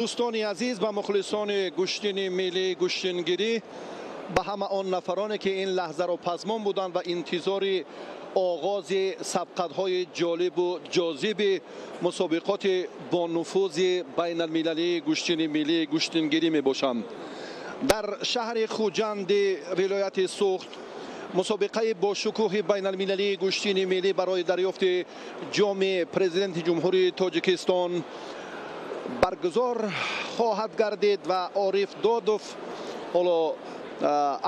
Дӯстони азиз ва мухлисони гӯштини миллии гӯштингирӣ, ба ҳама он нафароне ки ин лаҳзаро пазмон буданд ва интизори оғози сабқатҳои ҷолибу ҷозиби мусобиқоти бонуфузи байналмилалии гӯштини миллии гӯштингирӣ мебошанд. Дар шаҳри Хуҷанди вилояти Суғд мусобиқаи бошукӯҳи байналмилалии гӯштини миллӣ барои дарёфти ҷоми президенти Ҷумҳурии Тоҷикистон баргузор хоҳад гардид ва Ориф Додов ҳоло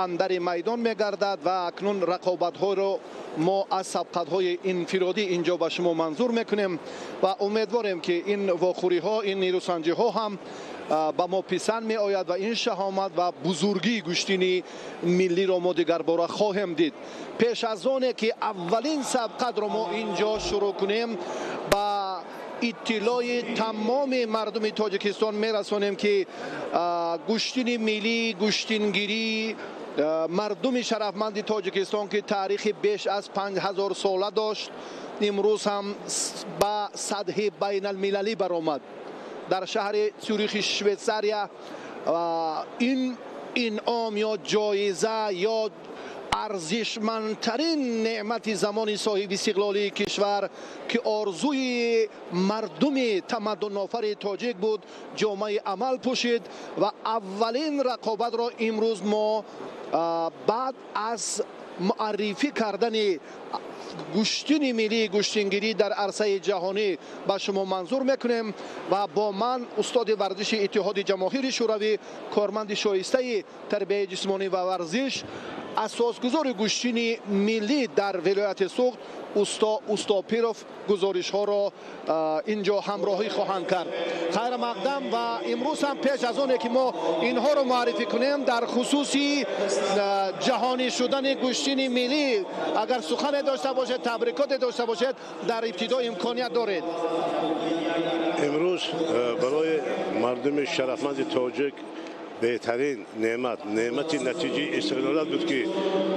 андари майдон мегардад ва акнун рақобатҳоро мо аз сабқатҳои инфиродӣ инҷо ба шумо манзур мекунем ва умедворем, ки ин вохӯриҳо, ин нерӯсанҷиҳо ҳам ба мо писанд меояд ва ин шаҳомат ва бузургии гӯштини миллиро мо дигарбора хоҳем дид. Пеш аз оне ки аввалин сабқатро мо инҷо шурӯъ кунем, ба иттилои тамоми мардуми Тоҷикистон мерасонем, ки гӯштини миллӣ гӯштингирӣ мардуми шарафманди Тоҷикистон, ки таърихи беш аз 5000 сола дошт, имрӯз ҳам ба сатҳи байналмилалӣ баромад. Дар шаҳри Цюрихи Швейтсария ин инъом ё ҷоиза ё арзишмандтарин неъмати замони соҳиби истиқлолии кишвар, ки орзуи мардуми тамаддунофари тоҷик буд, ҷомаи амал пӯшид ва аввалин рақобатро имрӯз мо баъд аз муаррифӣ кардани гӯштини миллии гӯштингирӣ дар арсаи ҷаҳонӣ ба шумо манзур мекунем. Ва бо ман устоди варзиши Иттиҳоди Ҷамоҳири Шӯравӣ, корманди шоистаи тарбияи ҷисмонӣ ва варзиш, асосгузори гӯштини миллӣ дар вилояти Суғд усто Устопиров гузоришҳоро инҷо ҳамроҳӣ хоҳанд кард. Хайр мақдам. Ва имрӯз ҳам пеш аз оне ки мо инҳоро муаррифӣ кунем, дар хусуси ҷаҳонӣ шудани гӯштини миллӣ агар сухане дошта бошед, табрикоте дошта бошед, дар ибтидо имконият доред. Имрӯз барои мардуми шарафманди тоҷик беҳтарин неъмат, неъмати натиҷаи истиқлолият буд, ки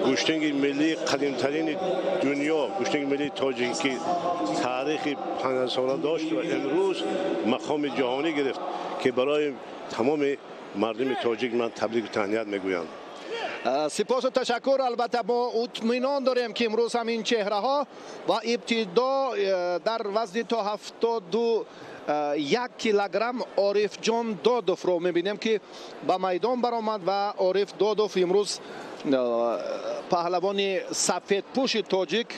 гӯштинги миллии қадимтарини дунё, гӯштинги миллии тоҷикӣ, ки таърихи 50 сола дошт ва имрӯз мақоми ҷаҳонӣ гирифт, ки барои тамоми мардуми тоҷик ман табрику таҳният мегӯям. Сипосу ташаккур. Албатта, мо итминон дорем, ки имрӯз ҳам ин чеҳраҳо ва ибтидо дар вазни то 71 килограмм Орифҷон Додовро мебинем, ки ба майдон баромад. Ва Ориф Додов имрӯз паҳлавони сафедпӯши тоҷик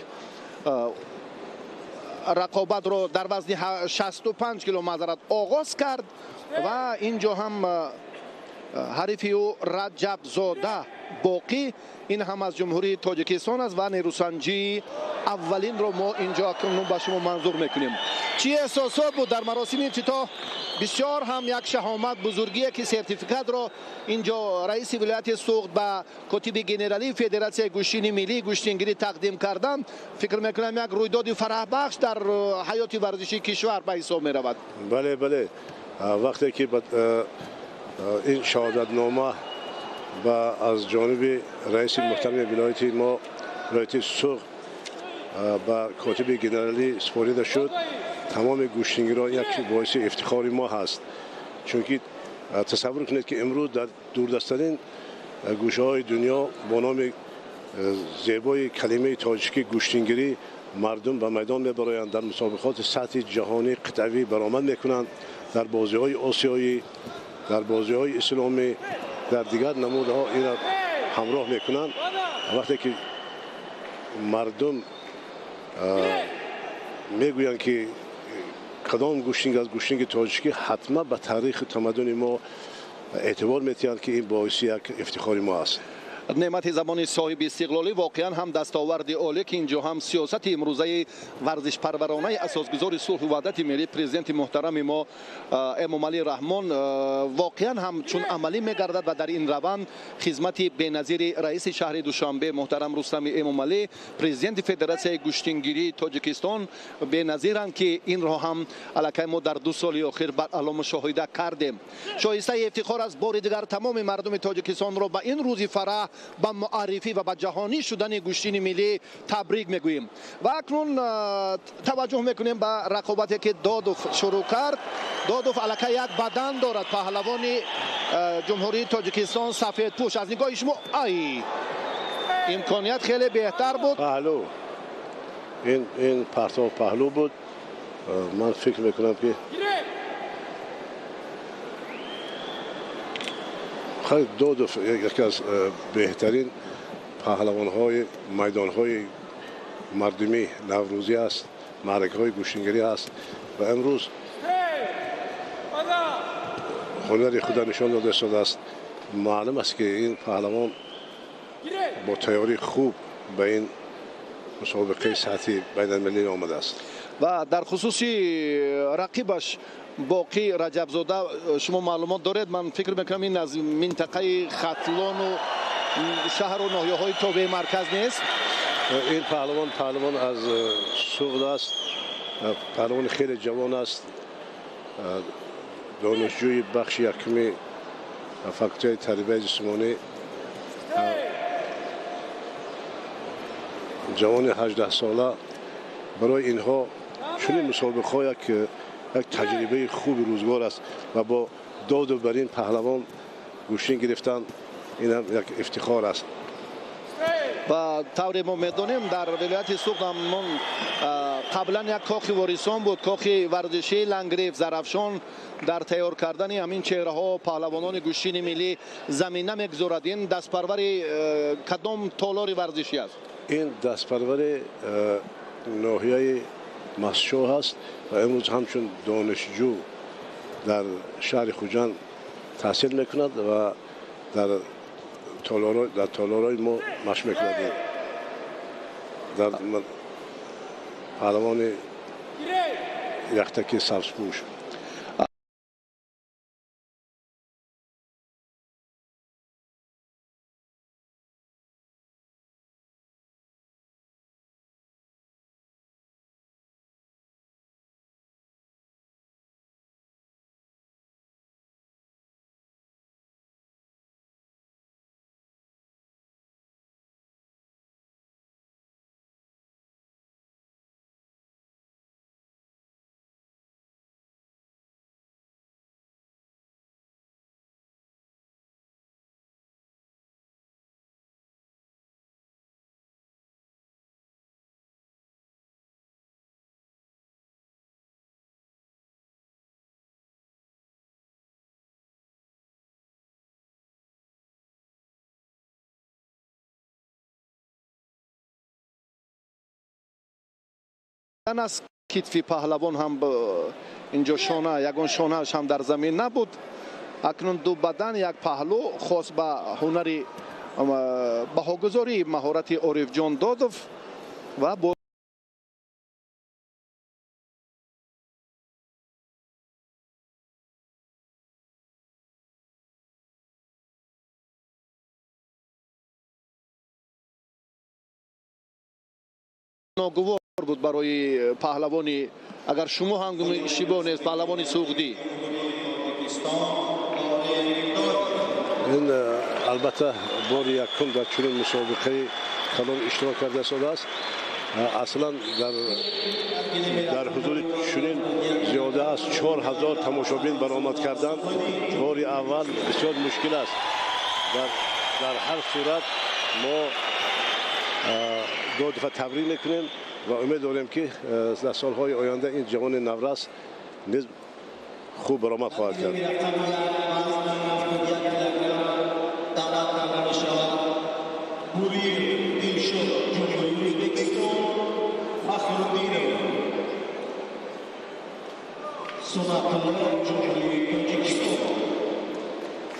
рақобатро дар вазни 65 кило, маъзарат, оғоз кард ва инҷо ҳам ҳарифи ӯ Раҷабзода Боқӣ, ин ҳам аз Ҷумҳурии Тоҷикистон аст. Ва нерӯсанҷии аввалинро мо инҷо акнун ба шумо манзур мекунем. Чӣ эҳсосот буд дар маросими ифтитоҳ? Бисёр ҳам як шаҳомат, бузургие, ки сертификатро инҷо раиси вилояти Суғд ба котиби генералии Федератсияи гӯштини миллии гӯштингирӣ тақдим карданд. Фикр мекунам, як рӯйдоди фараҳбахш дар ҳаёти варзишии кишвар ба ҳисоб меравад. Бале, вақте ки ин шаҳодатнома ба аз ҷониби раиси муҳтарами вилояти мо, вилояти Суғд, ба котиби генералӣ супорида шуд, тамоми гӯштингирон як боиси ифтихори мо ҳаст, чунки тасаввур кунед, ки имрӯз дар дурдасттарин гӯшаҳои дунё бо номи зебои калимаи тоҷикӣ гӯштингирӣ мардум ба майдон мебароянд, дар мусобиқоти сатҳи ҷаҳонӣ, қитъавӣ баромад мекунанд, дар бозиҳои осиёӣ, дар бозиҳои исломӣ, дар дигар намудҳо инро ҳамроҳ мекунанд. Вақте ки мардум мегӯянд, ки кадом гӯштинг аз гӯштинги тоҷикӣ, ҳатман ба таъриху тамаддуни мо эътибор метиҳанд, ки ин боиси як ифтихори мо аст. Неъмати замони соҳиби истиқлолӣ, воқеан ҳам дастоварди олӣ, ки инҷо ҳам сиёсати имрӯзаи варзишпарваронаи асосгузори сулҳу ваҳдати миллӣ, президенти муҳтарами мо Эмомалӣ Раҳмон воқеан ҳам чун амалӣ мегардад ва дар ин раванд хизмати беназири раиси шаҳри Душанбе муҳтарам Рустами Эмомалӣ, президенти Федератсияи гӯштингирии Тоҷикистон беназиранд, ки инро ҳам аллакай мо дар 2 соли охир баръало мушоҳида кардем. Шоистаи ифтихор аст. Бори дигар тамоми мардуми Тоҷикистонро ба ин рӯзи фараҳ ба муаррифӣ ва ба ҷаҳонӣ шудани гӯштини миллӣ табрик мегӯем. Ва акнун таваҷҷӯҳ мекунем ба рақобате ки Додов шурӯъ кард. Додов аллакай як бадан дорад, паҳлавони Ҷумҳурии Тоҷикистон, сафедпӯш. Аз нигоҳи шумо ай имконият хеле беҳтар буд. Паҳлӯ, ин партов паҳлӯ буд. Ман фикр мекунам, ки Додов яке аз беҳтарин паҳлавонҳои майдонҳои мардумӣ наврӯзӣ аст, маъракаҳои гӯштингарӣ аст ва имрӯз ҳунари худа нишон дода истодааст. Маълум аст, ки ин паҳлавон бо тайёрии хуб ба ин мусобиқаи сатҳи байналмилалӣ омадааст. Ва дар хусуси рақибаш Боқӣ Раҷабзода шумо маълумот доред? Ман фикр мекунам, ин аз минтақаи Хатлону шаҳру ноҳияҳои тобеи марказ нест. Ин паҳлавон аз Суғд аст, паҳлавони хеле ҷавон аст, донишҷӯи бахши якуми факултаи тарбияи ҷисмонӣ, ҷавони 18-сола. Барои инҳо чунин мусобиқаҳо як таҷрибаи хуби рӯзгор аст ва бо Додов бар ин паҳлавон гӯштин гирифтан инам як ифтихор аст. Ва тавре мо медонем, дар вилояти Суғд ҳамон қаблан як кохи ворисон буд, кохи варзишии Лангриф Зарафшон дар тайёр кардани ҳамин чеҳраҳо, паҳлавонони гӯштини миллӣ замина мегузорад. Ин дастпарвари кадом толори варзишӣ аст? Ин дастпарвари ноҳияи Мастчоҳ аст ва имрӯз ҳамчун донишҷӯ дар шаҳри Хуҷанд таҳсил мекунад ва дар толорҳои мо машқ мекунад. Дар паҳлавони яхтаки сабзпӯш. Аз китфи паҳлавон ҳам инҷо шона, ягон шонааш ҳам дар замин набуд. Акнун ду бадан, як паҳлӯ хос ба ҳунари баҳогузории маҳорати Орифҷон Додов ва бо ногувор буд барои паҳлавони, агар шумо ҳам иштибоҳ нест, паҳлавони суғдӣ. Ин албатта бори якум дар чунин мусобиқаи калон иштирок карда истодааст. Аслан дар ҳузури чунин зиёда аз 4000 тамошобин баромад кардан бори аввал бисёр мушкил аст. Дар ҳар сурат мо Додова табрик мекунем ва умед дорем, ки дар солҳои оянда ин ҷавони наврас низ хуб баромад хоҳад кард.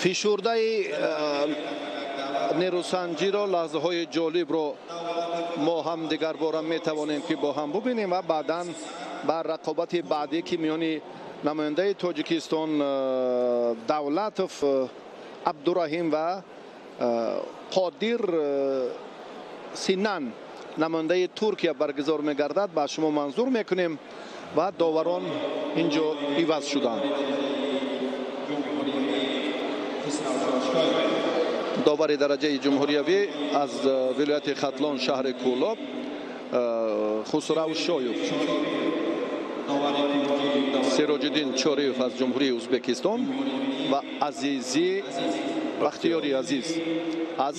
Фишурдаи нерӯсанҷиро, лаҳзаҳои ҷолибро мо ҳам дигарбора метавонем, ки бо ҳам бубинем ва баъдан бар рақобати баъдӣ, ки миёни намояндаи Тоҷикистон Давлатов Абдураҳим ва Қодир Синан, намояндаи Туркия, баргузор мегардад, ба шумо манзур мекунем. Ва доварон инҷо иваз шуданд. Довари дараҷаи ҷумҳуриявӣ аз вилояти Хатлон, шаҳри Кӯлоб, Хусрав Шоев. Сироҷиддин Чориев аз Ҷумҳурии Ӯзбекистон ва Азизӣ Бахтиёри Азиз аз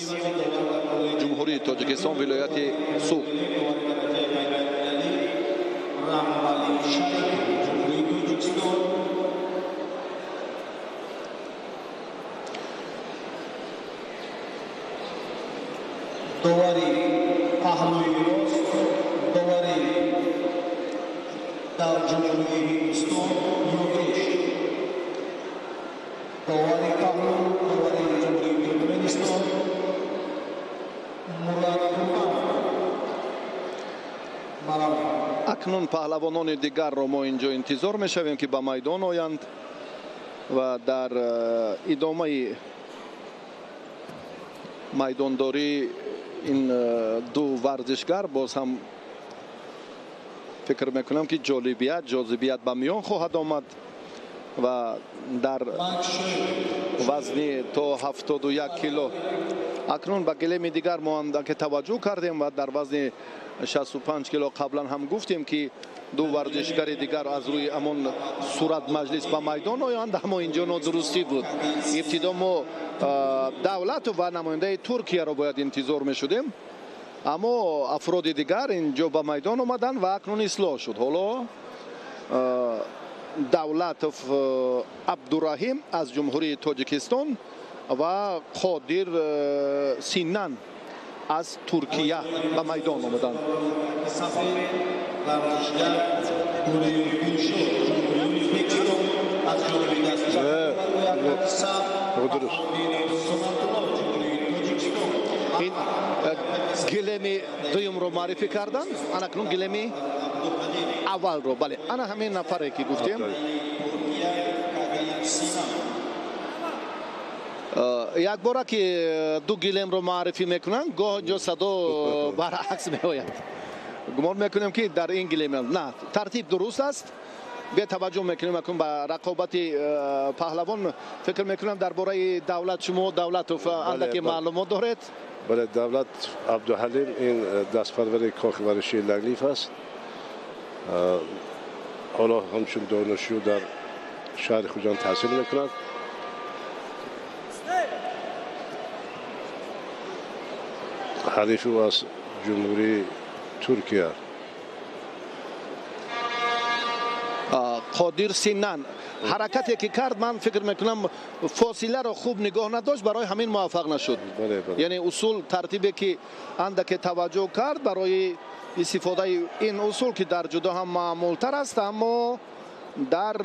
Ҷумҳурии Тоҷикистон, вилояти Суғд. Довари паҳлӯи рост, довари дар Ҷумҳурии Ҳиндустон Йогеш, довари паҳлӯ, довари Ҷумҳурии Туркманистон Мурад Курбанов. Акнун паҳлавонони дигарро мо инҷо интизор мешавем, ки ба майдон оянд ва дар идомаи майдондорӣ ин ду варзишгар боз ҳам фикр мекунам, ки ҷолибият, ҷозибият ба миён хоҳад омад ва дар вазни то 71 кило акнун ба гилеми дигар мо андаке таваҷҷӯҳ кардем ва дар вазни 65 кило қаблан ҳам гуфтем, ки ду варзишгари дигар аз рӯи ҳамон сурат маҷлис ба майдон оянд, аммо инҷо нодурустӣ буд. Ибтидо мо Давлатов ва намояндаи Туркияро бояд интизор мешудем, аммо афроди дигар инҷо ба майдон омаданд ва акнун ислоҳ шуд. Ҳоло Давлатов Абдураҳим аз Ҷумҳурии Тоҷикистон ва Қодир Синан аз Туркия ба майдон омаданд. Ин гилеми дуюмро муаррифӣ карданд, анакнун гилеми аввалро. Бале, ана ҳамин нафаре, ки гуфтем. Якбора ки ду гилемро муаррифӣ мекунанд, гоҳ инҷо садо баръакс меояд. Гумон мекунем, ки дар ин гилем на тартиб дуруст аст. Бетаваҷҷӯҳ мекунем акнун ба рақобати паҳлавон. Фикр мекунам, дар бораи Давлат шумо, Давлатов, андаке маълумот доред. Бале, Давлат Абдуҳалим ин дастпарвари кохи варзишии Ланглиф аст. Ҳоло ҳамчун донишҷӯ дар шаҳри Хуҷанд таҳсил мекунад. Ҳарифи ӯ аз Ҷумҳурии Туркия Қодир Синан. Ҳаракате ки кард, ман фикр мекунам, фосиларо хуб нигоҳ надошт, барои ҳамин муваффақ нашуд. Яъне усул, тартибе ки андаке таваҷҷӯҳ кард барои истифодаи ин усул, ки дар ҷудо ҳам маъмултар аст, аммо дар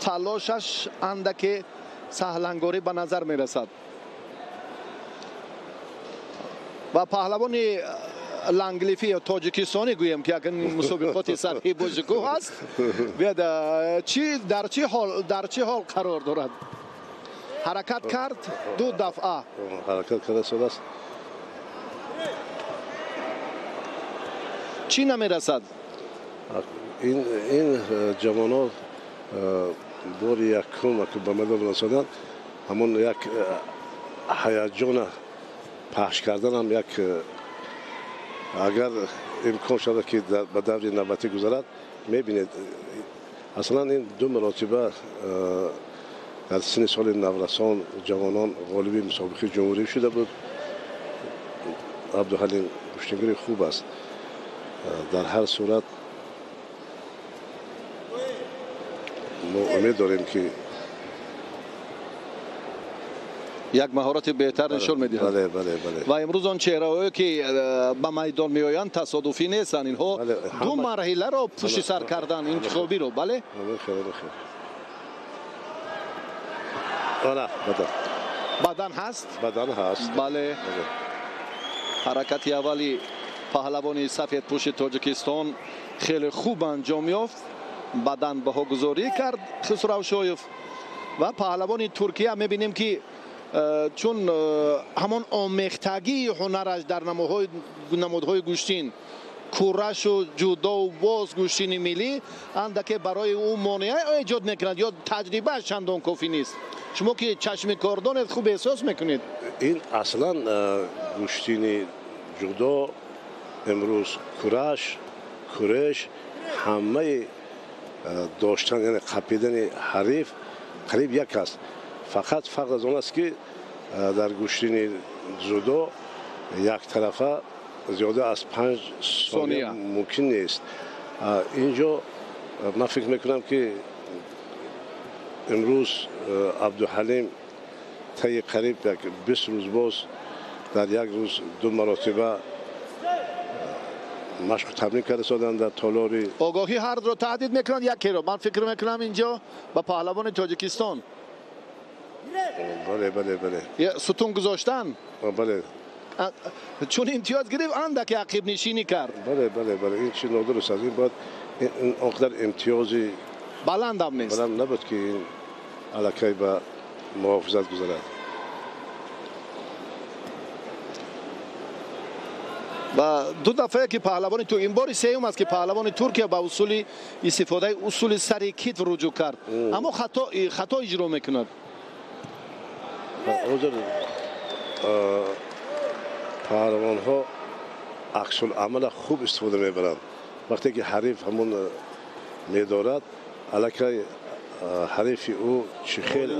талошаш андаке саҳлангорӣ ба назар мерасад. Ва паҳлавони ланглифӣ ё тоҷикистонӣ гӯем, ки як мусобиқоти сатҳи бошукӯҳ аст, биёд дар чӣ ҳол қарор дорад. Ҳаракат кард ду дафъа, ҳаракат карда шудааст. Чӣ намерасад? Ин ҷавонон бори якум ки ба майдон расоданд, ҳамон як ҳаяҷона пахш кардан ҳам як, агар имкон шавад, ки ба даври навбатӣ гузарад, мебинед. Аслан ин ду маротиба дар синни соли наврасон, ҷавонон ғолиби мусобиқаи ҷумҳурӣ шуда буд. Абдуҳалим гӯштингири хуб аст. Дар ҳар сурат мо умед дорем, ки як маҳорати беҳтар нишон медиҳад. Ва имрӯз он чеҳраҳое, ки ба майдон меоянд, тасодуфӣ нестанд. Инҳо ду марҳиларо пушти сар карданд, интихобиро. Бале, бадан ҳаст, бадан ҳаст. Бале, ҳаракати аввали паҳлавони сафедпӯши Тоҷикистон хеле хуб анҷом ёфт. Бадан баҳогузорӣ кард Хусравшоев. Ва паҳлавони Туркия мебинем, ки чун ҳамон омехтагии ҳунараш дар намудҳои гӯштин Курашу ҷудову боз гӯштини миллӣ андаке барои ӯ монеа эҷод мекунад ё таҷрибааш чандон кофӣ нест? Шумо ки чашми кордонед, хуб эҳсос мекунед. Ин аслан гӯштини ҷудо имрӯз кураш, куреш, ҳамаи доштан, яъне қапидани ҳариф қариб як аст. Фақат фарқ аз он аст, ки дар гӯштини ҷудо яктарафа зиёда аз 5 сония мумкин нест. Инҷо ман фикр мекунам, ки имрӯз Абдуҳалим таи қариб як 20 рӯз боз дар як рӯз ду маротиба машқу тамрин карда соданд дар толори. Огоҳӣ ҳардро таҳдид мекунанд, якеро ман фикр мекунам, инҷо ба паҳлавони Тоҷикистон. Бале, бале, бале. Сутун гузоштан. Бале. Чун имтиёз гирифт, андаке ақибнишинӣ кард. Бале, бале, бале, ин чи нодуруст аст. Ин бояд он қадар имтиёзи баландам нест. Баланд набуд, ки ин аллакай ба муҳофизат гузарад. Ва ду дафъае ки паҳлавони ту, ин бори сеюм аст, ки паҳлавони Туркия ба усули истифодаи усули сари китф руҷӯъ кард, аммо хато иҷро мекунад. Ҳозир паҳлавонҳо аксуламала хуб истифода мебаранд. Вақте ки ҳариф ҳамон медорад, аллакай ҳарифи ӯ чӣ хел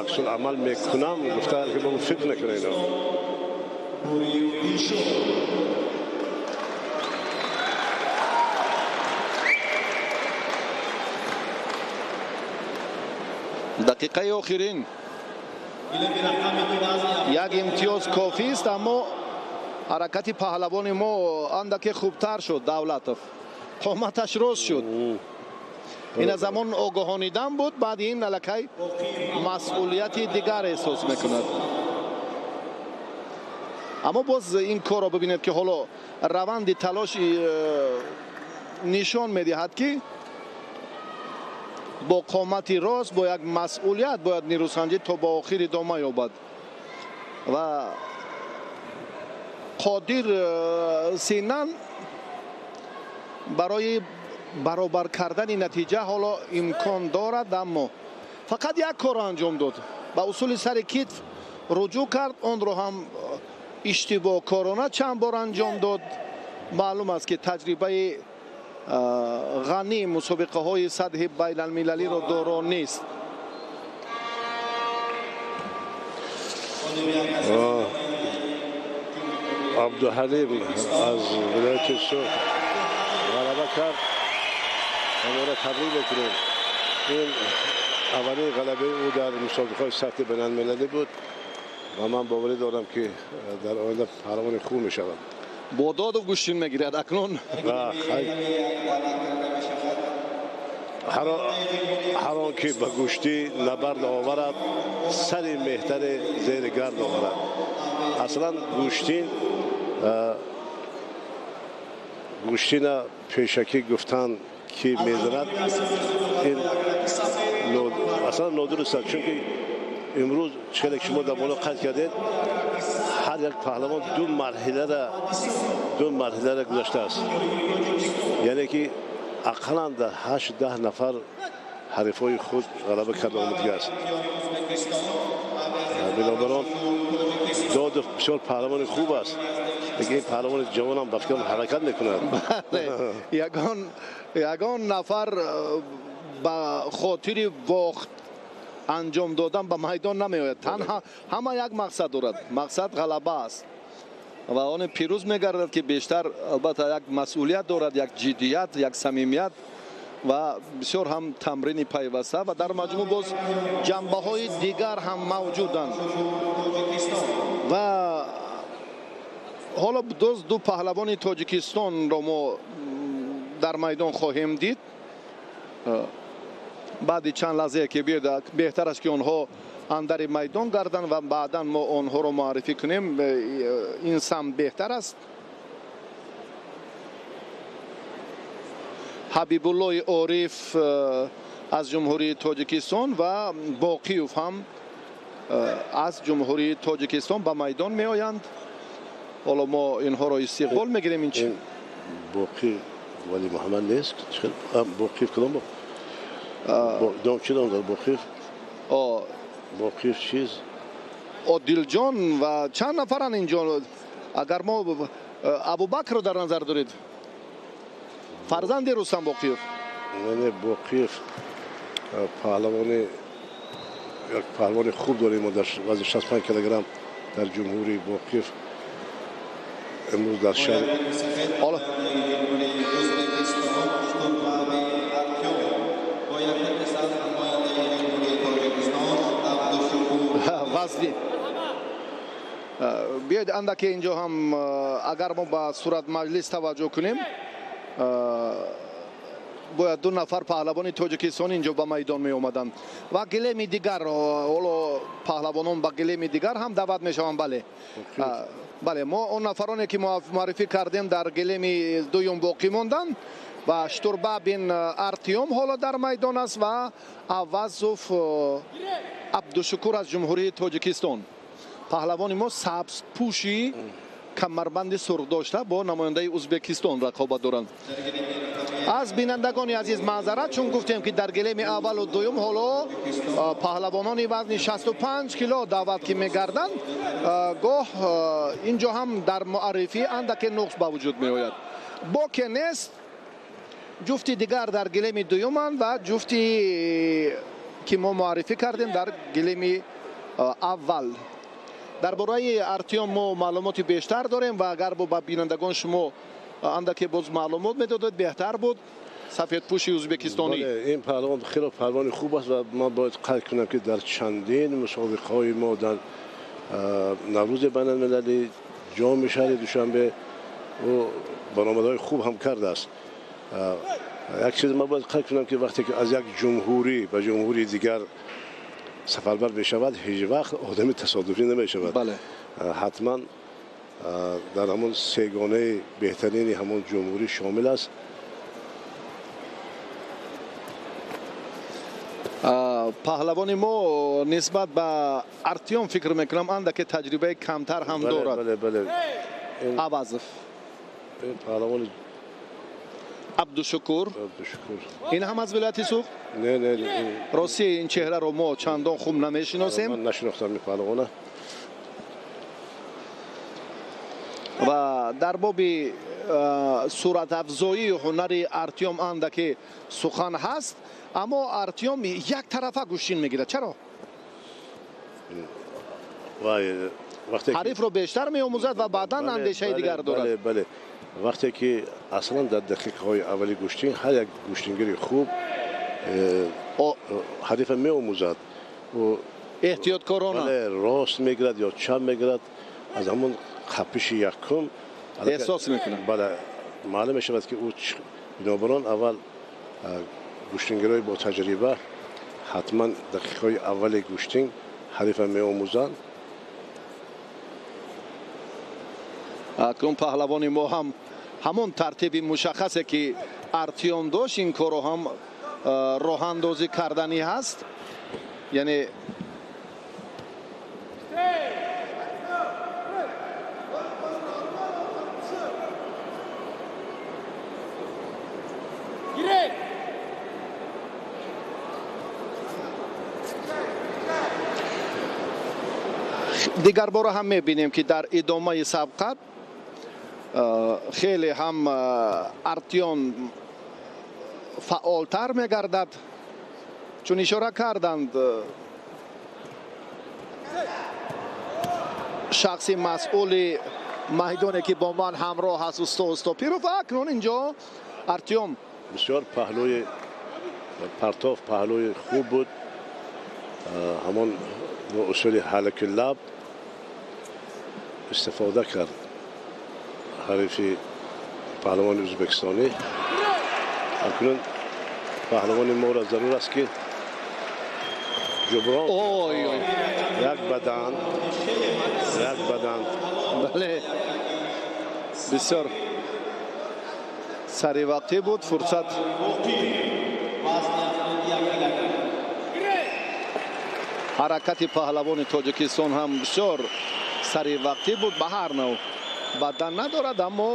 аксуламал мекунам гуфта фикр накунад ино. Дақиқаи охирин, як имтиёз кофист, аммо ҳаракати паҳлавони мо андаке хубтар шуд. Давлатов қоматаш рост шуд. Ин аз замон огоҳонидан буд, баъди ин аллакай масъулияти дигар эҳсос мекунад. Аммо боз ин корро бибинед, ки ҳоло раванди талош нишон медиҳад, ки бо қомати рост, бо як масъулият бояд нерӯсанҷӣ то ба охир идома ёбад. Ва Қодир Синан барои баробар кардани натиҷа ҳоло имкон дорад, аммо фақат як корро анҷом дод: ба усули сари китф руҷӯъ кард, онро ҳам иштибоҳкорона чанд бор анҷом дод. Маълум аст, ки таҷрибаи ғании мусобиқаҳои сатҳи байналмилалиро доро нест. Абдуҳалим аз вилояти Суғд ғалаба кард. Онро табрик мекунем. Ин аввалин ғалабаи ӯ дар мусобиқаҳои сатҳи байналмилалӣ буд ва ман боварӣ дорам, ки дар оянда паҳлавони хуб мешавад. Бо Додов гӯштин мегирад акнун. Ҳар он ки ба гӯштӣ набард оварад, сари меҳтаре зери гард оварад. Аслан гӯштин, гӯштина пешакӣ гуфтан, ки мезанад, ин аслан нодуруст аст, чунки имрӯз чӣ шумо дар боло қайд кардед, ҳар як паҳлавон ду марҳилара гузаштааст, яъне ки ақаллан дар 8-10 нафар ҳарифҳои худ ғалаба карда омадагааст. Бинобар он Додов бисёр паҳлавони хуб аст, лекин ин паҳлавони ҷавонам ба фикрам ҳаракат мекунад. Ягон нафар ба хотири бохт анҷом додан ба майдон намеояд. Танҳо ҳама як мақсад дорад, мақсад ғалаба аст ва он пирӯз мегардад, ки бештар албатта як масъулият дорад, як ҷиддият, як самимият ва бисёр ҳам тамрини пайваста ва дар маҷмӯъ боз ҷанбаҳои дигар ҳам мавҷуданд. Ва ҳоло боз ду паҳлавони Тоҷикистонро мо дар майдон хоҳем дид баъди чанд лаҳзае, ки беҳтар аст, ки онҳо андари майдон гарданд ва баъдан мо онҳоро муаррифӣ кунем. Ин самт беҳтар аст. Ҳабибуллои Ориф аз Ҷумҳурии Тоҷикистон ва Боқиев ҳам аз Ҷумҳурии Тоҷикистон ба майдон меоянд. Ҳоло мо инҳоро истиқбол мегирем. Ин чи Боқӣ Вали Муҳаммад нест. Боқиев кадом? Дом чӣ дом дорад Боқиев? Боқиев чиз? Одилҷон ва чанд нафаранд инҷо? Агар мо Абубакрро дар назар доред, фарзанди Рустам Боқиев. Не, Боқиев паҳлавони, як паҳлавони хуб дорем мо дар вазни 65 килограмм дар ҷумҳурии Боқиев имрӯз дар шаҳр. Ҳоло вазни биёед андаке инҷо ҳам агар мо ба сурат маҷлис таваҷҷӯҳ кунем, бояд ду нафар паҳлавони тоҷикистон инҷо ба майдон меомаданд ва гилеми дигар, ҳоло паҳлавонон ба гилеми дигар ҳам даъват мешаванд. Бале, бале, мо он нафароне ки муаррифӣ кардем дар гилеми дуюм боқӣ монданд ва Штурбабин Артём ҳоло дар майдон аст ва Авазов Абдушукур аз ҷумҳурии Тоҷикистон. Паҳлавони мо сабзпӯши камарбанди сурх дошта бо намояндаи Узбекистон рақобат доранд. Аз бинандагони азиз маъзарат, чун гуфтем ки дар гилеми аввалу дуюм ҳоло паҳлавонони вазни 65 кило даъват ки мегарданд, гоҳ инҷо ҳам дар муаррифӣ андаке нуқс ба вуҷуд меояд. Боке нест, ҷуфти дигар дар гилеми дуюманд ва ҷуфти ки мо муаррифӣ кардем дар гилеми аввал. Дар бораи Артём мо маълумоти бештар дорем ва агар ба бинандагон шумо андаке боз маълумот медодед беҳтар буд. Сафедпӯши узбекистонӣ. Ин паҳлавон хеле паҳлавони хуб аст ва ман бояд қайд кунам ки дар чандин мусобиқаҳои мо дар Наврӯзи байналмилалӣ, ҷоми шаҳри Душанбе ӯ баромадҳои хуб ҳам кардааст. Як чиз ман бояд қайд кунам ки вақте ки аз як ҷумҳурӣ ба ҷумҳурии дигар сафарбар мешавад, ҳеҷ вақт одами тасодуфӣ намешавад. Ҳатман дар ҳамон сегонаи беҳтарини ҳамон ҷумҳурӣ шомил аст. Паҳлавони мо нисбат ба Артём фикр мекунам андаке таҷрибаи камтар ҳам дорад. Авазов паҳлавони Абдушукур. Ин ҳам аз вилояти Суғд? Не, не. Рости ин чеҳраро мо чандон хуб намешиносем. Ман нашинохтам ин паҳлавона. Ва дар боби суратафзоии ҳунари Артём андаке сухан ҳаст, аммо Артём як тарафа гӯштин мегирад. Чаро? Ҳарифро бештар меомӯзад ва баъдан андешаи дигар дорад. Бале. Вақте ки аслан дар дақиқаҳои аввали гӯштин ҳар як гӯштингири хуб ҳарифа меомӯзад. Эҳтиёткорона. Рост мегирад ё чап мегирад, аз ҳамон қапиши якум эҳсос мекунад. Бале, маълум мешавад ки ӯ бинобар он аввал гӯштингирои бо таҷриба ҳатман дақиқаҳои аввали гӯштин ҳарифа меомӯзанд. Акнун паҳлавони мо ҳам ҳамон тартиби мушаххасе ки Артём дошт, ин корро ҳам роҳандозӣ карданӣ ҳаст. Яъне дигар бора ҳам мебинем ки дар идомаи сабқат хеле ҳам Артём фаъолтар мегардад, чун ишора карданд шахси масъули майдоне ки бо ман ҳамроҳ аст усто Устопиров. Ва акнун инҷо Артём бисёр паҳлӯи партоф, паҳлӯи хуб буд. Ҳамон бо усули ҳалаки лаб истифода кард ҳарифи паҳлавони ӯзбекистонӣ. Акнун паҳлавони моро зарур аст ки ҷуброн як бадан, як бадан. Бале, бисёр саривақтӣ буд фурсат. Ҳаракати паҳлавони Тоҷикистон ҳам бисёр саривақтӣ буд. Ба ҳар нав Бадан надорад, аммо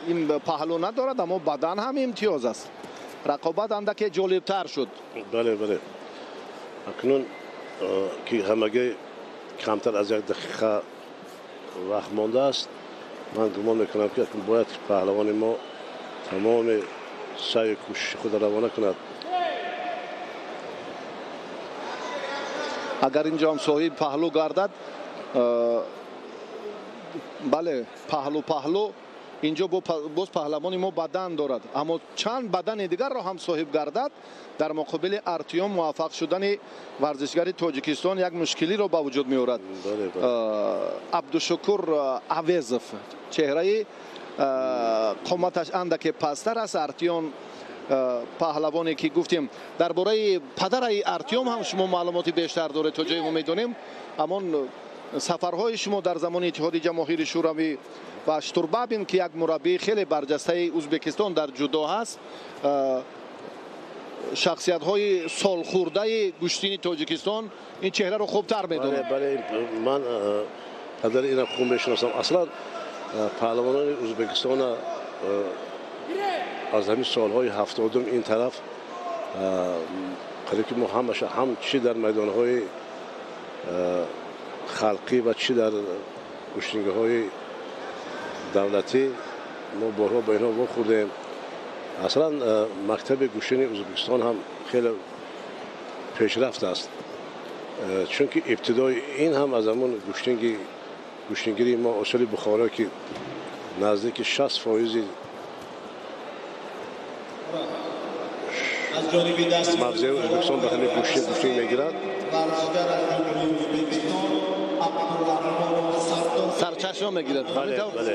ин паҳлӯ надорад, аммо бадан ҳам имтиёз аст. Рақобат андаке ҷолибтар шуд. Бале, бале. Акнун ки ҳамагӣ камтар аз як дақиқа вақт мондааст, ман гумон мекунам, ки акнун бояд паҳлавони мо тамоми саъю кӯшиши худро равона кунад. Агар инҷо ҳам соҳиб паҳлӯ гардад, бале, паҳлӯ паҳлӯ, инҷо боз паҳлавони мо бадан дорад, аммо чанд бадани дигарро ҳам соҳиб гардад, дар муқобили Артём муваффақ шудани варзишгари Тоҷикистон як мушкилиро ба вуҷуд меорад. Абдушукур Авезов чеҳраи қоматаш андаке пасттар аст. Артём паҳлавоне ки гуфтем, дар бораи падараи Артём ҳам шумо маълумоти бештар доред, то ҷое мо медонем. Ҳамон сафарҳои шумо дар замони Иттиҳоди Ҷамоҳири Шӯравӣ ва Штурбабин, ки як мураббии хеле барҷастаи Ӯзбекистон дар ҷудо ҳаст, шахсиятҳои солхӯрдаи гӯштини Тоҷикистон ин чеҳраро хубтар медонанд. Бале, ман падари инам хуб мешиносам. Аслан паҳлавонони Ӯзбекистона аз ҳамин солҳои 70-ум ин тараф қариб ки мо ҳамаша ҳам чӣ дар майдонҳои халқӣ ва чӣ дар гӯштингоҳҳои давлатӣ мо борҳо ба инҳо вохӯрдем. Аслан мактаби гӯштини Ӯзбекистон ҳам хеле пешрафт аст, чунки ибтидои ин ҳам аз ҳамон гӯштингирии мо усули Бухоро, ки наздики 60% мавзеи Ӯзбекистон ба ҳамин гӯштин мегирад. Сарчашма мегирад. Бале, бале.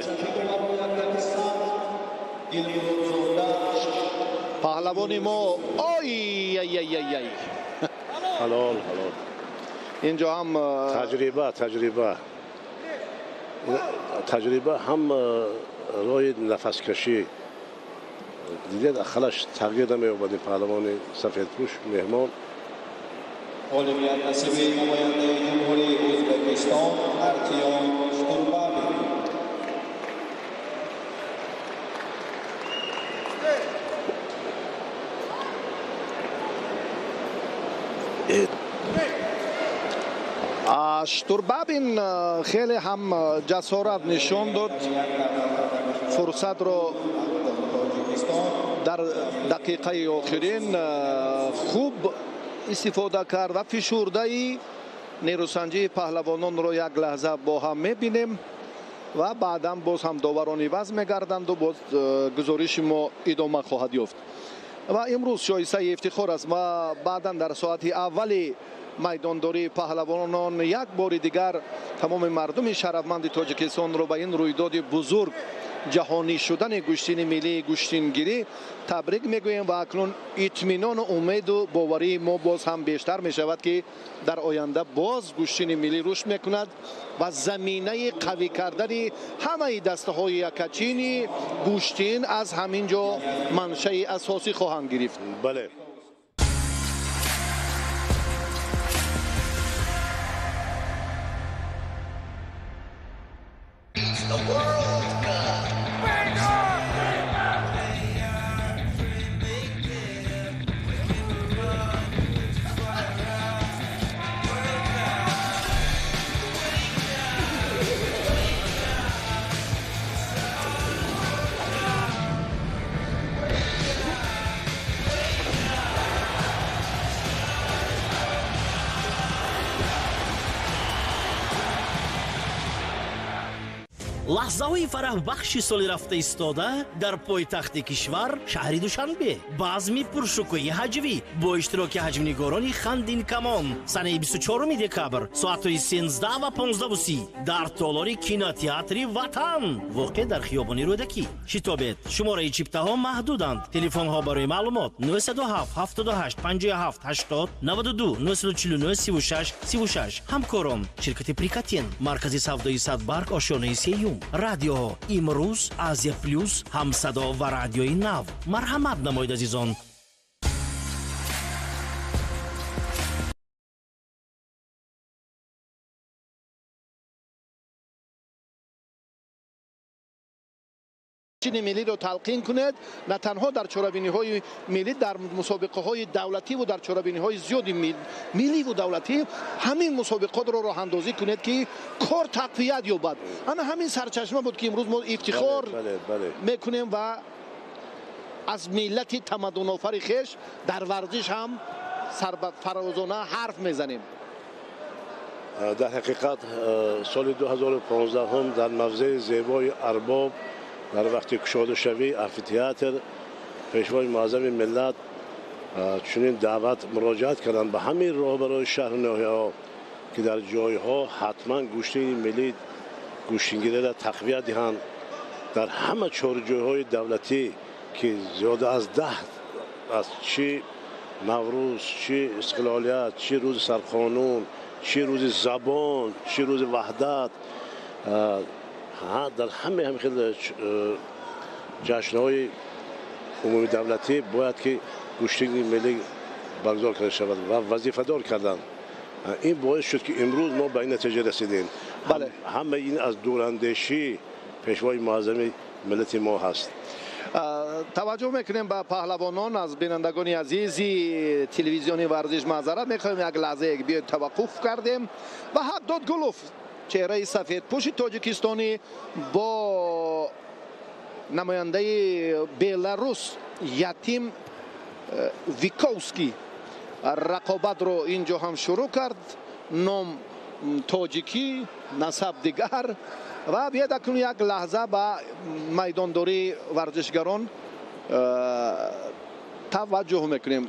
Паҳлавони мо ой ай ай ай ай. Ҳалол, ҳалол. Инҷо ҳам таҷриба, таҷриба. Таҷриба ҳам роҳи нафаскашӣ. Дидед, ақаллаш тағйир намеёбад ин паҳлавони сафедпӯш меҳмон. Ғолибият насиби намояндаи Ҷумҳурии Ӯзбекистон Артём Штурбабин. Штурбабин хеле ҳам ҷасорат нишон дод, фурсатро дар дақиқаи охирин хуб истифода кард ва фишурдаи нерӯсанҷии паҳлавононро як лаҳза бо ҳам мебинем ва баъдан боз ҳам доварон иваз мегарданду боз гузориши мо идома хоҳад ёфт. Ва имрӯз шоистаи ифтихор аст ва баъдан дар соати аввали майдондории паҳлавонон як бори дигар тамоми мардуми шарафманди Тоҷикистонро ба ин рӯйдоди бузург, ҷаҳонӣ шудани гӯштини миллии гӯштингирӣ, табрик мегӯем ва акнун итминону умеду боварии мо боз ҳам бештар мешавад, ки дар оянда боз гӯштини миллӣ рушд мекунад ва заминаи қавӣ кардани ҳамаи дастаҳои якачини гӯштин аз ҳамин ҷо маншаи асосӣ хоҳанд гирифт. Бале. Лаҳзаҳои фараҳбахши соли рафта истода дар пойтахти кишвар шаҳри Душанбе базми пуршукӯҳи ҳаҷвӣ бо иштироки ҳаҷвнигорони Хандин Камон санаи 24 декабр соатҳои 13 ва 15:30 дар толори кинотеатри Ватан воқеъ дар хиёбони Рӯдакӣ. Шитобед, шумораи чиптаҳо маҳдуданд. Телефонҳо барои маълумот 907 78 57 80 92 949 36 36. Ҳамкорон ширкати Прикатен, маркази савдои Садбарг, ошёнаи сеюм, радиоҳо Имрӯз, Азия Плюс, Ҳамсадо ва Радиои Нав. Марҳамат намоед, азизон. Миллиро талқин кунед, на танҳо дар чорабиниҳои миллӣ, дар мусобиқаҳои давлатӣ ва дар чорабиниҳои зиёди милливу давлатӣ ҳамин мусобиқотро роҳандозӣ кунед, ки кор тақвият ёбад. Ана ҳамин сарчашма буд, ки имрӯз мо ифтихор мекунем ва аз миллати тамаддунофари хеш дар варзиш ҳам сарфарозона ҳарф мезанем. Дар ҳақиқат, соли 2015 дар мавзеи зебои Арбоб, дар вақти кушодашавии амфитеатр, пешвои муаззами миллат чунин даъват муроҷиат карданд ба ҳамин роҳбарои шаҳру ноҳияҳо, ки дар ҷойҳо ҳатман гӯштини миллӣ, гӯштингириро тақвият диҳанд. Дар ҳама чорҷойҳои давлатӣ, ки зиёда аз 10 аз чӣ Наврӯз, чӣ истиқлолият, чӣ рӯзи сарқонун, чӣ рӯзи забон, чӣ рӯзи ваҳдат, дар ҳамаи ҳамин хел ҷашнҳои умумидавлатӣ бояд ки гӯштини миллӣ баргузор карда шавад ва вазифадор карданд. Ин боис шуд, ки имрӯз мо ба ин натиҷа расидем. Ҳамаи ин аз дурандешӣ пешвои муаззами миллати мо ҳаст. Таваҷҷӯҳ мекунем ба паҳлавонон. Аз бинандагони азизи телевизиони варзиш маъзарат мехоҳем, як лаҳзае биёед таваққуф кардем ва Ҳақдод Гулов, чеҳраи сафедпӯши тоҷикистонӣ, бо намояндаи Беларус Ятим Виковский рақобатро инҷо ҳам шурӯъ кард. Ном тоҷикӣ, насаб дигар. Ва биёед акнун як лаҳза ба майдондории варзишгарон таваҷҷӯҳ мекунем.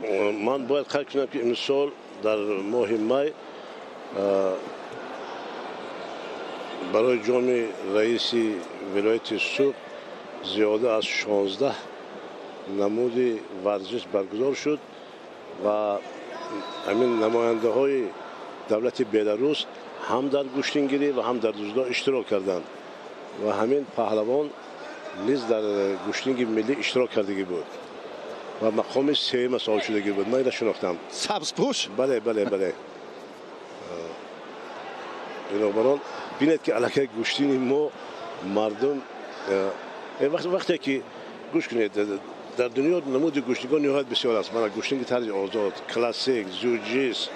Ман бояд қайд кунам, ки имсол дар моҳи май барои ҷоми раиси вилояти Суғд зиёда аз 16 намуди варзиш баргузор шуд ва ҳамин намояндаҳои давлати Беларус ҳам дар гӯштингирӣ ва ҳам дар дзюдо иштирок карданд ва ҳамин паҳлавон низ дар гӯштинги миллӣ иштирок кардагӣ буд ва мақоми сеюм соҳиб шудагӣ буд. Ман инро шинохтам. Сабзпӯш? Бале, бале, бале. Бинобар он бинед, ки аллакай гӯштини мо мардум вақте ки гӯш кунед, дар дунё намуди гӯштингҳо ниҳоят бисёр аст. Мана гӯштинги тарзи озод, классик, дзюдоист,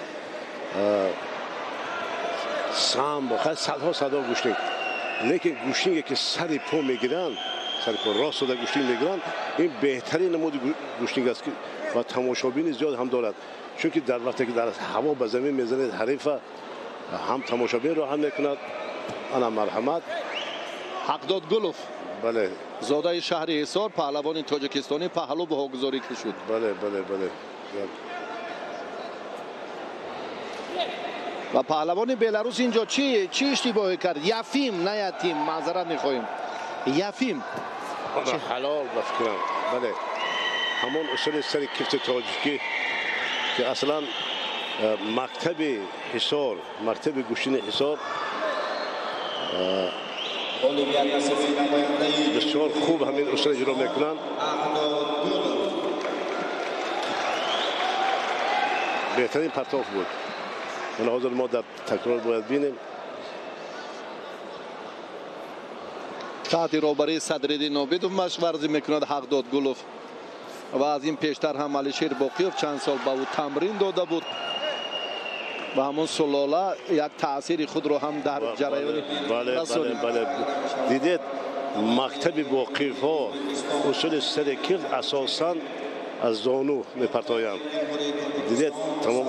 самбо, садҳо садҳо гӯштинг. Лекин гӯштинге ки сари по мегиранд, сари по рост дода гӯштинг мегиранд, ин беҳтарин намуди гӯштинг аст ва тамошобини зиёд ҳам дорад. Чунки дар вақте ки дар ҳаво ба замин мезанед ҳарифа, ҳам тамошобинро ҳам мекунад. Ана марҳамат. Ҳақдод Гулов, бале, зодаи шаҳри Ҳисор, паҳлавони тоҷикистонӣ, паҳлӯ баҳогузорӣ ки шуд. Бале, бале, бале. Ва паҳлавони Беларус инҷо чӣ иштибоҳе кард? Яфим, на Ятим, маъзарат мехоҳем. Яфим. Ҳалол ба фикрам. Бале, ҳамон усули сари кифти тоҷикӣ, ки аслан мактаби Ҳисор, мактаби гӯштини Ҳисор бисёр хуб ҳамин усул иҷро мекунанд. Беҳтарин партоф буд. Мана ҳозир мо дар такрор бояд бинем. Таҳти роҳбарии Садриддин Нобидов машварзӣ мекунад Ҳақдод Гулов ва аз ин пештар ҳам Алишер Боқиев чанд сол ба ӯ тамрин дода буд ва ҳамон сулола як таъсири худро ҳам дар ҷараёни расонид. Бале, дидед, мактаби Боқиевҳо усули сари кифт асосан аз зону мепартоянд. Дидед, тамом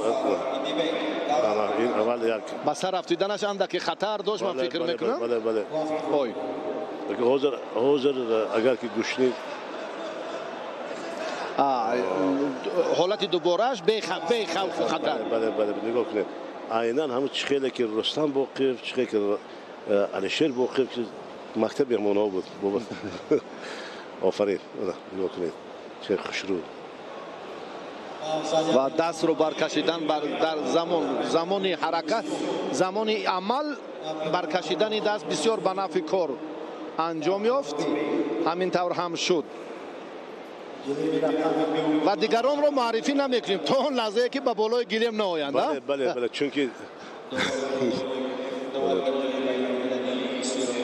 ин аввал як ба сар афтиданаш андаке хатар дошт, ман фикр мекунам. Бале, бале. Ой. Ҳозир агар ки гӯштини ҳолати дуборааш бехавфу хатар. Бале, бале, нигоҳ кунед, айнан ҳамон чӣ хеле ки Рустам Боқиев, чӣ хеле ки Алишер Боқиев, ки мактаби ҳамонҳо буд. Офарин, нигоҳ кунед, чӣ хушрӯ. Ва дастро баркашидан дар замони ҳаракат, замони амал баркашидани даст бисёр ба нафъи кор анҷом ёфт. Ҳамин тавр ҳам шуд. Ва дигаронро муаррифӣ намекунем то он лаҳзае ки ба болои гилем наоянд. Бале, бале, чунки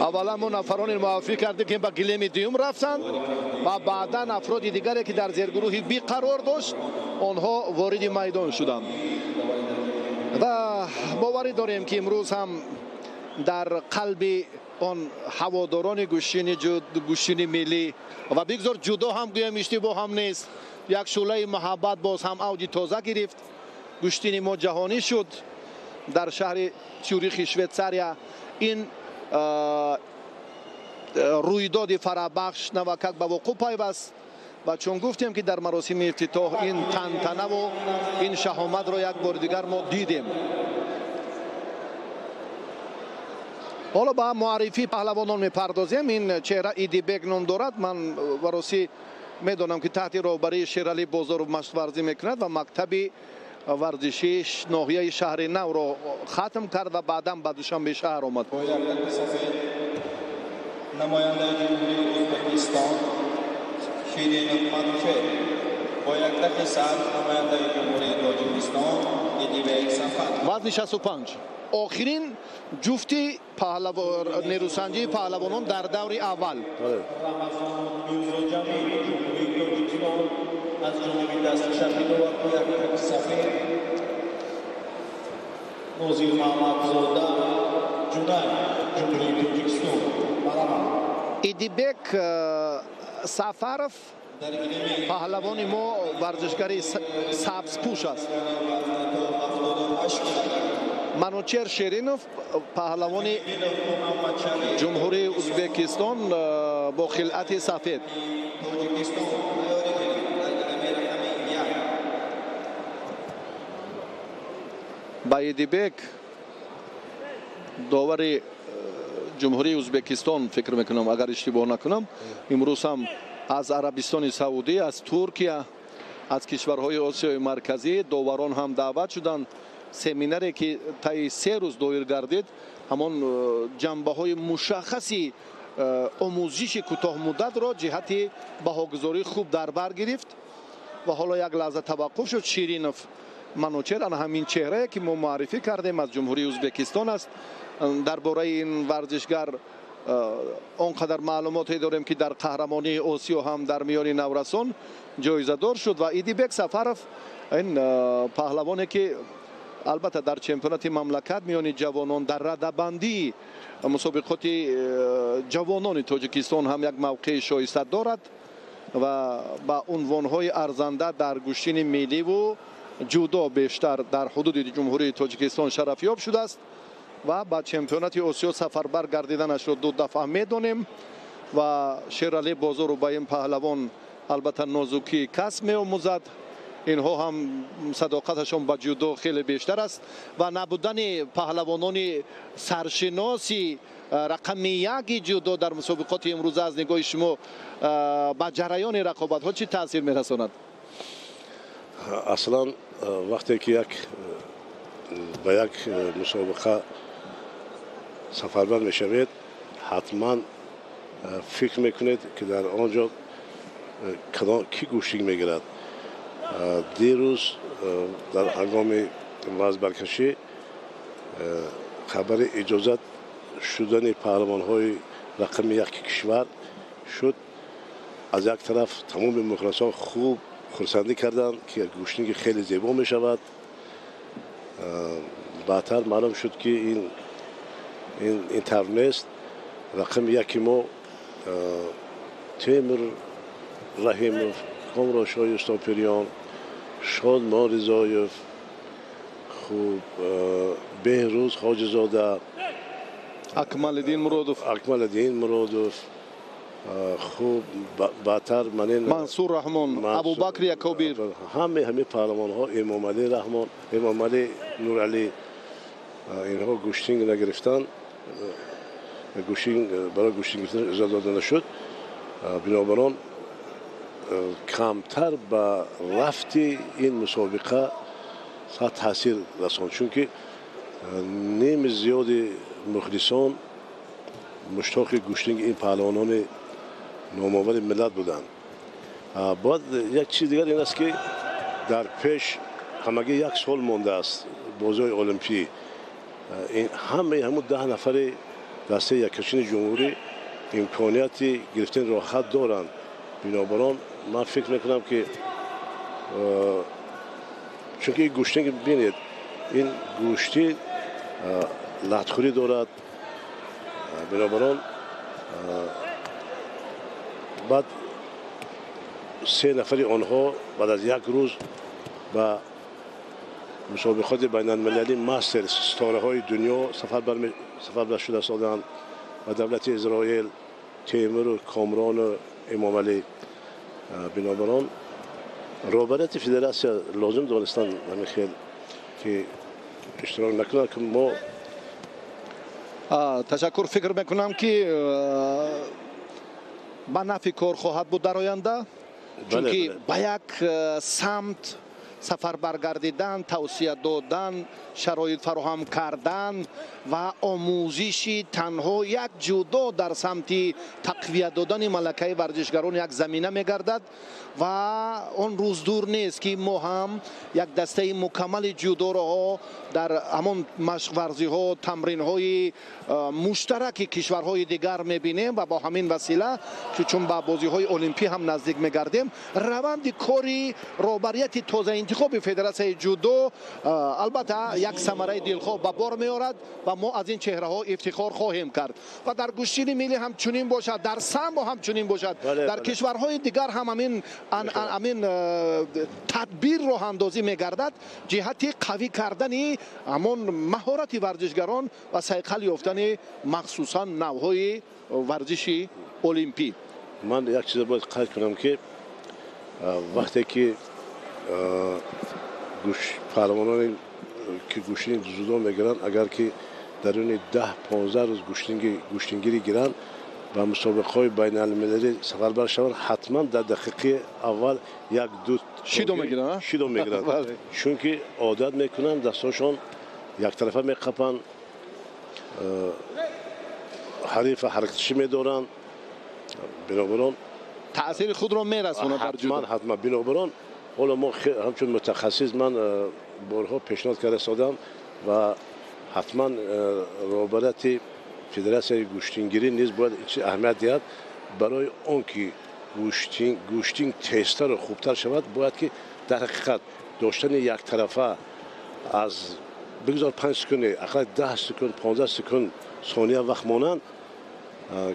Аввалан мо нафароне муаррифӣ кардем, ки ба гилеми дуюм рафтанд ва баъдан афроди дигаре, ки дар зергурӯҳи Би қарор дошт, онҳо вориди майдон шуданд. Ва боварӣ дорем, ки имрӯз ҳам дар қалби он ҳаводорони гӯштини миллӣ ва бигзор ҷудо ҳам гӯям, иштибоҳ ҳам нест, як шӯълаи муҳаббат боз ҳам авҷи тоза гирифт. Гӯштини мо ҷаҳонӣ шуд дар шаҳри Цюрихи Швейтсария. Ин рӯйдоди фараҳбахш навакак ба вуқӯъ пайваст ва чун гуфтем, ки дар маросими ифтитоҳ ин тантанаву ин шаҳоматро як бори дигар мо дидем. Ҳоло ба муаррифии паҳлавонон мепардозем. Ин чеҳра Идибек ном дорад. Ман баросӣ медонам, ки таҳти роҳбарии Шералӣ Бозоров машқварзӣ мекунад ва мактаби варзишии ноҳияи шаҳри Навро хатм кард ва баъдан ба Душанбе шаҳр омад. Намояндаи Ҷумҳурии Ӯзбекистон Ширинов Манучер, бо як рахи сабз намояндаи Ҷумҳурии Тоҷикистон Идибек Сафаров. Вазни 65. Охирин ҷуфти нерӯсанҷии паҳлавонон дар даври аввал. Рамазон Мирзоҷамил, Ҷумҳурии Тоҷикистон, аз ҷониби дасти чапи довар бо як рахи сафед Нозир Маҳмадзода Ҷунай, Ҷумҳурии Тоҷикистон. Идибек Сафаров, паҳлавони мо, варзишгари сабзпӯш аст. Манучер Ширинов, паҳлавони Ҷумҳурии Ӯзбекистон бо хилъати сафед. Ба Идибек довари Ҷумҳурии Ӯзбекистон, фикр мекунам, агар иштибоҳ накунам, имрӯз ҳам аз Арабистони Саудӣ, аз Туркия, аз кишварҳои Осиёи Марказӣ доварон ҳам даъват шуданд. Семинаре, ки таи 3 рӯз доир гардид, ҳамон ҷанбаҳои мушаххаси омӯзиши кӯтоҳмуддатро ҷиҳати баҳогузории хуб дар бар гирифт ва ҳоло як лаҳза таваққуф шуд. Ширинов Манучер, ана ҳамин чеҳрае, ки мо муаррифӣ кардем, аз Ҷумҳурии Ӯзбекистон аст. Дар бораи ин варзишгар он қадар маълумоте дорем, ки дар қаҳрамонии Осиё ҳам дар миёни наврасон ҷоизадор шуд. Ва Идибек Сафаров, ин паҳлавоне, ки албатта дар чемпионати мамлакат миёни ҷавонон дар радабандии мусобиқоти ҷавонони Тоҷикистон ҳам як мавқеи шоиста дорад ва ба унвонҳои арзанда дар гӯштини милливу ҷудо бештар дар ҳудуди Ҷумҳурии Тоҷикистон шарафёб шудааст ва ба чемпионати Осиё сафарбар гардиданашро 2 дафъа медонем. Ва Шералӣ Бозоров ба ин паҳлавон албатта нозукии касб меомӯзад. Инҳо ҳам садоқаташон ба ҷудо хеле бештар аст ва набудани паҳлавонони саршиноси рақами яки ҷудо дар мусобиқоти имрӯза аз нигоҳи шумо ба ҷараёни рақобатҳо чӣ таъсир мерасонад? Аслан вақте ки ба як мусобиқа сафарбар мешавед, ҳатман фикр мекунед, ки дар он ҷо кӣ гӯштинг мегирад. Дирӯз дар ҳангоми вазнбаркашӣ хабари иҷозат шудани паҳлавонҳои рақами яки кишвар шуд. Аз як тараф тамоми мухлисон хуб хурсандӣ карданд, ки гӯштинги хеле зебо мешавад. Баъдтар маълум шуд, ки ин тавр нест. Рақами яки мо Темур Раҳимов, Комроншоҳи Устопириён, Шодмон Ризоев, хуб, Беҳрӯз Ҳоҷизода, Акмалиддин Муродов, Акмалиддин Муродов, хуб, баъдтар манин Мансур Раҳмон, Абубакр Якобир, ҳамаи паҳлавонҳо, Эмомалӣ Раҳмон, Эмомалӣ Нуралӣ, инҳо гӯштинг нагирифтанд. Барои гӯштинг гирифтан иҷозат дода нашуд. Бинобар он камтар ба рафти ин мусобиқа таъсир расонд, чунки ними зиёди мухлисон муштоқи гӯштинги ин паҳлавонони номовари миллат буданд. Бояд як чиз дигар ин аст, ки дар пеш ҳамагӣ як сол мондааст бозиҳои олимпӣ. Ҳамаи ҳамун 10 нафари Дастаи яккачини ҷумҳурӣ имконияти гирифтани роҳхат доранд. Бинобар он ман фикр мекунам, ки чунки ин гӯштин, бинед, ин гӯштӣ латхӯрӣ дорад. Бинобар он баъд се нафари онҳо баъд аз як рӯз ба мусобиқоти байналмилалӣ мастер ситораҳои дунё сафар шуда соданд ба давлати Изроил, Темуру Комрону Эмомалӣ. Бинобар он роҳбарияти федератсия лозим донистанд ҳамин хел ки иштирок накунанд, ки мо Ташаккур. Фикр мекунам, ки ба нафъи кор хоҳад буд дар оянда, чунки ба як самт сафар баргардидан, тавсия додан, шароит фароҳам кардан ва омӯзиши танҳо як ҷудо дар самти тақвият додани малакаи варзишгарон як замина мегардад ва он рӯз дур нест, ки мо ҳам як дастаи мукаммали ҷудороҳо дар ҳамон машқварзиҳо, тамринҳои муштараки кишварҳои дигар мебинем ва бо ҳамин васила, чун ба бозиҳои олимпӣ ҳам наздик мегардем, раванди кори роҳбарияти тозаинтихоби федератсияи ҷудо албатта як самараи дилхоҳ ба бор меорад ва мо аз ин чеҳраҳо ифтихор хоҳем кард. Ва дар гӯштини миллӣ ҳам чунин бошад, дар самбо ҳам чунин бошад, дар кишварҳои дигар ҳам ҳамин тадбир роҳандозӣ мегардад ҷиҳати қавӣ кардани ҳамон маҳорати варзишгарон ва сайқал ёфтани махсусан навъҳои варзиши олимпӣ. Ман як чиза бояд қайд кунам, ки вақте ки паҳлавононе ки гӯштини ҷудо мегиранд, агар ки даруни 10-15 рӯз гӯштингирӣ гиранд, ба мусобиқаҳои байналмилалӣ сафарбар шаванд, ҳатман дар дақиқаи аввал як ду шидо мегиранд, шидо мегиранд, чунки одат мекунанд, дастҳошон яктарафа меқапанд, ҳарифа ҳаракатшӣ медоранд. Бинобар он таъсири худро мерасонад дар ҷудо. Ҳатман, ҳатман. Бинобар он ҳоло мо ҳамчун мутахассис ман борҳо пешниҳод карда содам ва ҳатман роҳбарияти федератсияи гӯштингирӣ низ бояд чиз аҳамият диҳад. Барои он ки гӯштин тезтару хубтар шавад, бояд ки дар ҳақиқат доштани яктарафа аз бигзор 5 секунди, ақаллан 10 секунд, 15 секунд сония вақт монанд,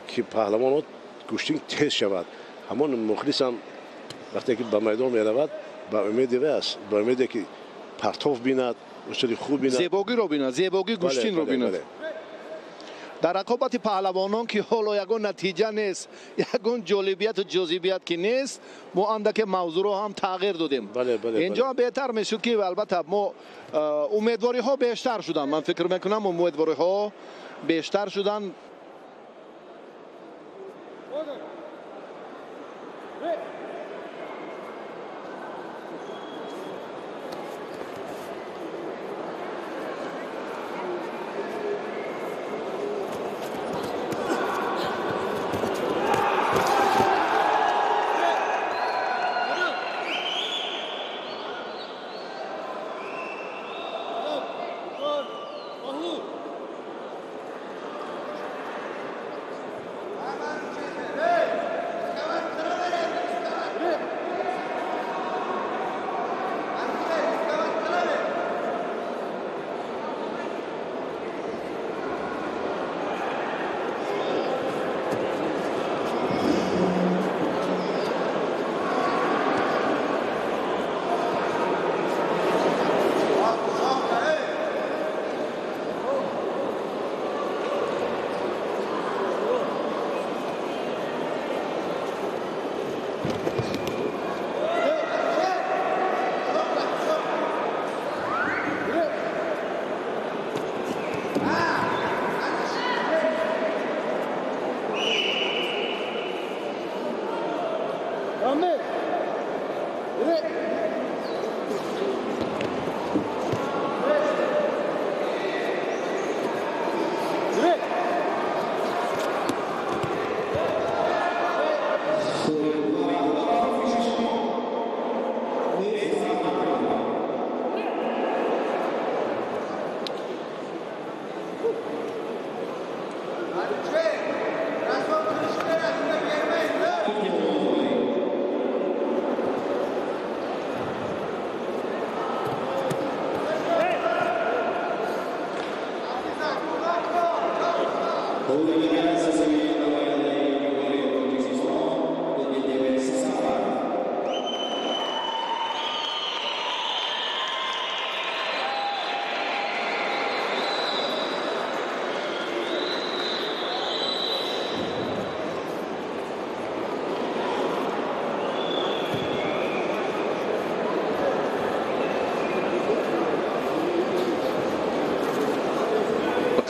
ки паҳлавонот гӯштин тез шавад. Ҳамон мухлисам вақте ки ба майдон меравад, ба умеди вай аст, ба умеде ки партов бинад, усули хуб бинад, зебогиро бинад, зебогии гӯштинро бинад. Дар рақобати паҳлавонон, ки ҳоло ягон натиҷа нест, ягон ҷолибияту ҷозибият ки нест, мо андаке мавзӯъро ҳам тағйир додем. Инҷо беҳтар мешуд, ки албатта мо умедвориҳо бештар шуданд. Ман фикр мекунам, умедвориҳо бештар шуданд.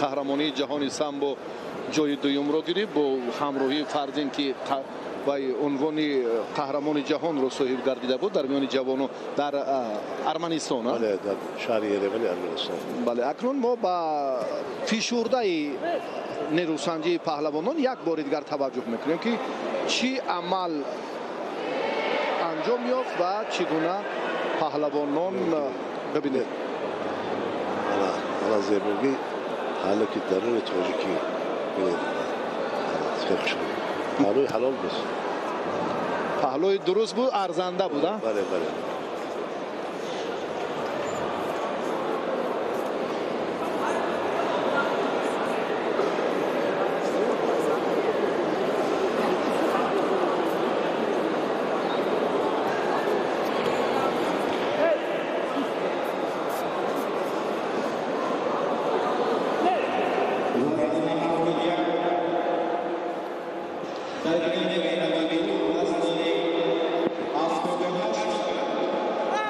Қаҳрамонии ҷаҳони самбо ҷои дуюмро гирифт бо ҳамроҳии Фарзин, ки вай унвони қаҳрамони ҷаҳонро соҳиб гардида буд дар миёни ҷавонон дар Арманистон. Бале, дар шаҳри Еревани Арманистон. Бале, акнун мо ба фишурдаи нерӯсанҷии паҳлавонон як бори дигар таваҷҷӯҳ мекунем, ки чӣ амал анҷом ёфт ва чӣ гуна паҳлавонон. Бибинед, ана зебогӣ ҳалоки даруни тоҷикӣ. Бинед, хеле хушрӯ, паҳлӯи ҳалол буд, паҳлӯи дуруст буд, арзанда буд. Бале, бале.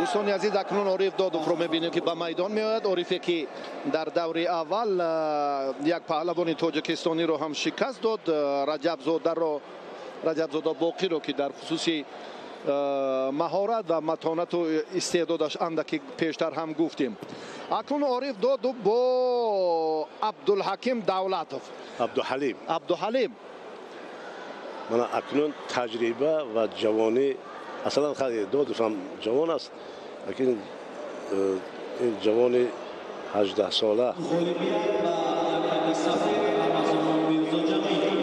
Дӯстони азиз, акнун Ориф Додовро мебинем, ки ба майдон меояд. Орифе, ки дар даври аввал як паҳлавони тоҷикистониро ҳам шикаст дод, Раҷабзодаро, Раҷабзода Боқиро, ки дар хусуси маҳорат ва матонату истеъдодаш андаки пештар ҳам гуфтем. Акнун Ориф Додов бо Абдулҳаким Давлатов. Абдуҳалим. Абдуҳалим. Мана акнун таҷриба ва ҷавонӣ. Аслан Додов ҳам ҷавон аст, лекин ин ҷавони 18-сола.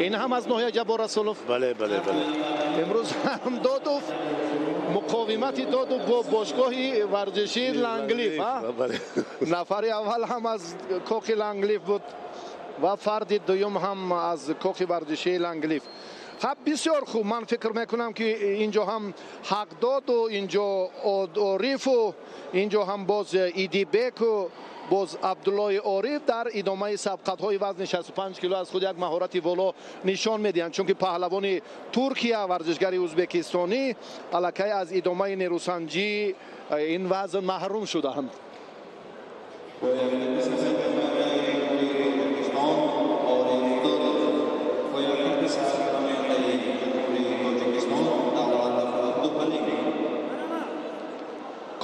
Ин ҳам аз ноҳияи Ҷаббор Расулов. Бале, бале, бале. Имрӯз ҳам Додов, муқовимати Додов бо бошгоҳи варзишии Ланглиф. Нафари аввал ҳам аз кохи Ланглиф буд ва фарди дуюм ҳам аз кохи варзишии Ланглиф. Хаб, бисёр хуб. Ман фикр мекунам, ки инҷо ҳам Ҳақдоду, инҷо Орифу, инҷо ҳам боз Идибеку, боз Абдуллои Ориф дар идомаи сабқатҳои вазни 65 кило аз худ як маҳорати воло нишон медиҳанд, чунки паҳлавони Туркия, варзишгари ӯзбекистонӣ аллакай аз идомаи нерӯсанҷии ин вазн маҳрум шуданд.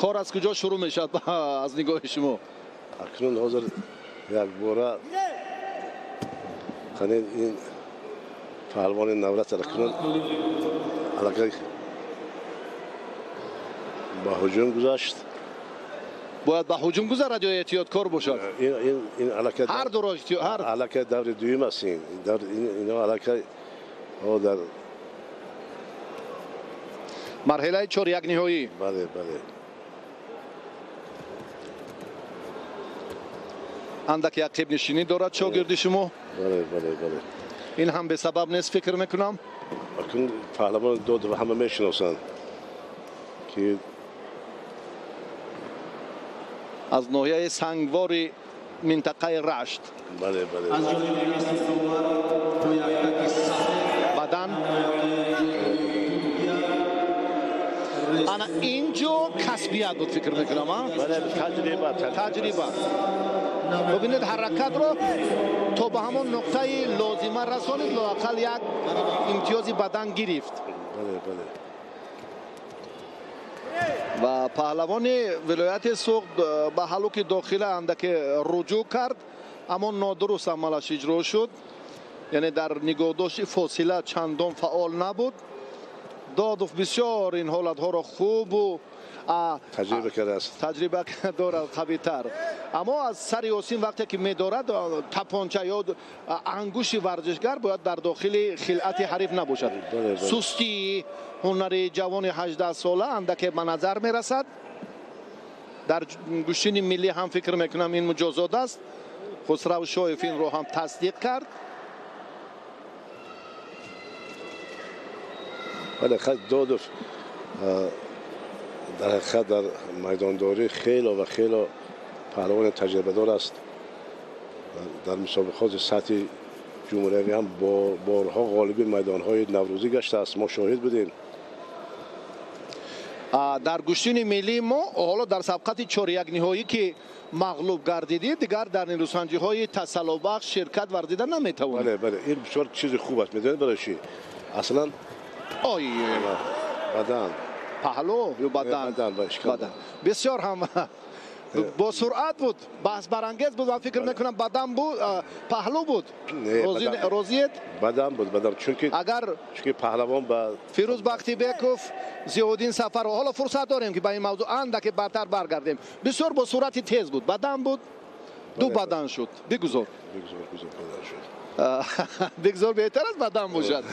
Кор аз куҷо шурӯъ мешавад аз нигоҳи шумо? Акнун ҳозир якбора қани ин паҳлавони наврас акнун аллакай ба ҳуҷум гузашт. Бояд ба ҳуҷум гузарад ё эҳтиёткор бошад? Ҳар дуро. Аллакай даври дуюм аст ин. Ино аллакай дар марҳилаи чоряк ниҳоӣ. Бале, бале. Андаки ақибнишинӣ дорад шогирди шумо. Бале, бале, бале. Ин ҳам бесабаб нест, фикр мекунам. Акнун паҳлавони Додов ҳама мешиносанд, ки аз ноҳияи Сангвори минтақаи Рашт. Бале, бале. Бадан ана инҷо касбият буд, фикр мекунам. Бале, таҷриба, таҷриба. Бубинед, ҳаракатро то ба ҳамон нуқтаи лозима расонид, лоақал як имтиёзи бадан гирифт. Бале, бале. Ва паҳлавони вилояти Суғд ба ҳалуки дохила андаке руҷӯъ кард, аммо нодуруст амалаш иҷро шуд. Яъне дар нигоҳдошти фосила чандон фаъол набуд. Додов бисёр ин ҳолатҳоро хубу таҷриба кардааст, таҷриба дорад қавитар. Аммо аз сари осин вақте ки медорад тапонча ё ангушти варзишгар бояд дар дохили хилъати ҳариф набошад. Сустии ҳунари ҷавони 18-сола андаке ба назар мерасад. Дар гӯштини миллӣ ҳам фикр мекунам ин муҷозот аст. Хусрав Шоев инро ҳам тасдиқ кард. Бале, Додов дар ҳақиқат дар майдондорӣ хело ва хело паҳлавони таҷрибадор аст. Дар мусобиқоти сатҳи ҷумҳуриявӣ ҳам борҳо ғолиби майдонҳои наврӯзӣ гаштааст. Мо шоҳид будем. Дар гӯштини миллии мо ҳоло дар сабқати чорякниҳоӣ ки мағлуб гардидӣ, дигар дар нерӯсанҷиҳои тасаллобахш ширкат варзида наметавонӣ. Бале, бале, ин бисёр чизи хуб аст. Медонед барои чӣ? Аслан ой, бадан паҳлу ё бадан, бадан бисёр ҳам бо суръат буд, баҳсбарангез буд. Ман фикр мекунам бадан буд, паҳлу буд. Розиед? Бадан буд, бадан. Чунки агар чунки паҳлавон ба Фирӯз Бахтибеков, Зиёуддин Сафаров, ҳоло фурсат дорем ки ба ин мавзӯъ андаке баъдтар баргардем. Бисёр бо суръати тез буд, бадан буд, ду бадан шуд. Бигузор, бигузор, бадан шуд. Бигзор, беҳтар аст бадан бошад.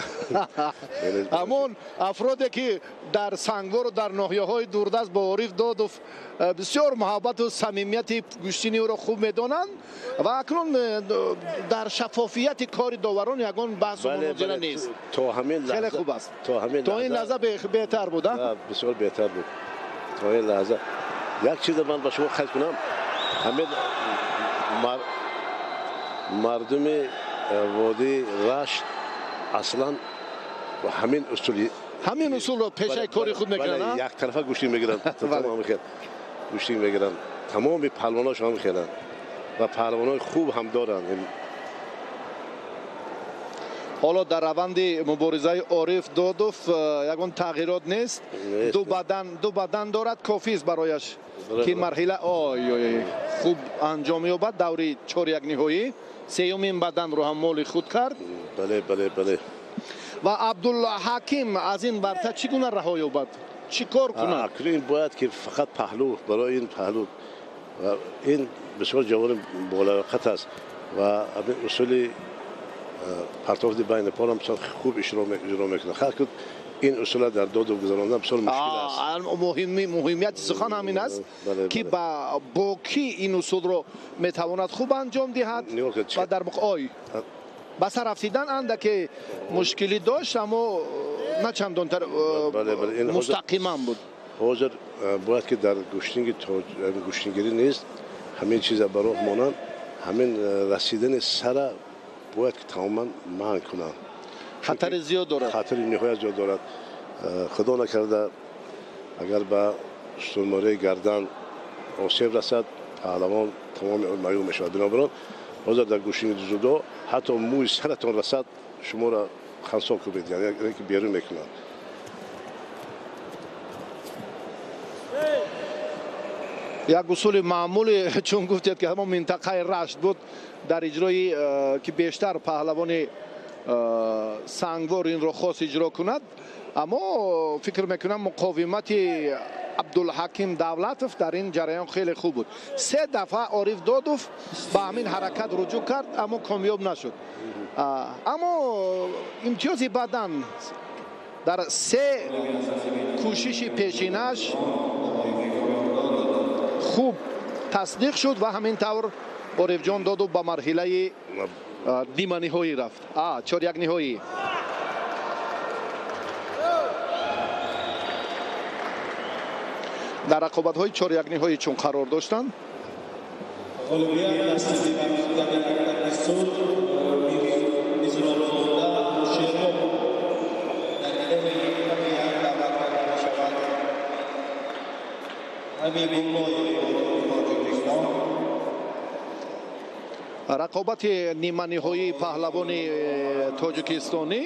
Ҳамон афроде ки дар Сангвору дар ноҳияҳои дурдаст бо Ориф Додов бисёр муҳаббату самимияти гӯштини ӯро хуб медонанд ва акнун дар шаффофияти кори доварон ягон баҳсу мунозира нест. То ҳамин хеле хуб аст. То ҳамин то ин лаҳза беҳтар буд. Бисёр беҳтар буд то ин лаҳза. Як чиза ман ба шумо қайд кунам: ҳамин мардуми водии Рашт аслан ҳамин усули ҳамин усулро пешаи кори худ мекунанд. Яктарафа гӯштӣ мегиранд, гӯштӣ мегиранд. Тамоми паҳлавонош ҳам хеланд ва паҳлавонои хуб ҳам доранд. Ҳоло дар раванди муборизаи Ориф Додов ягон тағйирот нест. Ду бадан, ду бадан дорад, кофист барояш ки марҳила ой ой хуб анҷом ёбад. Даври чорякниҳоӣ сеюмин баданро ҳам моли худ кард. Бале, бале, бале. Ва Абдулҳаким аз ин варта чӣ гуна раҳо ёбад, чӣ кор кунад? Акнун ин бояд ки фақат паҳлу, барои ин паҳлу. Ин бисёр ҷавони болаёқат аст ва усули партофти байни порам бисёр хуб иҷро мекунад. Хар ин усула дар Додов гузарондан бисёр мушкил аст. Муҳимияти сухан ҳамин аст ки бо кӣ ин усулро метавонад хуб анҷом диҳад ва дар ой ба сар афтидан андаке мушкилӣ дошт, аммо на чандонтар мустақиман буд. Ҳозир бояд ки дар гӯштинги гӯштингирӣ нест ҳамин чиза ба роҳ монанд. Ҳамин расидани сара бояд ки тамоман манъ кунанд. Хатари зиёд дорад. Хатари ниҳоят зиёд дорад. Худо накарда агар ба сутунмораи гардан осеб расад, паҳлавон тамоми маъюб мешавад. Бинобар он ҳозир дар гӯштинги дзюдо ҳатто мӯи саратон расад, шуморо хансо кубед, яъне ки берун мекунанд. Як усули маъмули, чун гуфтед ки ҳамон минтақаи Рашт буд дар иҷрои, ки бештар паҳлавони Сангвор инро хос иҷро кунад, аммо фикр мекунам муқовимати Абдулҳаким Давлатов дар ин ҷараён хеле хуб буд. Се дафъа Ориф Додов ба ҳамин ҳаракат руҷӯъ кард, аммо комёб нашуд. Аммо имтиёзи бадан дар се кӯшиши пешинаш хуб тасдиқ шуд ва ҳамин тавр Орифҷон Додов ба марҳилаи ниманиҳоӣ рафт, чорякниҳоӣ. Дар рақобатҳои чорякниҳоӣ чун қарор доштанд, Ғолибият насиби мактаби Суғд Мирзоқзода Шероб дар идомаи як даъват карда мешавад. Ҳабибуллоев, Тоҷикистон. Рақобати ниманиҳоии паҳлавони тоҷикистонӣ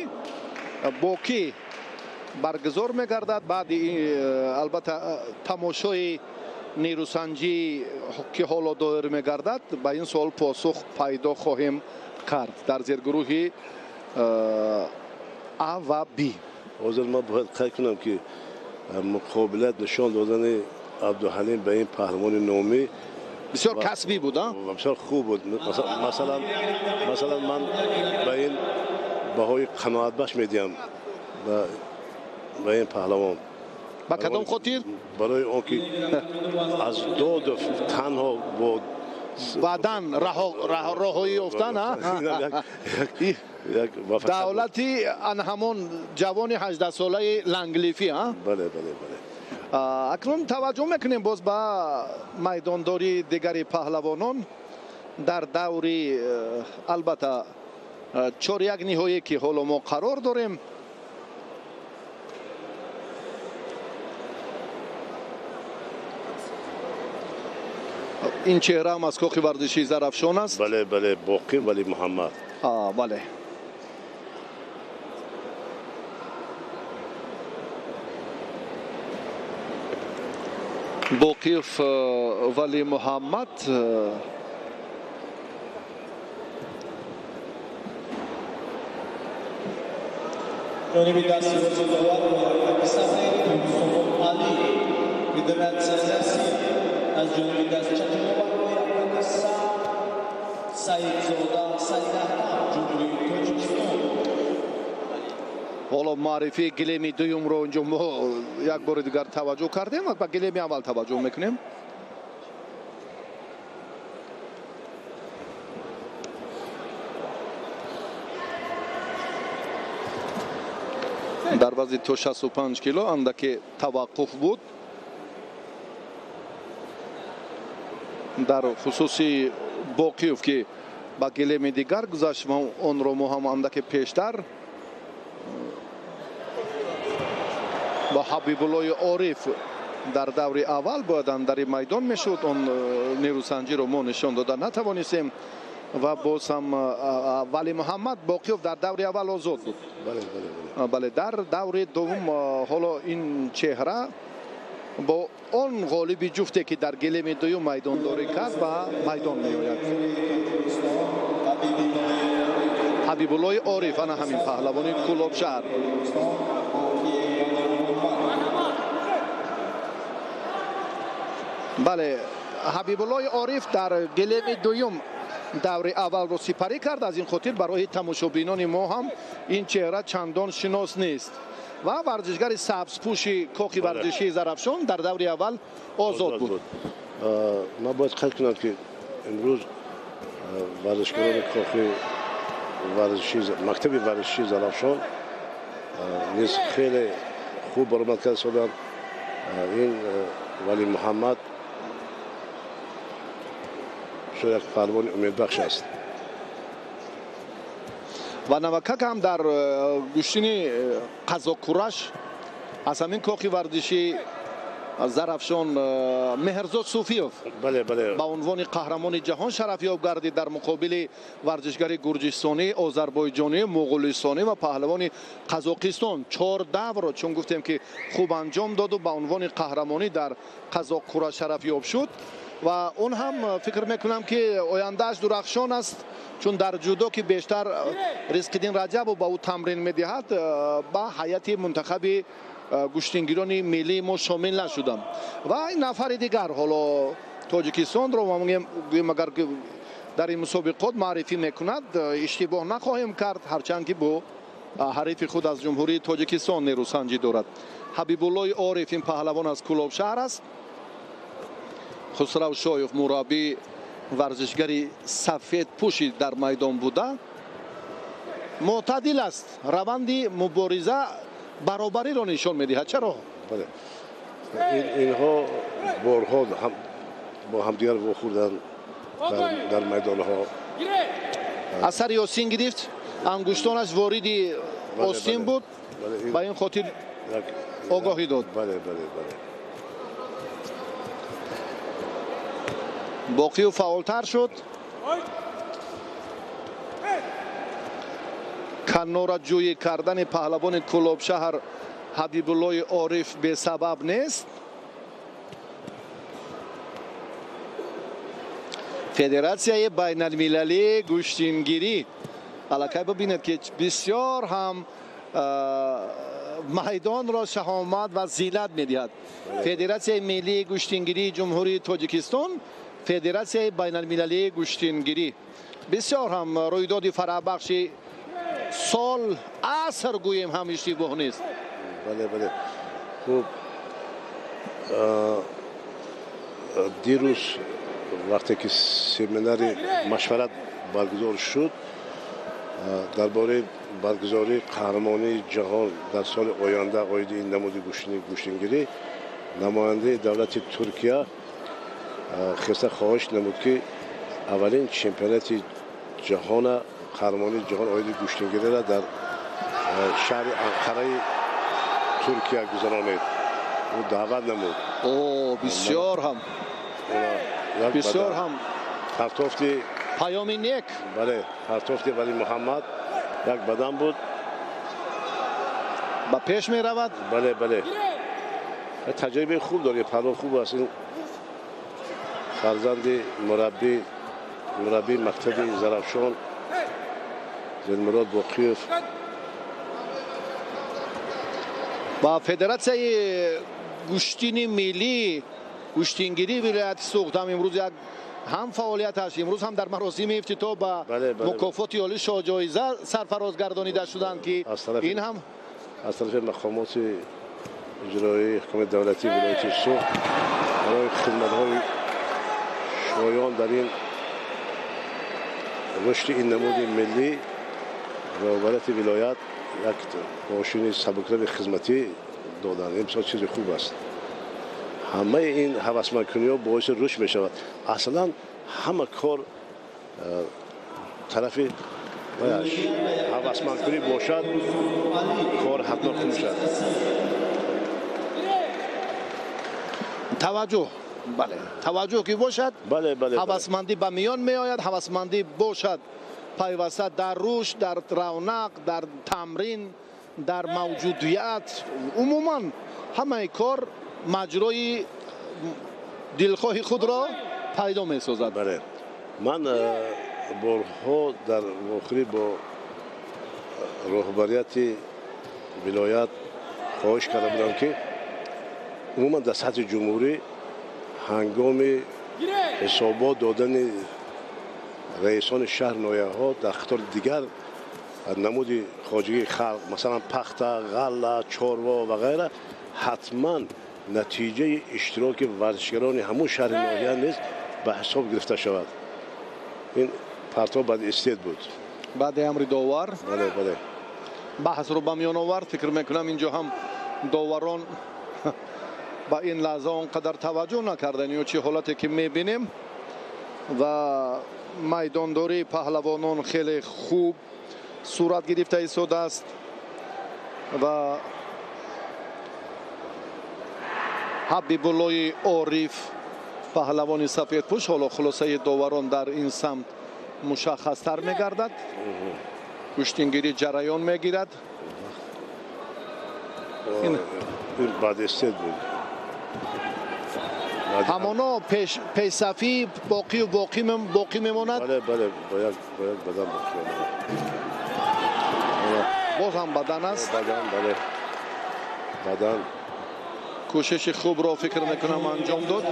бо кӣ баргузор мегардад? Баъди албатта тамошои нерӯсанҷӣ ки ҳоло доир мегардад, ба ин суол посух пайдо хоҳем кард дар зергурӯҳи А ва Б. Ҳозир ман бояд қайд кунам ки муқобилат нишон додани Абдуҳалим ба ин паҳлавони номӣ бисёр касбӣ буд. Бисёр хуб буд. Масалан, ман ба ин баҳои қаноатбахш медиҳам ба ин паҳлавон. Ба кадом хотир? Барои он ки аз Додов танҳо бо Баъдан роҳҳои ёфтан, давлати ан ҳамон ҷавони 18-солаи Ланглифӣ. Бале, бале, бале. Акнун таваҷҷӯҳ мекунем боз ба майдондории дигари паҳлавонон дар даври, албатта, 4-1 ниҳоие, ки ҳоло мо қарор дорем. Ин чеҳра ҳам аз кохи варзишии Зарафшон аст. Бале, бале, Боқӣ Вали Муҳаммад. Бале. Боқиев Вали Муҳаммад ҷониби дасти роси довар бо ҳаракати сафед Юсуф Али, Федератсияи Россия, аз ҷониби дасти чапи довар бо ҳаракати сабз Саидзода Саидаҳмад, Ҷумҳурии Тоҷикистон. Ҳоло муаррифии гилеми дуюмро инҷо мо як бори дигар таваҷҷӯҳ кардем ва ба гилеми аввал таваҷҷӯҳ мекунем. Дар вазни то 65 кило андаке таваққуф буд. Дар хусуси Боқиев, ки ба гилеми дигар гузашт, онро мо ҳам андаке пештар ба Ҳабибуллои Ориф дар даври аввал бояд андари майдон мешуд, он нерӯсанҷиро мо нишон дода натавонистем ва боз ҳам Вали Муҳаммад Боқиев дар даври аввал озод буд. Бале, дар даври дуввум ҳоло ин чеҳра бо он ғолиби ҷуфте, ки дар гилеми дуюм майдондорӣ кард, ба майдон меояд. Ҳабибуллои Ориф, ана ҳамин паҳлавони Кӯлобшаҳр. Бале, Ҳабибуллои Ориф дар гилеми дуюм даври аввалро сипарӣ кард. Аз ин хотир барои тамошобинони мо ҳам ин чеҳра чандон шинос нест ва варзишгари сабзпӯши кохи варзишии Зарафшон дар даври аввал озод буд. Ман бояд қайд кунам, ки имрӯз варзишгарони кохи варзиши, мактаби варзишии Зарафшон низ хеле хуб баромад карда истоданд. Ин Вали Муҳаммад як паҳлавони умедбахш аст. Ва навакак ҳам дар гӯштини қазоқкураш аз ҳамин кохи варзиши Зарафшон Меҳрзод Суфиев ба унвони қаҳрамони ҷаҳон шарафёб гардид дар муқобили варзишгари гурҷистонӣ, озарбойҷонӣ, муғулистонӣ ва паҳлавони Қазоқистон. 4 даврро, чун гуфтем, ки хуб анҷом доду ба унвони қаҳрамонӣ дар қазоқкураш шарафёб шуд ва он ҳам фикр мекунам, ки ояндааш дурахшон аст, чун дар ҷудо, ки бештар Ризқиддин Раҷабов ба ӯ тамрин медиҳад, ба ҳайати мунтахаби гӯштингирони миллии мо шомил нашудам. Ва ин нафари дигар ҳоло Тоҷикистонро гӯем, агар дар ин мусобиқот муаррифӣ мекунад, иштибоҳ нахоҳем кард, ҳарчанд ки бо ҳарифи худ аз Ҷумҳурии Тоҷикистон нерӯсанҷӣ дорад. Ҳабибуллои Ориф, ин паҳлавон аз Кӯлобшаҳр аст. Хусрав Шоев мураббӣ, варзишгари сафедпӯши дар майдон буда, мӯътадил аст. Раванди мубориза баробариро нишон медиҳад. Чаро? Бале, инҳо борҳо бо ҳамдигар вохӯрданд дар майдонҳо. Асари осин гирифт, ангуштонаш вориди осин буд, ба ин хотир огоҳӣ дод. Бале, бале, бале. Боқиев фаъолтар шуд. Канораҷӯӣ кардани паҳлавони Кӯлобшаҳр Ҳабибуллои Ориф бесабаб нест. Федератсияи байналмилалии гӯштингирӣ аллакай бибинед, ки бисёр ҳам майдонро шаҳомат ва зинат медиҳад. Федератсияи миллии гӯштингирии Ҷумҳурии Тоҷикистон, Федератсияи байналмилалии гӯштингирӣ, бисёр ҳам рӯйдоди фараҳбахши сол, аср гӯем ҳам иштибоҳ нест. Бале, бале. Хуб, дирӯз Вақте ки семинари машварат баргузор шуд дар бораи баргузории қаҳрамонии ҷаҳон дар соли оянда оиди ин намуди гӯштингирӣ, намояндаи давлати Туркия хеста хоҳиш намуд, ки аввалин чемпионати ҷаҳона, қаҳрамонии ҷаҳон оиди гӯштингириро дар шаҳри Анқараи Туркия гузаронед. Ӯ даъват намуд. О, бисёр ҳам, бисёр ҳам партофти паёми нек. Бале, партофти Вали Муҳаммад як бадан буд. Ба пеш меравад. Бале, бале, таҷрибаи хуб дорад, паҳлавон хуб аст. Ин фарзанди мураббии мактаби Зарафшон Зинмурод Боқиев. Ба федератсияи гӯштини миллӣ, гӯштингирии вилояти Суғд ҳам имрӯз як ҳам фаъолияташ, имрӯз ҳам дар маросими ифтитоҳ ба мукофоти олӣ шоҳҷоиза сарфароз гардонида шуданд, ки ин ҳам аз тарафи мақомоти иҷроии ҳукумати давлатии вилояти Суғд барои хидматҳои шоён дар ин рушди ин намуди миллӣ роҳбарияти вилоят як мошини сабукрави хизматӣ доданд. Ин бисёр чизи хуб аст. Ҳамаи ин ҳавасмандкуниҳо боиси рушд мешавад. Аслан ҳама кор тарафи ҳавасмандкунӣ бошад, кор ҳатман хуб мешавад. Таваҷҷӯҳ, бале, таваҷҷӯҳ ки бошад, ҳавасмандӣ ба миён меояд. Ҳавасмандӣ бошад пайваста дар рушд, дар равнақ, дар тамрин, дар мавҷудият, умуман ҳамаи кор маҷрои дилхоҳи худро пайдо месозад. Бале, ман борҳо дар вохӯрӣ бо роҳбарияти вилоят хоҳиш карда будам, ки умуман дар сатҳи ҷумҳурӣ ҳангоми ҳисобот додани раисони шаҳр, ноҳияҳо дар қатори дигар намуди хоҷагии халқ, масалан пахта, ғалла, чорво ва ғайра, ҳатман натиҷаи иштироки варзишгарони ҳамун шаҳри ноҳия низ ба ҳисоб гирифта шавад. Ин партов баъди истед буд. Баъди амри довар. Бале, бале. Баҳсро ба миён овард. Фикр мекунам инҷо ҳам доварон ба ин лаҳза он қадар таваҷҷӯҳ накарданд ё чӣ ҳолате ки мебинем ва майдондории паҳлавонон хеле хуб сурат гирифта истодааст ва Ҳабибуллои Ориф, паҳлавони сафедпӯш, ҳоло хулосаи доварон дар ин самт мушаххастар мегардад. Гӯштингирӣ ҷараён мегирад. Баъд истед буд. Ҳамоно пешсафӣ боқию боқӣ мемонад. Бале, бале, бо як бадан боқӣ мемонад. Боз ҳам бадан аст. Бадан, бале, бадан. Кӯшиши хубро фикр мекунам анҷом дод.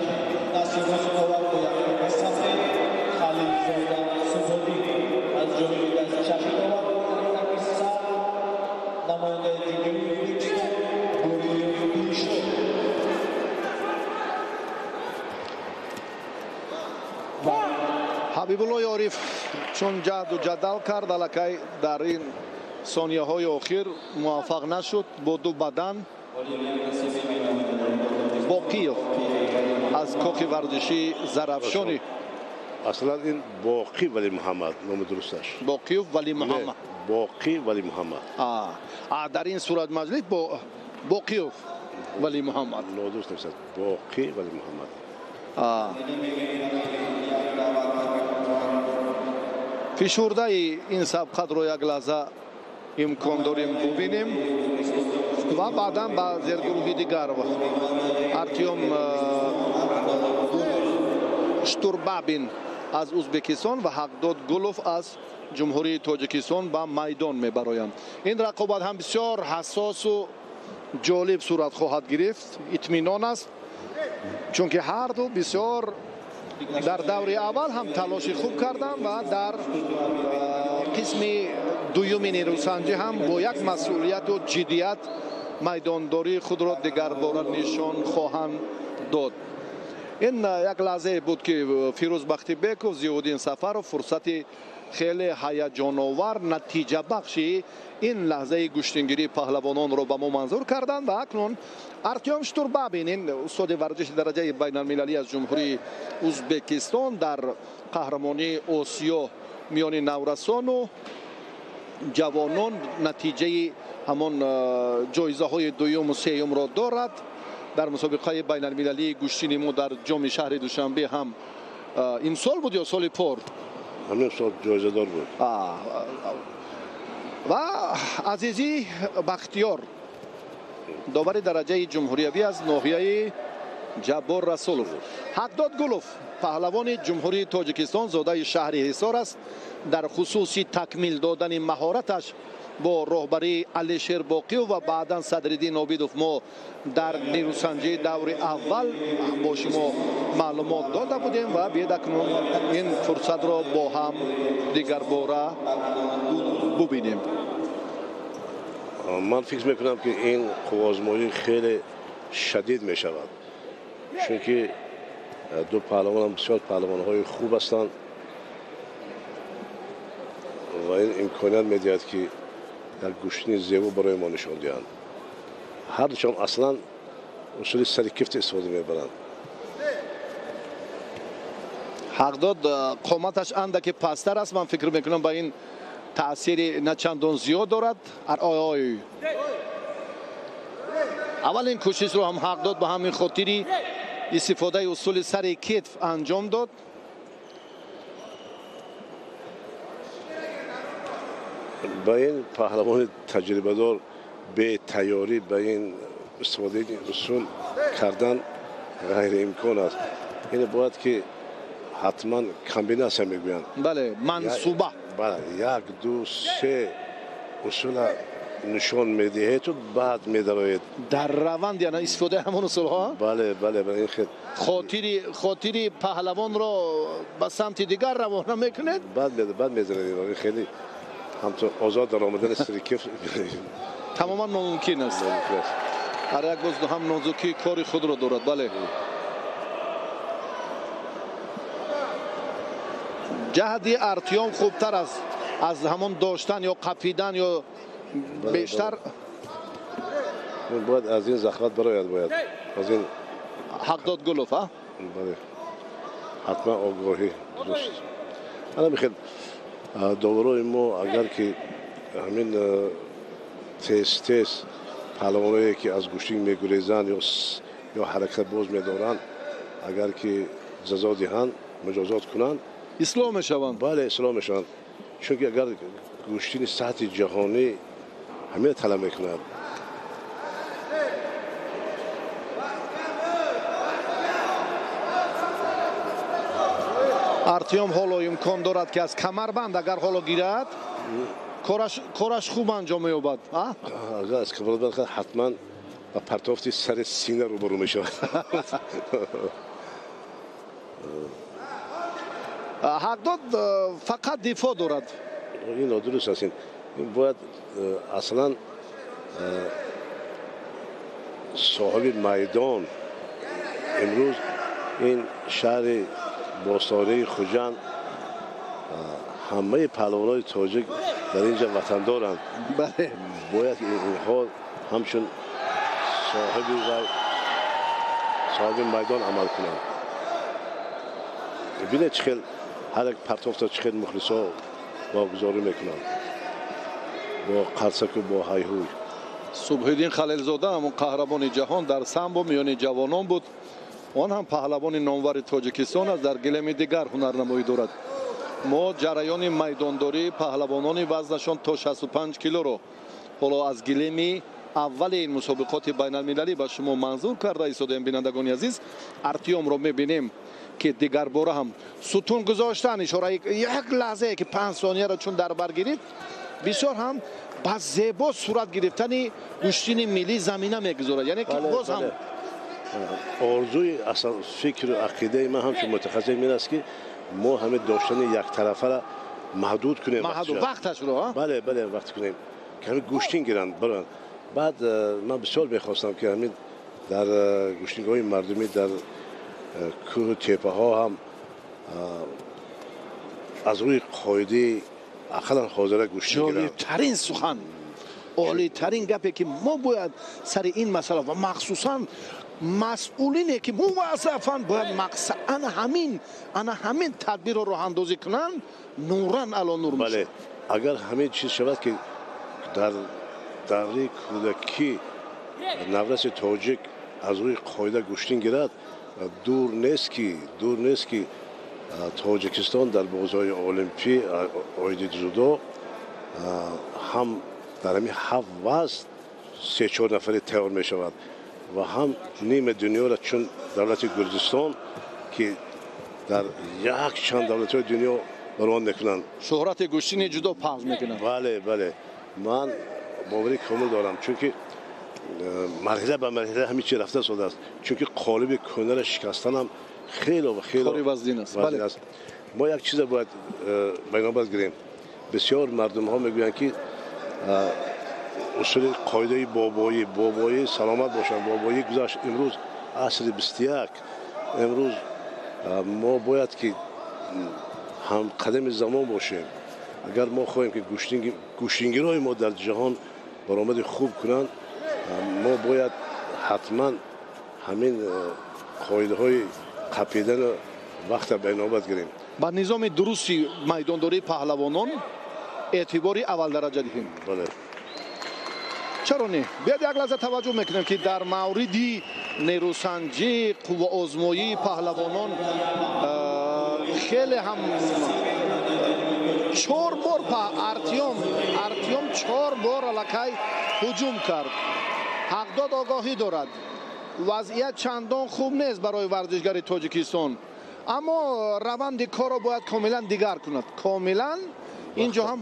Ҳабибуллои Ориф чун ҷаҳду ҷадал кард, аллакай дар ин сонияҳои охир муваффақ нашуд бо ду бадан. Боқиев аз кохи варзишии Зарафшони. Аслан ин Боқӣ Вали Муҳаммад номи дурусташ. Боқиев Вали Муҳаммад. Боқӣ Вали Муҳаммад. Дар ин сурат маҷлис Боқиев Вали Муҳаммад. Нодуруст нависад. Боқӣ Вали Муҳаммад. Фишурдаи ин сабқатро як лаҳза имкон дорем бубинем ва баъдан ба зергурӯҳи дигар Артём Штурбабин аз Узбекистон ва Ҳақдод Гулов аз Ҷумҳурии Тоҷикистон ба майдон мебароянд. Ин рақобат ҳам бисёр ҳассосу ҷолиб сурат хоҳад гирифт, итминон аст, чунки ҳарду бисёр дар даври аввал ҳам талоши хуб карданд ва дар қисми дуюми нерӯсанҷӣ ҳам бо як масъулияту ҷиддият майдондории худро дигарбора нишон хоҳанд дод. Ин як лаҳзае буд, ки Фирӯз Бахтибеков, Зиёвуддин Сафаров фурсати хеле ҳаяҷоновар, натиҷабахши ин лаҳзаи гӯштингирии паҳлавононро ба мо манзур карданд. Ва акнун Артём Штурбабин, ин устоди варзиши дараҷаи байналмилалӣ аз Ҷумҳурии Узбекистон, дар қаҳрамонии Осиё миёни наврасону ҷавонон натиҷаи ҳамон ҷоизаҳои дуюму сеюмро дорад. Дар мусобиқаи байналмилалии гӯштини мо дар ҷоми шаҳри Душанбе ҳам имсол буд ё соли пор? Ҳамин сол ҷоизадор буд. Ва Азизӣ Бахтиёр, довари дараҷаи ҷумҳуриявӣ аз ноҳияи Ҷаббор Расулов. Ҳақдод Гулов, паҳлавони Ҷумҳурии Тоҷикистон, зодаи шаҳри Ҳисор аст. Дар хусуси такмил додани маҳораташ бо роҳбарии Алишер Боқиев ва баъдан Садриддин Обидов мо дар нерӯсанҷии даври аввал бо шумо маълумот дода будем ва биед акнун ин фурсатро бо ҳам дигарбора бубинем. Ман фикр мекунам, ки ин қувваозмоӣ хеле шадид мешавад, чунки ду паҳлавонам бисёр паҳлавонҳои хуб ҳастанд ва ин имконият медиҳад, ки як гӯштини зебо барои мо нишон диҳанд. Ҳардушон аслан усули сари кифт истифода мебаранд. Ҳақдод қоматаш андаке пасттар аст, ман фикр мекунам, ба ин таъсири начандон зиёд дорад. Ой, аввалин кӯшишро ҳам Ҳақдод ба ҳамин хотири истифодаи усули сари китф анҷом дод. Ба ин паҳлавони таҷрибадор бетайёрӣ ба ин истифодаи усул кардан ғайриимкон аст. Ин бояд ки ҳатман комбинатсия мегӯянд. Бале, мансуба. Бале, як, ду, се усула нишон медиҳеду баъд медароед. Дар раванд яна истифодаи ҳамон усулҳо. Бале, бале, ин хел хотири паҳлавонро ба самти дигар равона мекунед. Баъд мезанед. Ин хеле ҳамчун озод даромадани сари киф тамоман номумкин аст. Ҳар як боз ҳам нозукии кори худро дорад. Бале, ҷаҳди Артём хубтар аст аз ҳамон доштан ё қапидан ё бештар. Бояд аз ин захват барояд, бояд аз ин Ҳақдод Гулов. Бале, ҳатман огоҳӣ дуруст. Ана мехел доварои мо, агар ки ҳамин тез тез паҳлавоное, ки аз гӯштин мегурезанд ё ҳаракат боз медоранд, агар ки ҷазо диҳанд, муҷозот кунанд, ислоҳ мешаванд. Бале, ислоҳ мешаванд, чунки агар гӯштини сатҳи ҷаҳонӣ ҳамин талаб мекунад. Артём ҳоло имкон дорад, ки аз камарбанд агар ҳоло гирад, кораш хуб анҷом меёбад. Агар аз камарбанд, ҳатман ба партофти сари сина рӯбарӯ мешавад. Ҳақдод фақат дифоъ дорад. Ин нодуруст аст. Ин бояд аслан соҳиби майдон имрӯз ин шаҳри бостонии Хуҷанд, ҳамаи паҳлавонои тоҷик дар ин ҷо ватандоранд. Бояд инҳо ҳамчун соҳиби майдон амал кунанд. Бинед, чӣ хел ҳар як партофта чӣ хел мухлисо вогузорӣ мекунанд бо қарсаку бо ҳайҳуй. Субҳиддин Халилзода, ҳамон қаҳрамони ҷаҳон дар самбо миёни ҷавонон буд. Он ҳам паҳлавони номвари Тоҷикистон аст, дар гилеми дигар ҳунарнамоӣ дорад. Мо ҷараёни майдондории паҳлавонони вазнашон то 65 килоро ҳоло аз гилеми аввали ин мусобиқоти байналмилалӣ ба шумо манзур карда истодаем. Бинандагони азиз, Артёмро мебинем, ки дигарбора ҳам сутун гузоштан, ишораи як лаҳзае, ки 5 сонияро чун дар бар гирифт, бисёр ҳам ба зебо сурат гирифтани гӯштини миллӣ замина мегузорад, яъне ки боз ҳам Орзуи асл, фикру ақидаи ман ҳамчун мутахассис ин аст, ки мо ҳамин доштани яктарафаро маҳдуд кунем. Вақташро. Бале, бале, вақт кунем, ки ҳамин гӯштин гиранд, баранд. Баъд ман бисёр мехостам, ки ҳамин дар гӯштингоҳи мардумӣ дар Кӯҳу теппаҳо ҳам аз рӯи қоидаи ақаллан ҳозира гӯштин гиранд. Ҷолибтарин сухан, олитарин гапе ки мо бояд сари ин масъала ва махсусан масъулине ки муваззафанд бояд ана ҳамин тадбирро роҳандозӣ кунанд, нуран ало нур мешавад. Бале, агар ҳамин чиз шавад ки дар давраи кӯдакӣ навраси тоҷик аз рӯи қоида гӯштин гирад, дур нест ки Тоҷикистон дар бозиҳои олимпӣ оиди дзюдо ҳам дар ҳамин ҳафт вазн 3-4 нафаре тайёр мешавад ва ҳам нима дунёро чун давлати Гурҷистон ки дар якчанд давлатҳои дунё барон мекунанд, шӯҳрати гӯштини ҷудо паҳн мекунанд. Бале, бале, ман боварӣ комил дорам, чунки марҳила ба марҳила ҳамин чи рафта истодааст, чунки қолиби кӯнаро шикастанам хеле ва хеле кори вазнин аст. Бале, мо як чиза бояд ба инобат гирем. Бисёр мардумҳо мегӯянд ки усули қоидаи бобоӣ саломат бошанд, бобоӣ гузашт, имрӯз асри 21, имрӯз мо бояд ки ҳамқадами замон бошем. Агар мо хоҳем ки гӯштингирои мо дар ҷаҳон баромади хуб кунанд, мо бояд ҳатман ҳамин қоидаҳои қапидану вақта ба инобат гирем. Ба низоми дурусти майдондории паҳлавонон эътибори аввалдараҷа диҳем. Бале. Чаро не? Биёд як лаҳза таваҷҷӯҳ мекунем ки дар мавриди нерӯсанҷӣ, қувваозмоии паҳлавонон хеле ҳам 4 бор Артём 4 бор аллакай ҳуҷум кард. Ҳақдод огоҳӣ дорад. Вазъият чандон хуб нест барои варзишгари Тоҷикистон, аммо раванди корро бояд комилан дигар кунад. Комилан инҷо ҳам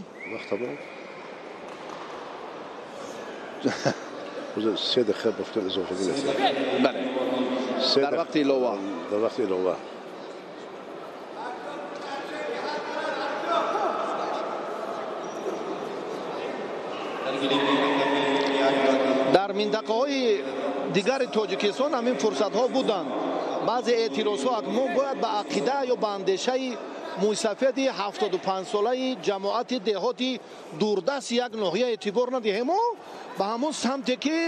се дақиқа ба фикр изофагӣ мекунад. Бале, дар вақти илова. Дар вақти илова. Дар минтақаҳои дигари Тоҷикистон ҳамин фурсатҳо буданд. Баъзе эътирозҳо мо бояд ба ақида ё ба андешаи мӯйсафеди 75-солаи ҷамоати деҳоти дурдасти як ноҳия эътибор надиҳему ба ҳамон самте ки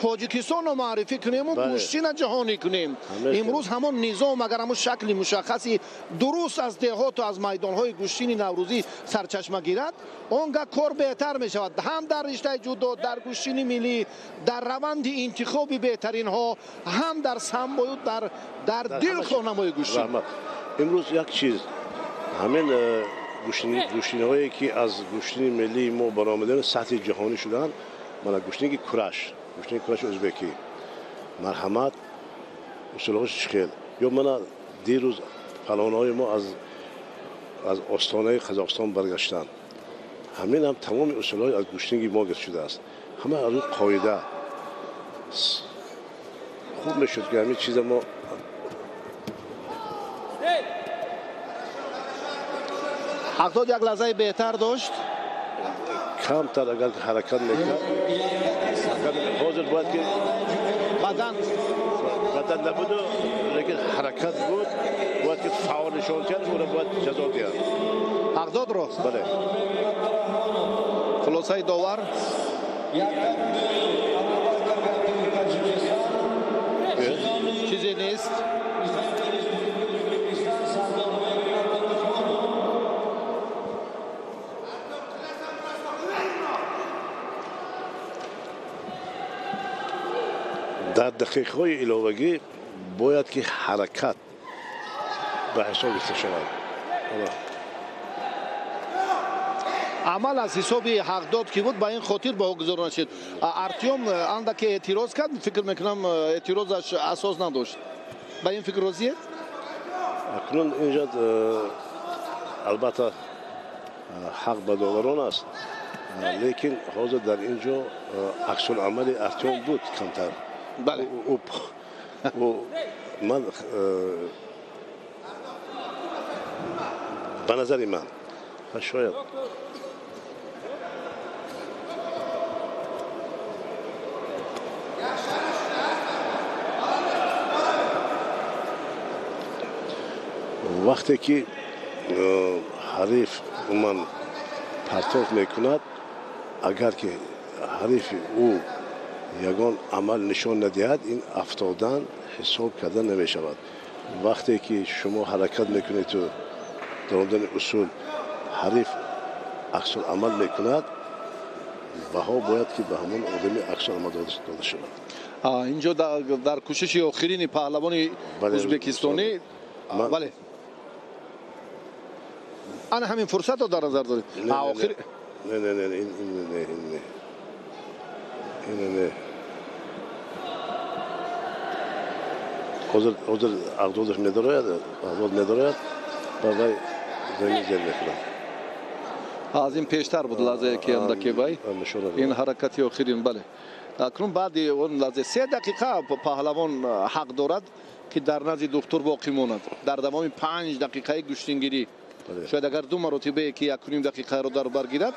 Тоҷикистонро муаррифӣ кунему гӯштина ҷаҳонӣ кунем. Имрӯз ҳамон низом, агар ҳамон шакли мушаххаси дуруст аз деҳоту аз майдонҳои гӯштини наврӯзӣ сарчашма гирад, он гаҳ кор беҳтар мешавад ҳам дар риштаи ҷудо, дар гӯштини миллӣ, дар раванди интихоби беҳтаринҳо, ҳам дар самбою дар дилхонамои гӯштин. Имрӯз як чиз, ҳамин гӯштиниҳое ки аз гӯштини миллии мо баромаданд сатҳи ҷаҳонӣ шуданд, мана гӯштинги кураш, гӯштинги кураши ӯзбекӣ, марҳамат, усулҳош чӣ хел. Ё мана дирӯз палвонҳои мо аз остонаи Қазоқистон баргаштанд. Ҳамин ҳам тамоми усулҳои аз гӯштинги мо гирифта шудааст. Ҳама аз рӯи қоида. Хуб мешуд ки ҳамин чиза мо Ҳақдод як лаҳзаи беҳтар дошт. Камтар агар ҳаракат мекард, ҳозир бояд ки бадан набуду, лекин ҳаракат буд, бояд ки фаъол нишон диҳад, ӯро бояд ҷазо диҳад. Ҳақдодро? Бале. Хулосаи довар? Чизе нест. Дар дақиқаҳои иловагӣ бояд ки ҳаракат ба ҳисоб гирифта шавад. Амал аз ҳисоби ҳақдод ки буд, ба ин хотир ба ӯ гузор нашид. Артём андаке эътироз кард, фикр мекунам эътирозаш асос надошт. Ба ин фикр розиед? Акнун инҷо албатта ҳақ ба доварон аст, лекин ҳозир дар ин ҷо аксуламали Артём буд камтар. Бале. Ман ба назари ман шояд Вақте ки ҳариф умуман партоф мекунад, агар ки ҳарифи ӯ ягон амал нишон надиҳад, ин афтодан ҳисоб карда намешавад. Вақте ки шумо ҳаракат мекунед даромадани усул ҳариф аксуламал мекунад, баҳо бояд ки ба ҳамон одами аксуламал дода шавад. Инҷо дар кӯшиши охирини паҳлавони ӯзбекистонӣ, бале, ана ҳамин фурсатро дар назар доред. Не, не, не, не, не, не, не. Ҳозир Ағдодов медарояд, Ағдод медарояд ва вай замин зер мекунад. Аз ин пештар буд лаҳзае ки андаке вай ин ҳаракати охирин, бале. Акнун баъди он лаҳза 3 дақиқа паҳлавон ҳақ дорад ки дар назди духтур боқӣ монад. Дар давоми 5 дақиқаи гӯштингирӣ, шояд агар 2 маротибае ки 1.5 дақиқаро дар бар гирад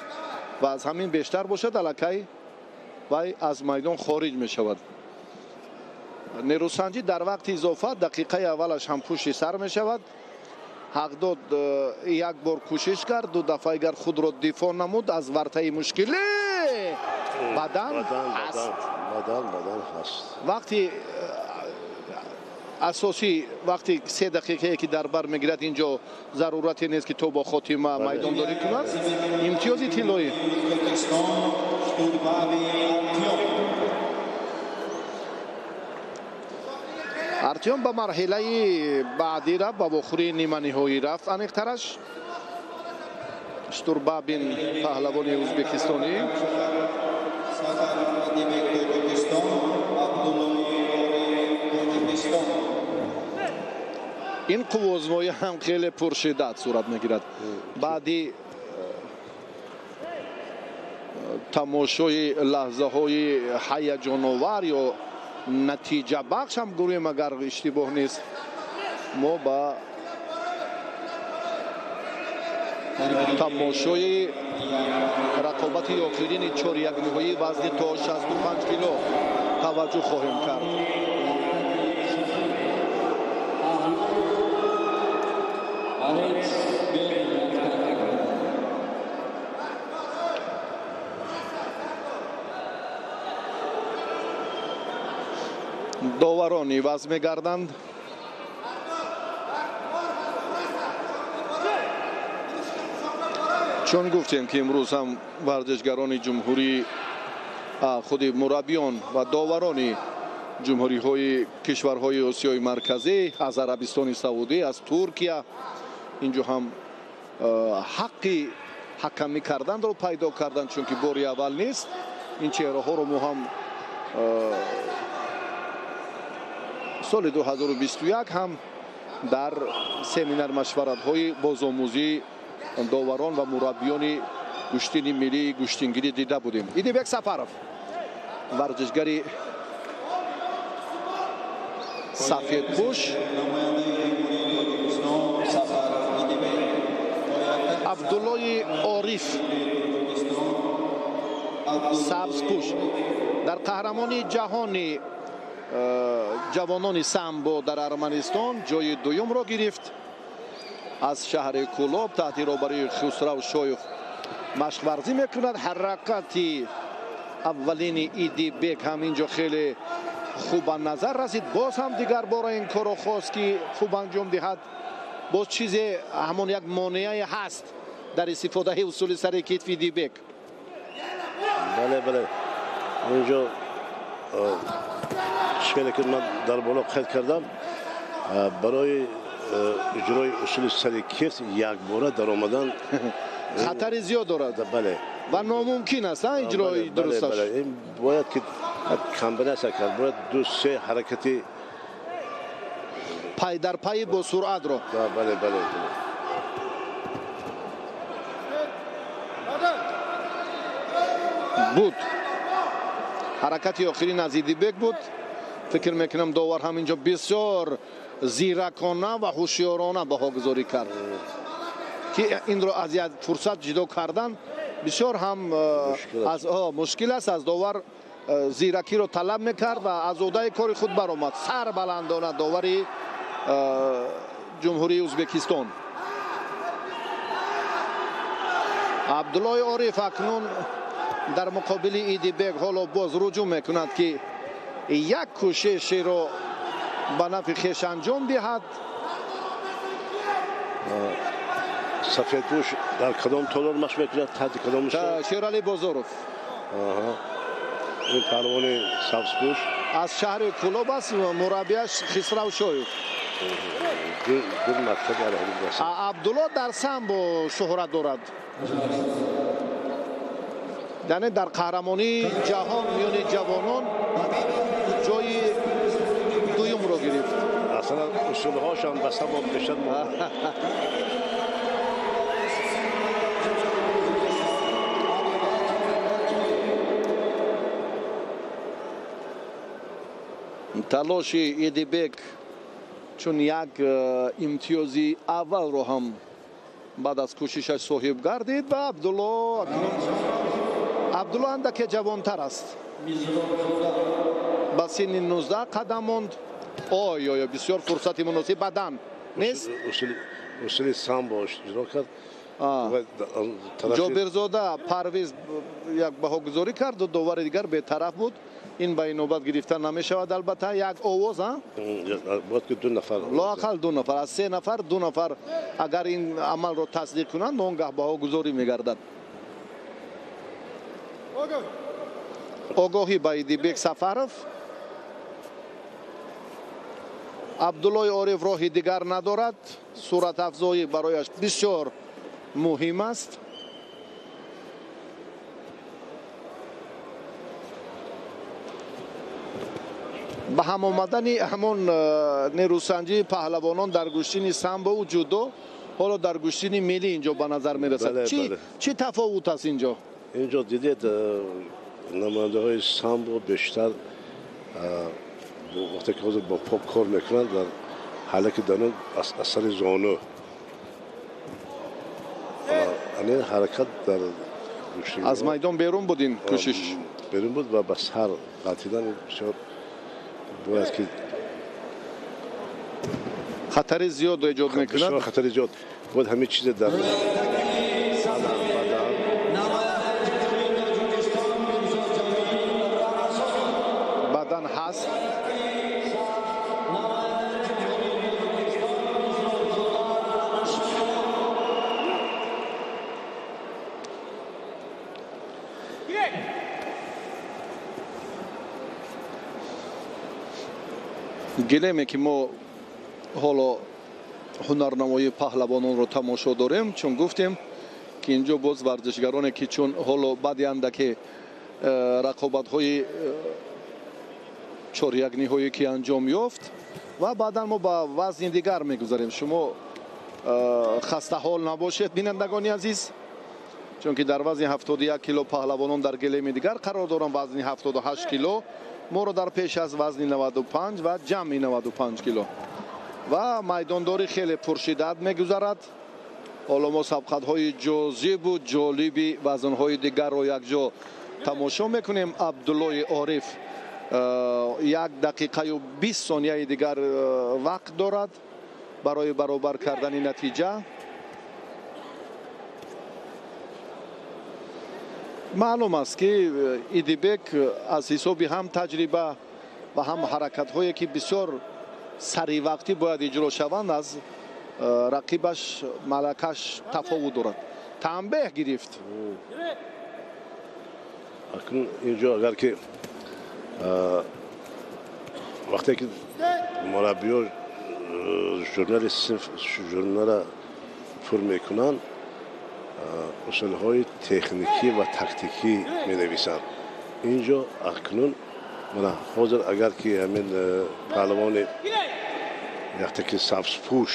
ва аз ҳамин бештар бошад, аллакай вай аз майдон хориҷ мешавад. Нерӯсанҷӣ дар вақти изофа дақиқаи аввалаш ҳам пушти сар мешавад. Ҳақдод як бор кӯшиш кард, 2 дафъа агар худро дифоъ намуд аз вартаи мушкилӣ, бадан ҳаст. Бадан ҳаст. Вақти асосӣ, вақти 3 дақиқае ки дар бар мегирад, инҷо зарурате нест ки то бо хотима майдондорӣ кунад. Имтиёзи тиллоӣ. Артём ба марҳилаи баъдӣ рафт, ба вохӯрии ниманиҳоӣ рафт. Аниқтараш Штурбабин паҳлавони ӯзбекистонӣ. Ин қувваозмоӣ ҳам хеле пуршиддат сурат мегирад. Баъди тамошои лаҳзаҳои ҳаяҷоновар ё натиҷабахш ҳам гӯем, агар иштибоҳ нест, мо ба тамошои рақобати охирини чорякниҳоии вазни то 65 кило таваҷҷӯҳ хоҳем кард. Доварон иваз мегарданд. Чун гуфтем ки имрӯз ҳам варзишгарони ҷумҳурӣ, худи мураббиён ва доварони ҷумҳуриҳои кишварҳои Осиёи Марказӣ, аз Арабистони Саудӣ, аз Туркия инҷо ҳам ҳаққи ҳакамӣ карданро пайдо карданд, чунки бори аввал нест. Ин чеҳраҳоро мо ҳам соли 2021 ҳам дар семинар машваратҳои бозомӯзии доварон ва мураббиёни гӯштини миллии гӯштингирӣ дида будем. Идибек Сафаров, варзишгари сафедпӯш, Абдуллои Ориф сабзпӯш дар қаҳрамони ҷаҳони ҷавонони самбо дар Арманистон ҷои дуюмро гирифт. Аз шаҳри Кӯлоб таҳти роҳбарии Хусрав Шоев машқварзӣ мекунад. Ҳаракати аввалини Идибек ҳам инҷо хеле хуб ба назар расид. Боз ҳам дигар бора ин корро хост ки хуб анҷом диҳад. Боз чизе ҳамон як монеае ҳаст дар истифодаи усули сари китфи Идибек. Бале, бале, инҷо чизе ки ман дар боло қайд кардам, барои иҷрои усули сари китф якбора даромадан хатари зиёд дорад. Бале, ва номумкин аст иҷрои дурусташ. Ин бояд ки комбинатсия кард, бояд 2-3 ҳаракати пай дар пай бо суръатро. Бале, бале. Буд ҳаракати охирин аз Идибек буд. Фикр мекунам довар ҳам инҷо бисёр зиракона ва ҳушёрона баҳогузорӣ кард ки инро аз як фурсат ҷудо кардан бисёр ҳам мушкил аст. Аз довар зиракиро талаб мекард ва аз уҳдаи кори худ баромад. Сар баландона довари Ҷумҳурии Ӯзбекистон. Абдуллои Ориф акнун дар муқобили Идибек ҳоло боз руҷӯъ мекунад, ки як кӯшишеро ба нафъи хеш анҷом диҳад. Сафедпӯш дар кадом толор машқ мекунад? Таҳти кадом устод? Шералӣ Бозоров. Ин паҳлавони сабзпӯш аз шаҳри Кӯлоб аст, мураббияш Хисрав Шоев. Ду мактаб алоҳида аст. Абдулло дар самбо шӯҳрат дорад, яъне дар қаҳрамонии ҷаҳон миёни ҷавонон ҷои дуюмро гирифт. Аслан усулҳошам ба самбо бештар. Талоши Идибек чун як имтиёзи аввалро ҳам баъд аз кӯшишаш соҳиб гардид ва Абдулло Абдулло андаке ҷавонтар аст, ба синни 19 қадам монд. Ой ой, бисёр фурсати муносиб бадан нест. Усули самбо иҷро кард. Ҷобирзода Парвиз як баҳогузорӣ карду довари дигар бетараф буд. Ин ба инобат гирифта намешавад. Албатта як овоз, бояд ки ду нафар, лоақал ду нафар, аз се нафар ду нафар агар ин амалро тасдиқ кунанд, он гаҳ баҳогузорӣ мегардад. Огоҳӣ ба Идибек Сафаров. Абдуллои Ориф роҳи дигар надорад. Суратафзоӣ барояш бисёр муҳим аст. Ба ҳам омадани ҳамон нерӯсанҷии паҳлавонон дар гӯштини самбову ҷудо ҳоло дар гӯштини миллӣ инҷо ба назар мерасад. Чӣ тафовут аст инҷо? Инҷо дидед, намояндаҳои самбо бештар вақте ки ҳозир бо по кор мекунанд, дар ҳалаки данон асари зону ин ҳаракат дар аз майдон берун буд, ин кӯшиш берун буд ва ба сар ғалтидан бисёр бояд ки хатари зиёд эҷод мекунад. Бисёр хатари зиёд бояд ҳамин чизе дар бадан ҳаст. Гилеме ки мо ҳоло ҳунарнамоии паҳлавононро тамошо дорем, чун гуфтем ки инҷо боз варзишгароне ки чун ҳоло баъди андаке рақобатҳои чорякниҳое ки анҷом ёфт ва баъдан мо ба вазни дигар мегузарем. Шумо хастаҳол набошед, бинандагони азиз, чунки дар вазни 71 кило паҳлавонон дар гилеми дигар қарор доранд. Вазни 78 кило моро дар пеш аз вазни 95 ва ҷамъи 95 кило ва майдондорӣ хеле пуршиддат мегузарад. Ҳоло мо сабқатҳои ҷозибу ҷолиби вазнҳои дигарро якҷо тамошо мекунем. Абдуллои Ориф 1 дақиқаю 20 сонияи дигар вақт дорад барои баробар кардани натиҷа. Маълум аст ки Идибек аз ҳисоби ҳам таҷриба ва ҳам ҳаракатҳое ки бисёр саривақтӣ бояд иҷро шаванд, аз рақибаш малакаш тафовут дорад. Танбеҳ гирифт. Акнун инҷо агар ки вақте ки мураббиё журнали синф журнала пур мекунанд, усулҳои техникӣ ва тактикӣ менависанд. Инҷо акнун мана ҳозир агар ки ҳамин паҳлавони яхте ки сабзпӯш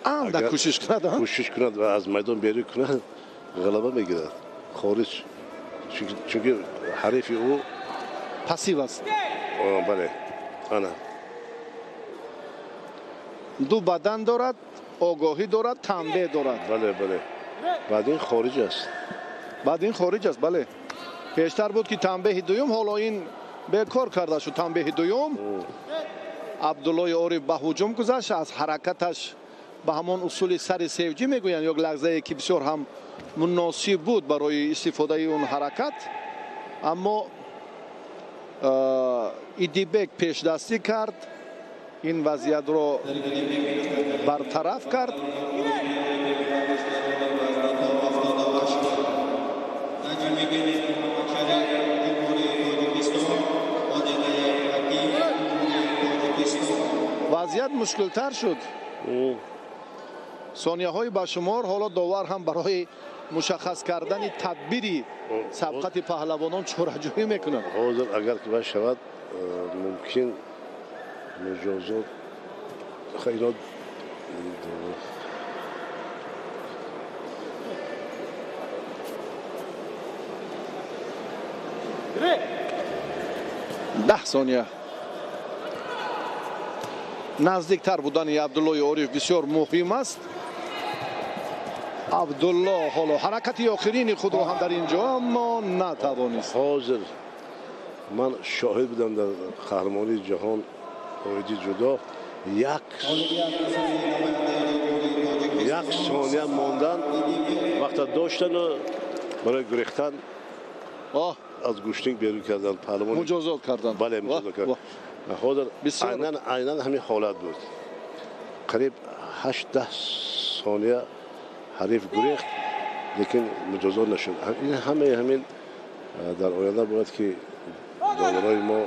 андак кӯшиш кунад, кӯшиш кунад ва аз майдон берун кунад, ғалаба мегирад. Хориҷ, чунки ҳарифи ӯ пассив аст. Бале, ана ду бадан дорад, огоҳӣ дорад, танбеҳ дорад. Бале, бале. Баъд ин хориҷ аст. Баъд ин хориҷ аст, бале. Пештар буд ки танбеҳи дуюм, ҳоло ин бекор карда шуд танбеҳи дуюм. Абдуллои Ориф ба ҳуҷум гузашт, аз ҳаракаташ ба ҳамон усули сари севҷӣ мегӯянд, як лаҳзае ки бисёр ҳам муносиб буд барои истифодаи он ҳаракат, аммо Идибек пешдастӣ кард, ин вазъиятро бартараф кард. Вазъият мушкилтар шуд. Сонияҳои ба шумор ҳоло довар ҳам барои мушаххас кардани тадбири сабқати паҳлавонон чораҷӯӣ мекунад. Ҳозир агар ки шавад, мумкин муҷозот хайрот. Даҳ сония. Наздиктар будани Абдуллои Ориф бисёр муҳим аст. Абдулло ҳоло ҳаракати охирини худро ҳам дар ин ҷо, аммо натавонист. Ҳозир ман шоҳид будам дар қаҳрамонии ҷаҳон оиди ҷудо, як сония мондан вақта доштану барои гурехтан аз гӯштинг берун кардан, паҳлавон муҷозот кардан. Бале, муҷозот кардан. Ҳозир айнан ҳамин ҳолат буд. Қариб 8-10 сония ҳариф гурехт, лекин муҷозот нашуд. Ин ҳамаи ҳамин дар оянда бояд ки доварои мо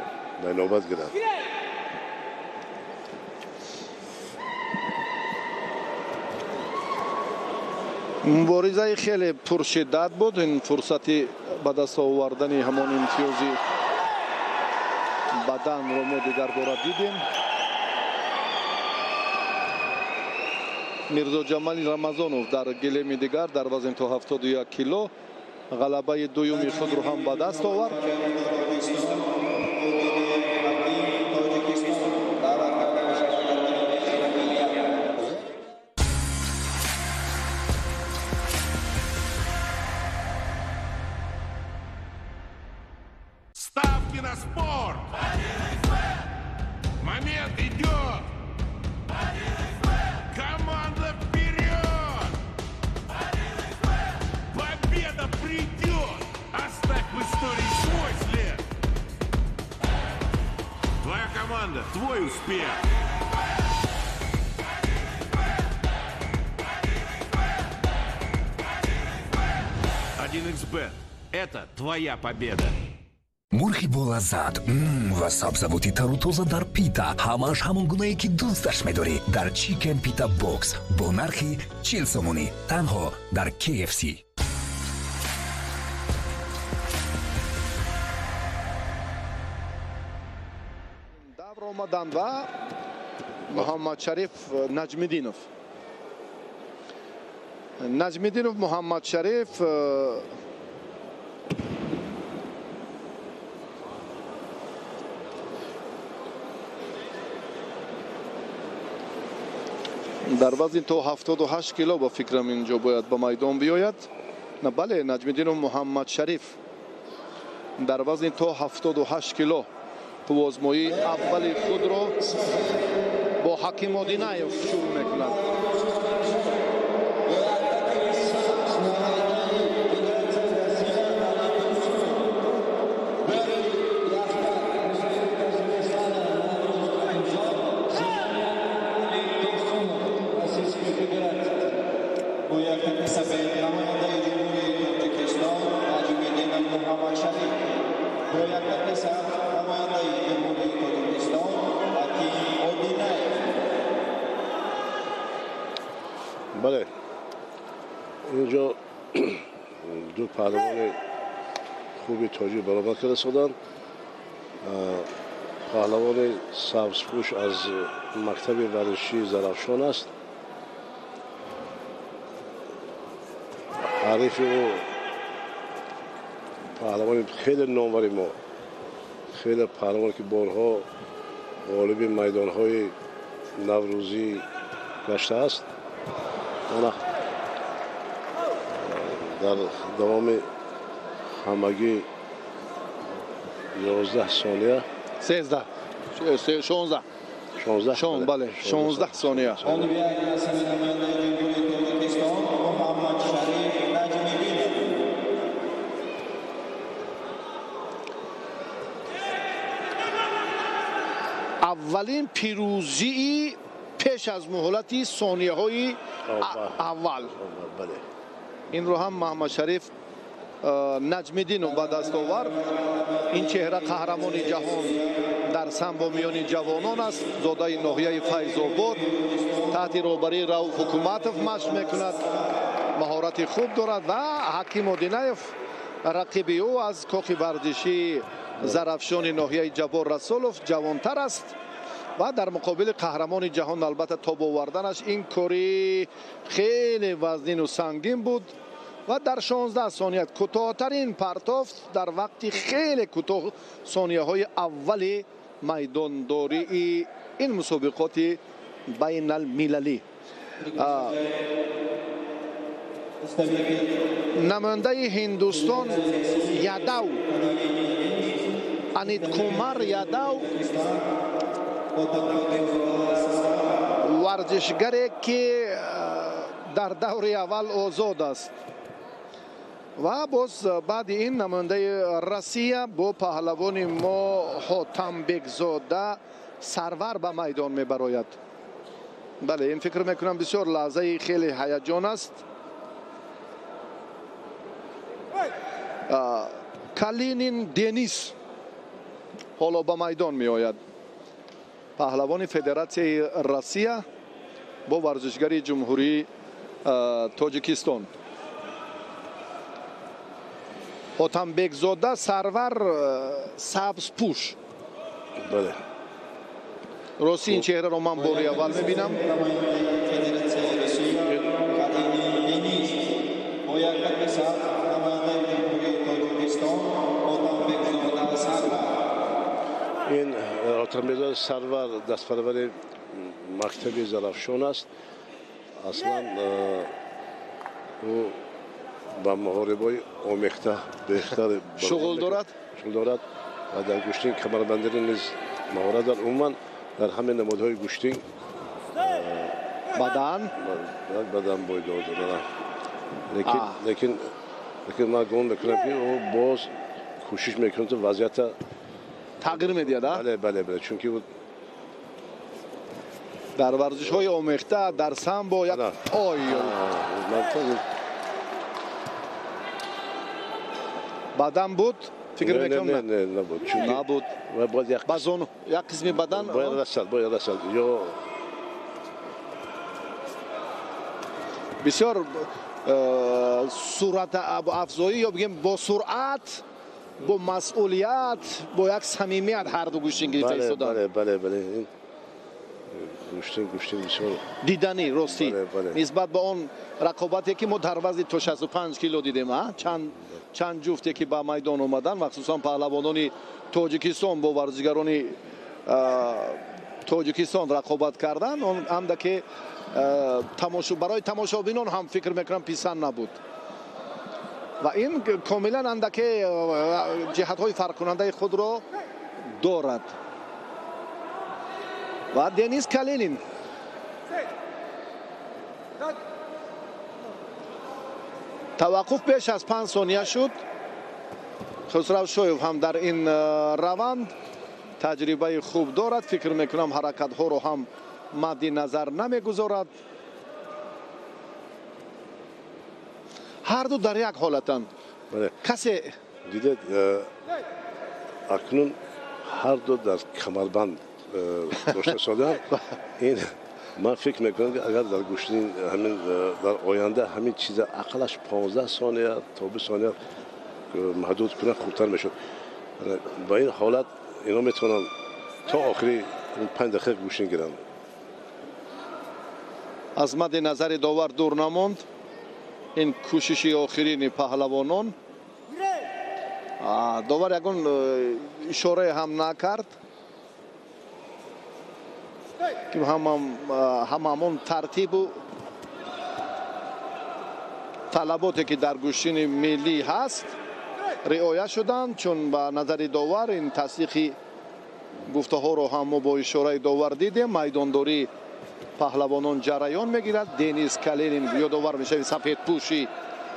ба навбат гиранд. Муборизаи хеле пуршиддат буд. Ин фурсати ба даст овардани ҳамон имтиёзи баданро мо дигар бора дидем. Мирзо Ҷамали Рамазонов дар гилеми дигар дар вазн то 71 кило ғалабаи дуюми худро ҳам ба даст овард. Ставки на спорт! Момент идет! Команда вперед! Победа придет! Оставь в истории свой след! Твоя команда, твой успех! 1xBet. Это твоя победа! Мурғи болаззат ва сабзавоти тару тоза дар пита, ҳамааш ҳамон гунае ки дӯсташ медорӣ, дар Chicken Pita Box бо нархи 40 сомонӣ танҳо дар KFC. Давр омаданд ва Муҳаммадшариф Наҷмиддинов. Наҷмиддинов Муҳаммадшариф дар вазни то 78 кило ба фикрам инҷо бояд ба майдон биёяд. Бале, Наҷмиддинов Муҳаммадшариф дар вазни то 78 кило қувваозмоии аввали худро бо Ҳаким Одинаев шурӯъ мекунад. Бале, инҷо ду паҳлавони хуби тоҷик баробар карда истоданд. Паҳлавони сабзпӯш аз мактаби варзишии Зарафшон аст. Ҳарифи ӯ паҳлавони хеле номвари мо, хеле паҳлавоне ки борҳо ғолиби майдонҳои наврӯзӣ гаштааст. Ана дар давоми ҳамагӣ 11 сония, 13, 16. 16 бале, 16 сония. Аввалин пирӯзии пеш аз муҳлати сонияҳои аввал. Инро ҳам Маҳмадшариф Наҷмиддинов ба даст овард. Ин чеҳра қаҳрамони ҷаҳон дар самбо миёни ҷавонон аст. Зодаи ноҳияи Файзобод, таҳти роҳбарии Рауф Ҳукуматов машқ мекунад, маҳорати хуб дорад ва Ҳаким Одинаев рақиби ӯ аз кохи варзишии Зарафшони ноҳияи Ҷаббор Расулов ҷавонтар аст ва дар муқобили қаҳрамони ҷаҳон албатта тоб оварданаш ин кори хеле вазнину сангин буд ва дар 16 сония кӯтоҳтарин партофт дар вақти хеле кӯтоҳ сонияҳои аввали майдондории ин мусобиқоти байналмилалӣ. Намояндаи Ҳиндустон Ядав, Аниткумар Ядав, варзишгаре ки дар даври аввал озод аст ва боз баъди ин намояндаи Россия бо паҳлавони мо Ҳотамбекзода Сарвар ба майдон мебарояд. Бале, ин фикр мекунам бисёр лаҳзаи хеле ҳаяҷон аст. Калинин Денис ҳоло ба майдон меояд, паҳлавони Федератсияи Россия бо варзишгари Ҷумҳурии Тоҷикистон. Ҳотамбекзода Сарвар сабзпӯш. Бале. Рости ин чеҳраро ман бори аввал мебинам. Ин Ҳотамбекзода Сарвар дастпарвари мактаби Зарафшон аст. Аслан ӯ ба муҳорибаҳои омехта беҳтар шуғл дорад, ва дар гӯштин камарбандирӣ низ маҳорат дорад. Умуман дар ҳамаи намудҳои гӯштин бадан бойдор дорад. Лекин ман гумон мекунам ки ӯ боз кӯшиш мекунад то вазъията тағйир медиҳад. Бале, бале, бале, чунки ӯ дар варзишҳои омехта, дар самбо як ой бадан буд, фикр мекунам набуд, набуд. Ба зону як қисми бадан бояд расад, бояд расад. Ё бисёр суръат афзоӣ ё бигем бо суръат, бо масъулият, бо як самимият ҳарду гӯштин гирифта истоданд. Бале, бале, бале, гӯштин бисёр диданӣ, ростӣ нисбат ба он рақобате ки мо дар вазни то 65 кило дидем, чанд ҷуфте ки ба майдон омаданд, махсусан паҳлавонони Тоҷикистон бо варзишгарони Тоҷикистон рақобат карданд, он андаке барои тамошобинон ҳам фикр мекунам писанд набуд ва ин комилан андаке ҷиҳатҳои фарқкунандаи худро дорад. Ва Денис Калинин таваққуф пеш аз 5 сония шуд. Хусрав Шоев ҳам дар ин раванд таҷрибаи хуб дорад, фикр мекунам ҳаракатҳоро ҳам мадди назар намегузорад. Ҳарду дар як ҳолатанд. Касе дидед, акнун ҳарду дар камарбанд дошта шуданд. Ин ман фикр мекунам ки агар дар гӯштин ҳамин дар оянда ҳамин чиза ақаллаш 15 сония то 20 сония маҳдуд кунанд хубтар мешуд. Ба ин ҳолат ино метавонанд то охири 5 дақиқа гӯштин гиранд. Аз мадди назари довар дур намонд ин кӯшиши охирини паҳлавонон. Довар ягон ишорае ҳам накард ки ҳамамон тартибу талаботе ки дар гӯштини миллӣ ҳаст риоя шуданд, чун ба назари довар ин тасдиқи Гуфтаҳоро ҳам мо бо ишораи довар дидем. Майдондорӣ паҳлавонон ҷараён мегирад. Денис Калинин ёдовар мешавад, сафедпӯши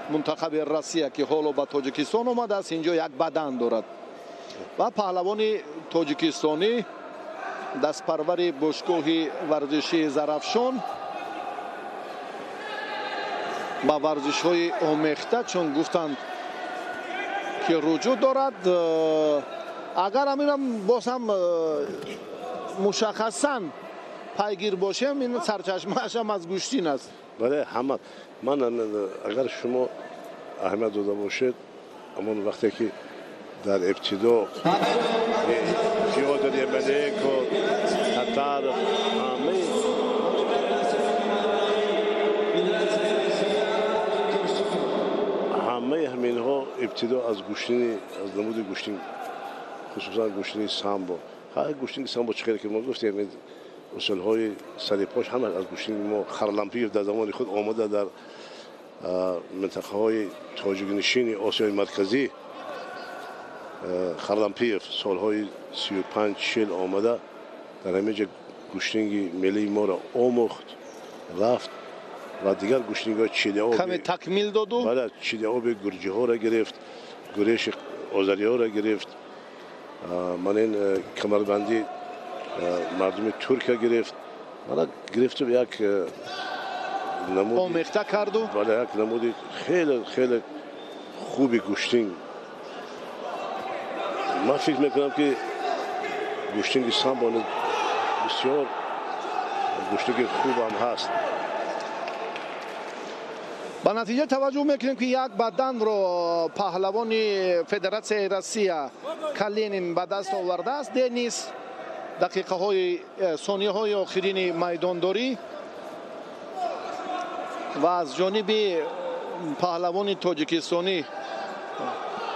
мунтахаби Россия, ки ҳоло ба Тоҷикистон омадааст, инҷо як бадан дорад. Ва паҳлавони тоҷикистонӣ, дастпарвари бошгоҳи варзишии Зарафшон, ба варзишҳои омехта, чун гуфтанд ки руҷӯъ дорад. Агар ҳаминам боз ҳам мушаххасан пайгир бошем, ин сарчашмааш ҳам аз гӯштин аст. Бале, ҳама. Ман агар шумо аҳамият дода бошед, ҳамон вақте ки дар ибтидо Фёдор Емельяненко, Татаров, ҳамаи ҳаминҳо ибтидо аз гӯштини, аз намуди гӯштин, хусусан гӯштини самбо. Гӯштини самбо чӣ хеле ки мо гуфтем, усулҳои сарипош ҳама аз гӯштини мо. Харлампиев дар замони худ омада дар минтақаҳои тоҷикнишини Осиёи Марказӣ, Харлампиев солҳои 35-40 омада дар ҳамин ҷо гӯштинги миллии моро омӯхт, рафт ва дигар гӯштингҳо чилиоби каме такмил доду. Бале, чилиоби гурҷиҳоро гирифт, гуреши озариҳоро гирифт, ман ин камарбандӣ мардуми турка гирифт. Мана гирифту як намуди омехта карду. Бале, як намуди хеле хеле хуби гӯштинг. Ман фикр мекунам, ки гӯштинги самбо бисёр гӯштинги хубам ҳаст. Ба натиҷа таваҷҷӯҳ мекунем, ки як баданро паҳлавони Федератсияи Россия Калинин ба даст овардааст. Денис дақиқаҳои, сонияҳои охирини майдондорӣ ва аз ҷониби паҳлавони тоҷикистонӣ,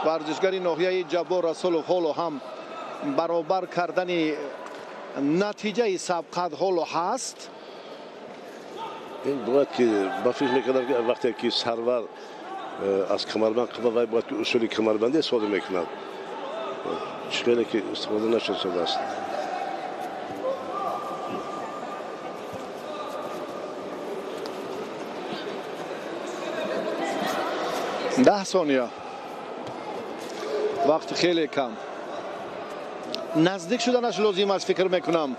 варзишгари ноҳияи Ҷаббор Расулов, ҳоло ҳам баробар кардани натиҷаи сабқат ҳоло ҳаст. Ин бояд ки, ба фикр мекардам, ки вақте ки сарвар аз камарбанд қабл, вай бояд ки усули камарбандӣ истифода мекунад, чӣ хеле ки истифода нашудааст. 10 сония вақт хеле кам. Наздик шуданаш лозим аст, фикр мекунам.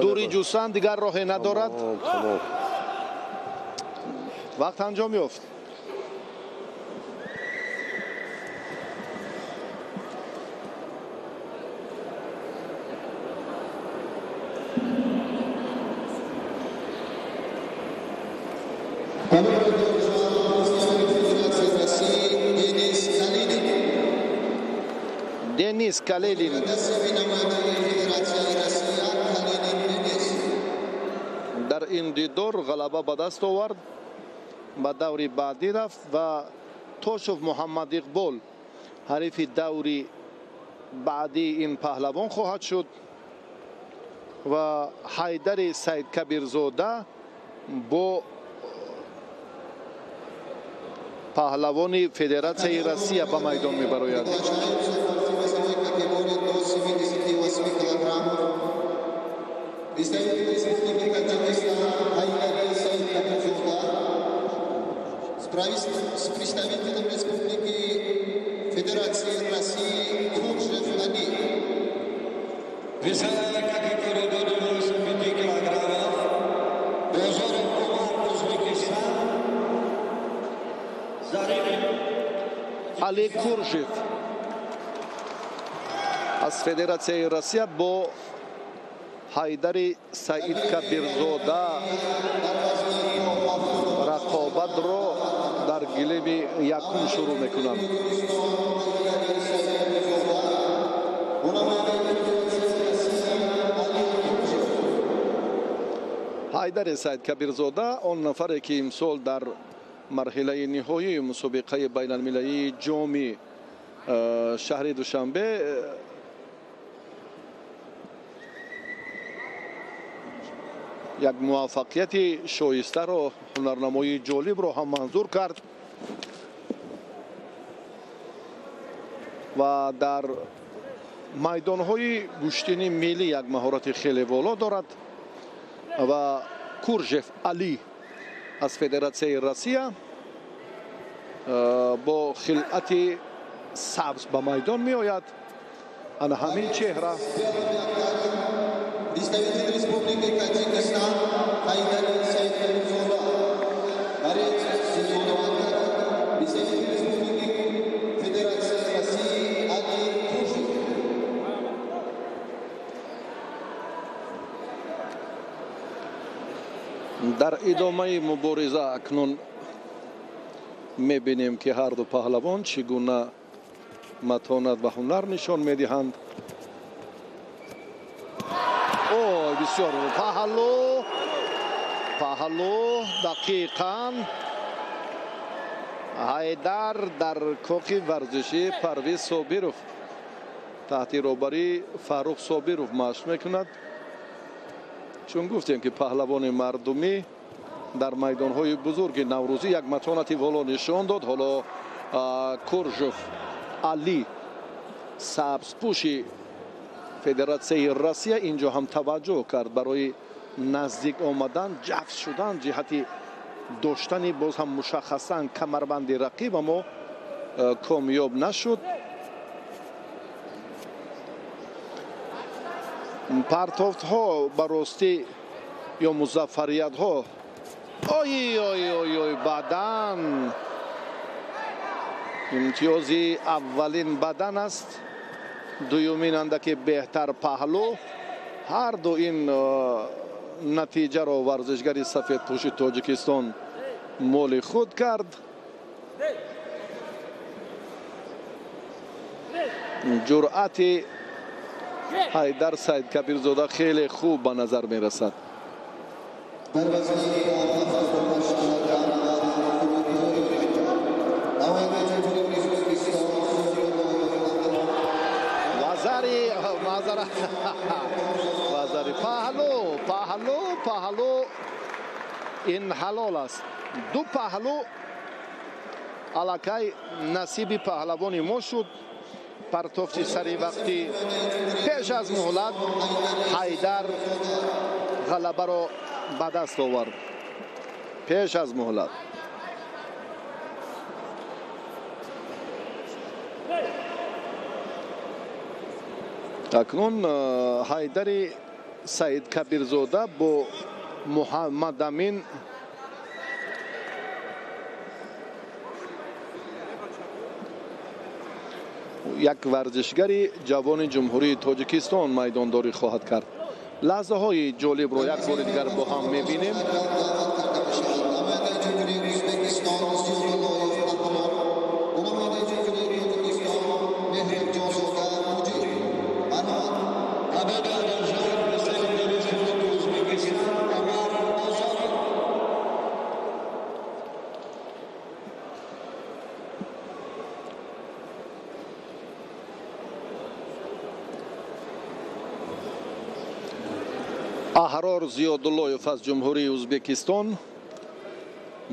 Дури ҷустан дигар роҳе надорад. Вақт анҷом ёфт. Денис Калинин дар ин дидор ғалаба ба даст овард, ба даври баъдӣ рафт ва Тошев Муҳаммад Иқбол ҳарифи даври баъдии ин паҳлавон хоҳад шуд ва Ҳайдари Саидкабирзода бо паҳлавони Федератсияи Россия ба майдон мебарояд. Категории до 78 килограммов. Представитель Республики Таджикистан Хайдари Саидкабирзода с представителем Республики Федерации России Куржев Али. Весовая категория до 95 килограммов. Бозоров Умар, Узбекистан. Зариф Али Куржев аз Федератсияи Россия бо Ҳайдари Саидкабирзода рақобатро дар гилеми якум шурӯъ мекунанд. Ҳайдари Саидкабирзода он нафаре, ки имсол дар марҳилаи ниҳоии мусобиқаи байналмилалии ҷоми шаҳри Душанбе як муваффақияти шоистаро, ҳунарнамоии ҷолибро ҳам манзур кард ва дар Майдонҳои гӯштини миллӣ як маҳорати хеле воло дорад ва Куржев Али аз Федератсияи Россия бо хилъати сабз ба майдон меояд. Ана ҳамин чеҳра. Представитель Республики Таджикистан Хайдар Саидкабирзода, борец зеленого отряда, представитель Республики Федерации России Али Куржев. Дар идомаи мубориза акнун мебинем, ки ҳарду паҳлавон чӣ гуна матонат ва ҳунар нишон медиҳанд. Ой, бисёр паҳлу, паҳлу, дақиқан Ҳайдар дар кохи варзишӣ Парвиз Собиров таҳти роҳбарии Фаррух Собиров машқ мекунад. Чун гуфтем, ки паҳлавони мардумӣ дар майдонҳои бузурги наврӯзӣ як матонати воло нишон дод. Ҳоло Куржев Али, сабзпӯши Федератсияи Россия, инҷо ҳам таваҷҷӯҳ кард барои наздик омадан, ҷафс шудан ҷиҳати доштани боз ҳам мушаххасан камарбанди рақиб, аммо комёб нашуд. Партофтҳо ба ростӣ ё музаффариятҳо. Ой ой ой ой, бадан, имтиёзи аввалин бадан аст, дуюмин андаке беҳтар паҳлу. Ҳарду ин натиҷаро варзишгари сафедпӯши Тоҷикистон моли худ кард. Ҷуръати Ҳайдар Саидкабирзода хеле хуб ба назар мерасад. Дар вазни 78 килограмм намояндаи Ҷумҳурии Ӯзбекистон Вазари маъзарат, вазари паҳлу, паҳлу, паҳлу, ин ҳалол аст. Ду паҳлу аллакай насиби паҳлавони мо шуд. Партофти сари вақти пеш аз муҳлат Ҳайдар ғалабаро ба даст овард пеш аз муҳлат. Акнун Ҳайдари Саидкабирзода бо Муҳаммадамин як варзишгари ҷавони Ҷумҳурии Тоҷикистон майдондорӣ хоҳад кард. Лаҳзаҳои ҷолибро як бори дигар бо ҳам мебинем. Даъват карда мешавад намояндаи Ҷумҳурии Ӯзбекистон Зиёдуллоев Аҳрор ва намояндаи Ҷумҳурии Тоҷикистон Меҳрибҷонзода Муҷиб. Марҳамат. Победу одержал представитель Республики Узбекистан Омар Бозоров. Аҳрор Зиёдуллоев аз Ҷумҳурии Ӯзбекистон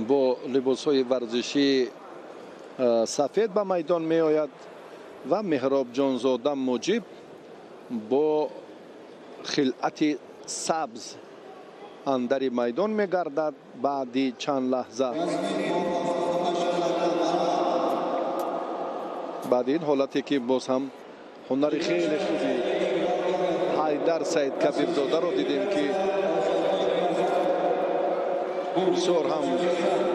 бо либосҳои варзишии сафед ба майдон меояд ва Меҳробҷонзода Муҷиб бо хилъати сабз андари майдон мегардад. Баъди чанд лаҳза, баъди ин ҳолате ки боз ҳам ҳунари хеле хуби Ҳайдар Саидкабирзодаро дидем, ки бисёр ҳам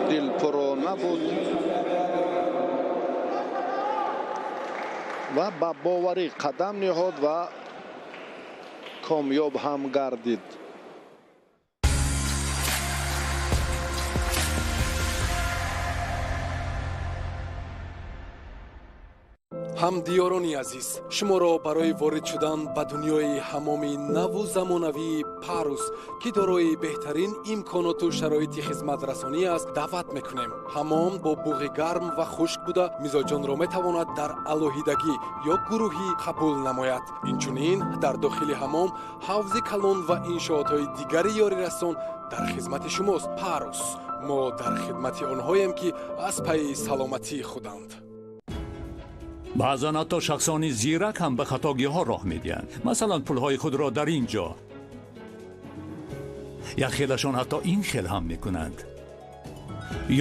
дилпурона буд ва ба боварӣ қадам ниҳод ва комёб ҳам гардид. Ҳамдиёрони азиз, шуморо барои ворид шудан ба дунёи ҳамоми наву замонавии Парус, ки дорои беҳтарин имконоту шароити хизматрасонӣ аст, даъват мекунем. Ҳамом бо буғи гарм ва хушк буда, мизоҷонро метавонад дар алоҳидагӣ ё гурӯҳӣ қабул намояд. Инчунин дар дохили ҳамом ҳавзи калон ва иншоотҳои дигари ёрирасон дар хизмати шумост. Парус, мо дар хидмати онҳоем, ки аз пайи саломатии худанд. Баъзан ҳатто шахсони зирак ҳам ба хатогиҳо роҳ медиҳанд. Масалан, пулҳои худро дар ин ҷо. Як хелашон ҳатто ин хел ҳам мекунанд.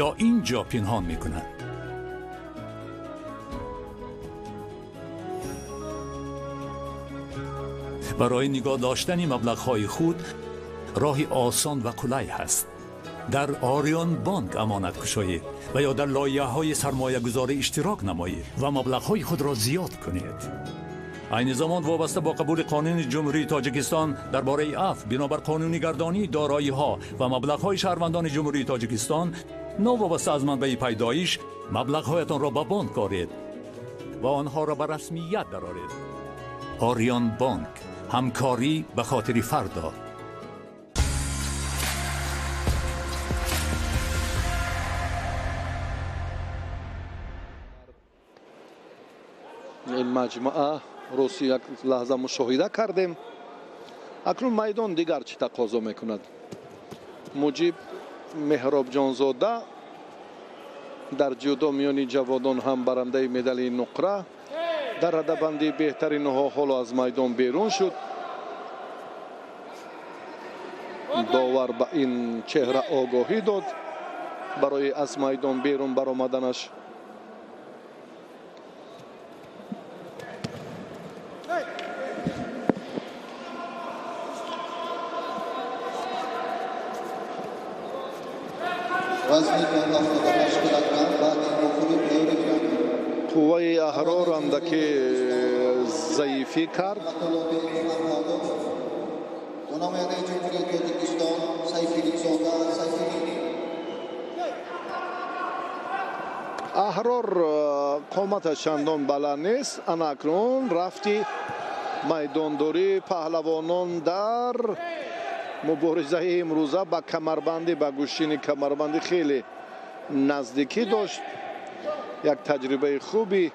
Ё ин ҷо пинҳон мекунанд. Барои нигоҳ доштани маблағҳои худ роҳи осон ва қулай ҳаст. Дар Ориён Бонк амонат кушоед ва ё дар лоиҳаҳои сармоягузорӣ иштирок намоед ва маблағҳои худро зиёд кунед. Айни замон вобаста бо қабули қонуни Ҷумҳурии Тоҷикистон дар бораи афв бинобар қонунигардонии дороиҳо ва маблағҳои шаҳрвандони Ҷумҳурии Тоҷикистон новобаста аз манбаи пайдоиш маблағҳоятонро ба бонк оред ва онҳоро ба расмият дароред. Ориён Бонк, ҳамкорӣ ба хотири фардо. Ин маҷмӯа рости як лаҳза мушоҳида кардем. Акнун майдон дигар чӣ тақозо мекунад? Муҷиб Меҳробҷонзода дар ҷудо миёни ҷавонон ҳам барандаи медали нуқра дар радабандии беҳтаринҳо ҳоло аз майдон берун шуд. Довар ба ин чеҳра огоҳӣ дод барои аз майдон берун баромаданаш. Қувваи аҳрор андаке заифӣ кард. Аҳрор қоматаш чандон баланд нест. Ана акнун рафти майдондории паҳлавонон дар муборизаи имрӯза ба камарбандӣ, ба гӯштини камарбандӣ хеле наздикӣ дошт. Як таҷрибаи хуби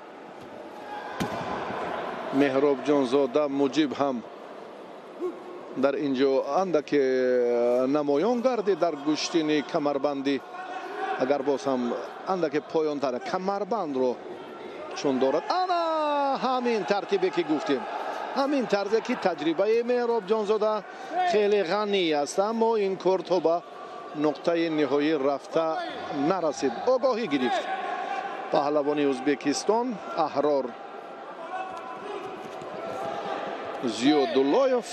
Меҳробҷонзода Муҷиб ҳам дар ин ҷо андаке намоён гардид дар гӯштини камарбандӣ. Агар боз ҳам андаке поёнтар камарбандро чун дорад, ана ҳамин тартибе ки гуфтем, ҳамин тарзе ки таҷрибаи Меҳробҷонзода хеле ғанӣ аст, аммо ин кор то ба нуқтаи ниҳоӣ рафта нарасид. Огоҳӣ гирифт паҳлавони Ӯзбекистон Аҳрор Зиёдуллоев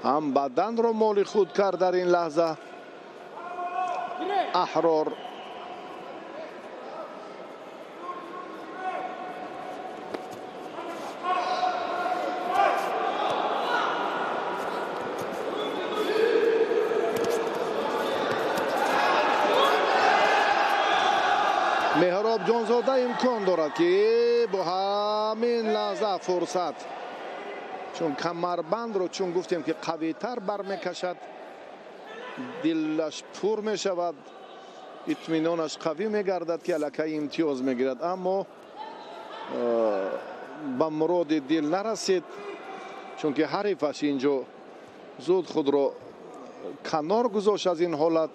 ҳам баданро моли худ кард дар ин лаҳза. Аҳрор Меҳробҷонзода имкон дорад ки бо ҳамин лаҳза фурсат, чун камарбандро чун гуфтем ки қавитар бармекашад, дилаш пур мешавад, итминонаш қавӣ мегардад ки аллакай имтиёз мегирад, аммо ба муроди дил нарасид, чунки ҳарифаш инҷо зуд худро канор гузошт аз ин ҳолат.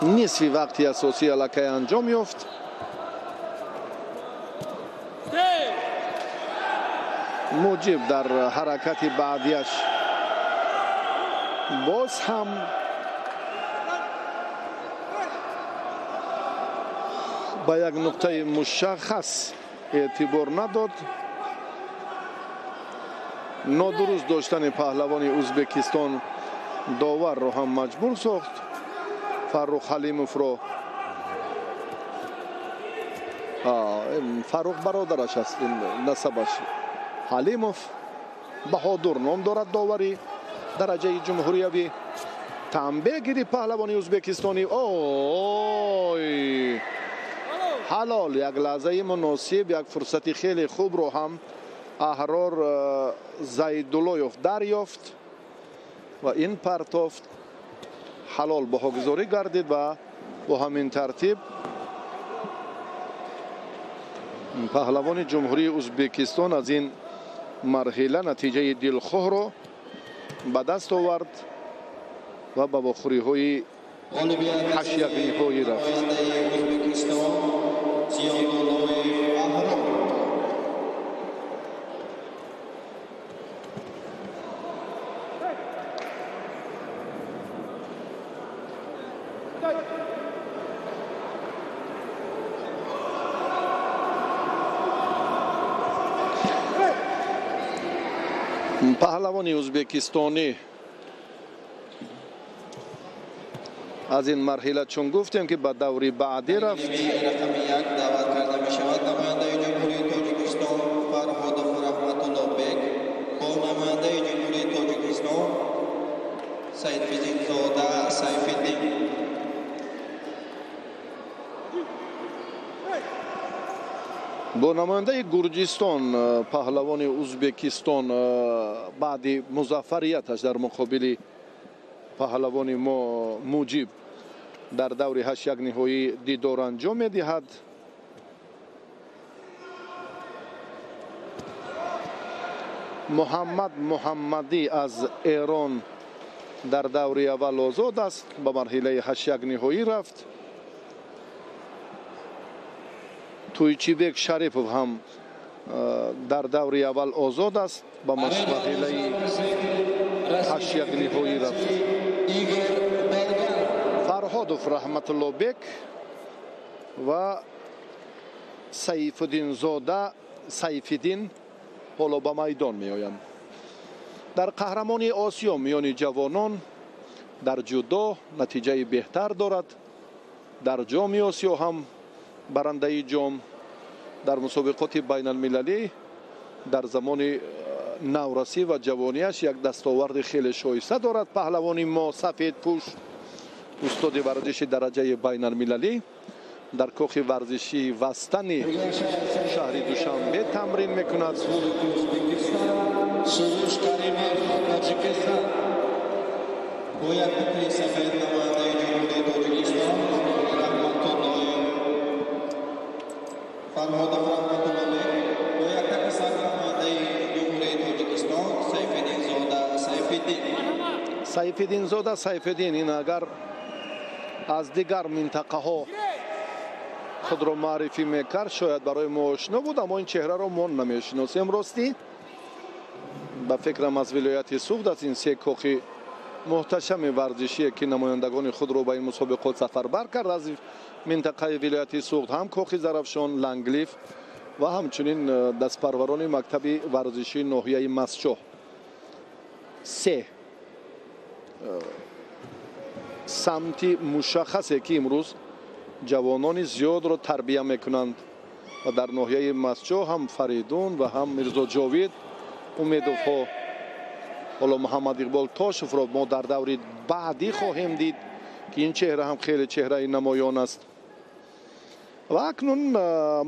Нисфи вақти асосӣ аллакай анҷом ёфт. Муҷиб дар ҳаракати баъдияш боз ҳам ба як нуқтаи мушаххас эътибор надод. Нодуруст доштани паҳлавони Ӯзбекистон доварро ҳам маҷбур сохт. Фаррух Ҳалимовро, Фаррух бародараш аст, насабаш Ҳалимов, Баҳодур ном дорад довари дараҷаи ҷумҳуриявӣ. Танбеҳ гирифт паҳлавони ӯзбекистонӣ. Ой, ҳалол, як лаҳзаи муносиб, як фурсати хеле хубро ҳам Аҳрор Зайдуллоев дарёфт ва ин партофт ҳалол баҳогузорӣ гардид ва бо ҳамин тартиб паҳлавони ҷумҳурии Ӯзбекистон аз ин марҳила натиҷаи дилхоҳро ба даст овард ва ба вохӯриҳои ҳаштяк ниҳоӣ рафт. Паҳлавони ӯзбекистонӣ аз ин марҳила, чун гуфтем, ки ба даври баъдӣ рафт. Рақами як даъват карда мешавад намояндаи Ҷумҳурии Тоҷикистон Фарҳодов Раҳматуллобек бо намояндаи Ҷумҳурии Тоҷикистон Сайфиддинзода Сайфиддин. Бо намояндаи Гурҷистон паҳлавони Ӯзбекистон баъди музаффарияташ дар муқобили паҳлавони мо Муҷиб дар даври ҳаштяк ниҳоӣ дидор анҷом медиҳад. Муҳаммад Муҳаммадӣ аз Эрон дар даври аввал озод аст, ба марҳилаи ҳаштяк ниҳоӣ рафт. Туйчибек Шарипов ҳам дар даври аввал озод аст, ба марҳилаи ҳаштяк ниҳоӣ рафт. Фарҳодов Раҳматуллобек ва Сайфиддинзода Сайфиддин ҳоло ба майдон меоянд. Дар қаҳрамони Осиё миёни ҷавонон дар ҷудо натиҷаи беҳтар дорад. Дар Ҷоми Осиё ҳам барандаи ҷом, дар мусобиқоти байналмилалӣ дар замони наврасӣ ва ҷавониаш як дастоварди хеле шоиста дорад. Паҳлавони мо сафедпӯш, устоди варзиши дараҷаи байналмилалӣ, дар кохи варзишии Вастани шаҳри Душанбе тамрин мекунад. Суруш Каримов, Тоҷикистон. Бо як кӯкли сафед намояндаи Ҷумҳурии Тоҷикистон Раҳматуллоев Фарҳодов Раҳматуллобек, бо як таки сабз намояндаи Ҷумҳурии Тоҷикистон Сайфиддинзода Сайфиддин. Сайфиддинзода Сайфиддин ин агар аз дигар минтақаҳо худро муаррифӣ мекард, шояд барои мо ошно буд, аммо ин чеҳраро мо намешиносем. Ростӣ ба фикрам аз вилояти Суғд аст. Ин се кохи муҳташами варзишие ки намояндагони худро ба ин мусобиқот сафарбар кард аз минтақаи вилояти Суғд, ҳам кохи Зарафшон, Ланглиф ва ҳамчунин дастпарварони мактаби варзишии ноҳияи Масчоҳ. Се самти мушаххасе ки имрӯз ҷавонони зиёдро тарбия мекунанд ва дар ноҳияи Масчоҳ ҳам Фаридун ва ҳам Мирзоҷовид Умедовҳо. Ҳоло Муҳаммад Иқбол Тошевро мо дар даври баъдӣ хоҳем дид, ки ин чеҳра ҳам хеле чеҳраи намоён аст. Ва акнун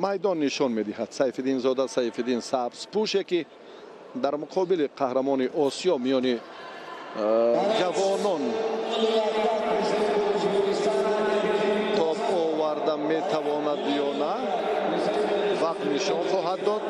майдон нишон медиҳад Сайфиддинзода Сайфиддин сабзпӯше ки дар муқобили қаҳрамони Осиё миёни ҷавонон тоб оварда метавонад ё на, вақт нишон хоҳад дод.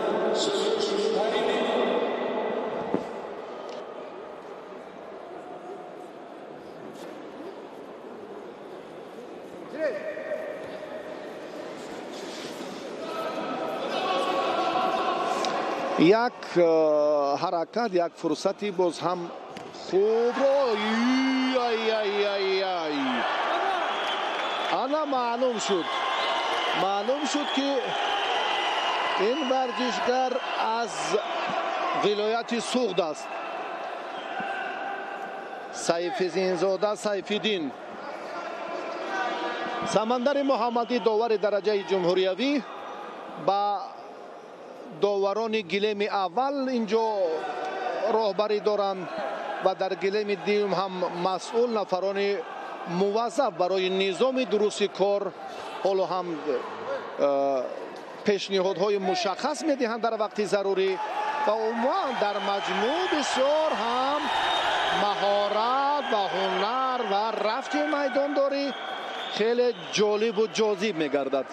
Як ҳаракат, як фурсати боз ҳам хубро. Ай-ай-ай! Ана маълум шуд, маълум шуд, ки ин варзишгар аз вилояти Суғд аст. Сайфиддинзода Сайфиддин. Самандари Муҳаммадӣ, довари дараҷаи ҷумҳуриявӣ, ба доварони гилеми аввал инҷо роҳбарӣ доранд ва дар гилеми дуюм ҳам масъул нафарони муваззаф барои низоми дурусти кор ҳоло ҳам пешниҳодҳои мушаххас медиҳанд дар вақти зарурӣ ва умуман дар маҷмӯъ бисёр ҳам маҳорат ва ҳунар ва рафти майдондорӣ хеле ҷолибу ҷозиб мегардад.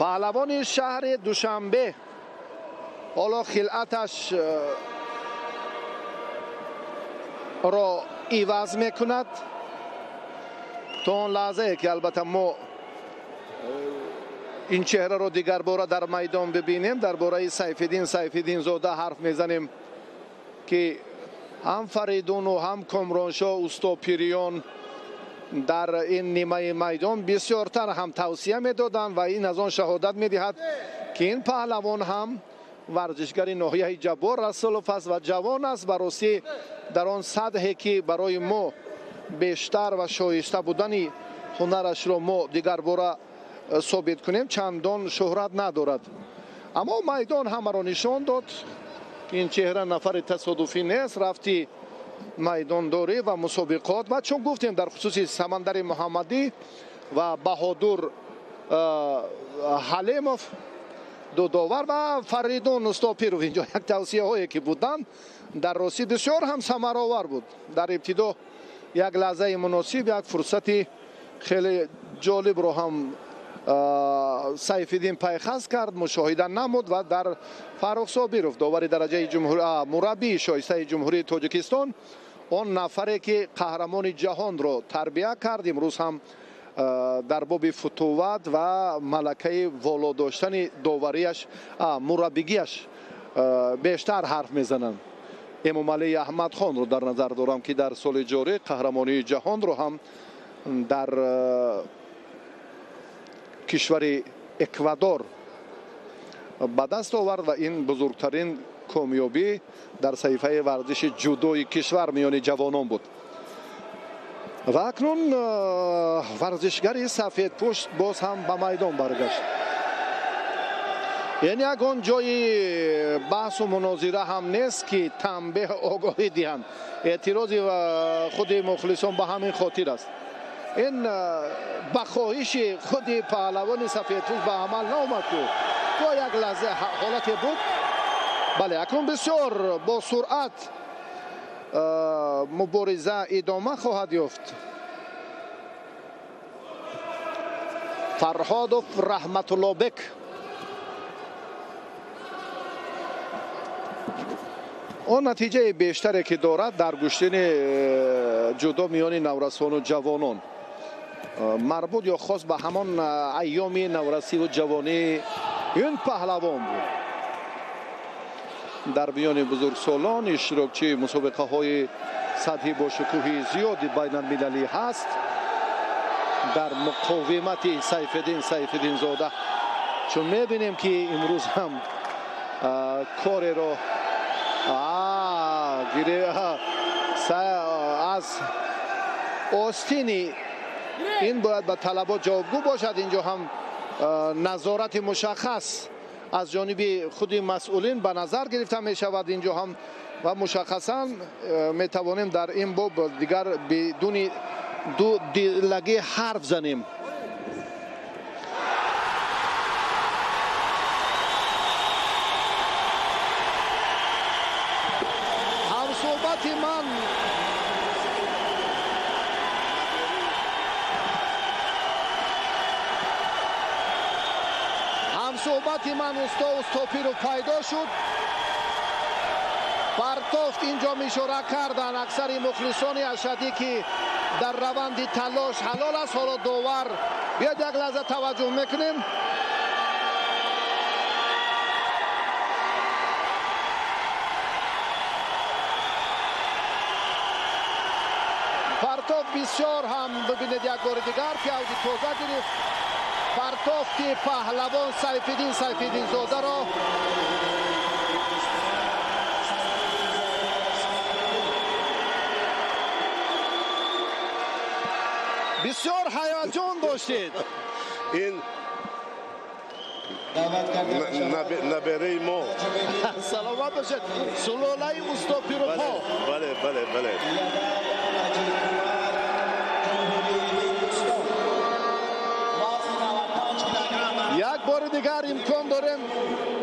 Паҳлавони шаҳри Душанбе ҳоло хилъаташ ро иваз мекунад. То он лаҳзае ки албатта мо ин чеҳраро дигарбора дар майдон бибинем, дар бораи Сайфиддин Сайфиддинзода ҳарф мезанем, ки ҳам Фаридуну ҳам Комроншоҳ Устопириён дар ин нимаи майдон бисёртар ҳам тавсия медоданд ва ин аз он шаҳодат медиҳад, ки ин паҳлавон ҳам варзишгари ноҳияи Ҷаббор Расулов аст ва ҷавон аст. Ба ростӣ дар он сатҳе ки барои мо бештар ва шоиста будани ҳунарашро мо дигарбора собит кунем, чандон шӯҳрат надорад. Аммо майдон ҳамаро нишон дод. Ин чеҳра нафари тасодуфӣ нест, рафти майдондорӣ ва мусобиқот. Ва чун гуфтем дар хусуси Самандари Муҳаммадӣ ва Баҳодур Ҳалимов, ду довар ва Фаридун Устопиров, инҷо як тавсияҳое ки буданд дар ростӣ бисёр ҳам самаровар буд. Дар ибтидо як лаҳзаи муносиб, як фурсати хеле ҷолибро ҳам Сайфиддин пайхас кард, мушоҳида намуд ва дар Фаррух Собиров, довари дараҷаи мураббии шоистаи Ҷумҳурии Тоҷикистон, он нафаре ки қаҳрамони ҷаҳонро тарбия кард, имрӯз ҳам дар боби футуват ва малакаи воло доштани доварияш, мураббигиаш бештар ҳарф мезананд. Эмомалии Аҳмадхонро дар назар дорам, ки дар соли ҷорӣ қаҳрамонии ҷаҳонро ҳам дар кишвари Эквадор ба даст овард ва ин бузургтарин комёбӣ дар саҳифаи варзиши ҷудои кишвар миёни ҷавонон буд. Ва акнун варзишгари сафедпӯшт боз ҳам ба майдон баргашт. Яъне ягон ҷои баҳсу мунозира ҳам нест, ки танбеҳ огоҳӣ диҳанд. Эътирози худи мухлисон ба ҳамин хотир аст. Ин ба хоҳиши худи паҳлавони сафедпӯш ба амал наомад, ку то як лаҳза ҳолате буд. Бале, акнун бисёр бо суръат мубориза идома хоҳад ёфт. Фарҳодов Раҳматуллобек он натиҷаи бештаре ки дорад дар гӯштини ҷудо миёни наврасону ҷавонон марбут ё хос ба ҳамон айёми наврасиву ҷавонии ин паҳлавон буд. Дар миёни бузургсолон иштирокчии мусобиқаҳои сатҳи бошукӯҳи зиёди байналмилалӣ ҳаст. Дар муқовимати Сайфиддин Сайфиддинзода, чун мебинем ки имрӯз ҳам кореро аз остини ин бояд ба талабот ҷавобгӯ бошад. Инҷо ҳам назорати мушаххас аз ҷониби худи масъулин ба назар гирифта мешавад. Инҷо ҳам ва мушаххасан метавонем дар ин боб дигар бидуни ду дилагӣ ҳарф занем. Ҳамсӯҳбати ман усто Устопиров пайдо шуд. Партофт инҷо мишора кардан аксари мухлисони ашадӣ, ки дар раванди талош ҳалол аст. Ҳоло довар биёд як лаҳза таваҷҷӯҳ мекунем. Партофт бисёр ҳам бибинед як бори дигар ки авҷи тоза гирифт. Партофти паҳлавон Сайфиддин Сайфиддинзодаро бисёр ҳаяҷон доштед. Ин набераи мо. Саломат бошед. Сулолаи Устопировҳо. Бале, бале, бале. Як бори дигар имкон дорем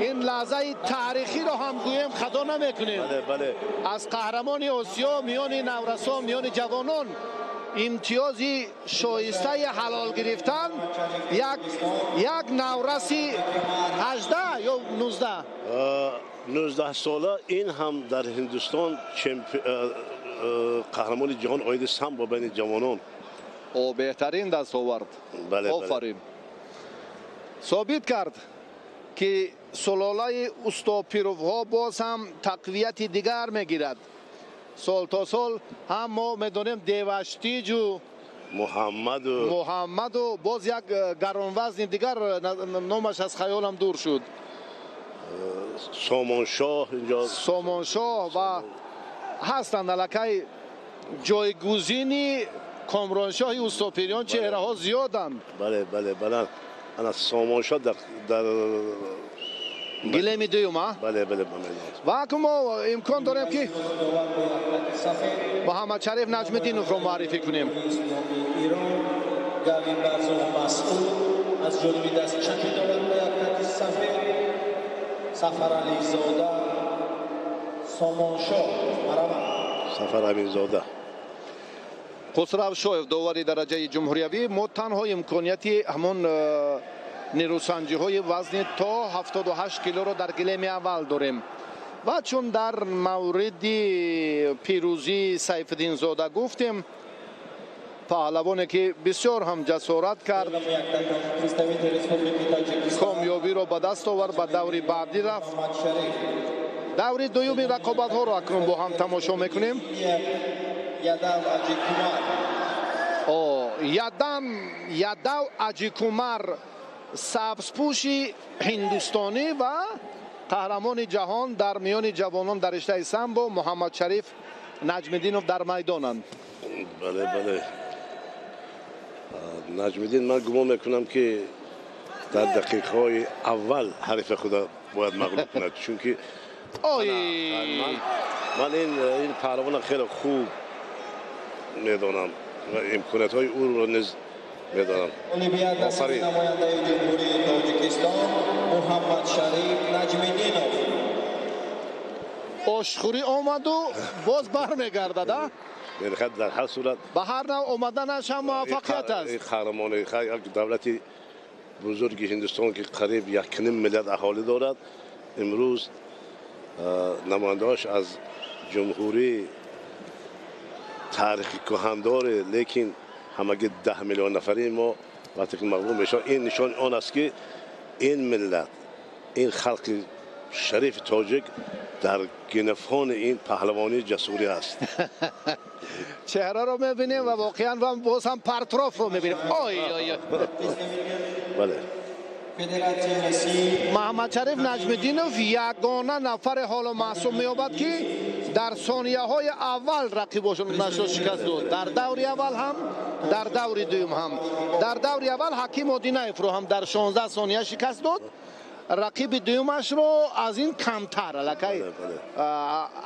ин лаҳзаи таърихиро ҳам гӯем, хато намекунем. Аз қаҳрамони Осиё миёни наврасон, миёни ҷавонон имтиёзи шоистаи ҳалол гирифтан як навраси 18 ё 19 19 сола, ин ҳам дар Ҳиндустон қаҳрамони ҷаҳон оиди самбо байни ҷавонон О, беҳтарин дастовард. Офарин. Собит кард, ки сулолаи устопировҳо боз ҳам тақвияти дигар мегирад. Сол то сол ҳам мо медонем Деваштиҷу Муҳаммаду боз як гаронвазни дигар, номаш аз хаёлам дур шуд. Сомоншоҳ инҷо. Сомоншоҳ ва ҳастанд аллакай ҷойгузини Комроншоҳи устопириён чеҳраҳо зиёданд. Бале, бале, бале. Ана Сомоншоҳ дар гилеми дуюм, а? Бале, бале. Ва акнун мо имкон дорем, ки Муҳаммадшариф Наҷмиддиновро муаррифӣ кунем. Аз ҷониби даст чапи довар бо як хати сафед Сафарализода Сомоншоҳ марамат. Сафар Аминзода. Хусрав Шоев, довари дараҷаи ҷумҳуриявӣ. Мо танҳо имконияти ҳамон нерӯсанҷиҳои вазни то 78 килоро дар гилеми аввал дорем. Ва чун дар мавриди пирӯзии Сайфиддинзода гуфтем, паҳлавоне ки бисёр ҳам ҷасорат кард, комёбиро ба даст овард, ба даври баъдӣ рафт. Даври дуюми рақобатҳоро акнун бо ҳам тамошо мекунем. Ядав Аҷикумар, сабзпӯши ҳиндустонӣ, ва қаҳрамони ҷаҳон дар миёни ҷавонон дар риштаи самбо Муҳаммадшариф Наҷмиддинов дар майдонанд. Бале, бале. Наҷмиддин, ман гумон мекунам, ки дар дақиқаҳои аввал ҳарифи худа бояд мағлуб кунад, чунки ман ин паҳлавона хеле хуб медонам ва имкониятҳои ӯро низ медонам. Офарин. Намояндаи Ҷумҳурии Тоҷикистон Муҳаммадшариф Наҷмиддинов. Ошхӯрӣ омаду боз бармегардад, а? Дар ҳар сурат ба ҳар нав омаданаш ҳам муваффақият аст. Ин қаҳрамони як давлати бузурги Ҳиндустон, ки қариб 1,5 миллиард аҳолӣ дорад, имрӯз намояндаҳош аз ҷумҳурии таърихи кӯҳандоре, лекин ҳамагӣ 10 миллион нафари мо вақте ки мағлуб мешавад, ин нишони он аст, ки ин миллат, ин халқи шарифи тоҷик дар генофони ин паҳлавонии ҷасурӣ аст. Чеҳраро мебинем ва воқеан боз ҳам партрофро мебинем. Ой ой. Бале. Муҳаммадшариф Наҷмиддинов ягона нафаре ҳоло маҳсуб меёбад, ки дар сонияҳои аввал рақибошонашро шикаст дод. Дар даври аввал ҳам, дар даври дуюм ҳам. Дар даври аввал Ҳаким Одинаевро ҳам дар 16 сония шикаст дод, рақиби дуюмашро аз ин камтар, аллакай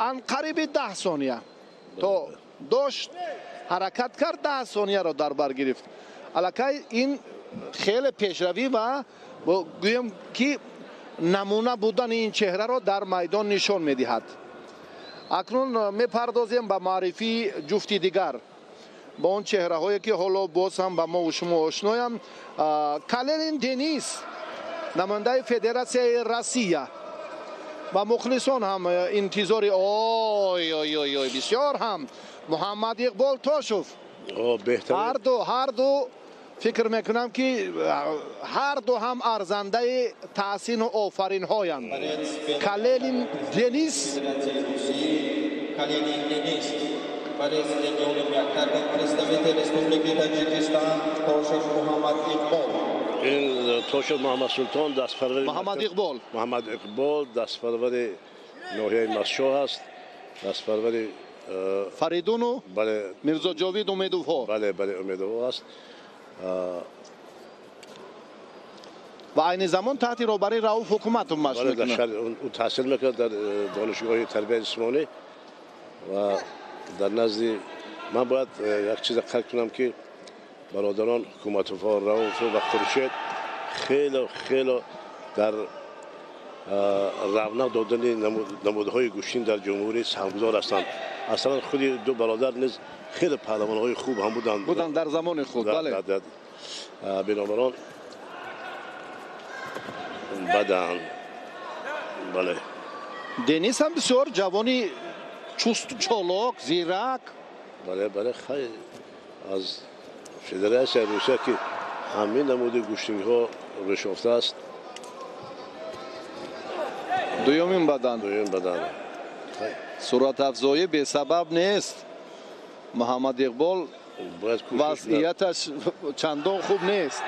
ан қариби 10 сония то дошт, ҳаракат кард, 10 сонияро дар бар гирифт. Аллакай ин хеле пешравӣ ва гӯем, ки намуна будани ин чеҳраро дар майдон нишон медиҳад. Акнун мепардозем ба муаррифии ҷуфти дигар, ба он чеҳраҳое, ки ҳоло боз ҳам ба мо шумо ошноянд. Калелин Денис, намояндаи Федератсияи Россия, ва мухлисон ҳам интизори ой ой ой ой бисёр ҳам Муҳаммад Иқбол Тошев. Ҳарду фикр мекунам, ки ҳарду ҳам арзандаи таҳсину офаринҳоянд. Калелин Денис. Калелин Денис, борец легионом Яктагон, представитель Республики Таджикистан Тошев Муҳаммад Иқбол. Ин Тошев Муҳаммад Султон дастпарвари Муҳаммад Иқбол. Муҳаммад Иқбол дастпарвари ноҳияи Мастшоҳ аст, дастпарвари Фаридуну бале Мирзоҷовид Умедовҳо. Бале, бале, Умедовҳо аст. Ва айни замон таҳти роҳбарии Рауф Ҳукуматов машқ мекунад. Ӯ таҳсил мекунад дар донишгоҳи тарбияи ҷисмонӣ ва дар назди ман бояд як чиза қайд кунам, ки бародарон Ҳукуматовҳо, Рауф ва Хуршед, хеле хеле дар равнақ додани намудҳои гӯштин дар ҷумҳурӣ саҳмгузор ҳастанд. Аслан худи ду бародар низ хеле паҳлавонҳои хуб ҳам буданд. Буданд дар замони худ, бале. Бинобарон бадан, бале. Денис ҳам бисёр ҷавони чусту чолок, зирак. Бале, бале, хай аз Федератсияи Русия ки ҳамин намуди гӯштингиҳо рӯш ёфтааст. Дуюмин бадан. Дуюм бадан. Суръатафзоӣ бесабаб нест. Муҳаммад Иқбол вазъияташ чандон хуб нест.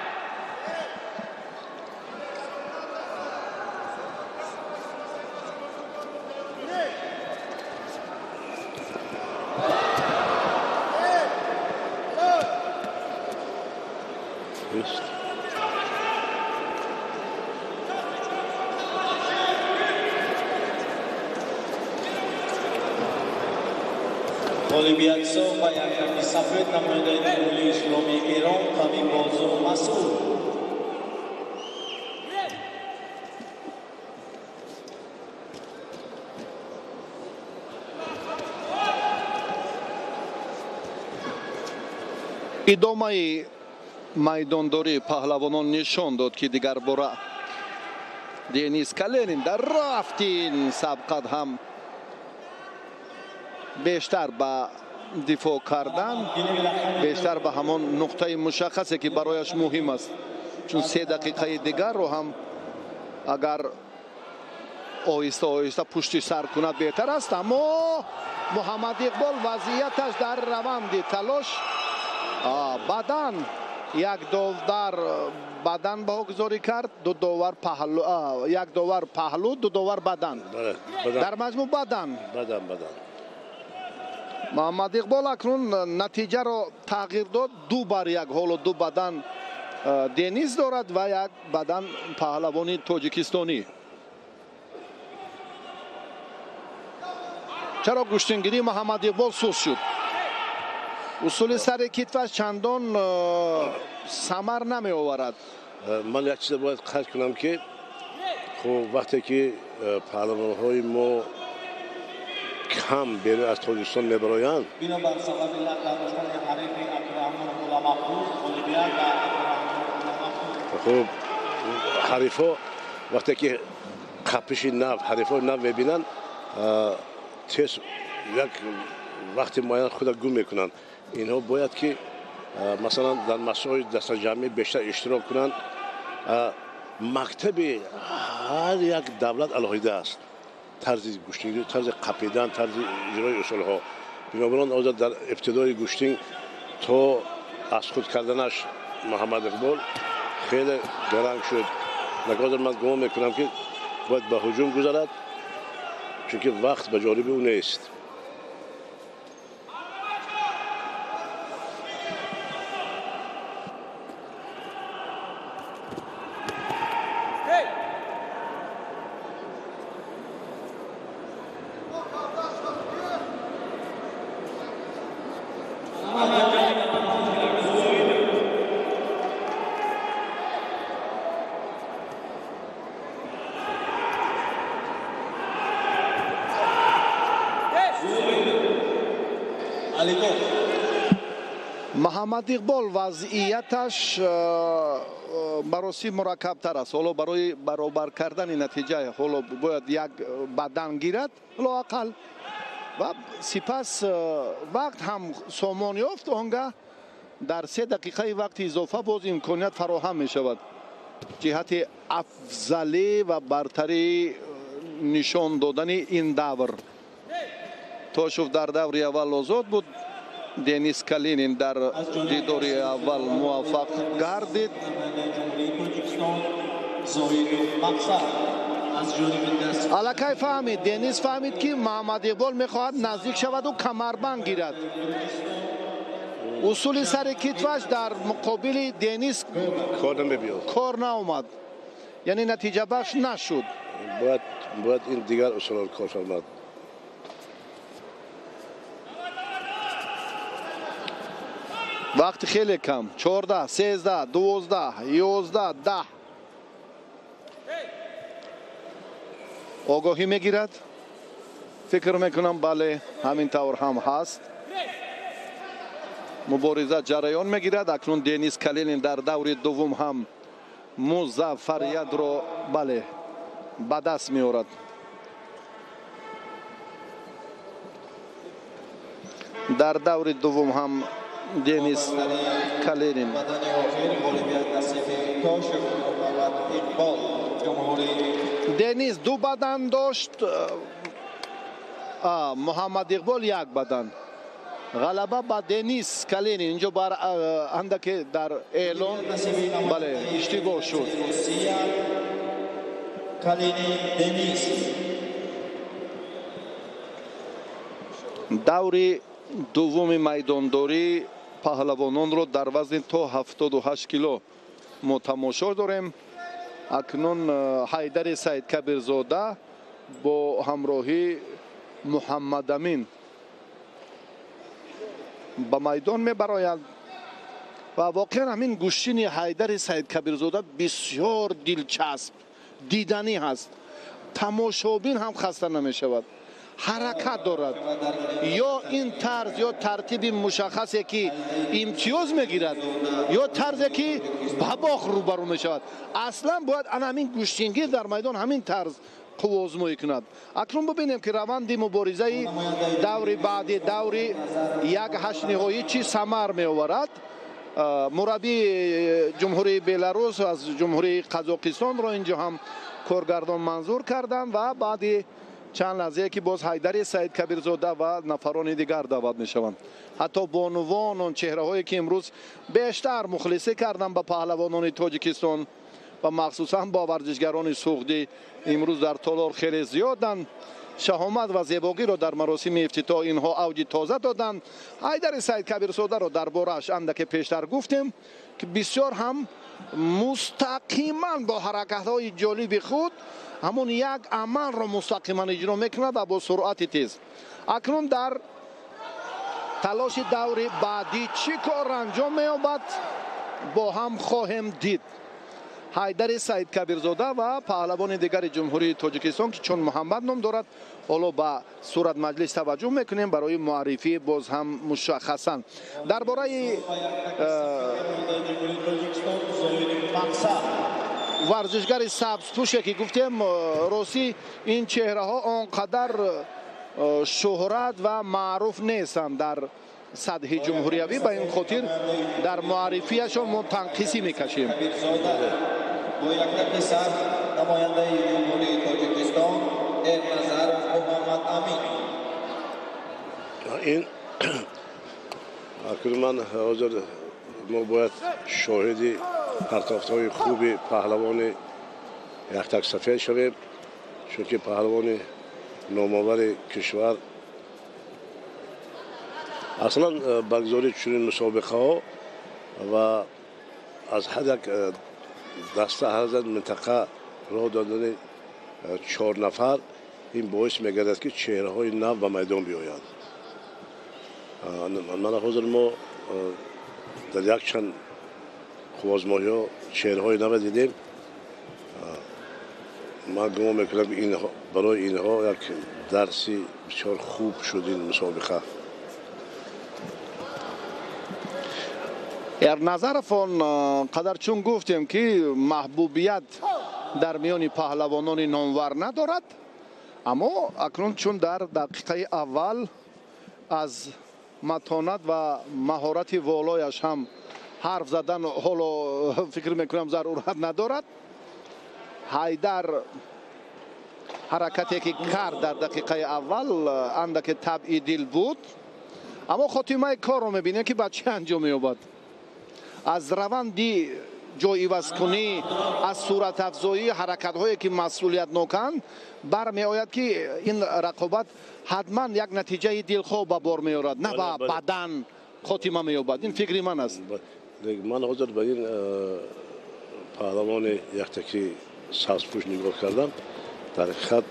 غالبیت و یک رنگ سفید نماینده جمهوری اسلامی ایران قوی بازو مسعود. Идомаи майдондории паҳлавонон нишон дод, ки дигарбора Денис Калинин дар рафти ин сабқат ҳам бештар ба дифоъ кардан, бештар ба ҳамон нуқтаи мушаххасе ки барояш муҳим аст, чун 3 дақиқаи дигарро ҳам агар оҳиста оҳиста пушти сар кунад беҳтар аст. Аммо Муҳаммад Иқбол вазъияташ дар раванди талош бадан як довар бадан баҳогузорӣ кард, ду довар паҳлу, як довар паҳлу, ду довар бадан. Дар маҷмӯъ бадан. Бадан, бадан. Муҳаммад Иқбол акнун натиҷаро тағйир дод. 2-1 ҳоло ду бадан Денис дорад ва як бадан паҳлавони тоҷикистонӣ. Чаро гӯштингирии Муҳаммад Иқбол суст шуд? Усули сари китфаш чандон самар намеоварад. Ман як чиза бояд қайд кунам, ки хуб вақте ки паҳлавонҳои мо кам берун аз Тоҷикистон мебароянд, бинобар сабаби лат бардоштани ҳарифи Абдураҳмон Ғуламафрӯз ғолибият ба Абдураҳмон Ғуламафрӯз. Хуб ҳарифҳо вақте ки қапиши нав, ҳарифҳои нав мебинанд, тез як вақти муайян худа гум мекунанд. Инҳо бояд ки масалан дар масоҳои дастаҷамъӣ бештар иштирок кунанд. Мактаби ҳар як давлат алоҳида аст. Тарзи гӯштингирӣ, тарзи қапидан, тарзи иҷрои усулҳо. Бинобар он ҳозир дар ибтидои гӯштинг то аз худ карданаш Муҳаммад Иқбол хеле гаранг шуд. Ҳозир ман гумон мекунам, ки бояд ба ҳуҷум гузарад, чунки вақт ба ҷониби ӯ нест. Муҳаммад Иқбол вазъияташ бароси мураккабтар аст. Ҳоло барои баробар кардани натиҷа ҳоло бояд як бадан гирад лоақал ва сипас вақт ҳам сомон ёфт, он гаҳ дар 3 дақиқаи вақти изофа боз имконият фароҳам мешавад ҷиҳати афзалӣ ва бартарӣ нишон додани ин давр. Тошев дар даври аввал озод буд. Денис Калинин дар дидори аввал муваффақ гардид. Аллакай фаҳмид, Денис фаҳмид, ки Муҳаммад Иқбол мехоҳад наздик шаваду камарбанд гирад. Усули сари китфаш дар муқобили Денис кор наомад, яъне натиҷабахш нашуд. Бояд ин дигар усулҳо кор фармад. Вақт хеле кам. 14, 13, 12, 11, 10. Огоҳӣ мегирад. Фикр мекунам бале, ҳамин тавр ҳам ҳаст. Мубориза ҷараён мегирад. Акнун Денис Калинин дар даври дуввум ҳам музаффариятро бале ба даст меорад. Дар даври дуввум ҳам Денис Калинин. Денис ду бадан дошт, Муҳаммад Иқбол як бадан. Ғалаба ба Денис Калинин. Инҷо бар андаке дар эълон, бале, иштибоҳ шуд. Даври дуввуми майдондорӣ паҳлавононро дар вазни то 78 кило мо тамошо дорем. Акнун Ҳайдари Саидкабирзода бо ҳамроҳӣ Муҳаммадамин ба майдон мебарояд ва воқеан ҳамин гӯштини Ҳайдари Саидкабирзода бисёр дилчасп, диданӣ ҳаст. Тамошобин ҳам хаста намешавад, ҳаракат дорад. Ё ин тарз ё тартиби мушаххасе ки имтиёз мегирад, ё тарзе ки ба бох рӯбарӯ мешавад. Аслан бояд ана ҳамин гӯштингир дар майдон ҳамин тарз қувваозмоӣ кунад. Акнун бибинем ки раванди муборизаи даври баъди даври як ҳаштниҳоӣ чӣ самар меоварад. Мураббии ҷумҳурии Беларус аз ҷумҳурии Қазоқистонро инҷо ҳам коргардон манзур карданд ва баъди чанд лаҳзае ки боз Ҳайдари Саидкабирзода ва нафарони дигар даъват мешаванд. Ҳатто бонувон, он чеҳраҳое ки имрӯз бештар мухлисӣ карданд ба паҳлавонони Тоҷикистон ва махсусан бо варзишгарони суғдӣ имрӯз дар толор хеле зиёданд. Шаҳомат ва зебогиро дар маросими ифтитоҳ инҳо авҷи тоза доданд. Ҳайдари Саидкабирзодаро дар борааш андаке пештар гуфтем ки бисёр ҳам мустақиман бо ҳаракатҳои ҷолиби худ ҳамон як амалро мустақиман иҷро мекунад ва бо суръати тез. Акнун дар талоши даври баъдӣ чӣ кор анҷом меёбад, бо ҳам хоҳем дид. Ҳайдари Саидкабирзода ва паҳлавони дигари ҷумҳурии Тоҷикистон ки чун Муҳаммад ном дорад, ҳоло ба сурат маҷлис таваҷҷӯҳ мекунем барои муаррифӣ боз ҳам мушаххасан. Дар бораи варзишгари сабзпӯше ки гуфтем, ростӣ ин чеҳраҳо он қадар шӯҳрат ва маъруф нестанд дар сатҳи ҷумҳуриявӣ, ба ин хотир дар муаррифиашон мо танқисӣ мекашем. Бо яктаки сабз намояндаи ҷумҳурии Тоҷикистон Эрназаров Муҳаммад Амин. Ин акнун ман ҳозир мо бояд шоҳиди партофтҳои хуби паҳлавони яктак сафед шавем, чунки паҳлавони номовари кишвар. Аслан баргузории чунин мусобиқаҳо ва аз ҳар як даста, ҳар як минтақа роҳ додани 4 нафар ин боис мегардад ки чеҳраҳои нав ба майдон биёянд. Мана ҳозир мо дар якчанд қувваозмоиҳо чеҳраҳои нав дидем. Ман гумон мекунам барои инҳо як дарси бисёр хуб шуд ин мусобиқа. Эрназаров он қадар чун гуфтем ки маҳбубият дар миёни паҳлавонони номвар надорад, аммо акнун чун дар дақиқаи аввал аз матонат ва маҳорати волояш ҳам ҳарф задан ҳоло фикр мекунам зарурат надорад. Ҳайдар ҳаракате ки кард дар дақиқаи аввал андаке табъи дил буд, аммо хотимаи корро мебинем ки ба чӣ анҷом меёбад. Аз раванди ҷойивазкунӣ, аз суратафзоии ҳаракатҳое ки масъулиятноканд бармеояд ки ин рақобат ҳатман як натиҷаи дилхоҳ ба бор меорад, на ба бадан хотима меёбад. Ин фикри ман аст. Ман ҳозир ба ин паҳлавони яктаки сабзпӯш нигоҳ кардам. Дар ҳақиқат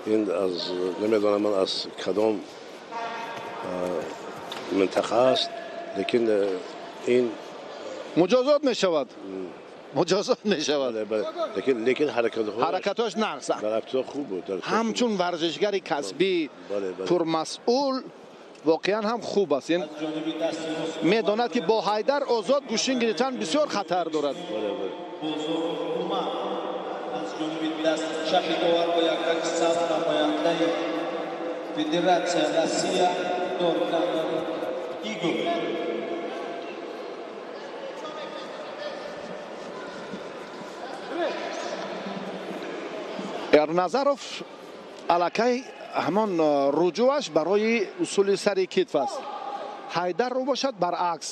ин аз намедонам ман аз кадом минтақа аст, лекин ин муҷозот мешавад. Муҷозот мешавад. Лекин ҳаракатҳояш нақс. Дар ибтидо хуб буд. Ҳамчун варзишгари касбӣ пурмасъул воқеан ҳам хуб аст. Ин медонад ки бо Ҳайдар озод гӯштин гирифтан бисёр хатар дорад. Аз ҷониби даст чапи довар бо яктаки сабз намояндаи Федератсия Россия Дорканов Игор. Эрназаров аллакай ҳамон руҷӯаш барои усули сари китф аст. Ҳайдарро бошад баръакс,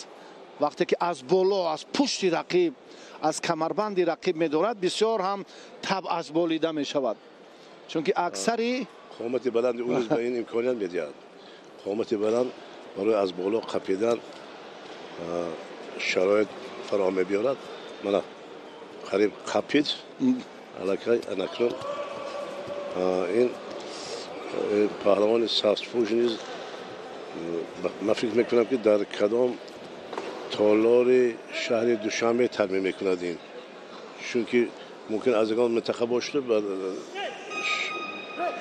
вақте ки аз боло, аз пушти рақиб, аз камарбанди рақиб медорад, бисёр ҳам табъаш болида мешавад, чунки аксари қомати баланди ӯ низ ба ин имконият медиҳад. Қомати баланд барои аз боло қапидан шароит фароҳам мебиёрад. Мана қариб қапид аллакай. Анакнун ин паҳлавони сабзпӯш низ ман фикр мекунам, ки дар кадом толори шаҳри Душанбе тарбия мекунад ин, чунки мумкин аз ягон минтақа бошад,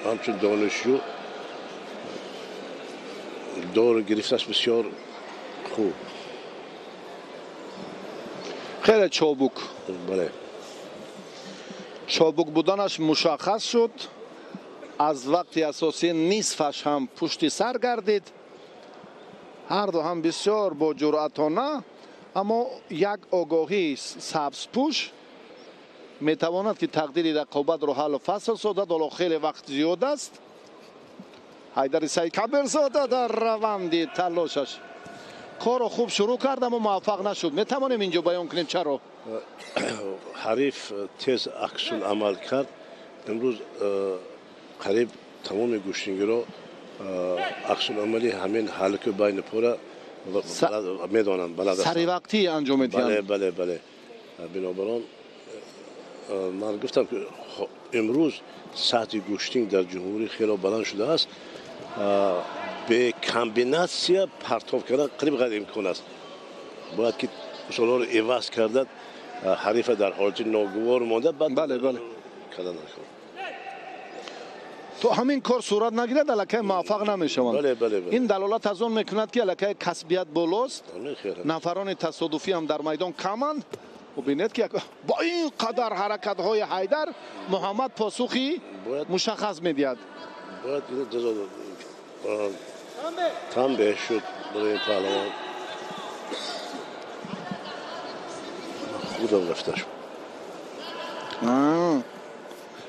ҳамчун донишҷӯ дор гирифташ бисёр хуб. Хеле чобук. Бале. Чобук буданаш мушаххас шуд. Аз вақти асосӣ нисфаш ҳам пушти сар гардид. Ҳарду ҳам бисёр бо ҷуръатона, аммо як огоҳии сабзпӯш метавонад, ки тақдири рақобатро ҳаллу фасл созад. Ҳоло хеле вақт зиёд аст. Ҳайдари Саидкабирзода дар раванди талошаш корро хуб шурӯъ кард, аммо муваффақ нашуд. Метавонем инҷо баён кунем чаро? Ҳариф тез аксуламал кард. Имрӯз қариб тамоми гӯштингиро аксуламали ҳамин ҳалку байни пора медонанд, балад саривақтӣ анҷом медиҳанд. Бале, бале, бале. Бинобар он ман гуфтам, ки имрӯз сатҳи гӯштинг дар ҷумҳурӣ хело баланд шудааст. Бе комбинатсия партов кардан қариб ғайриимкон аст. Бояд ки усулҳоро иваз карда, ҳарифа дар ҳолати ногувор монда, баъд бале, бале кардан накун. То ҳамин кор сурат нагирад, аллакай муваффақ намешаванд. Ин далолат аз он мекунад, ки аллакай касбият болост, нафарони тасодуфӣ ҳам дар майдон каманд. Бубинед, ки бо ин қадар ҳаракатҳои Ҳайдар Муҳаммад посухи мушаххас медиҳад. Бояд ҷазо танбеҳ шуд барои ин паҳлавон. Худам рафта шуд.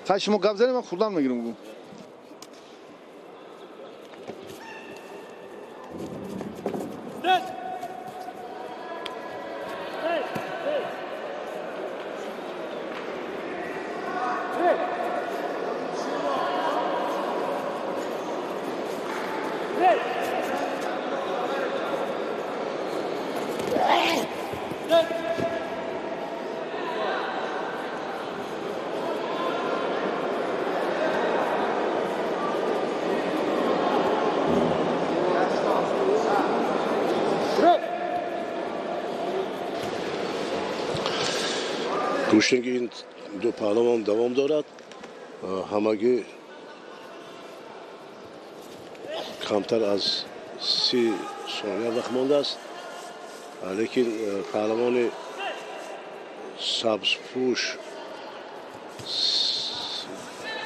Хай, шумо гап занед, ман хурдан мегирам. Гӯштинги ин ду паҳлавон давом дорад. Ҳамагӣ камтар аз 30 сония вақт мондааст, лекин паҳлавони сабзпӯш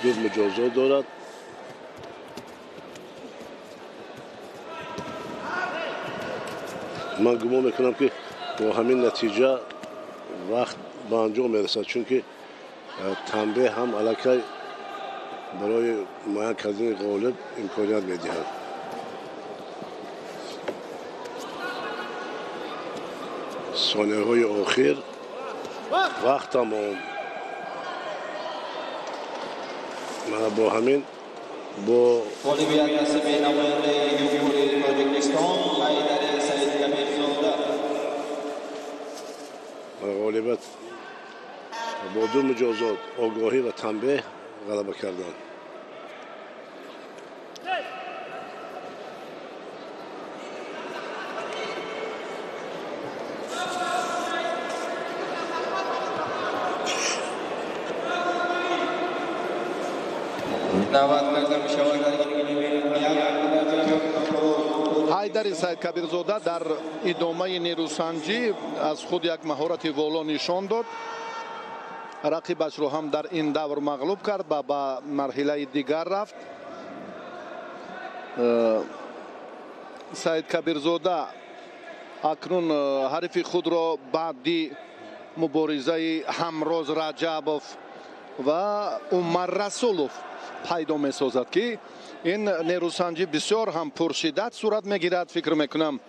ду муҷозот дорад. Ман гумон мекунам, ки бо ҳамин натиҷа вақт ба анҷом мерасад, чунки танбеҳ ҳам аллакай барои муайян кардани ғолиб имконият медиҳад. Сонияҳои охир, вақт тамом. Мана бо ҳамин бо ғолибият насиби намояндаи Ҷумҳурии Тоҷикистон Ҳайдари Саидкабирзода. Ғолибият бо ду муҷозот, огоҳӣ ва танбеҳ ғалаба карданд. Даъват карда мешавад Ҳайдари Саидкабирзода дар идомаи нерӯсанҷӣ аз худ як маҳорати воло нишон дод. Рақибашро ҳам дар ин давр мағлуб кард ва ба марҳилаи дигар рафт. Саидкабирзода акнун ҳарифи худро баъди муборизаи Ҳамроз Раҷабов Ва Умар Расулов пайдо месозад, ки ин нерӯсанҷӣ бисёр ҳам пуршиддат сурат мегирад. Фикр мекунам,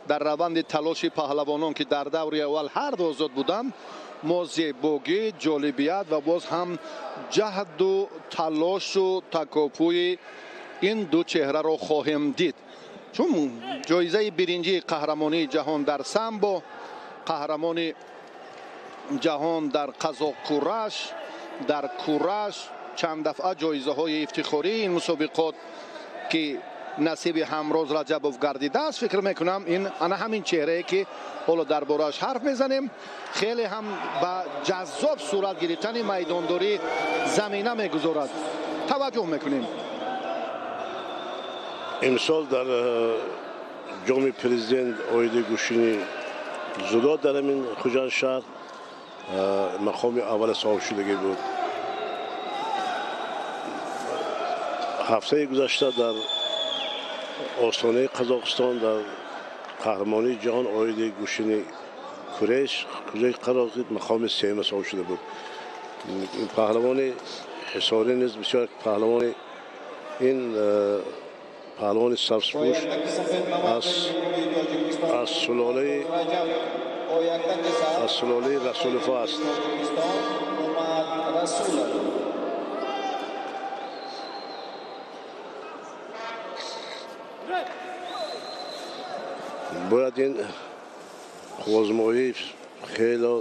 дар раванди талоши паҳлавонон, ки дар даври аввал ҳар ду озод буданд, мо зебогӣ, ҷолибият ва боз ҳам ҷаҳду талошу такопӯи ин ду чеҳраро хоҳем дид, чун ҷоизаи биринҷии қаҳрамонии ҷаҳон дар самбо, қаҳрамони ҷаҳон дар қазоқкураш, дар кураш, чанд дафъа ҷоизаҳои ифтихории ин мусобиқот, ки насиби Ҳамроз Раҷабов гардидааст. Фикр мекунам, ин ана ҳамин чеҳрае, ки ҳоло дар борааш ҳарф мезанем, хеле ҳам ба ҷаззоб сурат гирифтани майдондорӣ замина мегузорад. Таваҷҷӯҳ мекунем. Имсол дар ҷоми президент оиди гӯштини зудо дар ҳамин Хуҷанд шаҳр мақоми аввала соҳибшудагӣ буд. Ҳафтаи гузашта дар остонаи Қазоқистон дар қаҳрамонии ҷаҳон оиди гӯштини куреш куҷои қарор мақоми сеюма соҳиб шуда буд. Паҳлавони Ҳисорӣ низ бисёр паҳлавони, ин паҳлавони сабзпӯш аз сулолаи Расуловҳо аст. Умар Расулов. Бояд ин қувваозмоӣ хеле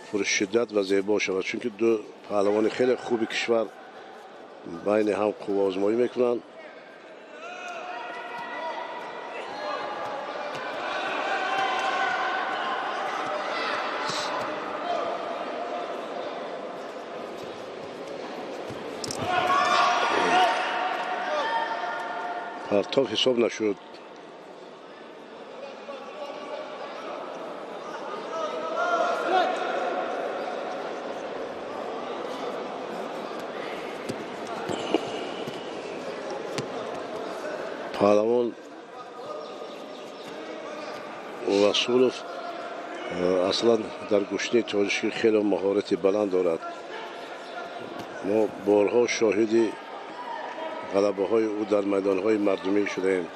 пуршиддат ва зебо шавад, чунки ду паҳлавони хеле хуби кишвар байни ҳам қувваозмоӣ мекунанд. Партов ҳисоб нашуд. Паҳлавон Расулов аслан дар гӯштини тоҷикӣ хеле маҳорати баланд дорад. Мо борҳо шоҳиди ғалабаҳои ӯ дар майдонҳои мардумӣ шудаем.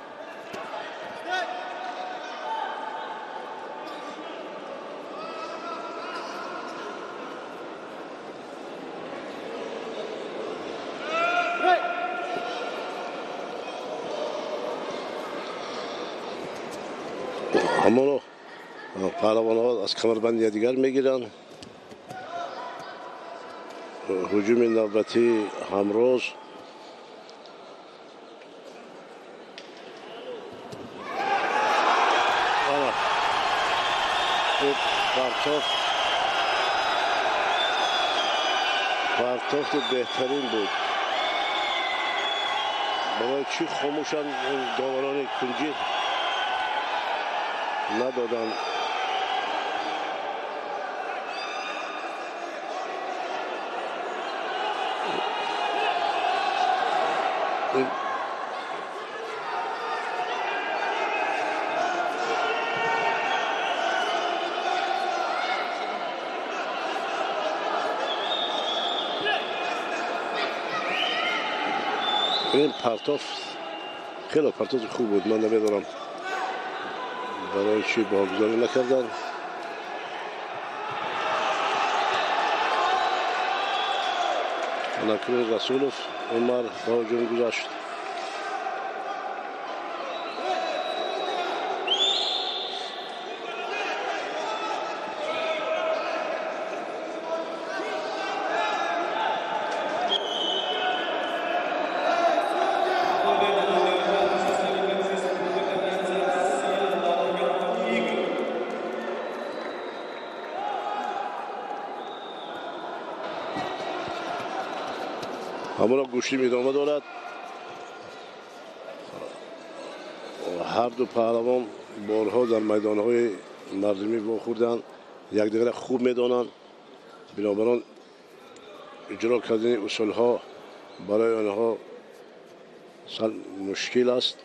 Ҳамоно паҳлавонҳо аз камарбанди якдигар мегиранд. Ҳуҷуми навбатии Ҳамроз. Ана партоф, партофти беҳтарин буд. Барои чӣ хомӯшанд доварони кунҷӣ? Надоданд. Ин партоф хеле партофи хуб буд. Ман намедонам, барои чӣ баҳогузорӣ накарданд. Анакрун Расулов Умар ба ҳуҷум гузашт. Ҳамоно гӯштим идома дорад. Ҳар ду паҳлавон борҳо дар майдонҳои мардумӣ вохӯрданд, якдигарро хуб медонанд. Бинобар он иҷро кардани усулҳо барои онҳо мушкил аст.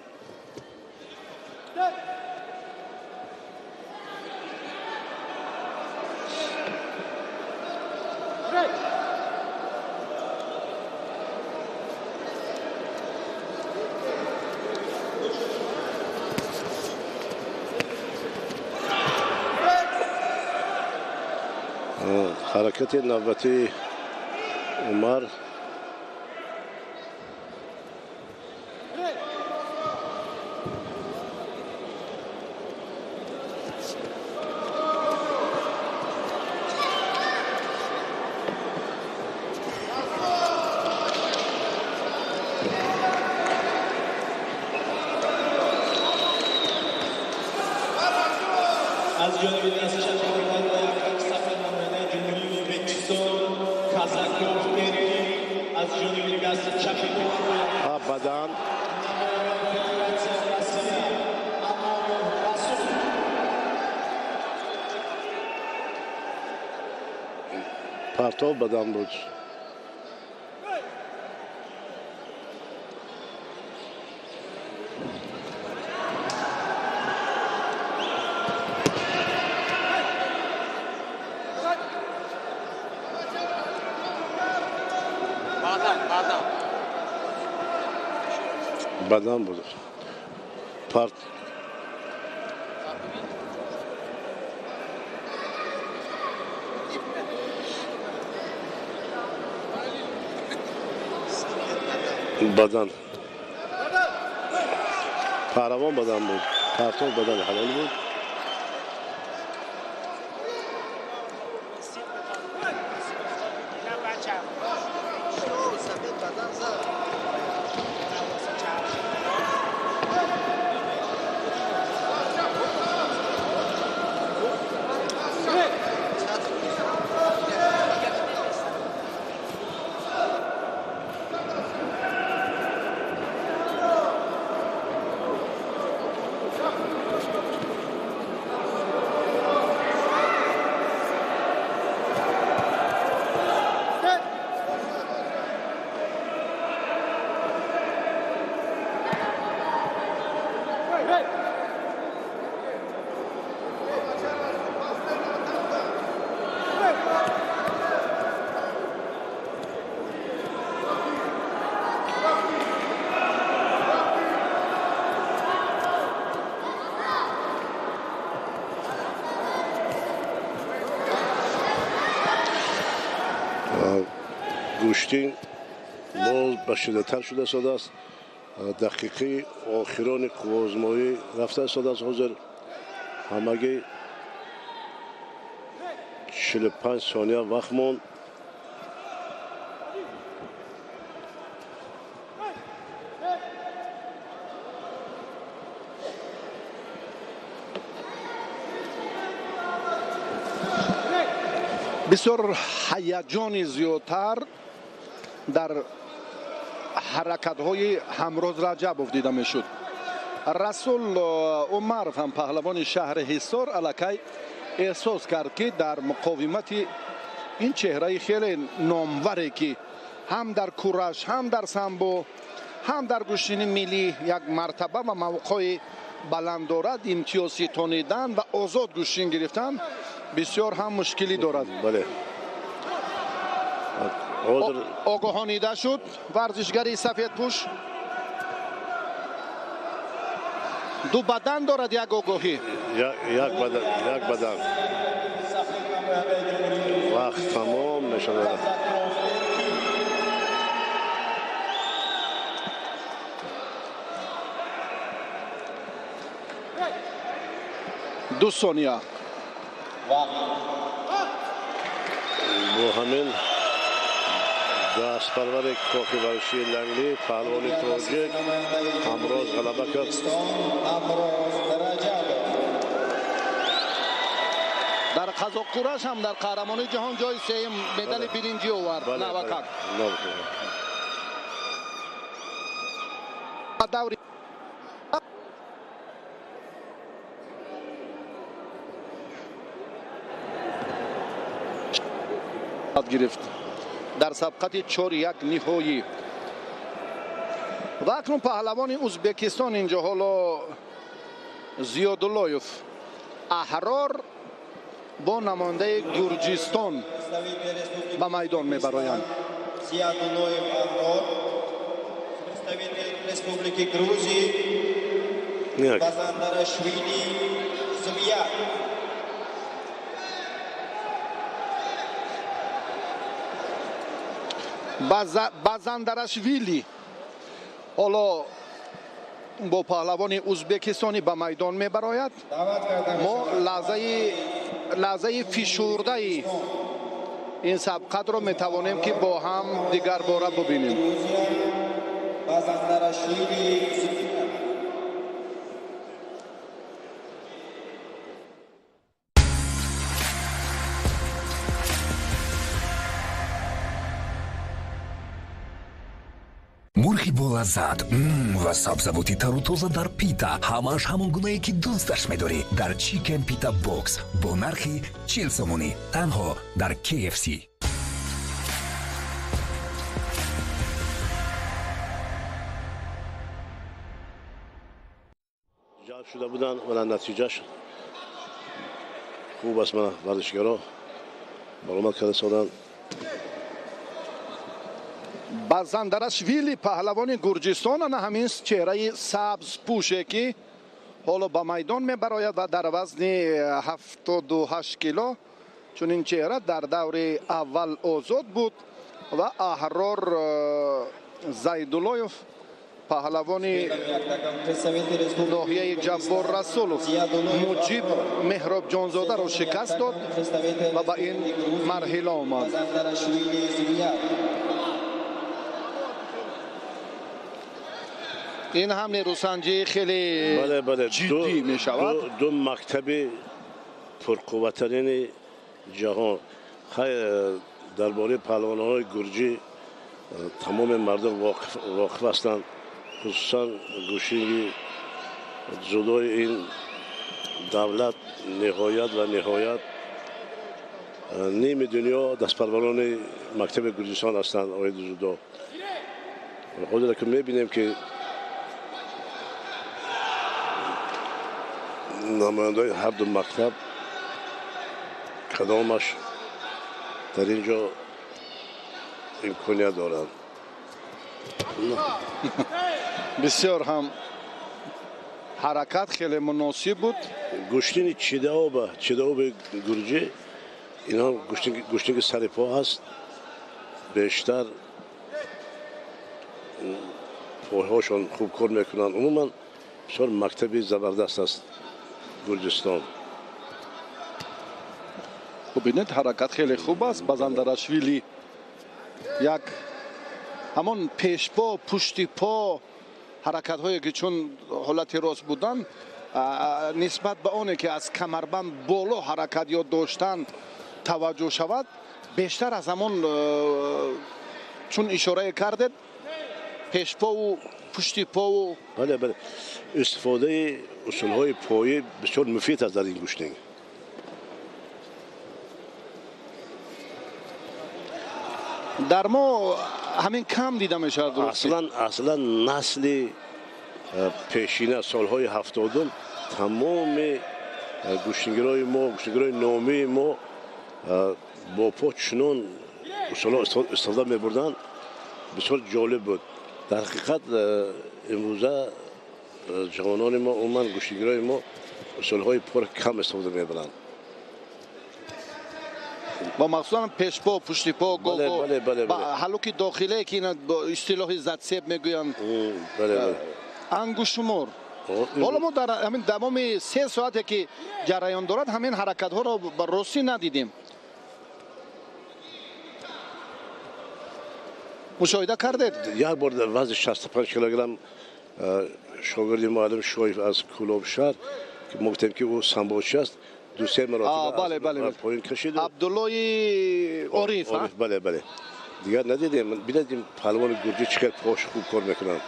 Ҳаракати навбатии Умар. Аз ҷониби дасти чапи ҳимоят ба як сафед намояндаи Ҷумҳурии Ӯзбекистон Казаков Эркин, аз ҷониби дасти чапи ҳимоят бадан намояндаи Федератсияи Россия Амонов Расул. Партов бадан буд. Бадан буд. Парт бадан. Паравон бадан буд. Партов бадан ҳалол буд. Гӯштин боз башидатар шуда истодааст. Дақиқаи охирони қувваозмоӣ рафта истодааст. Ҳозир ҳамагӣ 45 сония вақт монд. Бисёр ҳаяҷони зиёдтар дар ҳаракатҳои Ҳамроз Раҷабов дида мешуд. Расул Умаров ҳам паҳлавони шаҳри Ҳисор аллакай эҳсос кард, ки дар муқовимати ин чеҳраи хеле номваре, ки ҳам дар кураш, ҳам дар самбо, ҳам дар гӯштини миллӣ як мартаба ва мавқеи баланд дорад, имтиёз ситонидан ва озод гӯштин гирифтан бисёр ҳам мушкилӣ дорад. Бале. Огоҳонида шуд варзишгари сафедпӯш. Ду бадан дорад, як огоҳӣ. Як бадан, як бадан. Вақт тамом мешавад. Ду сония. Бо ҳамин дастпарвари кохи варзишии Лангли паҳлавони тоҷик Ҳамроз ғалаба кард. Дар қазоқкураш ҳам дар қаҳрамонии ҷаҳон ҷои сеюм медали биринҷӣ овард. Навакак. Даври гирифт дар сабқати 4-1 ниҳоӣ. Ва акнун паҳлавони Ӯзбекистон инҷо ҳоло Зиёдуллоев Аҳрор бо намояндаи Гурҷистон ба майдон мебароянд. Зиёдуллоев Аҳрор, представитель Республики Грузии, Базандарашвили Звияд. Базандарашвили ҳоло бо паҳлавони узбекистонӣ ба майдон мебарояд. Мо лаҳзаи фишурдаи ин сабқатро метавонем ки бо ҳам дигарбора бубинем. Мурғи болаззат ва сабзавоти тару тоза дар пита, ҳамааш ҳамон гунае ки дӯсташ медорӣ, дар Chicken Pita Box бо нархи 40 сомонӣ, танҳо дар KFC. Ҷалб шуда буданд ва натиҷааш хуб аст. Мана варзишгаро баромад карда соданд. Базандарашвили паҳлавони Гурҷистон, ана ҳамин чеҳраи сабзпӯше ки ҳоло ба майдон мебарояд ва дар вазни 78 кило. Чунин чеҳра дар даври аввал озод буд ва Аҳрор Зайдуллоев паҳлавони ноҳияи Ҷаббор Расулов Муҷиб Меҳробҷонзодаро шикаст дод ва ба ин марҳила омад. Ин ҳам нерӯсанҷии хеле ҷиддӣ мешавад. Ду мактаби пурқувваттарини ҷаҳон. Дар бораи паҳлавонҳои гурҷӣ тамоми мардум воқиф ҳастанд, хусусан гӯштинги ҷудои ин давлат ниҳоят ва ниҳоят ними дунё дастпарварони мактаби Гурҷистон ҳастанд оиди ҷудо. Ҳозира ки мебинем ки намояндаҳои ҳар ду мактаб кадомаш дар ин ҷо имконият доранд. Бисёр ҳам ҳаракат хеле муносиб буд. Гӯштини чидаоби гурҷӣ, инҳо гӯштинги сари по ҳаст, бештар пойҳошон хуб кор мекунанд. Умуман бисёр мактаби забардаст аст Гурҷистон. Бубинед, ҳаракат хеле хуб аст. Базандарашвили як ҳамон пешпо, пушти по ҳаракатҳое ки чун ҳолати рост буданд, нисбат ба оне ки аз камарбанд боло ҳаракат ё доштан таваҷҷӯҳ шавад, бештар аз ҳамон чун ишорае кардед, пешпову пушти пову. Бале, бале, истифодаи усулҳои поӣ бисёр муфид аст дар ин гӯштинг. Дар мо ҳамин кам дида мешавад. Аслан насли пешина солҳои 70-ум тамоми гӯштингирои мо, гӯштингирои номии мо бо по чунон усулҳо истифода мебурданд, бисёр ҷолиб буд. Дар ҳақиқат имрӯза ҷавонони мо, умуман гӯштингирои мо усулҳои пор кам истифода мебаранд. Ва махсусан пешпо, пуштипо, гого, ҳалуки дохиле ки ина бо истилоҳи задсеб мегӯянд, ангушшумор. Ҳоло мо дар ҳамин давоми 3 соате ки ҷараён дорад, ҳамин ҳаракатҳоро ба ростӣ надидем. Мушоҳида кардед? Як бор дар вазни 65 килограмм шогирди муаллим Шоев аз Кӯлоб шаҳр, ки мо гуфтем ки ӯ самбочи аст, ду-се маротиба поин кашид. Абдуллои Ориф. Бале, бале. Дигар надидем. Бидем паҳлавони гурҷӣ чӣ қадр пош хуб кор мекунанд.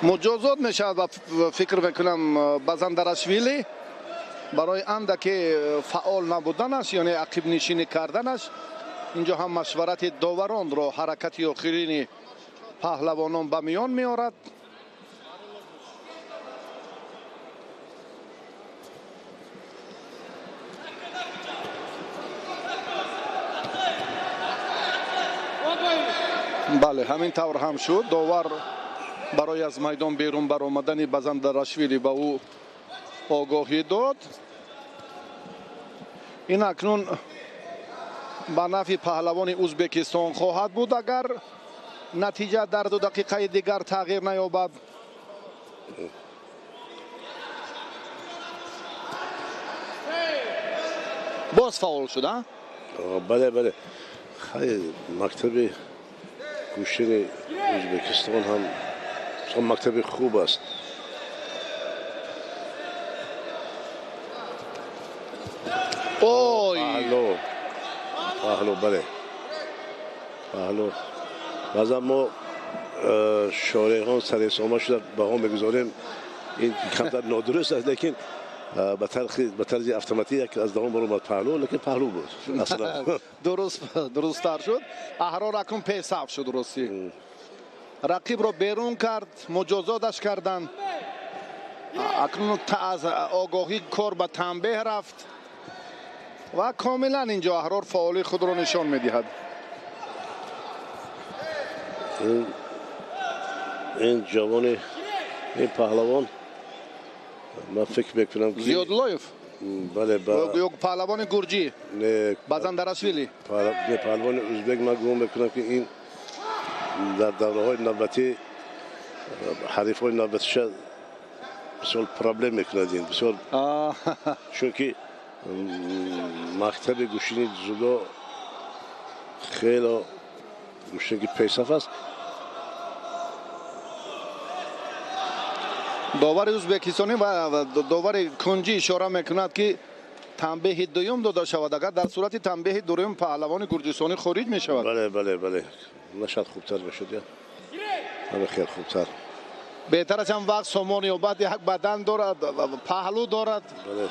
Муҷозот мешавад ва фикр мекунам Базандарашвили барои андаке фаъол набуданаш, яъне ақибнишинӣ карданаш. Инҷо ҳам машварати доваронро ҳаракати охирини паҳлавонон ба миён меорад. Бале, ҳамин тавр ҳам шуд. Довар барои аз майдон берун баромадани Базандарашвили ба ӯ огоҳӣ дод. Ин акнун ба нафъи паҳлавони Ӯзбекистон хоҳад буд, агар натиҷа дар 2 дақиқаи дигар тағйир наёбад. Боз фаъол шуд, а? Бале, бале. Хай, мактаби гӯштини Ӯзбекистон ҳам мактаби хуб аст. Ой! Паҳлу. Паҳлу, бале. Паҳлу. Баъзан мо шореҳон саресома шуда баҳо мегузорем, ин камтар нодуруст аст, лекин ба тарзи автоматӣ як аз даҳон баромад паҳлу, лекин паҳлу буд. Дурусттар шуд. Аҳрор акнун пешсаф шуд, ростӣ. Рақибро берун кард, муҷозоташ карданд. Акнун аз огоҳӣ кор ба танбеҳ рафт ва комилан инҷо Аҳрор фаъолии худро нишон медиҳад. Ин ҷавони, ин паҳлавон, ман фикр мекунам, Зиёдуллоев? Бале, ё паҳлавони гурҷӣ? Не, Базандарашвили? Не, паҳлавони ӯзбек. Ман гумон мекунам, ки ин дар давраҳои навбатӣ ҳарифҳои навбатиша бисёр проблем мекунад ин бисёр, чунки мактаби гӯштини дзюдо хело гӯштинги пешсаф аст. Довари ӯзбекистонӣ ва довари кунҷӣ ишора мекунад, ки танбеҳи дуюм дода шавад. Агар дар сурати танбеҳи дуюм паҳлавони гурҷистонӣ хориҷ мешавад. Бале, бале, бале. Нашад хубтар мешуд, я ҳама хел хубтар. Беҳтар аст ҳам вақт сомон ёбад, як бадан дорад, паҳлӯ дорад. Бале.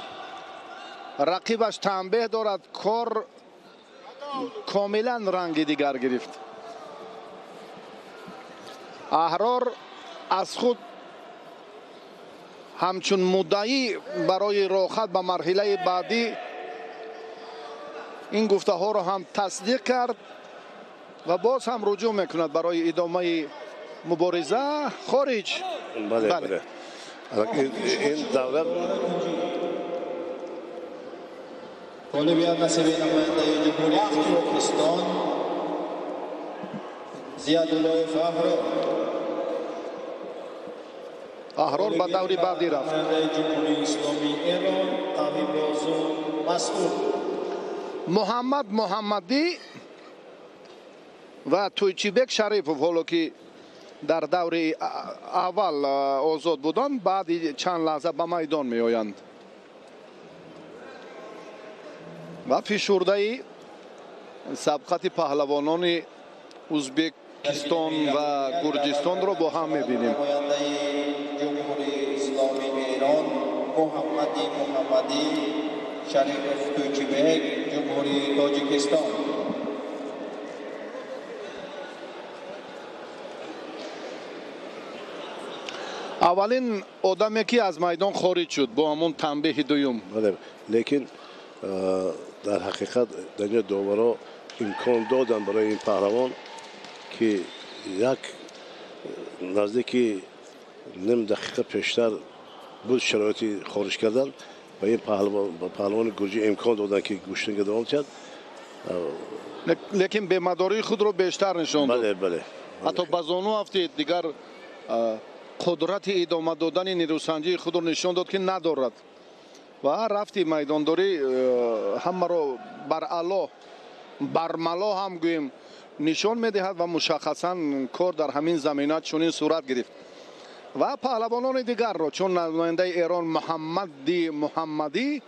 Рақибаш танбеҳ дорад, кор комилан ранги дигар гирифт. Аҳрор аз худ ҳамчун муддаӣ барои роҳат ба марҳилаи баъдӣ ин гуфтаҳоро ҳам тасдиқ кард ва боз ҳам руҷӯъ мекунад барои идомаи мубориза хориҷ. Бале, бале. Ин давра Ғолибият насиби намояндаи Ҷумҳурии Ӯзбекистон Зиёдуллоев Аҳрор. Аҳрор ба даври баъдӣ рафт. Намояндаи Ҷумҳурии Исломии Эрон Қавибозу Масъуд. Муҳаммад Муҳаммадӣ ва Тӯйчибек Шарипов, ҳоло ки дар даври аввал озод буданд, баъди чанд лаҳза ба майдон меоянд ва фишурдаи сабқати паҳлавонони Ӯзбекистон ва Гурҷистонро бо ҳам мебинем. Намояндаи Ҷумҳурии Исломии Эрон Муҳаммади Муҳаммадӣ, Шарипов Тӯйчибек, Ҷумҳурии Тоҷикистон. Аввалин одаме ки аз майдон хориҷ шуд бо ҳамон танбеҳи дуюм. Бале, лекин дар ҳақиқат дар инҷо доваро имкон доданд барои ин паҳлавон, ки як наздики ним дақиқа пештар буд шароити хориҷ кардан ва ин паҳлавони гурҷӣ имкон доданд, ки гӯштинга давом диҳад. Лекин бемадории худро бештар нишон дод. Бале, бале. Ҳатто ба зону афтид, дигар қудрати идома додани нерӯсанҷии худро нишон дод, ки надорад. Ва рафти майдондорӣ ҳамаро баръало, бармало ҳам гӯем, нишон медиҳад ва мушаххасан кор дар ҳамин замина чунин сурат гирифт. Ва паҳлавонони дигарро, чун намояндаи Эрон Муҳаммади Муҳаммадӣ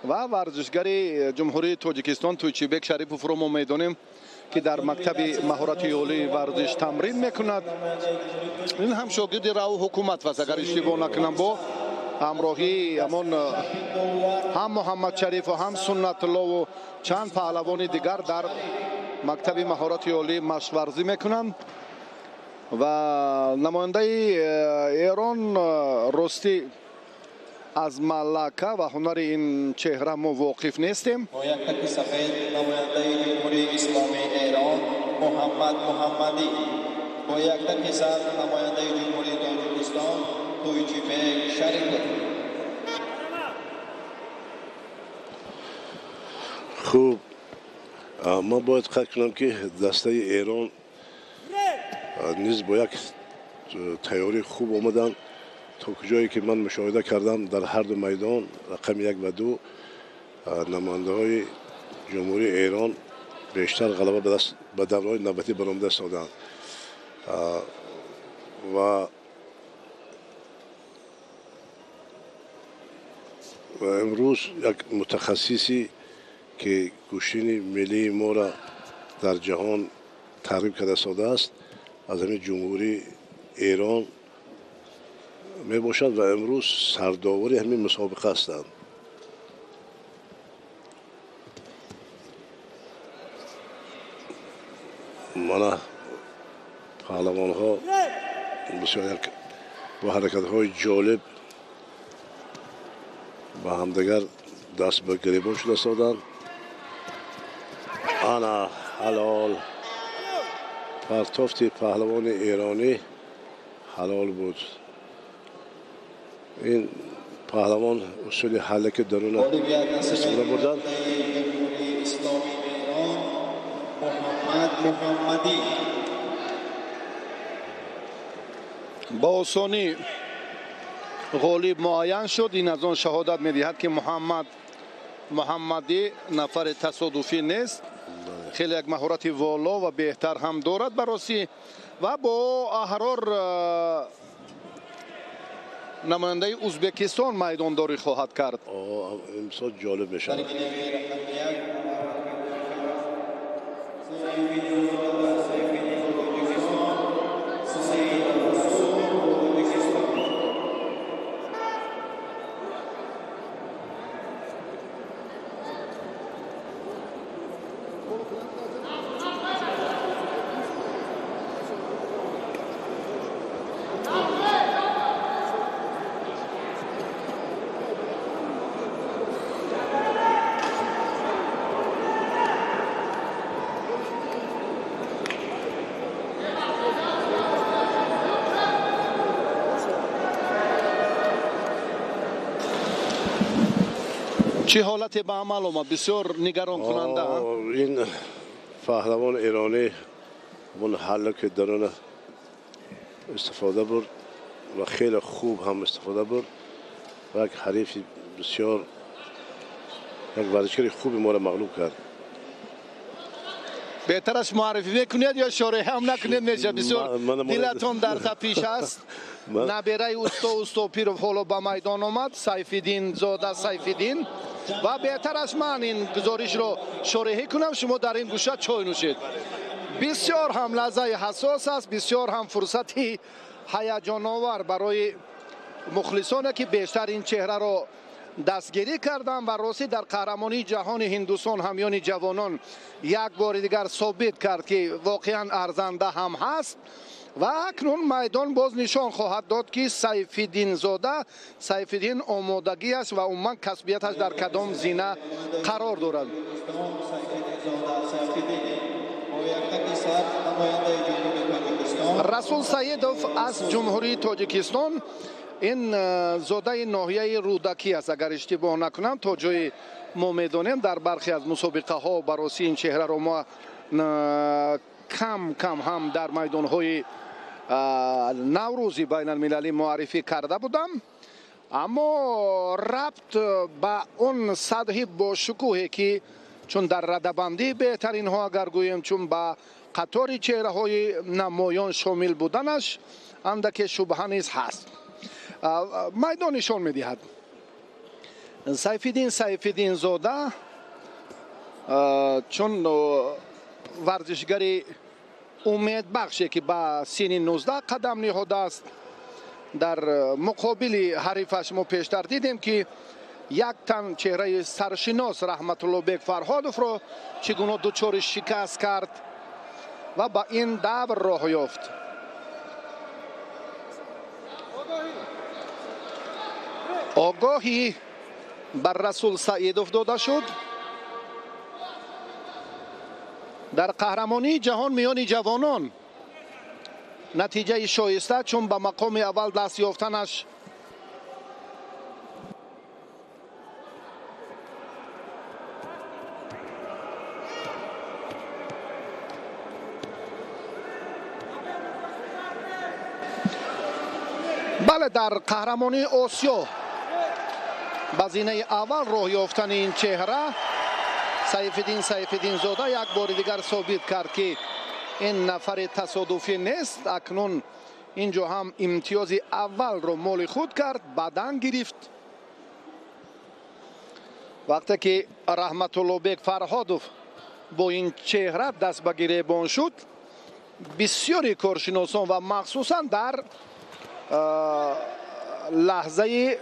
ва варзишгари Ҷумҳурии Тоҷикистон Тӯйчибек Шариповро мо медонем, ки дар мактаби маҳорати олии варзиш тамрин мекунад. Ин ҳам шогирди раъу ҳукумат аст, агар иштибоҳ накунам, бо ҳамроҳии ҳамон ҳам Муҳаммад Шарифу ҳам Суннатуллову чанд паҳлавони дигар дар мактаби маҳорати олӣ машқварзӣ мекунанд. Ва намояндаи Эрон, ростӣ аз малака ва ҳунари ин чеҳра мо воқиф нестем. Бо як таки сафед намояндаи Ҷумҳурии Исломии Эрон Муҳаммад Муҳаммадӣ, бо як таки сабз намояндаи Ҷумҳурии Тоҷикистон Тӯйчибек Шарипов. Хуб, ман бояд қайд кунам, ки дастаи Эрон низ бо як тайёрии хуб омаданд. То куҷое ки ман мушоҳида кардам, дар ҳар ду майдон рақами 1 ва 2 намояндаҳои ҷумҳурии Эрон бештар ғалаба ба давраҳои навбатӣ баромада истоданд ва имрӯз як мутахассисе ки гӯштини миллии моро дар ҷаҳон таъриф карда истодааст, аз ҳамин ҷумҳурии Эрон мебошад ва имрӯз сардовари ҳамин мусобиқа ҳастанд. Мана паҳлавонҳо бисёр як бо ҳаракатҳои ҷолиб ба ҳамдигар даст ба гиребон шуда истоданд. Ана ҳалол партофти паҳлавони эронӣ ҳалол буд. Ин паҳлавон усули ҳаллаки даруна истифода бурданд. Ба осонӣ ғолиб муайян шуд. Ин аз он шаҳодат медиҳад, ки Муҳаммад Муҳаммадӣ нафари тасодуфӣ нест, хеле як маҳорати воло ва беҳтар ҳам дорад баросӣ ва бо Аҳрор намояндаи Ӯзбекистон майдондорӣ хоҳад кард. Имсол ҷолиб мешавад. Чӣ ҳолате ба амал омад? Бисёр нигаронкунанда. Ин паҳлавони эронӣ он ҳаллаки даруна истифода бурд ва хеле хуб ҳам истифода бурд ва як ҳарифи бисёр, як варзишгари хуби моро мағлуб кард. Беҳтараш муаррифӣ мекунед ё шореҳ ҳам накунед мешавад. Бисёр дилатон дар тапиш аст. Набераи усто Устопиров ҳоло ба майдон омад, Сайфиддин зода Сайфиддин, ва беҳтараш ман ин гузоришро шореҳӣ кунам, шумо дар ин гӯша чой нӯшед. Бисёр ҳам лаҳзаи ҳассос аст, бисёр ҳам фурсати ҳаяҷоновар барои мухлисоне, ки бештар ин чеҳраро дастгирӣ карданд ва ростӣ дар қаҳрамонии ҷаҳони Ҳиндустон ҳамёни ҷавонон як бори дигар собит кард, ки воқеан арзанда ҳам ҳаст. Ва акнун майдон боз нишон хоҳад дод, ки Сайфиддинзода Сайфиддин омодагиаш ва умуман касбияташ дар кадом зина қарор дорад. Расул Саидов аз Ҷумҳурии Тоҷикистон, ин зодаи ноҳияи Рӯдакӣ аст, агар иштибоҳ накунам. То ҷое мо медонем, дар бархе аз мусобиқаҳо бароси ин чеҳраро мо кам кам ҳам дар майдонҳои наврӯзи байналмилалӣ муаррифӣ карда будам, аммо рабт ба он сатҳи бошукӯҳе, ки чун дар радабандии беҳтаринҳо агар гӯем, чун ба қатори чеҳраҳои намоён шомил буданаш андаке шубҳа низ ҳаст. Майдон нишон медиҳад. Сайфиддин Сайфиддинзода чун варзишгари умедбахше, ки ба синни 19 қадам ниҳодааст, дар муқобили ҳарифаш мо пештар дидем, ки як тан чеҳраи саршинос Раҳматуллобек Фарҳодовро чӣ гуна дучори шикаст кард ва ба ин давр роҳ ёфт. Огоҳӣ бар Расул Саидов дода шуд. Дар қаҳрамонии ҷаҳон миёни ҷавонон натиҷаи шоиста, чун ба мақоми аввал даст ёфтанаш Бале, дар қаҳрамонии Осиё ба зинаи аввал роҳ ёфтани ин чеҳра Сайфиддин Сайфиддинзода як бори дигар собит кард, ки ин нафари тасодуфӣ нест. Акнун инҷо ҳам имтиёзи аввалро моли худ кард, бадан гирифт. Вақте ки Раҳматуллобек Фарҳодов бо ин чеҳра даст ба гиребон шуд, бисёри коршиносон ва махсусан дар лаҳзаи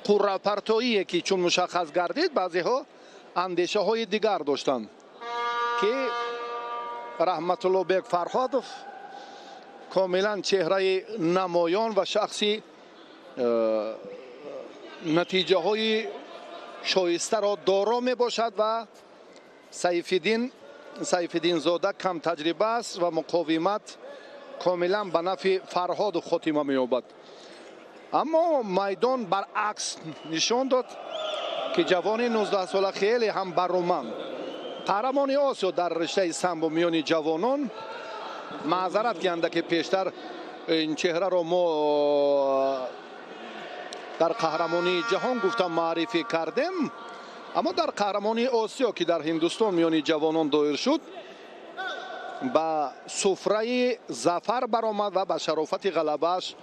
қуррапартоие ки чун мушаххас гардид, баъзеҳо андешаҳои дигар доштанд, ки Раҳматуллобек Фарҳодов комилан чеҳраи намоён ва шахси натиҷаҳои шоистаро доро мебошад ва Сайфиддинзода кам таҷриба аст ва муқовимат комилан ба нафъи Фарҳодов хотима меёбад. Аммо майдон баръакс нишон дод, ки ҷавони 19-сола хеле ҳам бароманд. Қаҳрамони Осиё дар риштаи самбо миёни ҷавонон. Маъзарат ки андаке пештар ин чеҳраро мо дар қаҳрамонии ҷаҳон гуфта маърифӣ кардем, аммо дар қаҳрамонии Осиё, ки дар Ҳиндустон миёни ҷавонон доир шуд, ба суфраи зафар баромад ва ба шарофати ғалабааш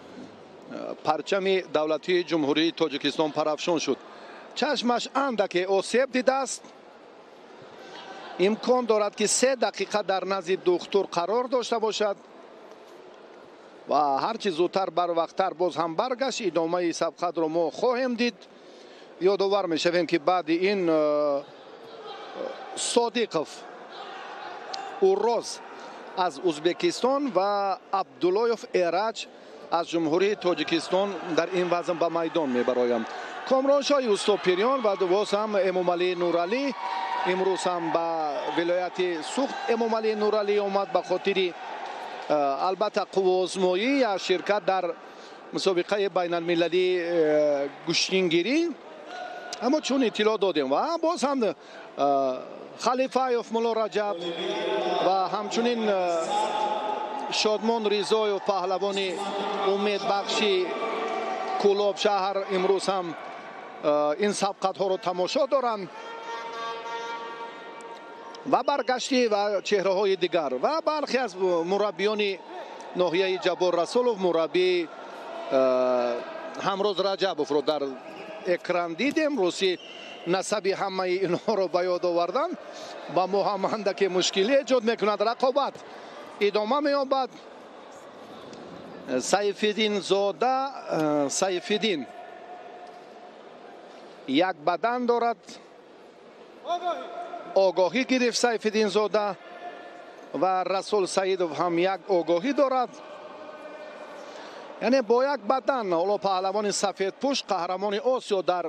парчами давлатии Ҷумҳурии Тоҷикистон парафшон шуд. Чашмаш андаке осеб дидааст. Имкон дорад, ки 3 дақиқа дар назди духтур қарор дошта бошад ва ҳарчи зудтар барвақттар боз ҳам баргашт. Идомаи сабқатро мо хоҳем дид. Ёдовар мешавем, ки баъди ин Содиқов Урроз аз Узбекистон ва Абдуллоев Эраҷ аз Ҷумҳурии Тоҷикистон дар ин вазн ба майдон мебароянд. Комроншоҳи Устопириён ва боз ҳам Эмомалӣ Нуралӣ имрӯз ҳам ба вилояти Сухт Эмомалӣ Нуралӣ омад ба хотири албатта қувваозмоӣ я ширкат дар мусобиқаи байналмилалии гӯштингирӣ. Аммо чун иттилоъ додем ва боз ҳам Халифаев Мулло Раҷаб ва ҳамчунин Шодмон Ризоев, паҳлавони умедбахши Кӯлоб шаҳр, имрӯз ҳам ин сабқатҳоро тамошо доранд ва баргаштӣ ва чеҳраҳои дигар ва бархе аз мураббиёни ноҳияи Ҷаббор Расулов, мураббии Ҳамроз Раҷабовро дар экран дидем. Рӯси насаби ҳамаи инҳоро ба ёд овардан ба мо ҳам андаке мушкилӣ эҷод мекунад. Рақобат идома меёбад. Сайфиддинзода Сайфиддин як бадан дорад. Огоҳӣ гирифт Сайфиддинзода ва Расул Саидов ҳам як огоҳӣ дорад. Яъне бо як бадан ҳоло паҳлавони сафедпӯш, қаҳрамони Осиё дар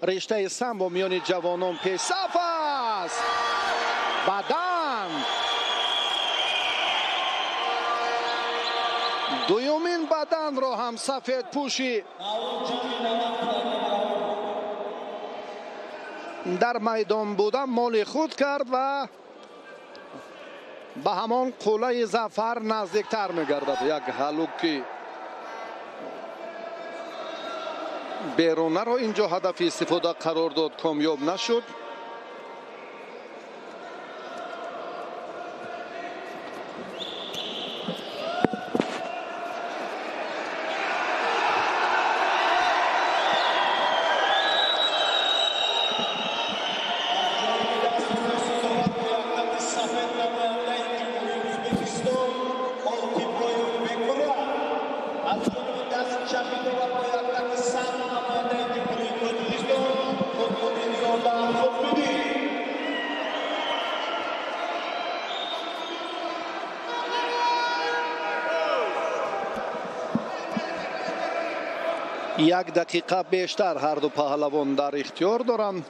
риштаи самбо миёни ҷавонон пешсаф аст. Бадан дуюмин баданро ҳам сафедпӯши дар майдон буда моли худ кард ва ба ҳамон қуллаи зафар наздиктар мегардад. Як ҳалуки берунаро инҷо ҳадафи истифода қарор дод, комёб нашуд. Як дақиқа бештар ҳар ду паҳлавон дар ихтиёр доранд.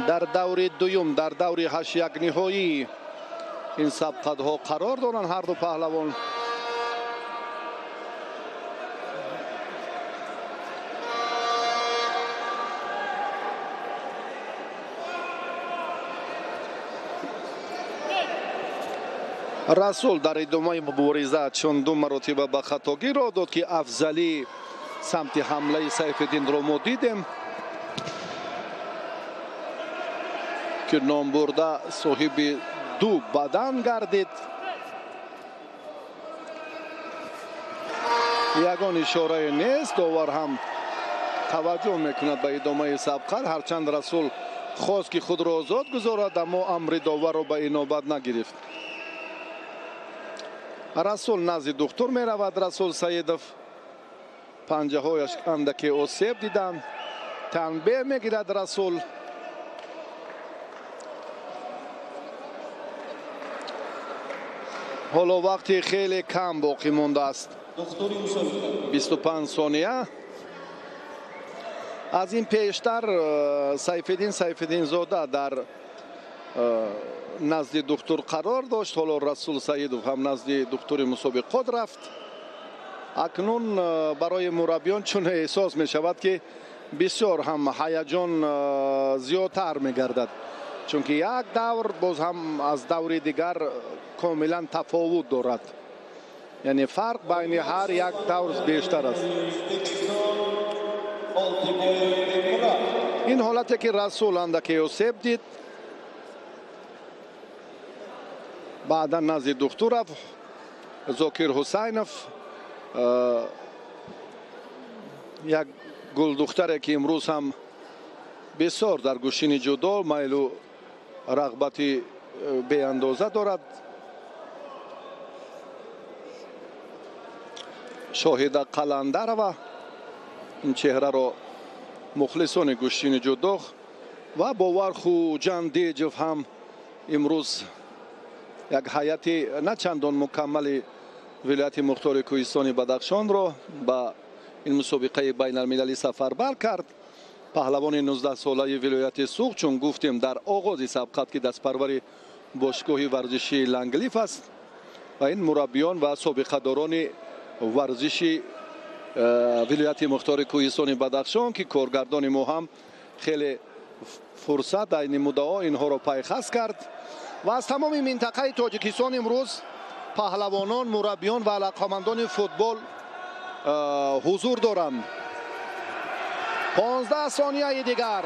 Дар даври дуюм, дар даври ҳаштякниҳоӣ ин сабқатҳо қарор доранд ҳар ду паҳлавон. Расул дар идомаи мубориза чун ду маротиба ба хатогӣ роҳ дод, ки афзалии самти ҳамлаи Сайфиддинро мо дидем, ки номбурда соҳиби ду бадан гардид. Ягон ишорае нест, довар ҳам таваҷҷӯҳ мекунад ба идомаи сабқат. Ҳарчанд Расул хост, ки худро озод гузорад, аммо амри доварро ба инобат нагирифт. Расул назди духтур меравад. Расул Саидов панҷаҳояш андаке осеб диданд, танбеҳ мегирад Расул. Ҳоло вақти хеле кам боқӣ мондааст, 25 сония. Аз ин пештар Сайфиддин Сайфиддинзода дар назди духтур қарор дошт. Ҳоло Расул Саидов ҳам назди духтури мусобиқот рафт. Акнун барои мураббиён чун эҳсос мешавад, ки бисёр ҳам ҳаяҷон зиёдтар мегардад, чунки як давр боз ҳам аз даври дигар комилан тафовут дорад, яъне фарқ байни ҳар як давр бештар аст. Ин ҳолате ки Расул андаке осеб дид, баъдан назди духтур рафт. Зокир Ҳусайнов, як гулдухтаре, ки имрӯз ҳам бисёр дар гӯштини ҷудо майлу рағбати беандоза дорад, Шоҳида Қаландарова, ин чеҳраро мухлисони гӯштини ҷудо ва Бовар Хуҷандиҷов ҳам имрӯз як ҳайати на чандон мукаммали вилояти мухтори кӯҳистони Бадахшонро ба ин мусобиқаи байналмилалӣ сафарбар кард. Паҳлавони 19-солаи вилояти Суғд, чун гуфтем дар оғози сабқат, ки дастпарвари бошгоҳи варзишии Ланглиф аст ва ин мураббиён ва собиқадорони варзиши вилояти мухтори кӯҳистони Бадахшон, ки коргардони мо ҳам хеле фурсат айни муддао инҳоро пайхаст кард. Ва аз тамоми минтақаи Тоҷикистон имрӯз паҳлавонон, мураббиён ва алоқамандони футбол ҳузур доранд. 15 сонияи дигар.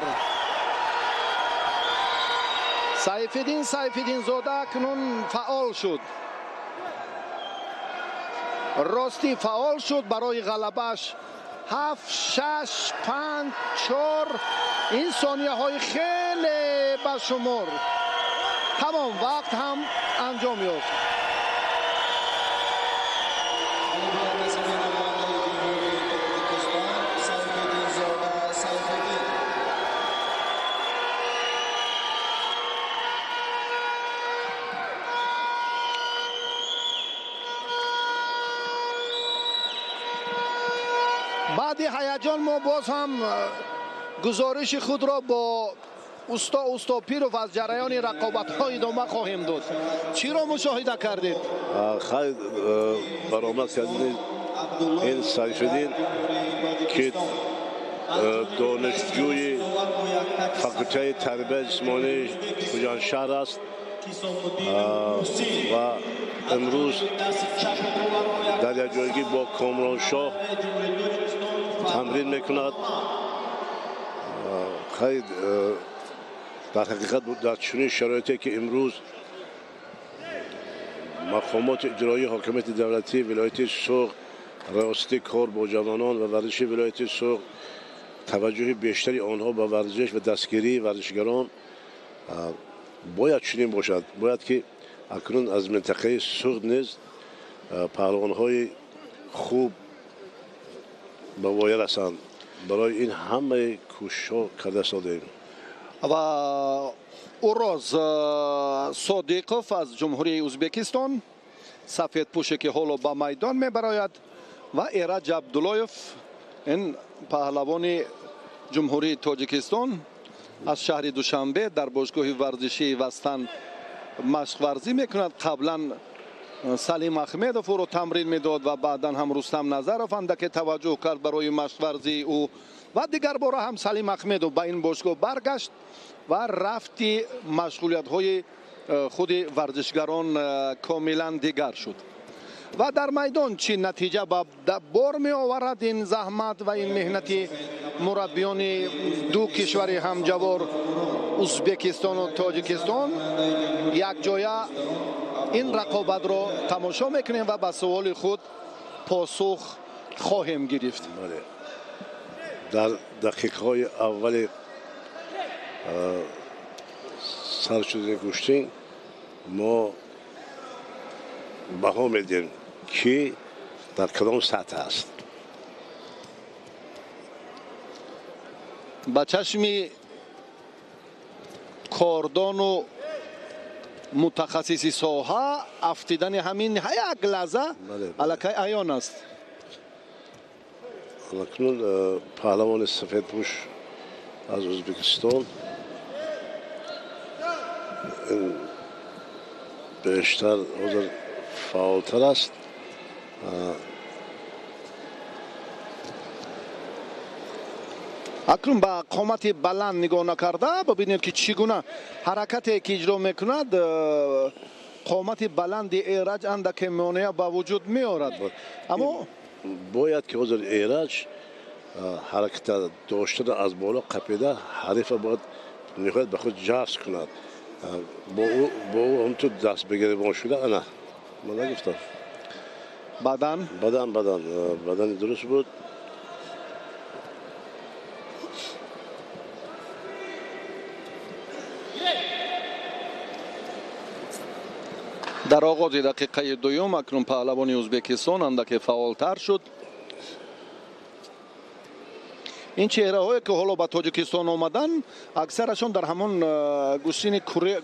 Сайфиддин Сайфиддинзода акнун фаъол шуд, ростӣ фаъол шуд барои ғалабааш. 7, 6, 5, 4, ин сонияҳои хеле ба шумор. Тамом, вақт ҳам анҷом ёфт. Баъди ҳаяҷон мо боз ҳам гузориши худро бо усто Устопиров аз ҷараёни рақобатҳо идома хоҳем дод. Чиро мушоҳида кардед? Хайр, баромад кардани ин Сайфиддин, ки донишҷӯи факултаи тарбияи ҷисмонии Хуҷандшаҳр аст ва имрӯз дар якҷоягӣ бо Комроншоҳ тамрин мекунад. Хайр, дар ҳақиқат дар чунин шароите, ки имрӯз мақомоти иҷроии ҳокимияти давлатии вилояти Суғд, раёсати кор бо ҷавонон ва варзиши вилояти Суғд таваҷҷӯҳи бештари онҳо ба варзиш ва дастгирии варзишгарон бояд чунин бошад. Бояд ки акнун аз минтақаи Суғд низ паҳлавонҳои хуб ба воя расанд. Барои ин ҳамаи кӯшишҳо карда истодаем. Ва Уроз Содиқов аз Ҷумҳурии Ӯзбекистон, сафедпӯше, ки ҳоло ба майдон мебарояд, ва Эраҷ Абдуллоев, ин паҳлавони Ҷумҳурии Тоҷикистон аз шаҳри Душанбе, дар бошгоҳи варзишии Вастан машқварзӣ мекунад. Қаблан Салим Ахмедов ӯро тамрин медод ва баъдан ҳам Рустам Назаров андаке таваҷҷӯҳ кард барои машқварзии ӯ ва дигар бора ҳам Салим Ахмедов ба ин бошгоҳ баргашт ва рафти машғулиятҳои Худи варзишгарон комилан дигар шуд ва дар майдон чӣ натиҷа ба бор меоварад ин заҳмат ва ин меҳнати мураббиёни ду кишвари ҳамҷавор, Узбекистону Тоҷикистон, якҷоя ин рақобатро тамошо мекунем ва ба суоли худ посух хоҳем гирифт. Дар дақиқаҳои аввали сар шудани гӯштин мо баҳо медиҳем, ки дар кадом сатҳ аст. Ба чашми кордону мутахассиси соҳа афтидани ҳамин як лаҳза аллакай аён аст. Акнун паҳлавони сафедпӯш аз Ӯзбекистон бештар ҳозир фаъолтар аст. Акнун ба қомати баланд нигоҳ накарда бибинед, ки чӣ гуна ҳаракате ки иҷро мекунад, қомати баланди Эраҷ андаке монеа ба вуҷуд меорад. Аммо бояд ки ҳозир Эраҷ ҳараката доштада аз боло қапида ҳарифа бояд ниҳоят ба худ ҷазб кунад. Бо ӯ ҳамту даст бигиребон шуда, ана ман нагуфтам. Бадан? Бадан, бадан, бадани дуруст буд. Дар оғози дақиқаи дуюм акнун паҳлавони Ӯзбекистон андаке фаъолтар шуд. Ин чеҳраҳое ки ҳоло ба Тоҷикистон омаданд, аксарашон дар ҳамон гӯштини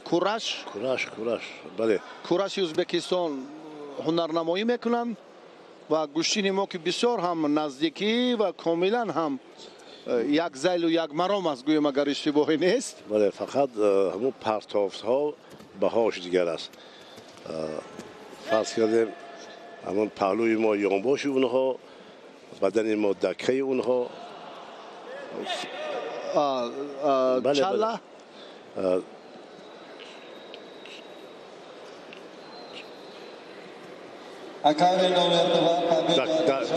кураш, кураш, бале, кураши Ӯзбекистон ҳунарнамоӣ мекунанд ва гӯштини мо, ки бисёр ҳам наздикӣ ва комилан ҳам як зайлу як маром аст, гӯем, агар иштибоҳе нест. Бале, фақат ҳамон партофтҳо баҳош дигар аст. Фарз кардем, ҳамон паҳлӯи мо ёнбоши онҳо, бадани мо даккаи онҳо. Чалла?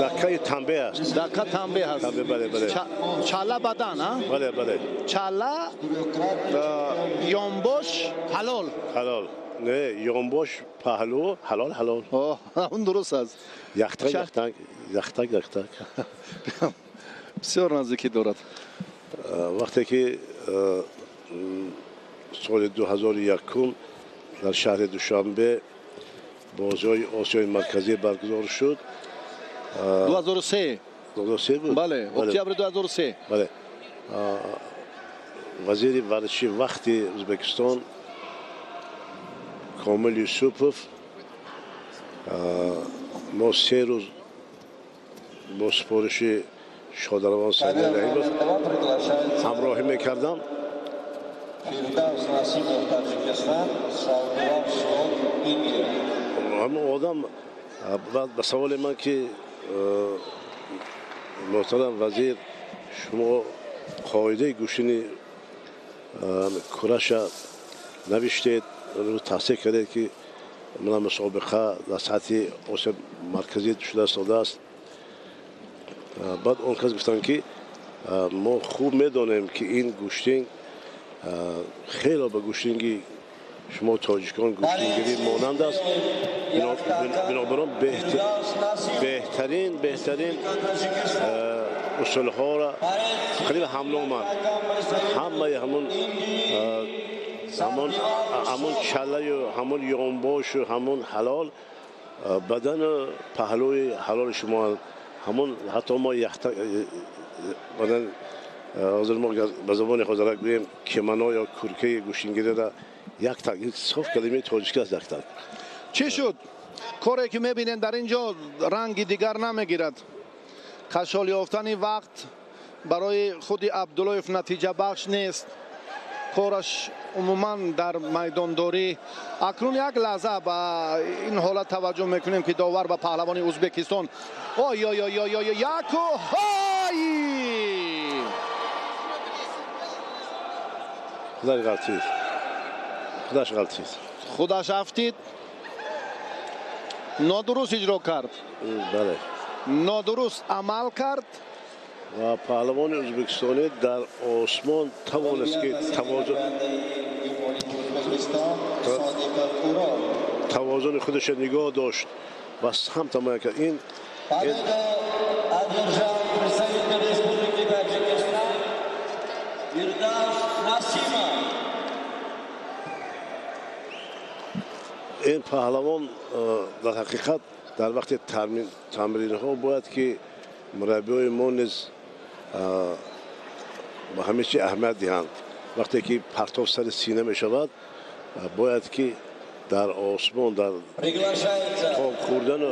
Даккаи танбе аст. Дакка танбе аст. Чалла бадан, а? Бале, бале. Чалла, ёнбош, ҳалол. Ҳалол. Не, ёнбош, паҳлӯ, ҳалол, ҳалол. Он дуруст аст. Яхтак, яхтак, яхтак, яхтак. Бисёр наздикӣ дорад. Вақте ки соли 2001 дар шаҳри Душанбе бозиҳои Осиёи Марказӣ баргузор шуд. 2003. 2003 буд? Бале, октябри 2003. Бале. Вазири варзиши вақти Ӯзбекистон Комил Юсупов мо 3 рӯз бо супориши Шодаравон Саид Раҳимов ҳамроҳӣ мекардам. Ҳамон одам ба саволи ман, ки муҳтарам вазир, шумо қоидаи гӯштини кураша навиштед, таҳсил кардед, ки мана мусобиқа дар сатҳи Осиёи Марказӣ шуда истодааст. Баъд он кас гуфтанд, ки мо хуб медонем, ки ин гӯштинг хело ба гӯштинги шумо тоҷикон гӯштингирӣ монанд аст. Бинобар он беҳтарин усулҳоро қариб ҳамноманд. Ҳамаи ҳамон чаллаю ҳамон ёнбошу ҳамон ҳалол бадану паҳлӯи ҳалоли шумо, ҳамон ҳатто мо яхта бадан, ҳозир мо ба забони ҳозира гӯем, кимоно ё куркаи гӯштингириро як так, соф калимаи тоҷикӣ аст, як так. Чӣ шуд? Коре ки мебинем дар ин ҷо ранги дигар намегирад. Кашол ёфтани вақт барои худи Абдуллоев натиҷабахш нест. Кораш умуман дар майдондорӣ. Акнун як лаҳза ба ин ҳолат таваҷҷӯҳ мекунем, ки довар ба паҳлавони Ӯзбекистон ой ой ой ой ой яку ҳой Худаш ғалтид. Худаш ғалтид. Худаш афтид. Нодуруст иҷро кард. Бале. Нодуруст амал кард. Ва паҳлавони ӯзбекистонӣ дар осмон тавонист ки тавозуни худашро нигоҳ дошт ва самт амал кард. Ин одержал представитель Республики Таджикистан Фирдавс Насимов. Ин паҳлавон дар ҳақиқат дар вақти тамринҳо бояд ки мураббиҳои мо низ ба ҳамин чи аҳамият диҳанд. Вақте ки партов сари сина мешавад, бояд ки дар осмон дар тоб хӯрдану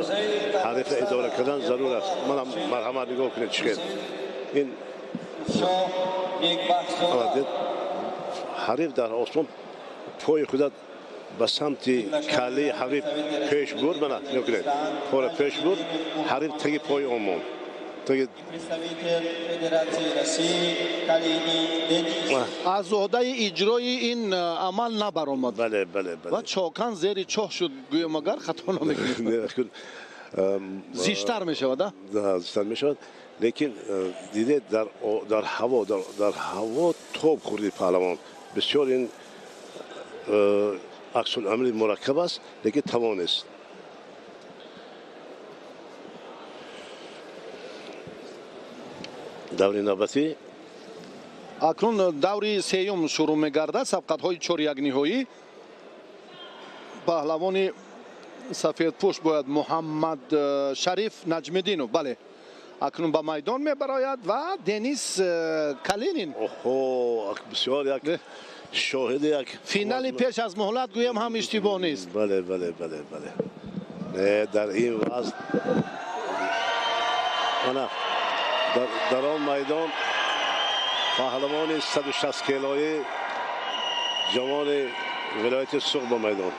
ҳарифа идора кардан зарур аст. Манам марҳамат нигоҳ кунед чӣ хел ин ҳариф дар осмон пои худат ба самти каллаи ҳариф пеш бурд. Мана нигоҳ кунед, пора пеш бурд, ҳариф таги пои он монд. Аз уҳдаи иҷрои ин амал набаромад. Бале, бале, бале. Ва чокан зери чоҳ шуд, гӯем агар хато намекунем. Зиштар мешавад, а? Зиштар мешавад. Лекин дидед дар ҳаво тоб хӯрди паҳлавон. Бисёр ин аксуламали мураккаб аст, лекин тавонист. Даври навбатӣ акнун даври сеюм шурӯъ мегардад. Сабқатҳои чоряк ниҳоӣ. Паҳлавони сафедпӯш бояд Муҳаммад Шариф Наҷмиддинов, бале, акнун ба майдон мебарояд ва Денис Калинин. Оҳо, бисёр як шоҳиди як финали пеш аз муҳлат гӯям ҳам иштибоҳ нест. Бале, бале, бале, бале. Не, дар ин вазн мана дар он майдон паҳлавони 160 килои ҷавони вилояти Суғд ба майдон.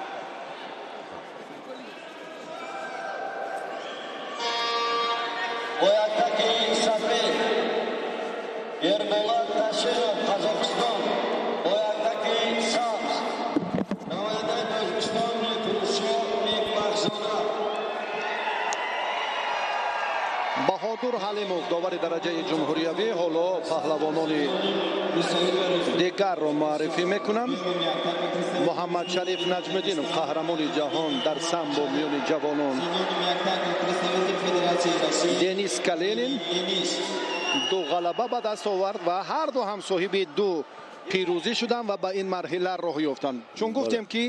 Бо яктаки сафед Ерболат Ташинов, Қазоқистон. Бо яктаки сабз намояндаи Тоҷикистон Фирӯзшоҳ Некбахтзода. Баҳодур Ҳалимов, довари дараҷаи ҷумҳуриявӣ, ҳоло паҳлавонони дигарро муаррифӣ мекунанд. Муҳаммад Шариф Наҷмиддинов, қаҳрамони ҷаҳон дар самбо миёни ҷавонон. Денис Калинин ду ғалаба ба даст овард ва ҳар ду ҳам соҳиби ду пирӯзӣ шуданд ва ба ин марҳила роҳ ёфтанд. Чун гуфтем ки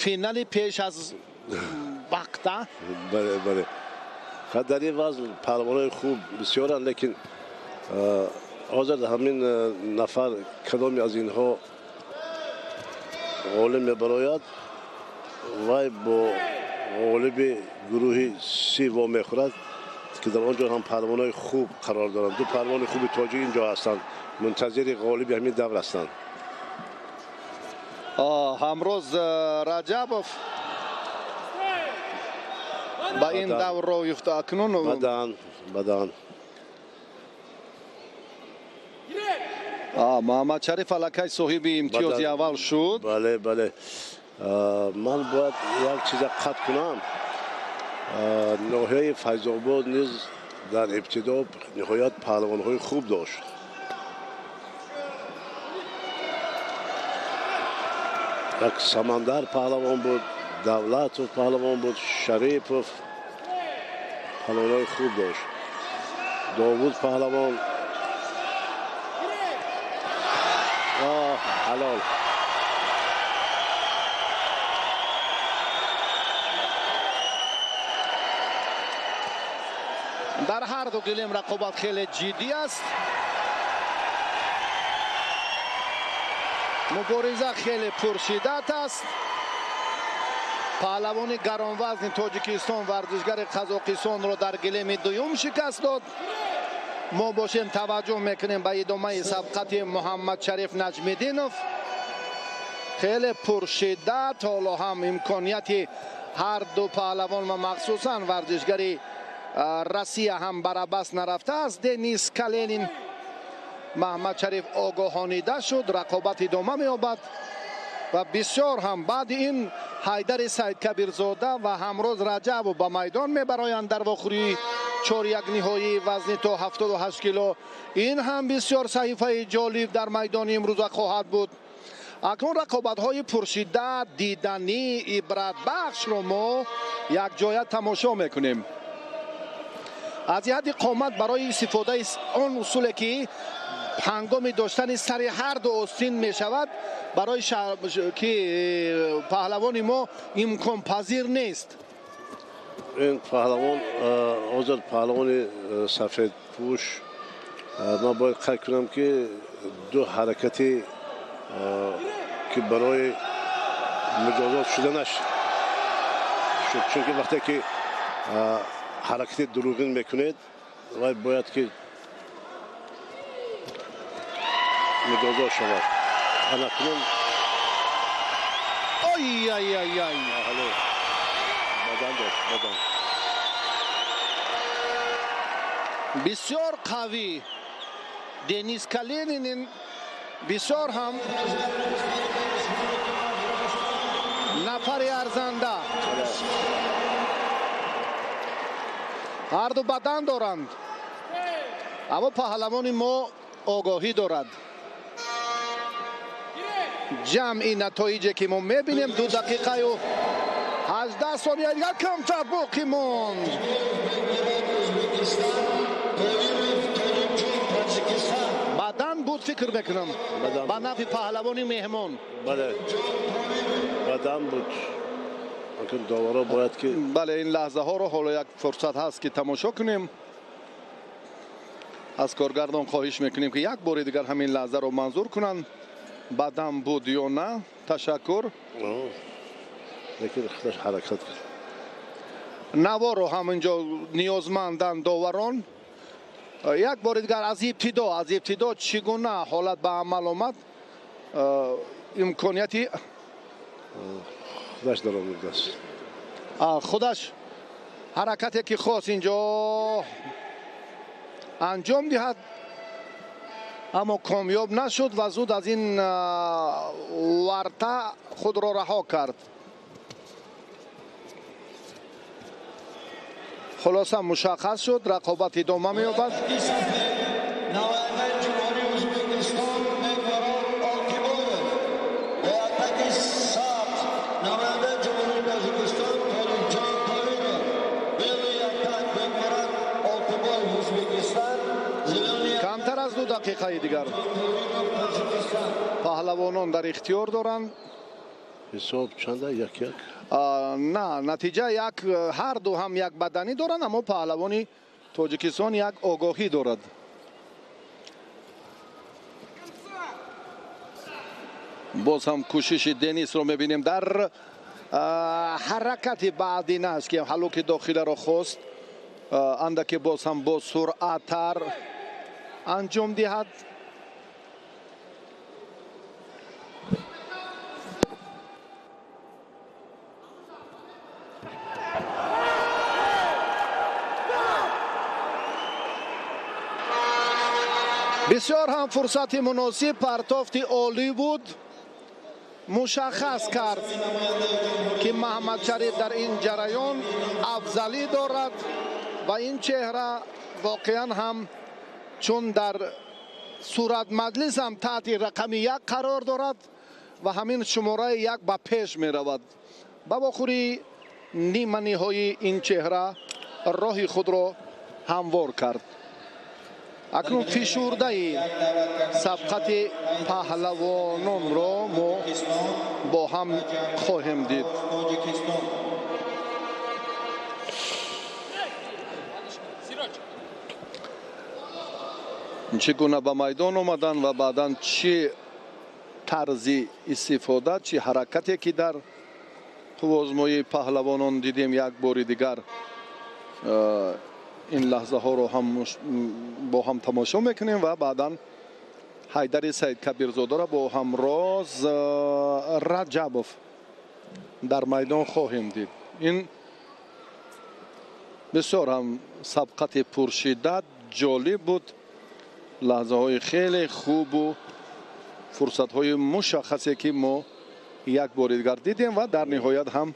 финали пеш аз вақта. Бале, бале. Дар ин вазн паҳлавонои хуб бисёранд, лекин ҳозир ҳамин нафар кадоме аз инҳо ғолиб мебарояд, вай бо ғолиби гурӯҳи си вомехӯрад ки дар он ҷо ҳам паҳлавонои хуб қарор доранд. Ду паҳлавони хуби тоҷик ин ҷо ҳастанд, мунтазири ғолиби ҳамин давр ҳастанд. Ҳамроз Раҷабов ба ин давр роҳ ёфта акнун. Бадан, бадан. Муҳаммад Шариф аллакай соҳиби имтиёзи аввал шуд. Бале, бале. Ман бояд як чиза қат кунам. Ноҳияи Файзобод низ дар ибтидо ниҳоят паҳлавонҳои хуб дошт. Як Самандар паҳлавон буд, Давлатов паҳлавон буд, Шарипов паҳлавонҳои хуб дошт, Довуд паҳлавон. Ҳалол. Дар ҳар ду гилем рақобат хеле ҷиддӣ аст. Мубориза хеле пуршиддат аст. Паҳлавони гаронвазни Тоҷикистон варзишгари Қазоқистонро дар гилеми дуюм шикаст дод. Мо бошем таваҷҷӯҳ мекунем ба идомаи сабқати Муҳаммад Шариф Наҷмиддинов. Хеле пуршиддат, ҳоло ҳам имконияти ҳар ду паҳлавон ва махсусан варзишгари Россия ҳам барабас нарафтааст. Денис Калинин. Муҳаммад Шариф огоҳонида шуд, рақобат идома меёбад. Ва бисёр ҳам баъди ин Ҳайдари Саидкабирзода ва Ҳамроз Раҷабов ба майдон мебароянд дар вохӯрии 4-1 ниҳоии вазни то 78 кило. Ин ҳам бисёр саҳифаи ҷолиб дар майдони имрӯза хоҳад буд. Акнун рақобатҳои пуршиддат, диданӣ, ибратбахшро мо якҷоя тамошо мекунем. Аз ҷиҳати қомат барои истифодаи он усуле ки ҳангоми доштани сари ҳар ду остин мешавад, барои ки паҳлавони мо имконпазир нест. Ин паҳлавон ҳозир паҳлавони сафедпӯш, ман бояд қайд кунам ки ду ҳаракати ки барои муҷозот шуданаш шуд, чунки вақте ки ҳаракати дурӯғин мекунед, вай бояд ки муҷозот шавад. Анакнун ой ай ай ай, бадан дошт, бадан бисёр қавӣ. Денис Калинин бисёр ҳам нафари арзанда. Ҳар ду бадан доранд, аммо паҳлавони мо огоҳӣ дорад. Ҷамъи натоиҷе ки мо мебинем 2 дақиқаю 18 сония дигар камтар боқӣ монд. Бадан буд, фикр мекунам, ба нафъи паҳлавони меҳмон. Бале, бадан буд. Доваро бояд ки бале, ин лаҳзаҳоро ҳоло як фурсат ҳаст ки тамошо кунем. Аз коргардон хоҳиш мекунем ки як бори дигар ҳамин лаҳзаро манзур кунанд. Бадан буд ё на? Ташаккур. Лекин худаш ҳаракат кард. Наворо ҳам инҷо ниёзманданд доварон. Як бори дигар аз ибтидо чӣ гуна ҳолат ба амал омад, имконияти худаш даромадааст. Худаш ҳаракате ки хост инҷо анҷом диҳад, аммо комёб нашуд ва зуд аз ин варта худро раҳо кард. Хулоса мушаххас шуд, рақобат идома меёбад. Камтар аз 2 дақиқаи дигар паҳлавонон дар ихтиёр доранд. Ҳисоб чанда? 1-1? На, натиҷа як, ҳар ду ҳам як баданӣ доранд, аммо паҳлавони Тоҷикистон як огоҳӣ дорад. Боз ҳам кӯшиши Денисро мебинем дар ҳаракати баъдинаш ки ҳалуки дохиларо хост, андаке боз ҳам бо суръаттар анҷом диҳад. Бисёр ҳам фурсати муносиб, партофти олӣ буд. Мушаххас кард ки Маҳмадшариф дар ин ҷараён афзалӣ дорад ва ин чеҳра воқеан ҳам чун дар суратмаҷлис ҳам таҳти рақами 1 қарор дорад ва ҳамин шумораи 1 ба пеш меравад. Ба вохӯрии ниманиҳои ин чеҳра роҳи худро ҳамвор кард. Акнун фишурдаи сабқати паҳлавононро мо бо ҳам хоҳем дид. Чӣ гуна ба майдон омадан ва баъдан чӣ тарзи истифода, чӣ ҳаракате ки дар қувваозмоии паҳлавонон дидем, як бори дигар ин лаҳзаҳоро ҳам бо ҳам тамошо мекунем ва баъдан Ҳайдари Саидкабирзодаро бо ҳамроз Раҷабов дар майдон хоҳем дид. Ин бисёр ҳам сабқати пуршиддат, ҷолиб буд. Лаҳзаҳои хеле хубу фурсатҳои мушаххасе ки мо Як бори дигар дидем ва дар ниҳоят ҳам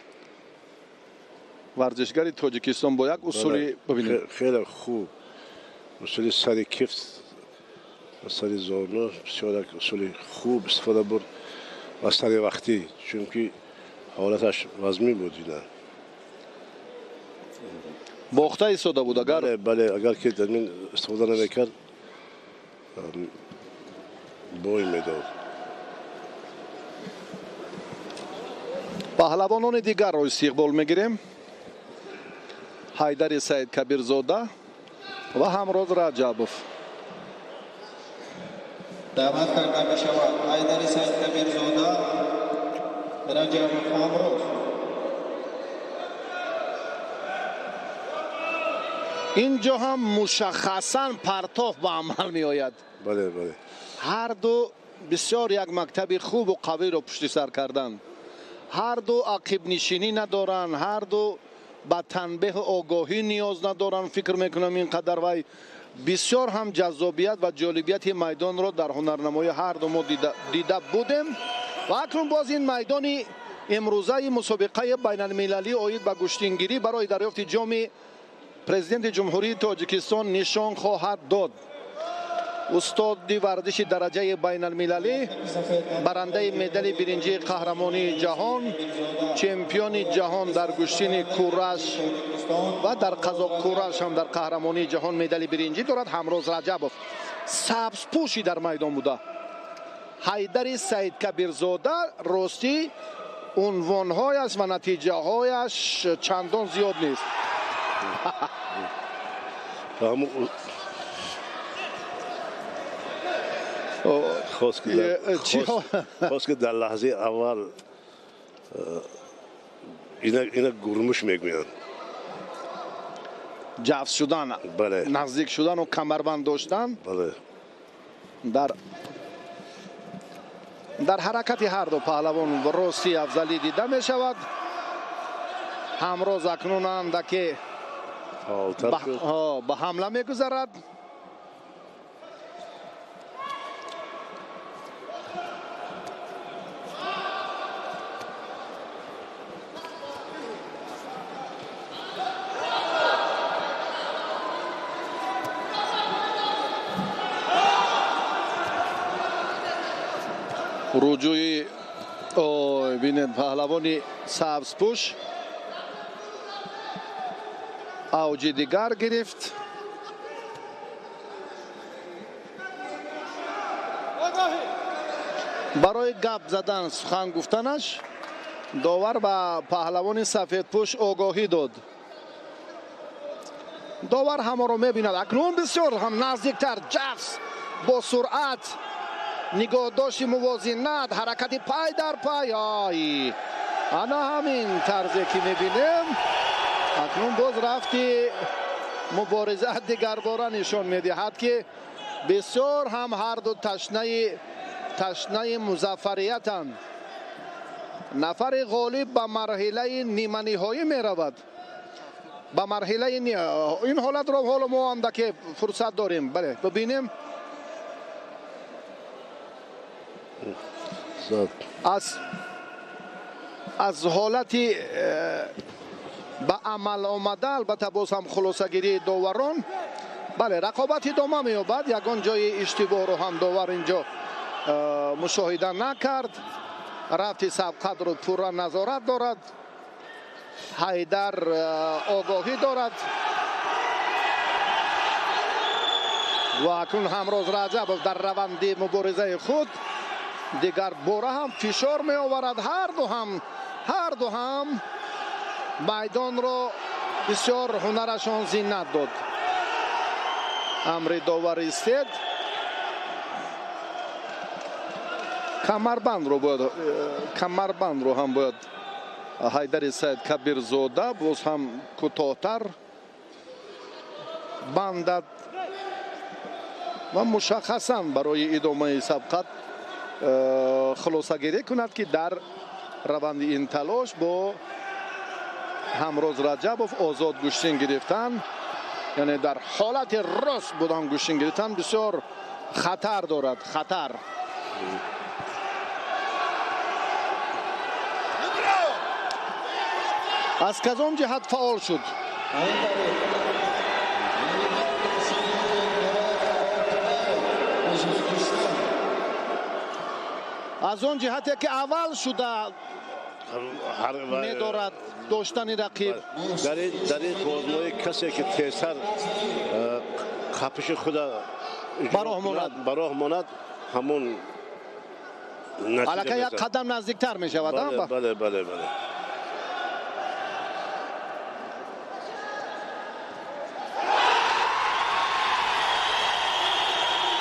варзишгари Тоҷикистон бо як усули бибинем. Хеле хуб. Усули сари кифт ва сари зону бисёр як усули хуб истифода бурд ва сари вақтӣ, чунки ҳолаташ вазмин буд ина. Бохта истода буд агар. Бале, агар ки дар ин истифода намекард, бой медод. Паҳлавонони дигарро истиқбол мегирем. Ҳайдари Саидкабирзода ва Ҳамроз Раҷабов. Даъват карда мешавад Ҳайдари Саидкабирзода, Раҷабов Ҳамроз. Инҷо ҳам мушаххасан партоф ба амал меояд. Бале, бале. Ҳар ду бисёр як мактаби хубу қавиро пушти сар карданд. Ҳар ду ақибнишинӣ надоранд, ҳар ду ба танбеҳу огоҳӣ ниёз надоранд. Фикр мекунам ин қадар вай бисёр ҳам ҷаззобият ва ҷолибияти майдонро дар ҳунарнамоии ҳар ду мо дида будем. Ва акнун боз ин майдони имрӯзаи мусобиқаи байналмилалӣ оид ба гӯштингирӣ барои дарёфти ҷоми президенти Ҷумҳурии Тоҷикистон нишон хоҳад дод. Устоди варзиши дараҷаи байналмилалӣ, барандаи медали биринҷии қаҳрамонии ҷаҳон, чемпиони ҷаҳон дар гӯштини кураш ва дар қазоқкураш ҳам дар қаҳрамонии ҷаҳон медали биринҷӣ дорад, Ҳамроз Раҷабов. Сабзпӯшӣ дар майдон буда. Ҳайдари Саидкабирзода ростӣ унвонҳояш ва натиҷаҳояш чандон зиёд нест. Хост ки дар лаҳзаи аввал ина гурмуш мегӯянд. Ҷафс шудан, наздик шудану камарбанд доштан. Дар ҳаракати ҳар ду паҳлавон рости афзалӣ дида мешавад. Ҳамроз акнун андаке ба ҳамла мегузарад. Руҷӯи бинед паҳлавони сабзпӯш авҷи дигар гирифт. Барои гап задан, сухан гуфтанаш довар ба паҳлавони сафедпӯш огоҳӣ дод. Довар ҳамаро мебинад. Акнун бисёр ҳам наздиктар ҷафс бо суръат, нигоҳдошти мувозинат, ҳаракати пай дар пай. Ай, ана ҳамин тарзе ки мебинем. Акнун боз рафти мубориза дигарбора нишон медиҳад, ки бисёр ҳам ҳар ду ташнаи музаффариятанд. Нафари ғолиб ба марҳилаи ниманиҳоӣ меравад. Ба марҳилаи ин ҳолатро ҳоло мо андаке фурсат дорем. Бале, бибинем. Аз ҳолати ба амал омада, албатта боз ҳам хулосагирии доварон. Бале, рақобат идома меёбад. Ягон ҷои иштибоҳро ҳам довар инҷо мушоҳида накард. Рафти сабқатро пурра назорат дорад. Ҳайдар огоҳӣ дорад. Ва акнун Ҳамроз Раҷабов дар раванди муборизаи худ дигар бора ҳам фишор меоварад. Ҳар ду ҳам майдонро бисёр ҳунарашон зинат дод. Амри довар истед. Камарбандро ҳам бояд Ҳайдари Саидкабирзода боз ҳам кӯтоҳтар бандад ва мушаххасан барои идомаи сабқат хулосагирӣ кунад, ки дар раванди ин талош бо Ҳамроз Раҷабов озод гӯштин гирифтан, яъне дар ҳолати рост будан гӯштин гирифтан бисёр хатар дорад. Хатар. Аз кадом ҷиҳат фаъол шуд? Аз он ҷиҳате ки аввал шуда медорад доштани рақиб. Дар ин бозмоӣ касе ки тезтар қапиши худа ба роҳ монад, ҳамон аллакай як қадам наздиктар мешавад. Бале, бале, бале.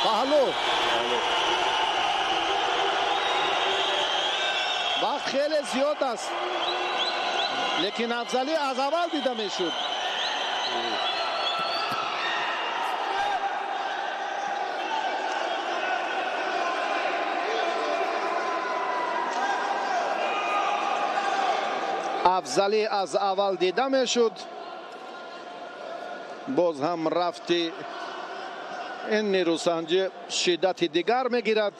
Паҳлӯ. Вақт хеле зиёд аст, лекин афзалӣ аз аввал дида мешуд. Афзалӣ аз аввал дида мешуд. Боз ҳам рафти ин нерӯсанҷӣ шиддати дигар мегирад.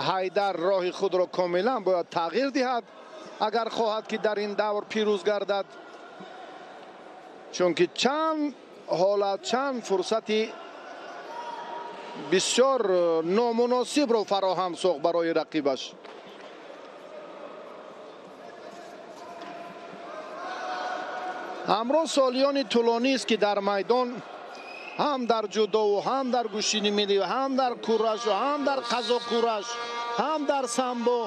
Ҳайдар роҳи худро комилан бояд тағйир диҳад, агар хоҳад ки дар ин давр пирӯз гардад, чунки чанд ҳолат, чанд фурсати бисёр номуносибро фароҳам сохт барои рақибаш. Ҳамроз солиёни тӯлонист ки дар майдон ҳам дар ҷудову, ҳам дар гӯштини миллӣ, ҳам дар курашу, ҳам дар қазоқкураш, ҳам дар самбо.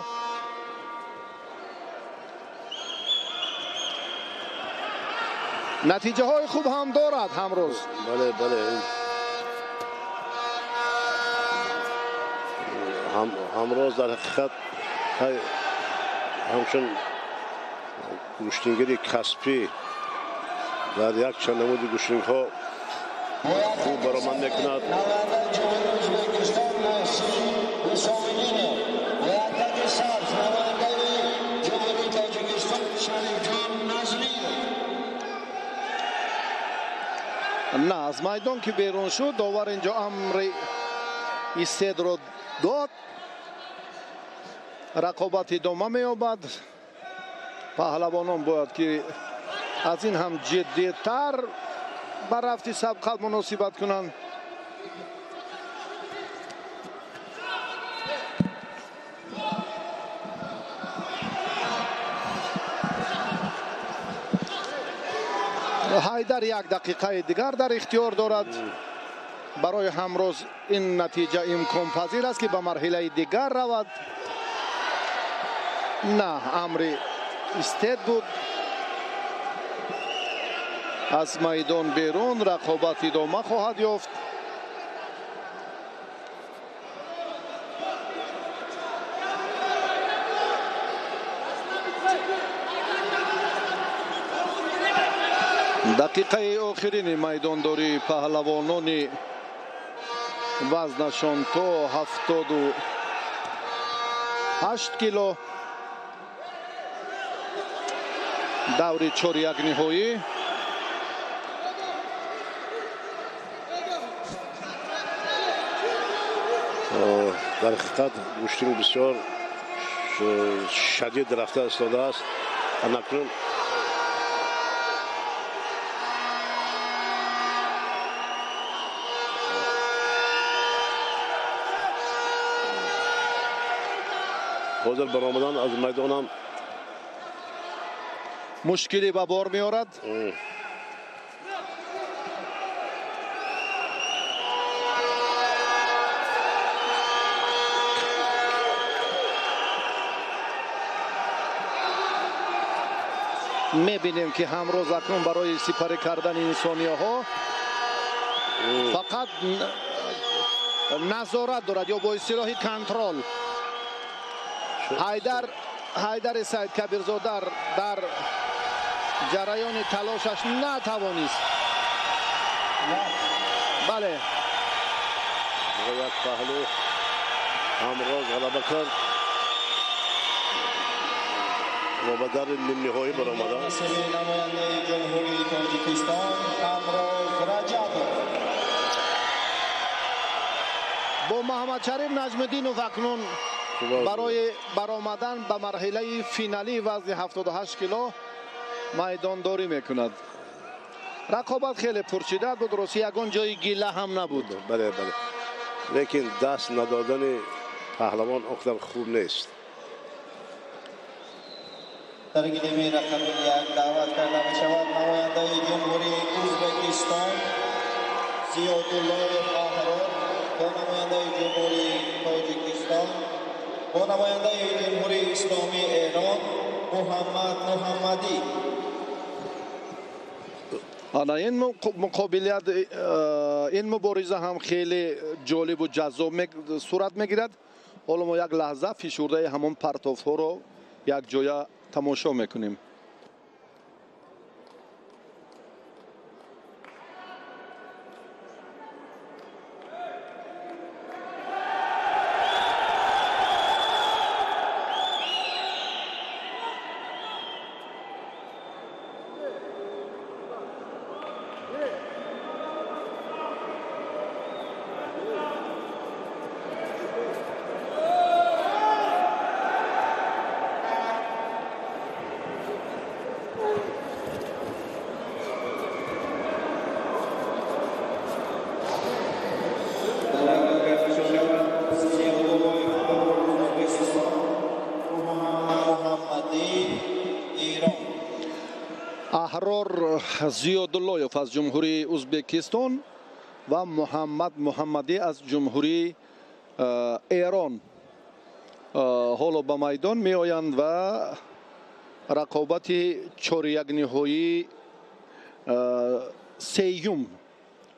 Натиҷаҳои хуб ҳам дорад ҳамрӯз. Бале, бале. Ҳамрӯз дар ҳақиқат ҳамчун гӯштингири касбӣ дар якчанд намуди гӯштингҳо хуб баромад мекунад. На, аз майдон ки берун шуд, довар инҷо амри истедро дод. Рақобат идома меёбад. Паҳлавонон бояд ки аз ин ҳам ҷиддитар ба рафти сабқат муносибат кунанд. Ҳайдар як дақиқаи дигар дар ихтиёр дорад. Барои ҳамроз ин натиҷа имконпазир аст ки ба марҳилаи дигар равад. На, амри истед буд. Аз майдон берун рақобат идома хоҳад ёфт. Дақиқаи охирини майдондории паҳлавонони вазнашон то 78 кило, даври чорякниҳоӣ. Дар ҳақиқат гӯштин бисёр шадид рафта истодааст. Анакнун ҳозир баромадан аз майдонам мушкилӣ ба бор меорад. Мебинем ки ҳамроз акнун барои сипарӣ кардани инсонияҳо фақат назорат дорад ё бо истилоҳи контрол. Ҳайдари Саид Кабирзода дар ҷараёни талошаш натавонист. Бале, бо як паҳлӯ ҳамроз ғалаба кард ва ба дари нимниҳоӣ баромаданд. Намояндаи Ҷумҳурии Тоҷикистон Ҳамроз Раҷабов бо Муҳаммадшариф Наҷмиддинов акнун барои баромадан ба марҳилаи финалии вазни 78 кило Майдондорӣ мекунад. Рақобат хеле пуршиддат буд, рости ягон ҷои гила ҳам набуд. Бале, бале. Лекин даст надодани паҳлавон он қадар хуб нест. Дар гилеми рақами 1 даъват карда мешавад намояндаи Ҷумҳурии Ӯзбекистон Зиёдуллоев Аҳрор бо намояндаи Ҷумҳурии Тоҷикистон бо намояндаи Ҷумҳурии Исломии Эрон Муҳаммад Муҳаммадӣ. Ана ин муқобилият, ин мубориза ҳам хеле ҷолибу ҷаззоб сурат мегирад. Ҳоло мо як лаҳза фишурдаи ҳамон партовҳоро якҷоя тамошо мекунем. Аҳрор Зиёдуллоев аз Ҷумҳурии Ӯзбекистон ва Муҳаммад Муҳаммадӣ аз Ҷумҳурии Эрон ҳоло ба майдон меоянд ва рақобати чорякниҳоии сеюм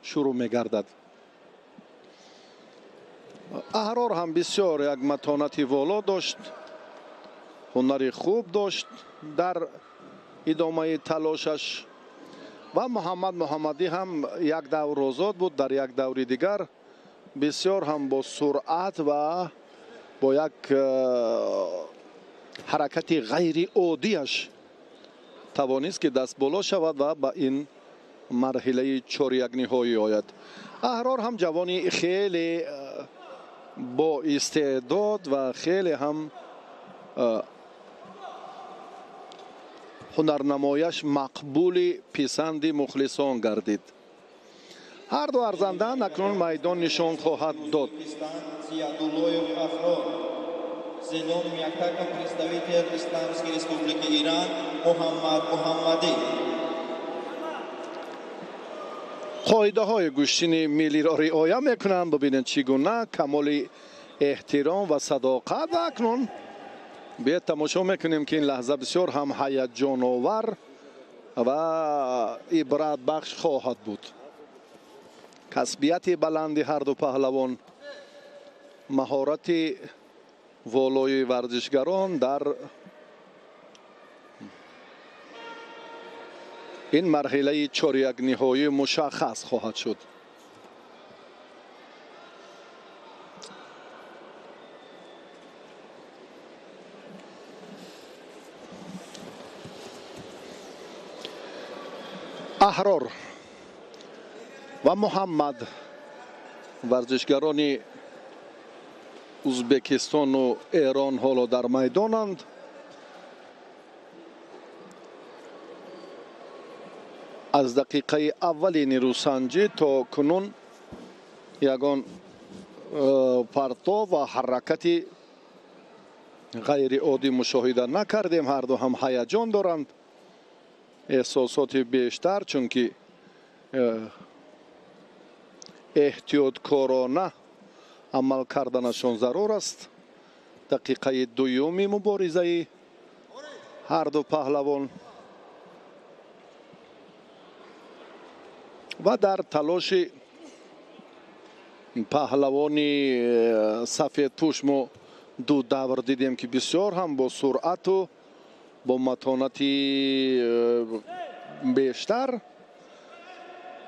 шурӯъ мегардад. Аҳрор ҳам бисёр як матонати воло дошт, ҳунари хуб дошт дар идомаи талошаш ва Муҳаммад Муҳаммадӣ ҳам як давр озод буд, дар як даври дигар бисёр ҳам бо суръат ва бо як ҳаракати ғайриоддиаш тавонист ки даст боло шавад ва ба ин марҳилаи чорякниҳоӣ ояд. Аҳрор ҳам ҷавони хеле бо истеъдод ва хеле ҳам ҳунарнамояш мақбули писанди мухлисон гардид. Ҳар ду арзанда акнун майдон нишон хоҳад дод. Зиёдуллоев Аҳрор, зелёным яктаком представитель Исламской Республики Иран Муҳаммад Муҳаммадӣ. Қоидаҳои гӯштини миллиро риоя мекунанд. Бибинед чӣ гуна камоли эҳтиром ва садоқат. Ва акнун биёед тамошо мекунем ки ин лаҳза бисёр ҳам ҳаяҷоновар ва ибратбахш хоҳад буд. Касбияти баланди ҳар ду паҳлавон, маҳорати волои варзишгарон дар ин марҳилаи чорякниҳоӣ мушаххас хоҳад шуд. Аҳрор ва Муҳаммад варзишгарони Ӯзбекистону Эрон ҳоло дар майдонанд. Аз дақиқаи аввали нерӯсанҷӣ то кунун ягон партов ва ҳаракати ғайриоддӣ мушоҳида накардем. Ҳар ду ҳам ҳаяҷон доранд, эҳсосоти бештар, чунки эҳтиёткорона амал карданашон зарур аст. Дақиқаи дуюми муборизаи ҳар ду паҳлавон ва дар талоши паҳлавони сафедпӯш мо ду давр дидем ки бисёр ҳам бо суръату бо матонати бештар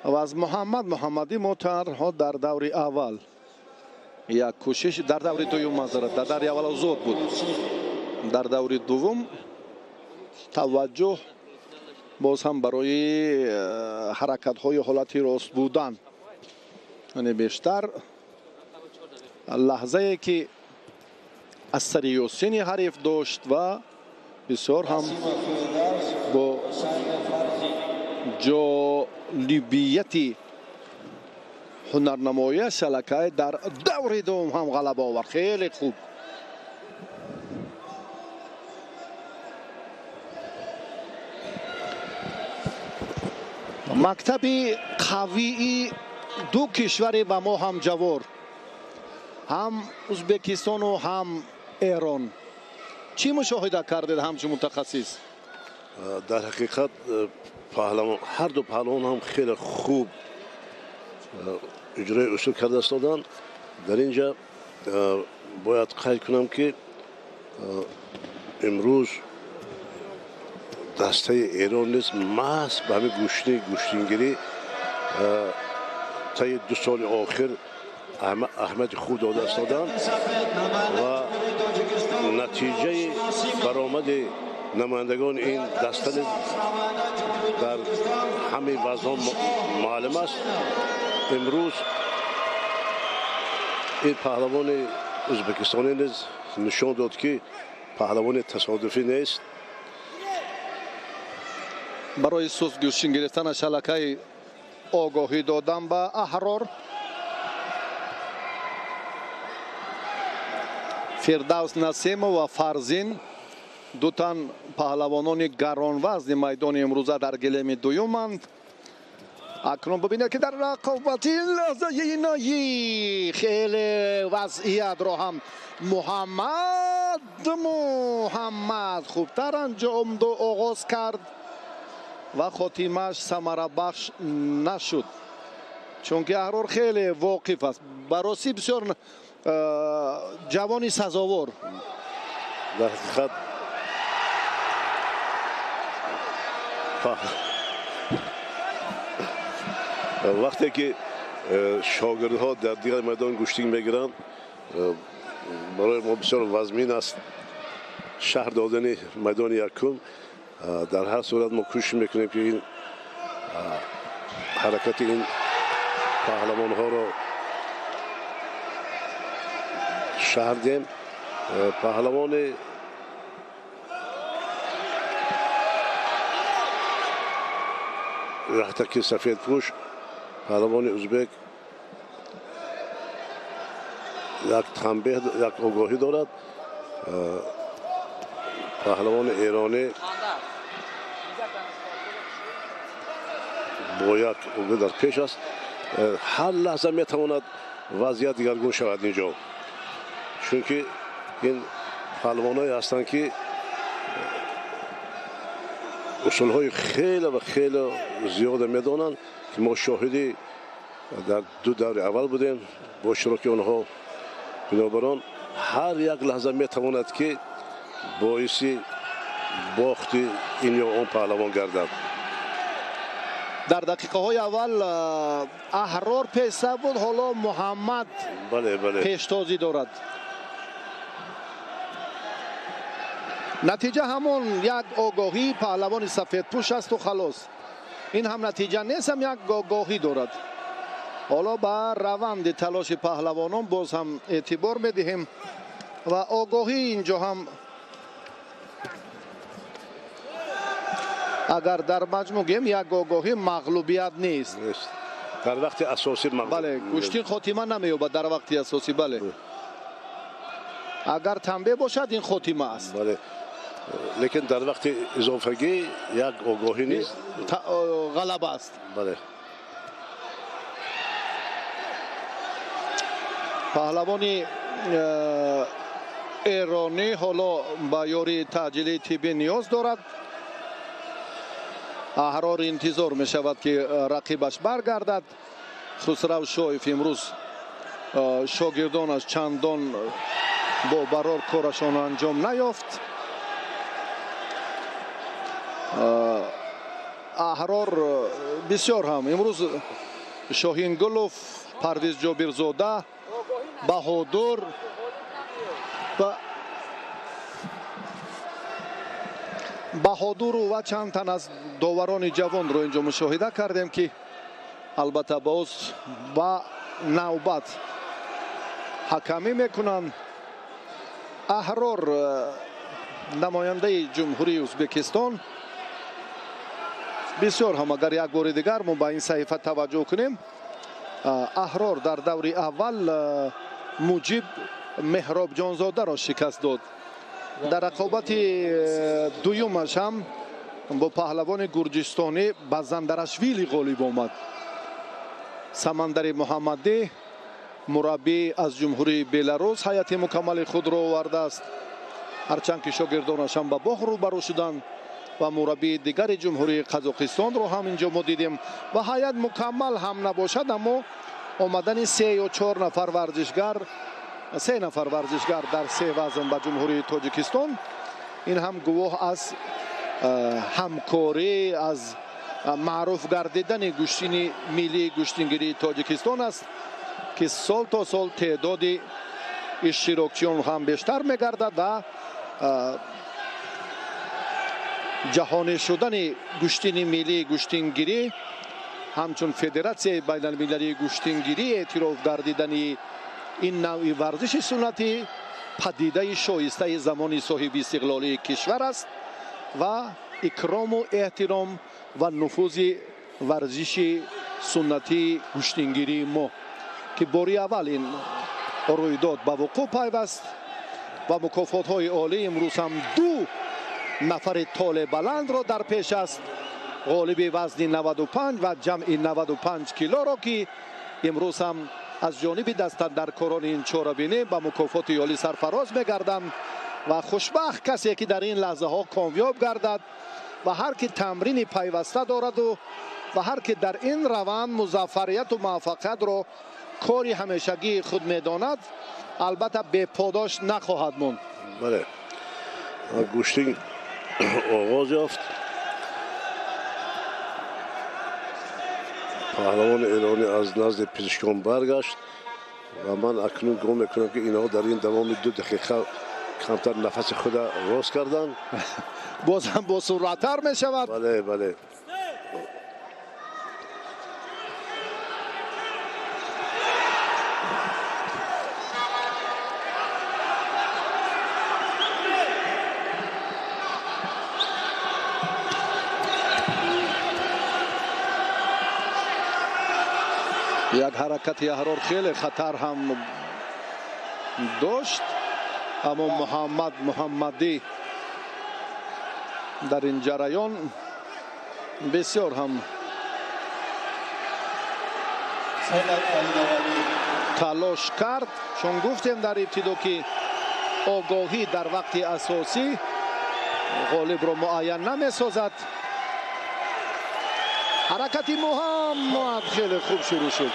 ва аз Муҳаммад Муҳаммадӣ мо танҳо дар даври аввал як кӯшиш, дар даври дуюм мазарат, дар даври аввал озод буд, дар даври дуввум таваҷҷӯҳ боз ҳам барои ҳаракатҳои ҳолати рост будан, яъне бештар лаҳзае ки аз сари Ёсини ҳариф дошт ва бисёр ҳам бо Ҷолибияти ҳунарнамоияш аллакай дар даври дуввум ҳам ғалаба овард. Хеле хуб. Мактаби қавии ду кишвари ба мо ҳамҷавор, ҳам Узбекистону ҳам Эрон. Чӣ мушоҳида кардед ҳамчун мутахассис? Дар ҳақиқат ҳар ду паҳлавон ҳам хеле хуб иҷрои усул карда истоданд. Дар ин ҷа бояд қайд кунам, ки имрӯз дастаи Эрон низ маҳз ба ҳамин гӯштингирӣ таи 2 соли охир аҳамияти хуб дода истоданд ва натиҷаи баромади намояндагони ин даста низ дар ҳамаи вазнҳо маълум аст. Имрӯз ин паҳлавони ӯзбекистонӣ низ нишон дод, ки паҳлавони тасодуфӣ нест. Барои суст гӯштин гирифтанаш аллакай огоҳӣ додам ба Аҳрор. Фирдавс Насимов ва Фарзин ду тан паҳлавонони гаронвазни майдони имрӯза дар гилеми дуюманд. Акнун бибинед, ки дар рақобати лаҳзаи ноӣ хеле вазъиятро ҳам Муҳаммад хубтар анҷом оғоз кард ва хотимааш самарабахш нашуд, чунки Аҳрор хеле воқиф аст. Ба ростӣ бисёр ҷавони сазовор. Дар ҳақиқат вақте ки шогирдҳо дар дигар майдон гӯштин мегиранд, барои мо бисёр вазмин аст шаҳр додани майдони якум. Дар ҳар сурат мо кӯшиш мекунем, ки ин ҳаракати ин паҳлавонҳоро шаҳр диҳем. Паҳлавони рахтаки сафедпӯш, паҳлавони ӯзбек як танбеҳ, як огоҳӣ дорад. Паҳлавони эронӣ бо як огоҳӣ дар пеш аст. Ҳар лаҳза метавонад вазъият дигаргун шавад инҷо, чунки ин паҳлавонҳое ҳастанд, ки усулҳои хеле ва хеле зиёда медонанд, ки мо шоҳиди дар 2 даври аввал будем бо иштироки онҳо. Бинобар он ҳар як лаҳза метавонад, ки боиси бохти ин ё он паҳлавон гардад. Дар дақиқаҳои аввал Аҳрор пешсаф буд, ҳоло Муҳаммад пештозӣ дорад. Натиҷа ҳамон як огоҳии паҳлавони сафедпӯш асту халос. Ин ҳам натиҷа нест, ҳам як огоҳӣ дорад. Ҳоло ба раванди талоши паҳлавонон боз ҳам эътибор медиҳем ва огоҳӣ инҷо ҳам агар дар маҷмӯъ гӯем як огоҳӣ мағлубият нест. Дар вақти асосӣ бале, гӯштин хотима намеёбад дар вақти асосӣ, бале. Агар танбеҳ бошад, ин хотима аст. Бале, лекин дар вақти изофагӣ як огоҳӣ низ ғалаба аст. Бале. Паҳлавони эронӣ ҳоло ба ёрии таъҷилии тиббӣ ниёз дорад. Аҳрор интизор мешавад, ки рақибаш баргардад. Хусрав Шоев имрӯз шогирдонаш чандон бо барор корашон анҷом наёфт. Аҳрор бисёр ҳам имрӯз Шоҳингулов, Парвиз Ҷобирзода, Баҳодур ва Баҳодуру ва чанд тан аз доварони ҷавонро инҷо мушоҳида кардем, ки албатта боз ба навбат ҳакамӣ мекунанд. Аҳрор намояндаи Ҷумҳурии Ӯзбекистон Бисёр ҳам агар як бори дигар мо ба ин саҳифа таваҷҷӯҳ кунем, Аҳрор дар даври аввал Муҷиб Меҳробҷонзодаро шикаст дод. Дар рақобати дуюмаш ҳам бо паҳлавони гурҷистонӣ Базандарашвили ғолиб омад. Самандари Муҳаммадӣ, мураббӣ аз ҷумҳурии Беларус, ҳайати мукаммали худро овардааст. Ҳарчанд ки шогирдонаш ҳам ба боғ рӯбарӯ шуданд ва мураббии дигари ҷумҳурии Қазоқистонро ҳам инҷо мо дидем ва ҳайат мукаммал ҳам набошад, аммо омадани се ё чор нафар варзишгар, се нафар варзишгар дар се вазн ба ҷумҳурии Тоҷикистон, ин ҳам гувоҳ аз ҳамкорӣ, аз маъруф гардидани гӯштини миллии гӯштингирии Тоҷикистон аст, ки сол то сол теъдоди иштирокчиён ҳам бештар мегардад ва ҷаҳонӣ шудани гӯштини миллии гӯштингирӣ ҳамчун федератсияи байналмилалии гӯштингирӣ эътироф гардидани ин навъи варзиши суннатӣ падидаи шоистаи замони соҳиби истиқлолии кишвар аст ва икрому эҳтиром ва нуфузи варзиши суннатии гӯштингирии мо, ки бори аввал ин рӯйдод ба вуқӯъ пайваст ва мукофотҳои олӣ имрӯз ҳам ду нафари толебаландро дар пеш аст. Ғолиби вазни 95 ва ҷамъи 95 килоро, ки имрӯз ҳам аз ҷониби дастандаркорони ин чорабинӣ ба мукофоти олӣ сарфароз мегарданд ва хушбахт касе ки дар ин лаҳзаҳо комёб гардад ва ҳар ки тамрини пайваста дораду ва ҳар ки дар ин раванд музаффарияту муваффақиятро кори ҳамешагии худ медонад, албатта беподош нахоҳад монд. Бале, гӯштин оғоз ёфт. Паҳлавони эронӣ аз назди пизишкон баргашт ва ман акнун гумон мекунам, ки инҳо дар ин давоми 2 дақиқа камтар нафаси худа рост карданд. Боз ҳам босуръаттар мешавад. Бале, бале. Як ҳаракати Аҳрор хеле хатар ҳам дошт, аммо Муҳаммад Муҳаммадӣ дар ин ҷараён бисёр ҳам талош кард, чун гуфтем дар ибтидо, ки огоҳӣ дар вақти асосӣ ғолибро муайян намесозад. Ҳаракати Муҳаммад хеле хуб шурӯъ шуд.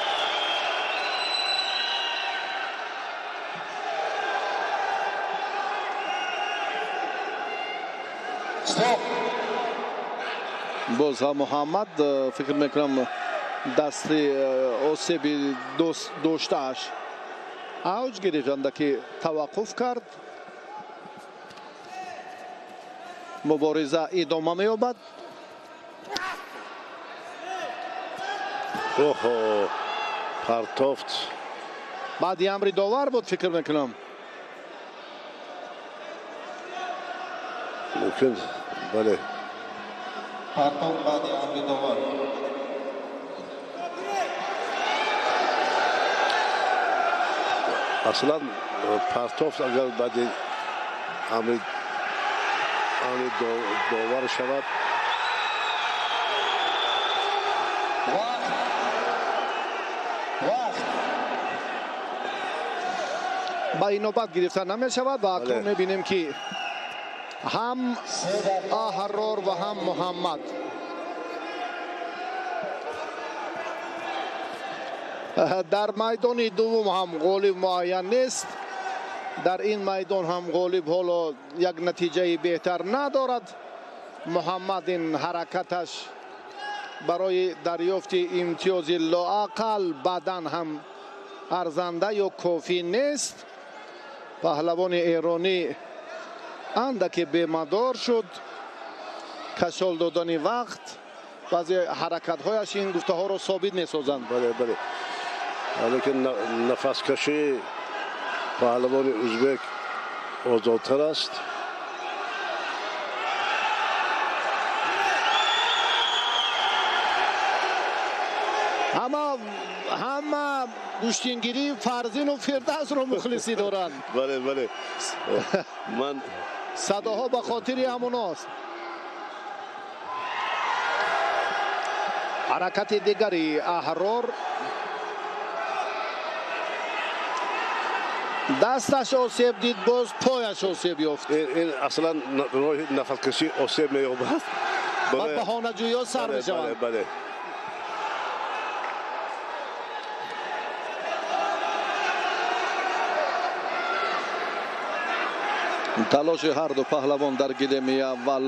Боз ҳам Муҳаммад, фикр мекунам, дасти осеби доштааш авҷ гирифт, андаке таваққуф кард. Мубориза идома меёбад. Оҳо, партофт. Баъди амри довар буд, фикр мекунам. Мумкин, бале. Партофт баъди амри довар. Аслан партофт агар баъди амри довар шавад, ба инобат гирифта намешавад ва акнун мебинем, ки ҳам Аҳрор ва ҳам Муҳаммад дар майдони дуввум ҳам ғолиб муайян нест. Дар ин майдон ҳам ғолиб ҳоло як натиҷаи беҳтар надорад. Муҳаммад ин ҳаракаташ барои дарёфти имтиёзи лоақал баъдан ҳам арзанда ё кофӣ нест. Паҳлавони эронӣ андаке бемадор шуд. Кашол додани вақт, баъзе ҳаракатҳояш ин гуфтаҳоро собит месозанд. Бале, бале. Лекин нафаскашии паҳлавони узбек озодтар аст. Ҳама гӯштингирии Фарзину Фирдавсро мухлисӣ доранд. Бале, бале. Ман садоҳо ба хотири ҳамоност. Ҳаракати дигари Аҳрор, дасташ осеб дид, боз пояш осеб ёфт. Ин аслан роҳи нафаскашӣ осеб меёбад. Ва баҳонаҷӯё сар мешаванд. Бале. Талоши ҳарду паҳлавон дар гилеми аввал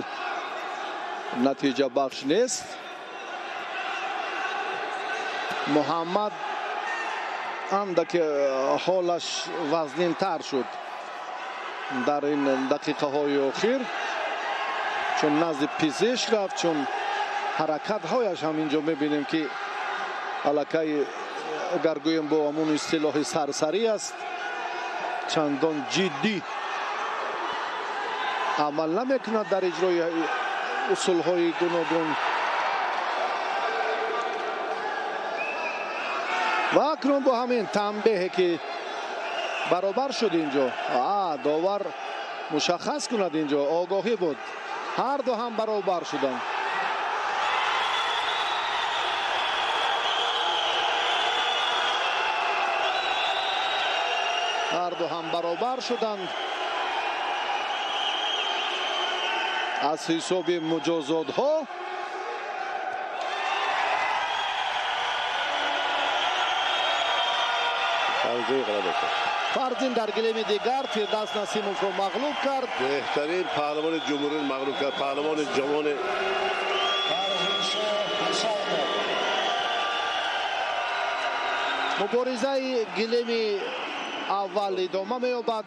натиҷабахш нест. Муҳаммад андаке ҳолаш вазнинтар шуд дар ин дақиқаҳои охир, чун назди пизишк рафт, чун ҳаракатҳояш ҳам инҷо мебинем ки аллакай агар гӯем бо ҳамун истилоҳи сарсарӣ аст, чандон ҷиддӣ амал намекунад дар иҷрои усулҳои гуногун. Ва акнун бо ҳамин танбеҳе ки баробар шуд инҷо, довар мушаххас кунад, инҷо огоҳӣ буд, ҳар ду ҳам баробар шуданд. Ҳар ду ҳам баробар шуданд аз ҳисоби муҷозотҳо. Фарзин дар гилеми дигар Фирдавс Насимовро мағлуб кард. Беҳтарин паҳлавони ҷумҳуриро мағлуб кард, паҳлавони ҷавони. Муборизаи гилеми аввал идома меёбад.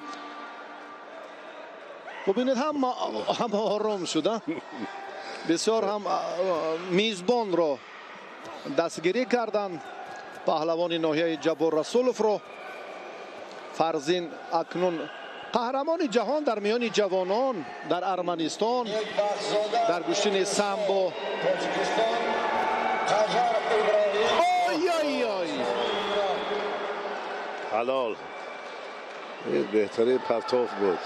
Бубинед, ҳама ором шуда, бисёр ҳам мизбонро дастгирӣ карданд, паҳлавони ноҳияи Ҷаббор Расуловро. Фарзин акнун қаҳрамони ҷаҳон дар миёни ҷавонон дар Арманистон дар гӯштини самбо. Ой-ой-ой! Ҳалол. Беҳтарин партов буд.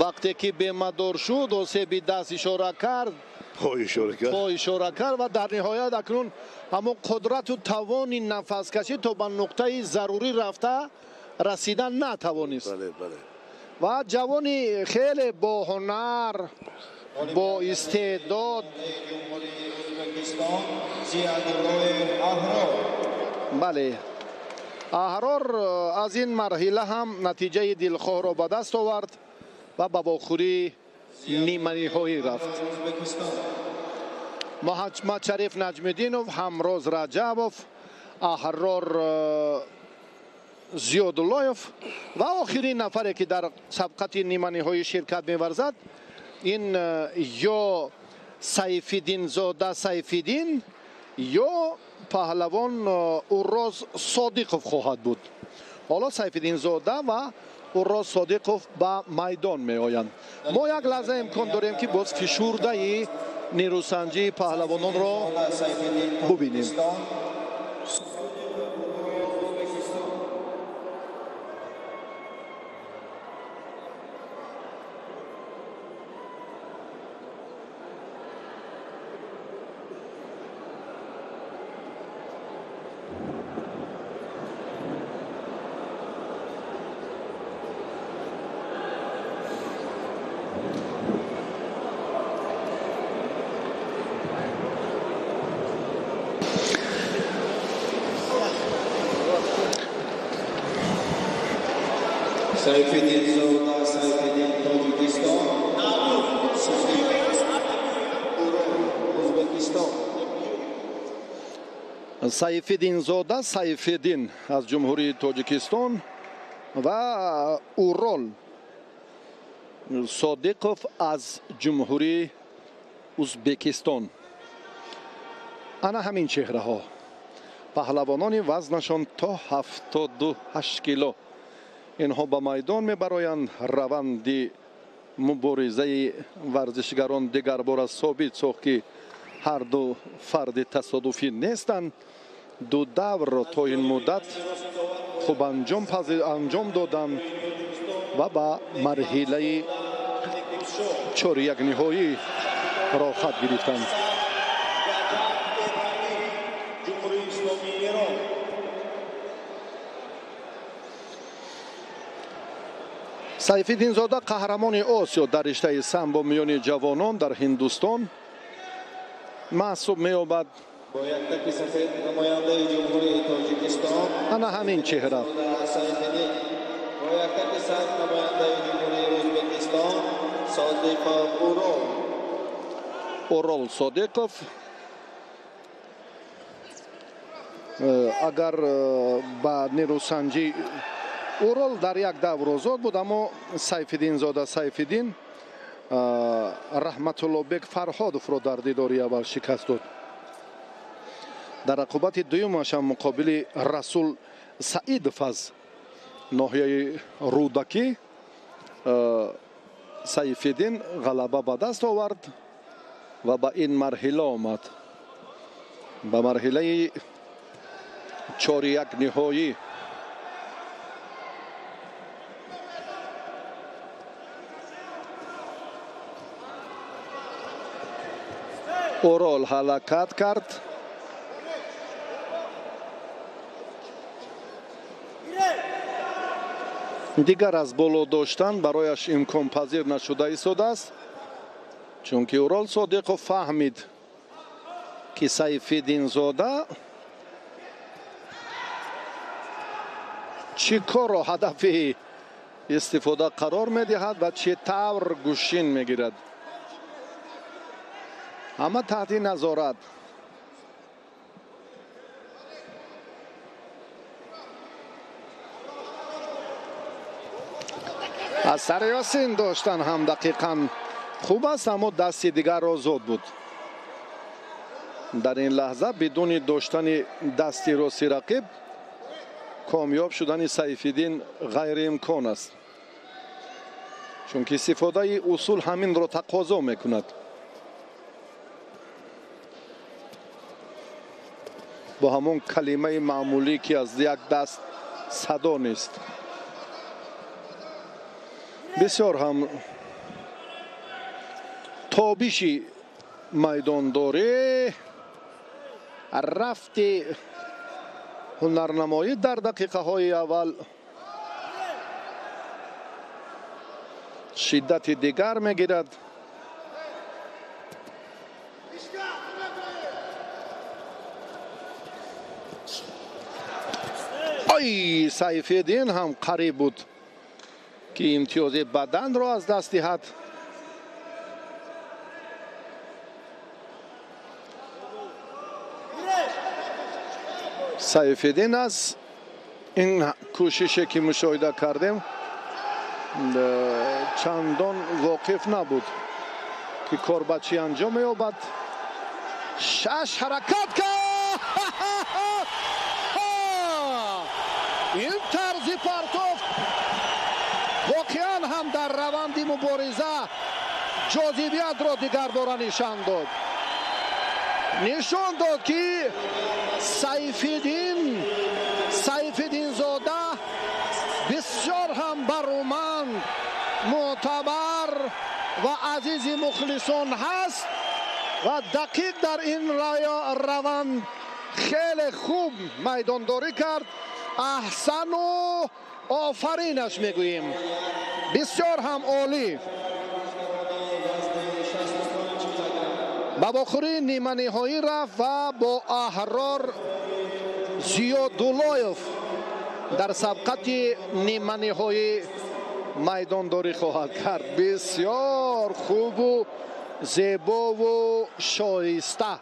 Вақте ки бемадор шуд, осеби даст ишора кард, по ишора кард ва дар ниҳоят акнун ҳамон қудрату тавони нафаскашӣ то ба нуқтаи зарурӣ рафта расидан натавонист. Ва ҷавони хеле боҳунар, бо истеъдод. Бале, Аҳрор аз ин марҳила ҳам натиҷаи дилхоҳро ба даст овард ва ба вохӯрии ниманиҳоӣ рафт. Муҳаммадшариф Наҷмиддинов, Ҳамроз Раҷабов, Аҳрор Зиёдуллоев ва охирин нафаре ки дар сабқати ниманиҳоӣ ширкат меварзад ин ё Сайфиддинзода Сайфиддин ё паҳлавон Урроз Содиқов хоҳад буд. Ҳоло Сайфиддинзода ва Урроз Содиқов ба майдон меоянд. Мо як лаҳза имкон дорем ки боз фишурдаи нерӯсанҷии паҳлавононро бубинем. Сайфиддинзода Сайфиддин, Тоҷикистон, Ӯзбекистон. Сайфиддинзода Сайфиддин аз Ҷумҳурии Тоҷикистон ва Урол Содиқов аз Ҷумҳурии Ӯзбекистон. Ана ҳамин чеҳраҳо паҳлавонони вазнашон то 78 кило. Инҳо ба майдон мебароянд. Раванди муборизаи варзишгарон дигарбора собит сохт, ки Ҳар ду фарди тасодуфӣ нестанд. Ду даврро то ин муддат хуб анҷом доданд ва ба марҳилаи чорякниҳоӣ роҳхат гирифтанд. Сайфиддинзода қаҳрамони Осиё дар риштаи самбо миёни ҷавонон дар Ҳиндустон маҳсуб меёбад. Бо як таки сафед намояндаи Ҷумҳурии Тоҷикистон ана ҳамин чеҳра. Бо як таки сабз намояндаи Ҷумҳурии Ӯзбекистон Содиқов Урол. Урол Содиқов агар ба нерӯсанҷӣ Урол дар як давр озод буд, аммо Сайфиддинзода Сайфиддин Раҳматуллобек Фарҳодовро дар дидори аввал шикаст дод. Дар рақобати дуюмаш ҳам муқобили Расул Саидов аз ноҳияи Рӯдакӣ Сайфиддин ғалаба ба даст овард ва ба ин марҳила омад, ба марҳилаи чорякниҳоӣ. Урол ҳалакат кард. Дигар аз боло доштан барояш имконпазир нашуда истодааст, чунки Урол Содиқов фаҳмид, ки Сайфиддинзода чӣ корро ҳадафи истифода қарор медиҳад ва чӣ тавр гӯшин мегирад. Ҳама таҳти назорат. Аз сари Ёсин доштан ҳам дақиқан хуб аст, аммо дасти дигар озод буд. Дар ин лаҳза бидуни доштани дасти рости рақиб комёб шудани Сайфиддин ғайриимкон аст, чунки истифодаи усул ҳаминро тақозо мекунад. Бо ҳамон калимаи маъмулӣ, ки аз як даст садо нест. Бисёр ҳам тобиши майдондорӣ, рафти ҳунарнамоӣ дар дақиқаҳои аввал шиддати дигар мегирад. Ай, Сайфиддин ҳам қариб буд, ки имтиёзи баданро аз даст диҳад. Сайфиддин аз ин кӯшише, ки мушоҳида кардем, чандон воқиф набуд, ки кор ба чӣ анҷом меёбад. Шаш ҳаракат кард. Ин тарзи партофт воқеан ҳам дар раванди мубориза ҷозибиятро дигарбора нишон дод. Нишон дод, ки Сайфиддинзода бисёр ҳам баруманд, мӯътабар ва азизи мухлисон ҳаст ва дақиқ дар ин раванд хеле хуб майдондорӣ кард. Аҳсану офаринаш мегӯем. Бисёр ҳам олӣ. Ба вохӯрии ниманиҳоӣ рафт ва бо Аҳрор Зиёдуллоев дар сабқати ниманиҳоӣ майдондорӣ хоҳад кард. Бисёр хубу зебову шоиста.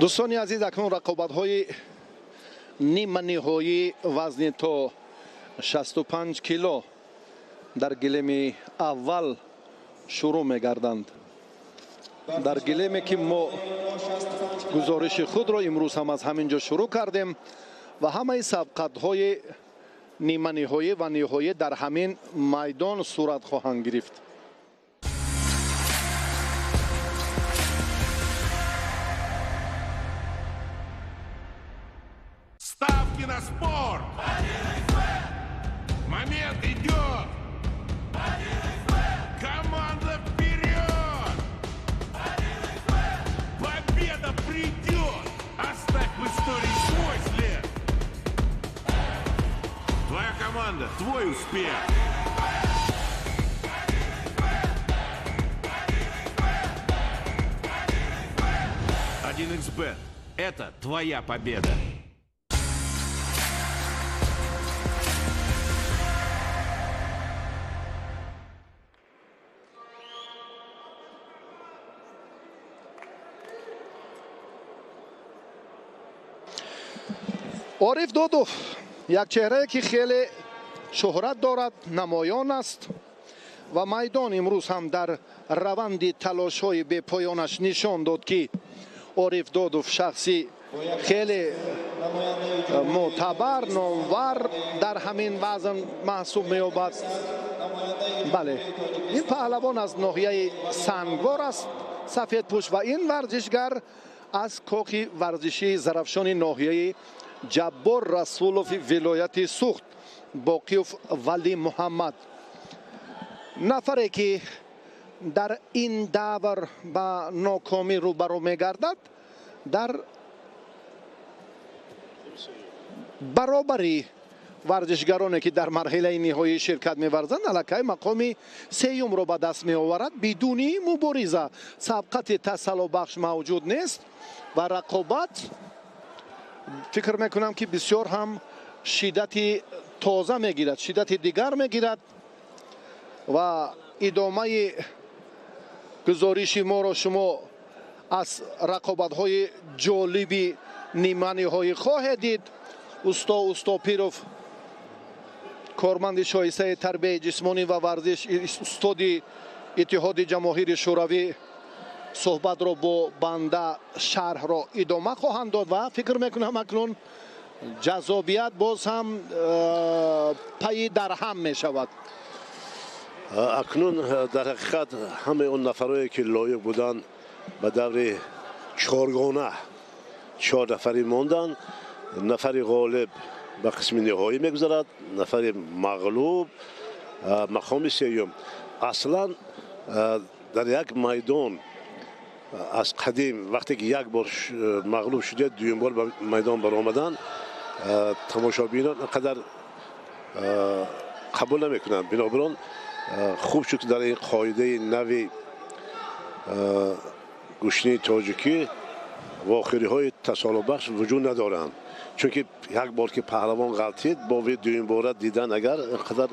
Дӯстони азиз, акнун рақобатҳои ниманиҳоӣ вазни то 65 кило дар гилеми аввал шурӯъ мегарданд. Дар гилеме ки мо гузориши худро имрӯз ҳам аз ҳамин ҷо шурӯъ кардем ва ҳамаи сабқатҳои ниманиҳоӣ ва ниҳоӣ дар ҳамин майдон сурат хоҳанд гирифт. Ставки на спорт! Момент идет! Команда вперед! Победа придет! Оставь в истории свой след! Твоя команда, твой успех! 1xBet – это твоя победа! Ориф Додов як чеҳрае ки хеле шӯҳрат дорад, намоён аст ва майдон имрӯз ҳам дар раванди талошҳои бепоёнаш нишон дод, ки Ориф Додов шахси хеле мӯътабар, номвар дар ҳамин вазн маҳсуб меёбад. Бале, ин паҳлавон аз ноҳияи Сангвор аст, сафедпӯш, ва ин варзишгар аз кохи варзишии Зарафшони ноҳияи Ҷаббор Расулови вилояти Суғд, Боқиев Вали Муҳаммад. Нафаре ки дар ин давр ба нокомӣ рӯбарӯ мегардад, дар баробари варзишгароне ки дар марҳилаи ниҳоӣ ширкат меварзанд, аллакай мақоми сеюмро ба даст меоварад. Бидуни мубориза сабқати тасаллобахш мавҷуд нест ва рақобат фикр мекунам ки бисёр ҳам шиддати тоза мегирад, шиддати дигар мегирад ва идомаи гузориши моро шумо аз рақобатҳои ҷолиби ниманиҳоӣ хоҳед дид. Усто Устопиров, корманди шоистаи тарбияи ҷисмонӣ ва варзиш, устоди Иттиҳоди Ҷамоҳири Шӯравӣ, суҳбатро бо банда шарҳро идома хоҳанд дод ва фикр мекунам акнун ҷаззобият боз ҳам пайи дарҳам мешавад. Акнун дар ҳақиқат ҳамаи он нафарое ки лоиқ буданд ба даври чоргона чор нафари монданд. Нафари ғолиб ба қисми ниҳоӣ мегузарад, нафари мағлуб мақоми сеюм. Аслан дар як майдон аз қадим вақте ки як бор мағлуб шудед, дуюм бор ба майдон баромадан тамошобинон ин қадар қабул намекунанд. Бинобар он хуб шуд ки дар ин қоидаи нави гӯштини тоҷикӣ вохириҳои тасолуббахш вуҷуд надоранд, чунки як бор ки паҳлавон ғалтид, бо дуюмбора дидан агар ин қадар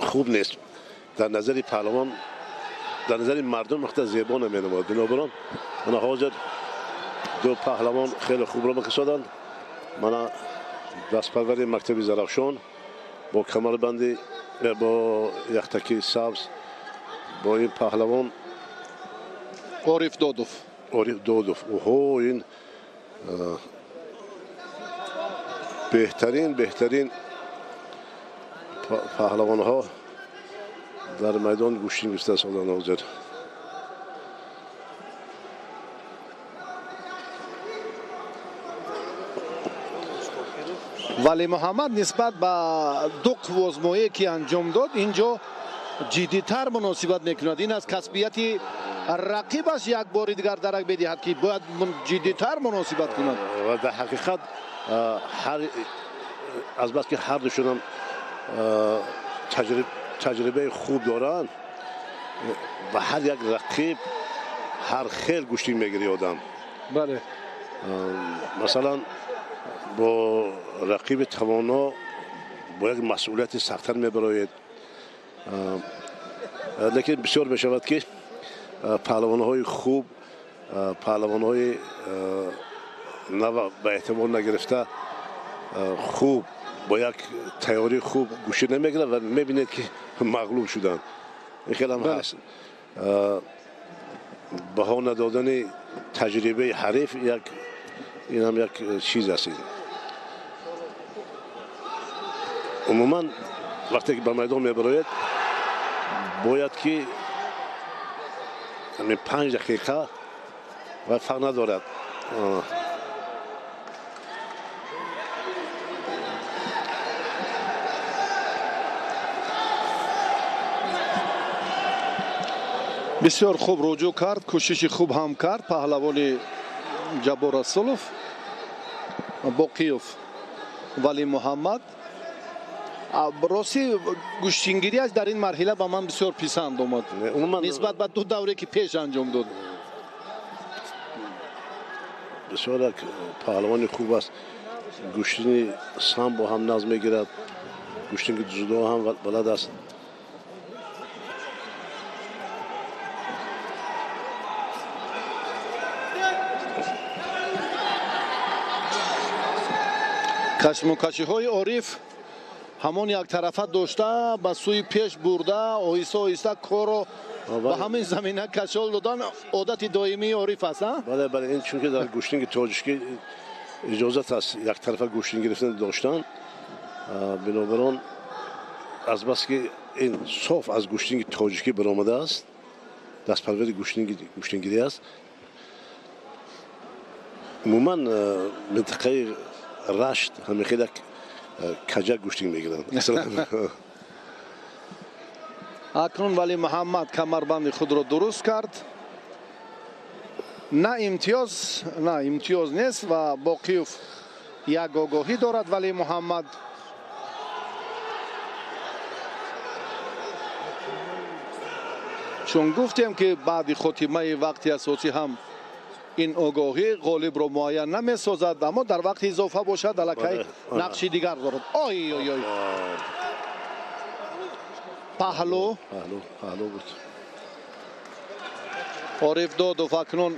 хуб нест. Дар назари паҳлавон, дар назари мардум ин қадар зебо наменамояд. Бинобар он мана ҳозир ду паҳлавон хеле хубро мекашоданд. Мана дастпарвари мактаби Зарафшон бо камарбанди бо яхтаки сабз бо ин паҳлавон Ориф Додов. Ориф Додов. Оҳо, ин беҳтарин паҳлавонҳо дар майдон гӯштин гирифта соданд ҳозир. Вали Муҳаммад нисбат ба ду қуввозмоие ки анҷом дод, инҷо ҷиддитар муносибат мекунад. Ин аз касбияти рақибаш як бори дигар дарак медиҳад, ки бояд ҷиддитар муносибат кунад. Ва дар ҳақиқат азбаски ҳар душонам таҷрибаи хуб доранд, ба ҳар як рақиб ҳар хел гӯштин мегири одам. Бале. Масалан, бо рақиби тавоно бо як масъулияти сахттар мебароед. Лекин бисёр мешавад ки паҳлавонҳои хуб Паҳлавонҳои нав ба эътибор нагирифта, хуб бо як тайёрии хуб гӯштӣ намегирад ва мебинед, ки мағлуб шуданд. Ин хелам ҳаст. Баҳо надодани таҷрибаи ҳариф як инам як чиз аст. Умуман, вақте ки ба майдон мебарояд, бояд ки 5 дақиқа ва фарқ надорад. Бисёр хуб руҷӯъ кард, кӯшиши хуб ҳам кард паҳлавони Ҷаббор Расулов, Боқиев Вали Муҳаммад. Ростӣ, гӯштингириаш дар ин марҳила ба ман бисёр писанд омад нисбат ба ду давре, ки пеш анҷом дод. Бисёр як паҳлавони хуб аст. Гӯштини самбо ҳам нағз мегирад, гӯштинги дзюдо ҳам балад аст. Кашмукашиҳои Ориф ҳамон яктарафа дошта, ба сӯи пеш бурда, оҳиста оҳиста корро ба ҳамин замина кашол додан одати доимии Ориф аст. Бале, бале, ин чунки дар гӯштинги тоҷикӣ иҷозат аст яктарафа гӯштин гирифтан доштан. Бинобар он, азбаски ин соф аз гӯштинги тоҷикӣ баромадааст, дастпарвари гӯштингирӣ аст. Умуман, минтақаи Рашт ҳамин хел як каҷа гӯштинг мегиранд. Акнун Вали Муҳаммад камарбанди худро дуруст кард. На имтиёз, на имтиёз нест ва Боқиев як огоҳӣ дорад. Вали Муҳаммад чун гуфтем, ки баъди хотимаи вақти асосӣ ҳам ин огоҳӣ ғолибро муайян намесозад, аммо дар вақти изофа бошад, аллакай нақши дигар дорад. Ой, ой, ой, паҳлу! Паҳлу буд. Ориф Додов акнун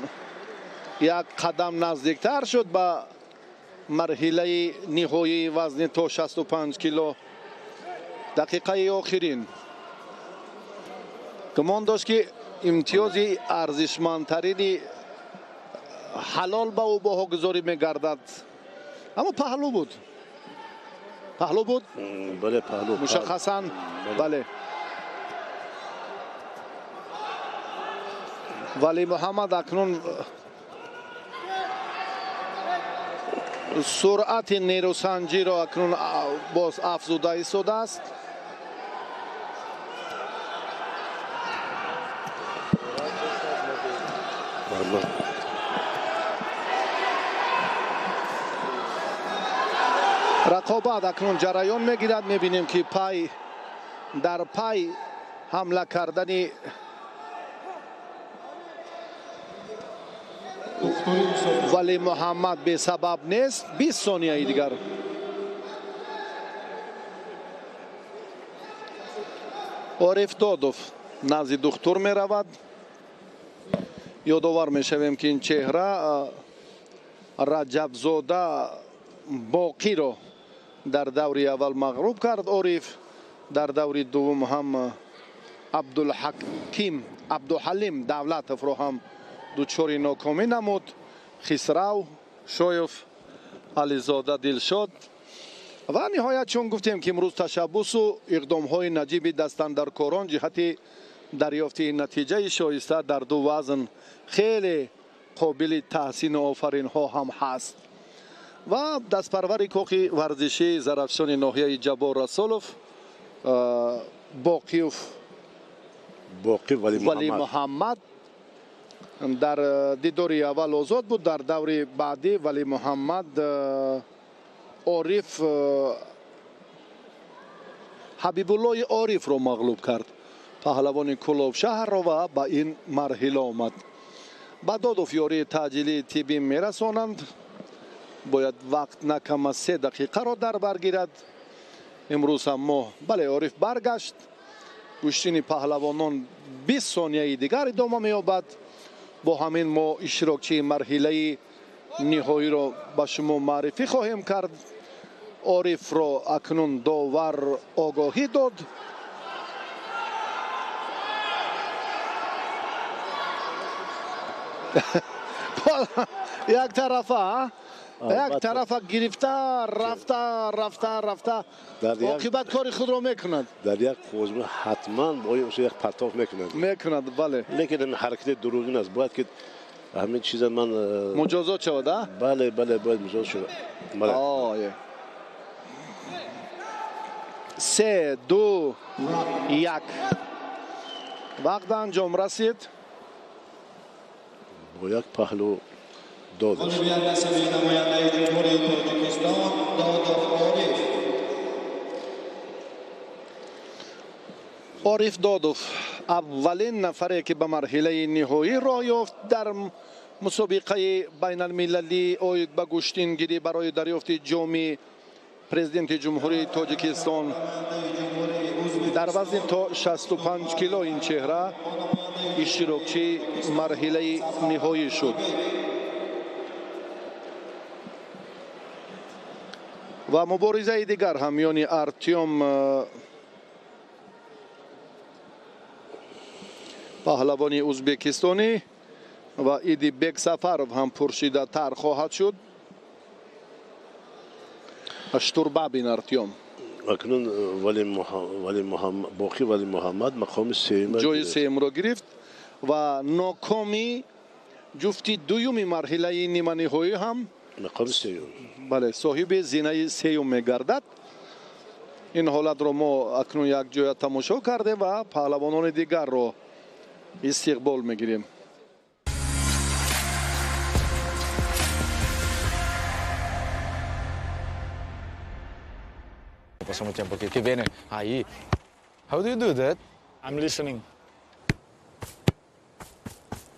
як қадам наздиктар шуд ба марҳилаи ниҳоии вазни то 65 кило. Дақиқаи охирин гумон дошт, ки имтиёзи арзишмандтарини ҳалол ба ӯ баҳогузорӣ мегардад, аммо паҳлу буд, паҳлу буд. Бале, паҳлу. Мушаххасан, бале. Вали Муҳаммад акнун суръати нерӯсанҷиро акнун боз афзуда истодааст. Рақобат акнун ҷараён мегирад. Мебинем, ки пай дар пай ҳамла кардани Вали Муҳаммад бесабаб нест. 20 сонияи дигар. Ориф Додов назди духтур меравад. Ёдовар мешавем, ки ин чеҳра Раҷабзода Боқиро дар даври аввал мағлуб кард. Ориф дар даври дуввум ҳам Абдулҳаким Абдуҳалим Давлатовро ҳам дучори нокомӣ намуд. Хисрав Шоев, Ализода Дилшод ва ниҳоят, чун гуфтем, ки имрӯз ташаббусу иқдомҳои наҷиби дастандаркорон ҷиҳати дарёфти натиҷаи шоиста дар ду вазн хеле қобили таҳсину офаринҳо ҳам ҳаст ва дастпарвари кохи варзишии Зарафшони ноҳияи Ҷаббор Расулов, Боқиев Боқӣ Вали Муҳаммад дар дидори аввал озод буд. Дар даври баъдӣ Вали Муҳаммад Ориф Ҳабибуллои Орифро мағлуб кард, паҳлавони Кӯлобшаҳрро, ва ба ин марҳила омад. Ба Додов ёрии таъҷилии тиббӣ мерасонанд. Бояд вақт на кам аз 3 дақиқаро дар бар гирад. Имрӯз ҳам мо, бале, Ориф баргашт. Гӯштини паҳлавонон 20 сонияи дигар идома меёбад. Бо ҳамин мо иштирокчии марҳилаи ниҳоиро ба шумо муаррифӣ хоҳем кард. Орифро акнун довар огоҳӣ дод. Як тарафа, як тарафа гирифта, рафта, рафта, рафта, оқибат кори худро мекунад. Дар як қозма ҳатман бояд як партоф мекунад. Мекунад, бале. Лекин ҳамин ҳаракати дурӯғин аст. Бояд ки ҳамин чиза ман муҷозот шавад, а? Бале, бале, бояд муҷозот шавад. Бале. 3, 2, 1. Вақт анҷом расид. Бо як паҳлӯ додаш. Ғолибият насиби намояндаи Ҷумҳурии Тоҷикистон Додов Ориф. Ориф Додов аввалин нафаре ки ба марҳилаи ниҳоӣ роҳ ёфт дар мусобиқаи байналмилалӣ оид ба гӯштингирӣ барои дарёфти ҷоми президенти Ҷумҳурии Тоҷикистон дар вазни то 65 кило ин чеҳра иштирокчии марҳилаи ниҳоӣ шуд. Ва муборизаи дигар ҳам миёни Артём паҳлавони узбекистонӣ ва Идибек Сафаров ҳам пуршиддаттар хоҳад шуд. Штурбабин Артём. Акнун Боқӣ Вали Муҳаммад мақоми сеюм ҷои сеюмро гирифт ва нокоми ҷуфти дуюми марҳилаи ниманиҳоӣ ҳам мақоми сеюм, бале, соҳиби зинаи сеюм мегардад. Ин ҳолатро мо акнун якҷоя тамошо кардем ва паҳлавонони дигарро истиқбол мегирем. Passamos tempo aqui que viene aí. How do you do that? I'm listening.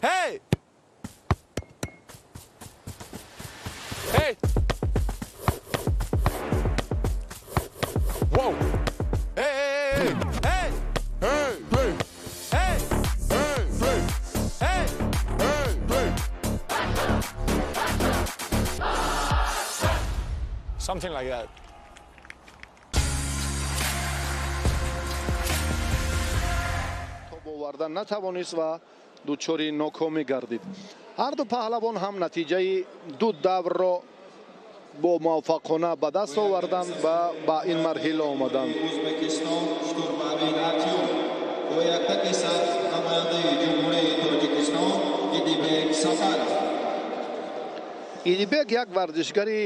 Hey! Hey! Whoa! Hey! Hey! Hey! Hey! Hey! Hey! Hey! Hey! Hey! Hey! Something like that. Овардан натавонист ва дучори нокомӣ гардид. Ҳарду паҳлавон ҳам натиҷаи ду даврро бо муваффақона ба даст оварданд ва ба ин марҳила омаданд. Ӯзбекистон Штурбабин Артём бо яктаки сар намояндаи Ҷумҳурии Тоҷикистон Идибек Сафаров. Идибек як варзишгари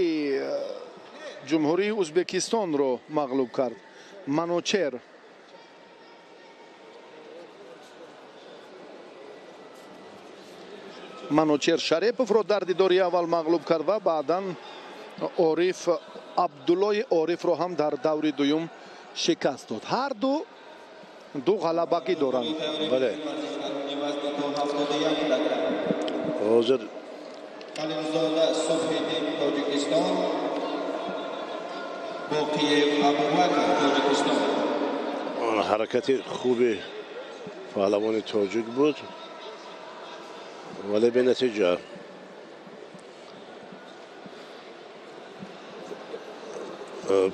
Ҷумҳурии Ӯзбекистонро мағлуб кард. Манучер Манучер Шареповро дар дидори аввал мағлуб кард ва баъдан Ориф Абдуллои Орифро ҳам дар даври дуюм шикаст дод. Ҳар ду ғалабагӣ доранд. Бале. Ҳозир Халилзода Субҳиддин Тоҷикистон, Боқиев Абубакр Тоҷикистон. Ҳаракати хуби паҳлавони тоҷик буд, вале бенатиҷа.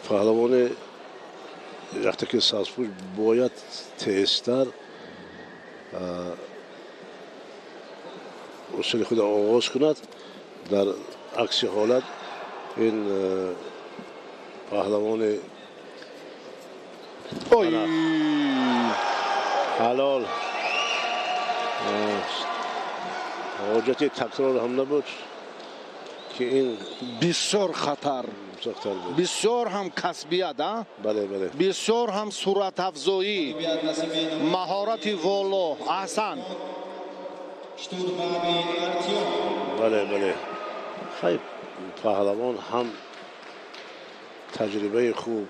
Паҳлавони вақте ки сабзпӯш бояд тезтар усули худро оғоз кунад. Дар акси ҳолат ин паҳлавони ҳалол ҳоҷати такрор ҳам набуд ки ин бисёр хатар, бисёр ҳам касбият, бале, бале, бисёр ҳам суратафзоӣ, маҳорати воло. Аҳсан. Бале, бале. Хай, паҳлавон ҳам таҷрибаи хуб,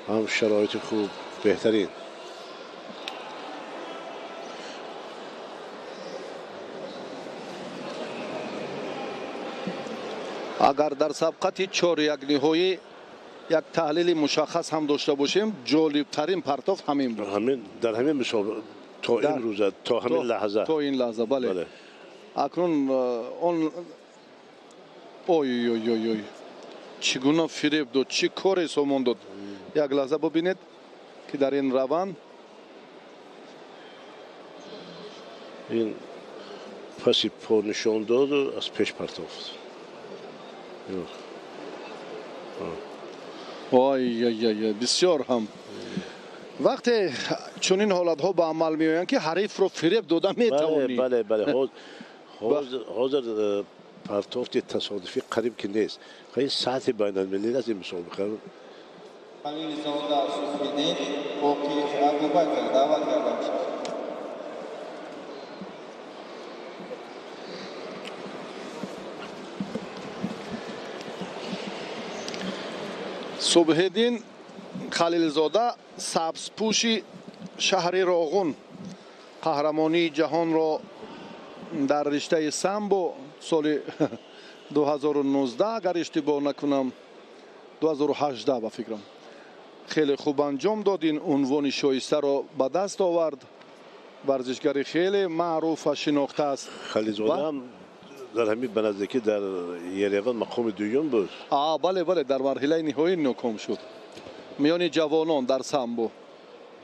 ҳам шароити хуб, беҳтарин. Агар дар сабқати 4-1 ниҳоӣ як таҳлили мушаххас ҳам дошта бошем, ҷолибтарин партоф ҳамин буд. Ҳамин дар ҳамин мусобиқа То имрӯза, то ҳамин лаҳза. То ин лаҳза, бале. Акнун он ой ой ой ой, чӣ гуна фиреб дод, чӣ коре сомон дод. Як лаҳза бубинед, ки дар ин раванд ин паси по нишон доду аз пеш партофт. Ой ой ой, бисёр ҳам вақте чунин ҳолатҳо ба амал меоянд, ки ҳарифро фиреб дода метавонӣ. Бале, бале, ҳозир партофти тасодуфӣ қариб ки нест. Ин сатҳи байналмилалӣ аст ин мусобиқа. Халилзода Субҳиддин Боқиев Абубакр даъват кардам. Субҳиддин Халилзода, сабзпӯши шаҳри Роғун, қаҳрамонии ҷаҳонро дар риштаи самбо соли 2019, агар иштибоҳ накунам 2018 ба фикрам, хеле хуб анҷом дод. Ин унвони шоистаро ба даст овард. Варзишгари хеле маъруф ва шинохта аст. Халилзодаам дар ҳамин ба наздикӣ дар Ереван мақоми дуюм буд. Бале, бале, дар марҳилаи ниҳоӣ ноком шуд миёни ҷавонон дар самбо.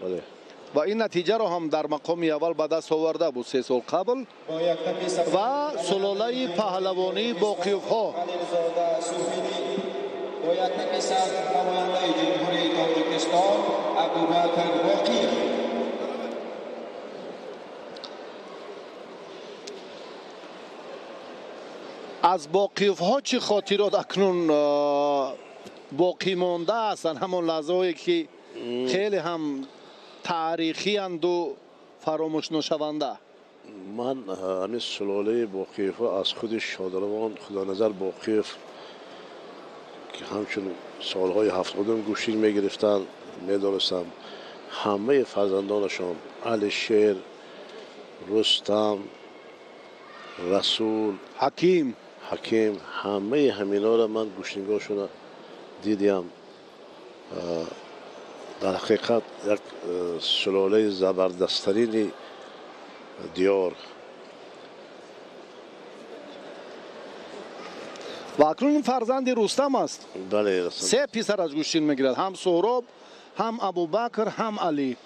Бале. Ва ин натиҷаро ҳам дар мақоми аввал ба даст оварда буд 3 сол қабл. Ва сулолаи паҳлавонии Боқиевҳо. Бо як таки сабз намояндаи Ҷумҳурии Тоҷикистон Абубакр Боқиев. Аз Боқиевҳо чӣ хотирот акнун боқӣ монда ҳастанд? Ҳамон лаҳзаҳое ки хеле ҳам таърихианду фаромӯшношаванда. Ман ҳамин сулолаи Боқиевҳо аз худи шодравон Худоназар Боқиев, ки ҳамчун солҳои 70-ум гӯштин мегирифтанд, медонистам. Ҳамаи фарзандонашон Алишер, Рустам, Расул, Ҳаким, ҳамаи ҳаминҳоро ман гӯштингоҳшона дидям. Дар ҳақиқат як сулолаи забардасттарини диёр. Ва акнун ин фарзанди Рустам аст. Бале, се писар аз гӯштин мегирад, ҳам Суҳроб, ҳам Абубакр, ҳам Алӣ.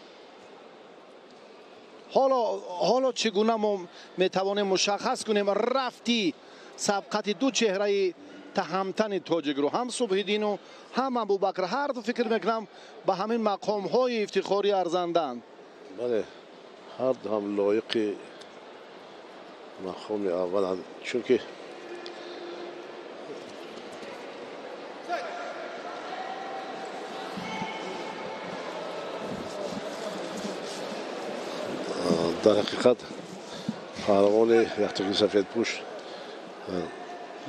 Ҳоло чӣ гуна мо метавонем мушаххас кунем рафти сабқати ду чеҳраи таҳамтани тоҷикро, ҳам Субҳиддину ҳам Абубакр? Ҳар ду фикр мекунам ба ҳамин мақомҳои ифтихорӣ арзанданд. Бале, ҳар ду ҳам лоиқи мақоми авваланд, чунки дар ҳақиқат паҳлавони яхтаки сафедпӯш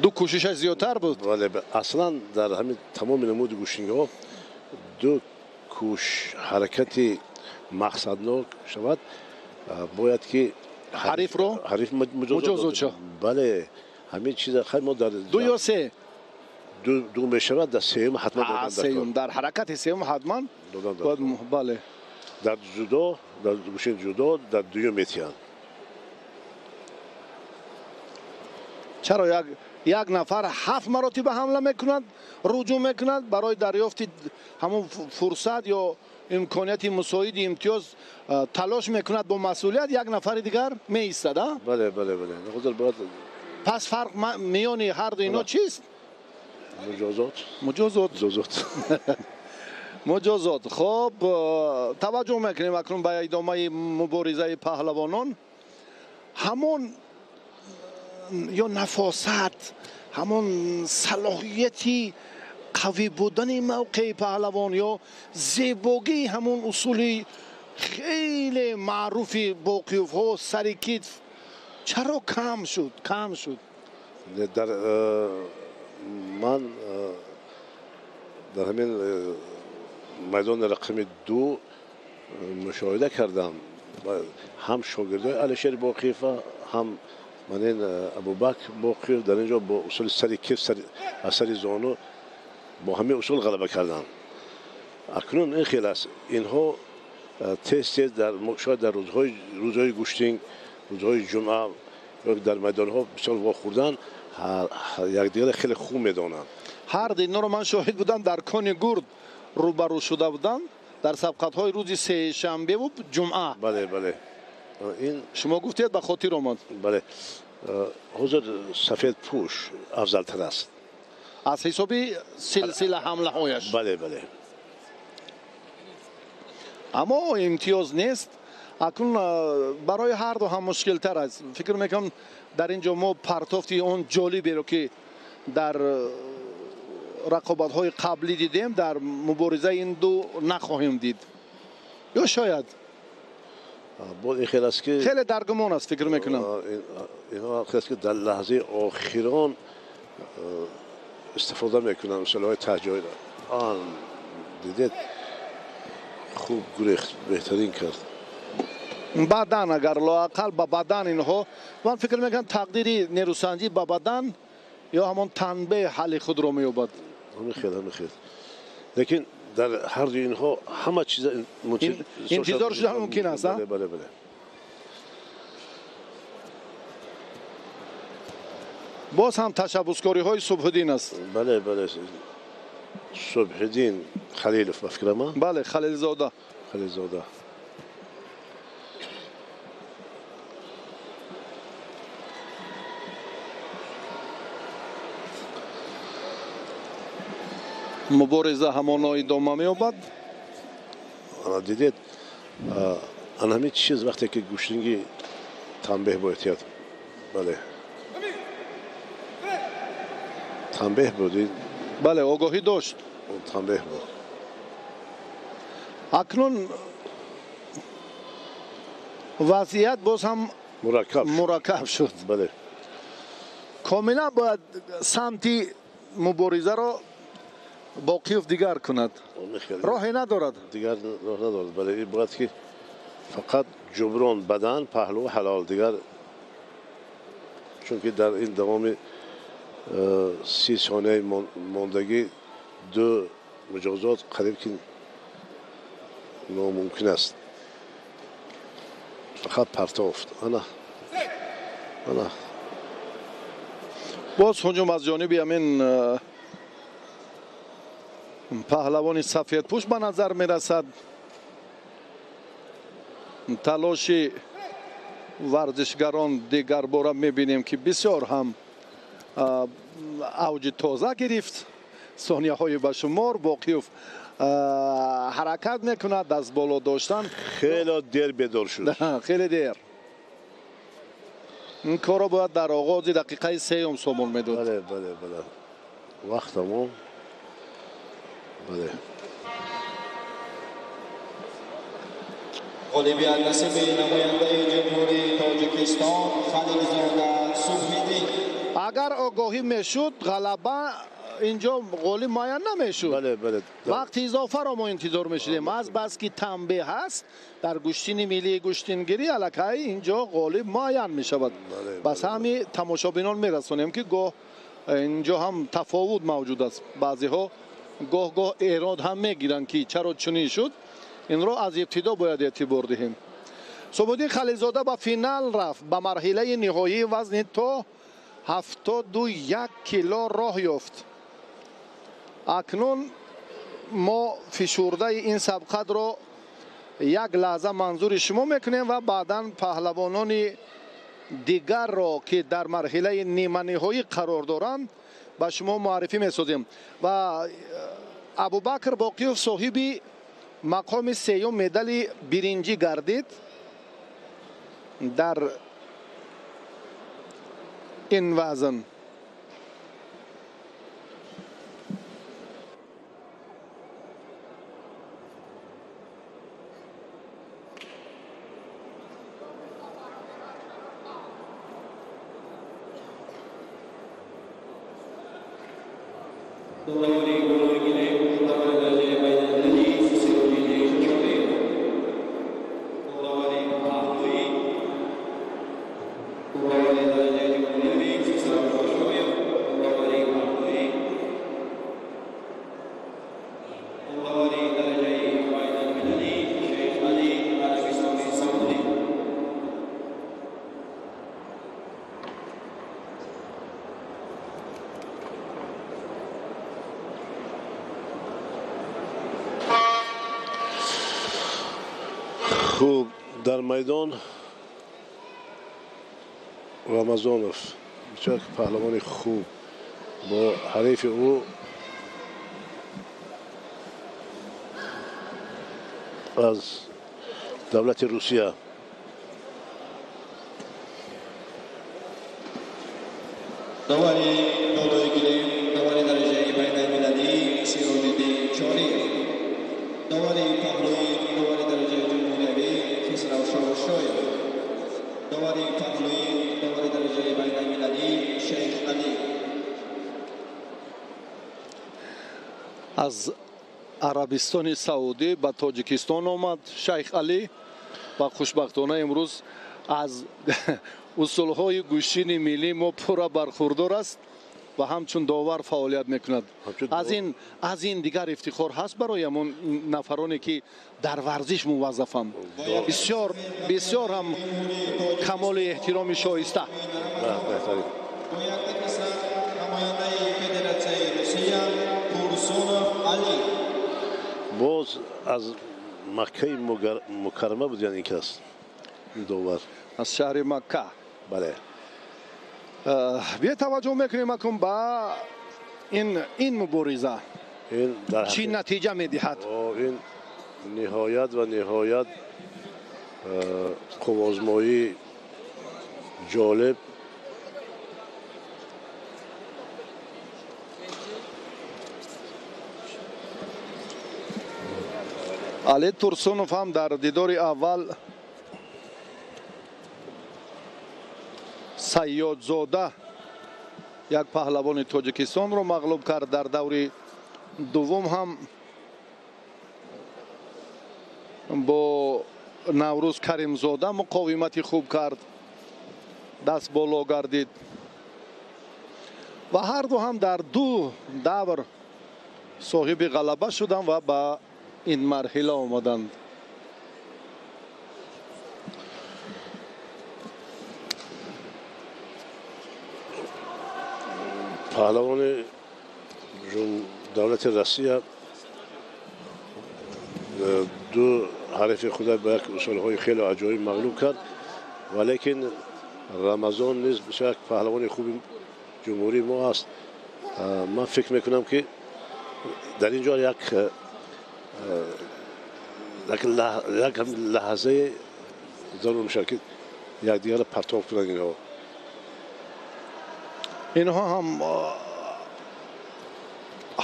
ду кӯшишаш зиёдтар буд. Бале, аслан дар ҳамин тамоми намуди гӯштингиҳо ду ҳаракати мақсаднок шавад, бояд ки ҳарифро ҳариф муҷозот шавад. Бале, ҳамин чиза хай мо дар ду ё се ду мешавад, дар сеюм ҳатман додан. Сеюм, дар ҳаракати сеюм ҳатман додан. Бале, дар ҷудо, дар гӯшаи ҷудо дар дуюм метиҳанд. Чаро як нафар 7 маротиба ҳамла мекунад, руҷӯъ мекунад барои дарёфти ҳамон фурсат ё имконияти мусоиди имтиёз талош мекунад бо масъулият, як нафари дигар меистад. Бале, бале, бале. Пас фарқ миёни ҳар ду ино чист? Муҷозот. Муҷозот. Муҷозот. Хоб, таваҷҷӯҳ мекунем акнун ба идомаи муборизаи паҳлавонон. Ҳамон ё нафосат, ҳамон салоҳияти қавӣ будани мавқеи паҳлавон ё зебогии ҳамон усули хеле маъруфи Боқиевҳо сари китф чаро кам шуд? Кам шуд. Дар ман дар ҳамин майдони рақами 2 мушоҳида кардам, ҳам шогирдои Алишер Боқиева, ҳам манин Абубакр Боқиев дар ин ҷо бо усули сари китф, аз сари зону бо ҳамин усул ғалаба карданд. Акнун ин хел аст, инҳо Тез-тез дар шояд дар рӯзҳои гӯштин, рӯзҳои ҷумъа ё дар майдонҳо бисёр вохӯрдан, якдигарро хеле хуб медонанд. Ҳар ду инҳоро ман шоҳид будам, дар кони гурд рӯбарӯ шуда буданд дар сабқатҳои рӯзи сешанбеву ҷумъа. Бале, бале. Ин шумо гуфтед, ба хотир омад. Бале. Ҳозир сафедпӯш афзалтар аст аз ҳисоби силсила ҳамлаҳояш. Бале, бале. Аммо имтиёз нест. Акнун барои ҳар ду ҳам мушкилтар аст. Фикр мекунам, дар ин ҷо мо партофти он ҷолиберо, ки дар рақобатҳои қаблӣ дидем, дар муборизаи ин ду нахоҳем дид. Ё шояд боз ин хел аст, ки хеле дар гумон аст, фикр мекунам. Инҳо хел аст, ки дар лаҳзаи охирон истифода мекунанд усулҳои таҳҷоиро. Он дидед, хуб гурехт, беҳтарин кард. Бадан, агар лоақал ба бадан инҳо, ман фикр мекунам, тақдири нерӯсанҷӣ ба бадан ё ҳамон танбеҳ ҳалли худро меёбад. Ҳамин хел, ҳамин хел. Лекин дар ҳар дуи инҳо ҳама чиз интизор шудан мумкин аст. Бале, бале, бале. Боз ҳам ташаббускориҳои Субҳиддин аст. Бале, бале. Субҳиддин Халилов, ба фикрам. Бале, Халилзода. Халилзода. Мубориза ҳамоно идома меёбад. Дидед, ана ҳамин чиз, вақте ки гӯштинги танбеҳ бо эҳтиёт. Бале, танбеҳ буд. Бале, огоҳӣ дошт. Танбеҳ буд. Акнун вазъият боз ҳам мураккаб шуд. Бале, комилан бояд самти муборизаро Боқиев дигар кунад. Роҳе надорад. Дигар роҳ надорад. Бале, бояд ки фақат ҷуброн, бадан, паҳлӯ, ҳалол, дигар, чунки дар ин давоми 30 сонияи мондагӣ ду муҷозот қариб ки номумкин аст. Фақат партофт. Ана, ана. Боз ҳуҷум аз ҷониби ҳамин паҳлавони сафедпӯш ба назар мерасад. Талоши варзишгарон дигарбора мебинем, ки бисёр ҳам авҷи тоза гирифт. Сонияҳои ба шумор Боқиев ҳаракат мекунад, даст боло доштан. Хеле дер бедор шуд. Хеле дер. Ин корро бояд дар оғози дақиқаи сеюм сомон медод. Бале, бале, бале. Вақт тамом. Бале. Ғолибият насиби намояндаи Ҷумҳурии Тоҷикистон Халилзода Субҳиддин. Агар огоҳӣ мешуд, ғалаба инҷо ғолиб муайян намешуд. Бале, бале. Вақти изофаро мо интизор мешудем. Аз бас ки танбеҳ ҳаст, дар гӯштини миллии гӯштингирӣ аллакай инҷо ғолиб муайян мешавад. Бас ҳами тамошобинон мерасонем, ки гоҳ инҷо ҳам тафовут мавҷуд аст. Баъзеҳо гоҳ-гоҳ эрод ҳам мегиранд, ки чаро чунин шуд. Инро аз ибтидо бояд эътибор диҳем. Субҳиддин Халилзода ба финал рафт, ба марҳилаи ниҳоии вазни то 71 кило роҳ ёфт. Акнун мо фишурдаи ин сабқатро як лаҳза манзури шумо мекунем ва баъдан паҳлавонони дигарро, ки дар марҳилаи ниманиҳоӣ қарор доранд, ба шумо муаррифӣ месозем. Ва Абубакр Боқиев соҳиби мақоми сеюм, медали биринҷӣ гардид дар ин вазн. Хуб, дар майдон Рамазонов бисёр паҳлавони хуб бо ҳарифи ӯ аз давлати Русия. Довари болои гилем, довари дараҷаи байналмилалӣ Сироҷиддин Чориев, довари паҳлӯи, довари дараҷаи ҷумҳуриявӣ Хисрав Шоҳшоев, довари паҳлӯи, довари дараҷаи байналмилалӣ Шейх Алӣ. Аз Арабистони Саудӣ ба Тоҷикистон омад Шайх Алӣ ва хушбахтона имрӯз аз усулҳои гӯштини миллӣ мо пурра бархурдор аст ва ҳамчун довар фаъолият мекунад. Аз ин дигар ифтихор ҳаст барои ҳамон нафароне ки дар варзиш муваззафанд. Бисёр бисёр ҳам камоли эҳтироми шоиста. Бо як сар намояндаи Федератсияи Русия Турсунов Алӣ. Боз аз Маккаи Мукаррама буд ин кас, довар. Аз шаҳри Макка. Бале. Бия таваҷҷӯҳ мекунем акун ба ин мубориза чӣ натиҷа медиҳад. Ин ниҳоят ва ниҳоят қуввозмоии ҷолиб. Али Турсунов ҳам дар дидори аввал Сайёдзода як паҳлавони Тоҷикистонро мағлуб кард. Дар даври дуввум ҳам бо Наврӯз Каримзода муқовимати хуб кард, даст боло гардид ва ҳарду ҳам дар ду давр соҳиби ғалаба шуданд ва ба ин марҳила омаданд. Паҳлавони давлати Россия ду ҳарифи худа ба як усулҳои хеле аҷоиб мағлуб кард, валекин Рамазон низ бисёр як паҳлавони хуби ҷумҳурии мо аст. Ман фикр мекунам ки дар ин ҷо як лаҳзаи зарур мешавад ки якдигарро партоб кунанд инҳо. Инҳо ҳам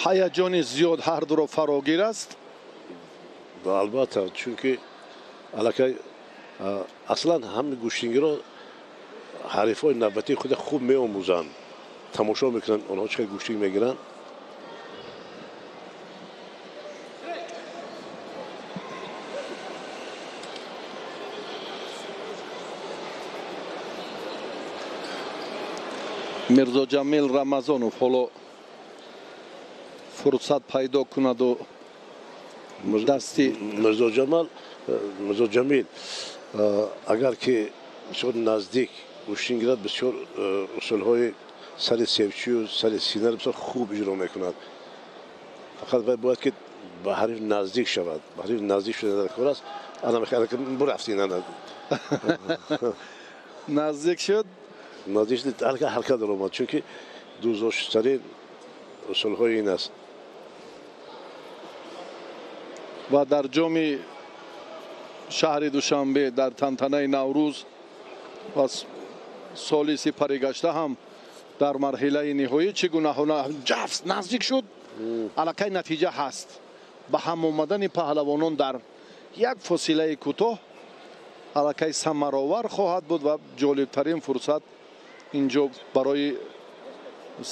ҳаяҷони зиёд ҳардуро фарогир аст. Албатта, чунки аллакай аслан ҳами гӯштингиро ҳарифҳои навбатии худа хуб меомӯзанд, тамошо мекунанд онҳо чӣ қадр гӯштинг мегиранд. Мирзоҷамил Рамазонов ҳоло фурсат пайдо кунаду дасти Мирзоҷамил агар ки бисёр наздик гӯштин гирад, бисёр усулҳои сари севчию сари синаро бисёр хуб иҷро мекунад. Фақат вай бояд ки ба ҳариф наздик шавад. Ба ҳариф наздик шуда дар кор аст. Бурафт ин наздик шуд. Наздик шуд, ҳаракат даромад, чунки дӯстдоштарин усулҳои ин аст. Ва дар ҷоми шаҳри Душанбе дар тантанаи Наврӯз ва соли сипаригашта ҳам дар марҳилаи ниҳоӣ чӣ гуна ҷафс наздик шуд, аллакай натиҷа ҳаст. Ба ҳам омадани паҳлавонон дар як фосилаи кӯтоҳ аллакай самаровар хоҳад буд ва ҷолибтарин фурсат инҷо барои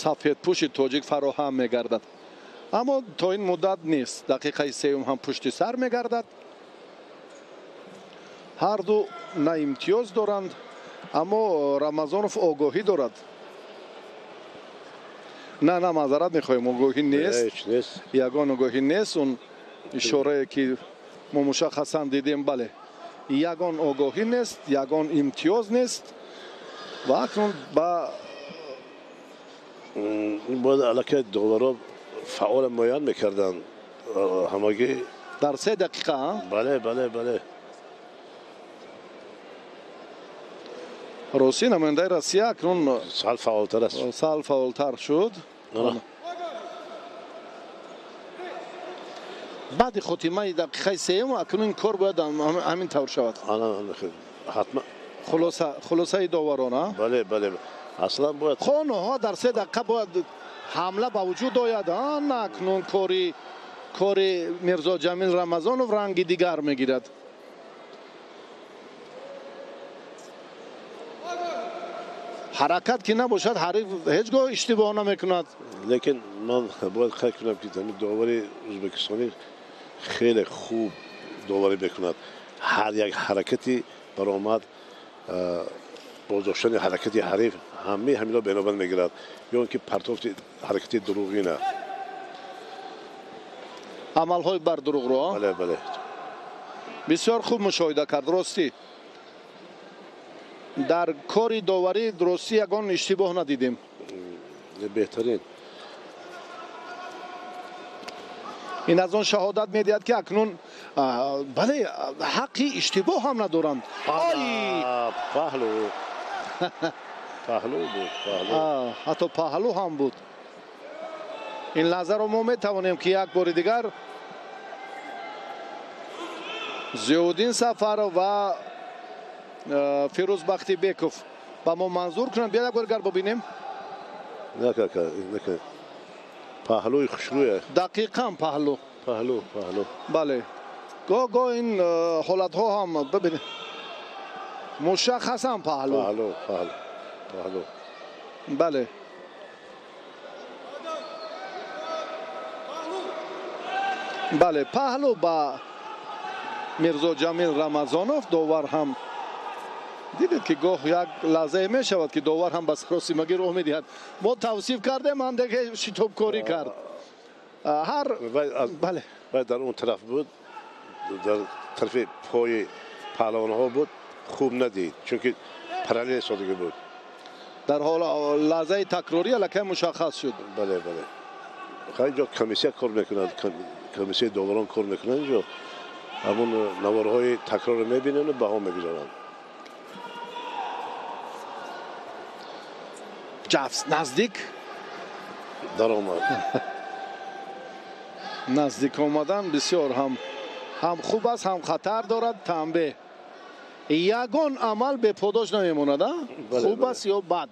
сафедпӯши тоҷик фароҳам мегардад. Аммо то ин муддат нест. Дақиқаи сеюм ҳам пушти сар мегардад. Ҳарду на имтиёз доранд, аммо Рамазонов огоҳӣ дорад. На, на, маъзарат мехоҳем, огоҳӣ нест, ягон огоҳӣ нест. Он ишорае ки мо мушаххасан дидем, бале, ягон огоҳӣ нест, ягон имтиёз нест. Ва акнун ба бояд аллакай доварро фаъола муайян мекарданд ҳамагӣ дар 3 дақиқа. Бале, бале, бале. Рости намояндаи Россия акнун сал фаъолтар аст. Сал фаъолтар шуд. Баъди хотимаи дақиқаи сеюм акнун ин кор бояд ҳамин тавр шавад. Ҳатман. Хулосаи доварона. Бале, бале. Аслан бояд хонаҳо дар 3 дақиқа бояд ҳамла ба вуҷуд ояд. Ана акнун кори Мирзо Ҷамил Рамазонов ранги дигар мегирад. Ҳаракат ки набошад, ҳариф ҳеҷ гоҳ иштибоҳ намекунад. Лекин ман бояд қайд кунам, ки ҳамин довари ӯзбекистонӣ хеле хуб доварӣ мекунад. Ҳар як ҳаракати баромад, боздоштани ҳаракати ҳариф, ҳамаи ҳаминро бенобат мегирад. Ё ин ки партофти ҳаракати дурӯғина. Амалҳои бардурӯғро? Бале, бале. Бисёр хуб мушоҳида кард, ростӣ. Дар кори доварӣ ростӣ ягон иштибоҳ надидем. Беҳтарин. Ин аз он шаҳодат медиҳад, ки акнун бале, ҳаққи иштибоҳ ҳам надоранд. Ай! Паҳлу. Паҳлу буд, паҳлу. Ҳатто паҳлу ҳам буд. Ин лаҳзаро мо метавонем, ки як бори дигар Зиёвуддин Сафаров ва Фирӯз Бахтибеков ба мо манзур кунанд. Биё як бори дигар бибинем. Нака. Паҳлӯи хушрӯя. Дақиқан паҳлӯ. Паҳлӯ, паҳлӯ. Бале. Гоҳ гоҳ ин ҳолатҳо ҳам бибинед. Мушаххасан паҳлӯ. Паҳлӯ, паҳлӯ, паҳлӯ. Бале. Бале, паҳлӯ ба Мирзо Ҷамил Рамазонов. Довар ҳам дидед, ки гоҳ як лаҳзае мешавад, ки довар ҳам ба саросимагӣ роҳ медиҳад. Мо тавсиф кардем, андаке шитобкорӣ кард. Ҳар бале, вай дар он тараф буд, дар тарафи пои паҳлавонҳо буд, хуб надид, чунки параллел содагӣ буд. Дар ҳол лаҳзаи такрорӣ аллакай мушаххас шуд. Бале, бале. Инҷо комиссия кор мекунад, комиссияи доварон кор мекунад. Инҷо ҳамон наворҳои такрорро мебинанд ва баҳо мегузоранд. Ҷафс наздик даромад. Наздик омадан бисёр ҳам хуб аст, ҳам хатар дорад. Танбеҳ. Ягон амал беподош намемонад, хуб аст ё бад.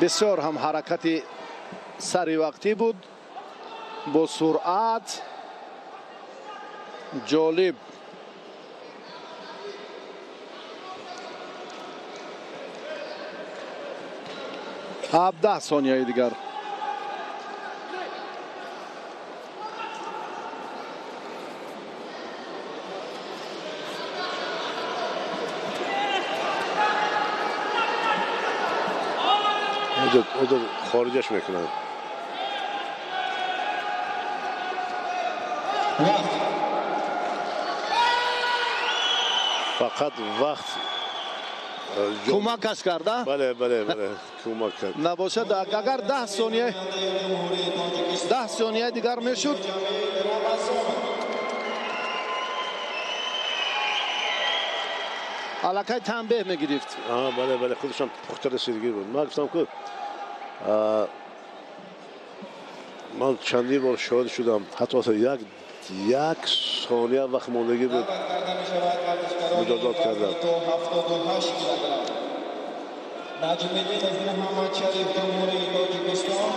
Бисёр ҳам ҳаракати саривақтӣ буд, бо суръат, ҷолиб. 17 сонияи дигар. Хориҷаш мекунанд. Фақат вақт кӯмакаш карда? Бале, бале, бале, кӯмак кард. Набошад, агар 10 сония, 10 сонияи дигар мешуд, аллакай танбеҳ мегирифт. Бале, бале, худашам пухта расидагӣ буд. Ман гуфтам, ки ман чандин бор шоҳид шудам, ҳатто як сония вақт мондагӣ буд, муҷозот кардам. Наҷмиддин Муҳаммадшариф, Ҷумҳурии Тоҷикистон,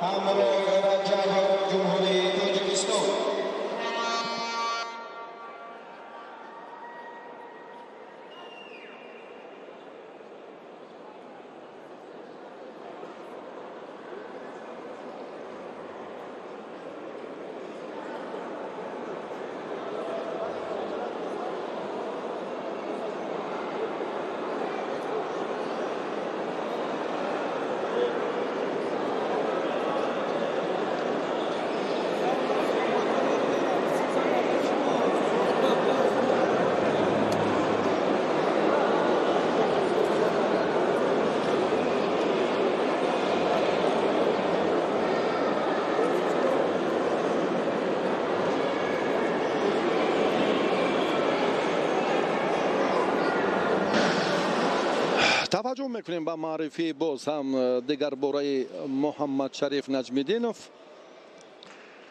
ҳамроҳ Раҷабов, Ҷумҳурии Тоҷикистон. Таваҷҷӯҳ мекунем ба маърифии боз ҳам дигар бораи Муҳаммадшариф Наҷмиддинов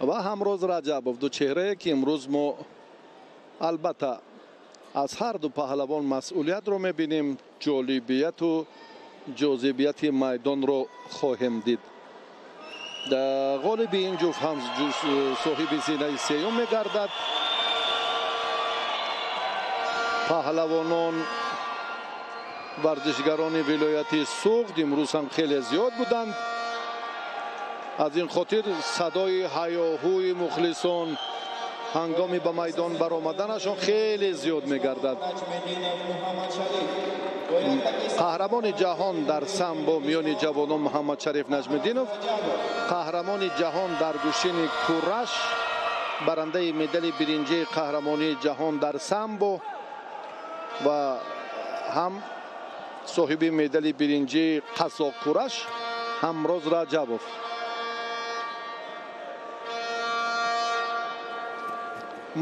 ва Ҳамроз Раҷабов, ду чеҳрае ки имрӯз мо албатта аз ҳар ду паҳлавон масъулиятро мебинем, ҷолибияту ҷозибияти майдонро хоҳем дид. Ғолиби ин ҷуфт ҳам соҳиби зинаи сеюм мегардад. Паҳлавонон варзишгарони вилояти Суғд имрӯз ҳам хеле зиёд буданд. Аз ин хотир садои ҳаёҳӯи мухлисон ҳангоми ба майдон баромаданашон хеле зиёд мегардад. Қаҳрамони ҷаҳон дар самбо миёни ҷавонон Муҳаммадшариф Наҷмиддинов, қаҳрамони ҷаҳон дар гӯштини кураш, барандаи медали биринҷии қаҳрамонии ҷаҳон дар самбо ва ҳам соҳиби медали биринҷии қазоқкураш Ҳамроз Раҷабов.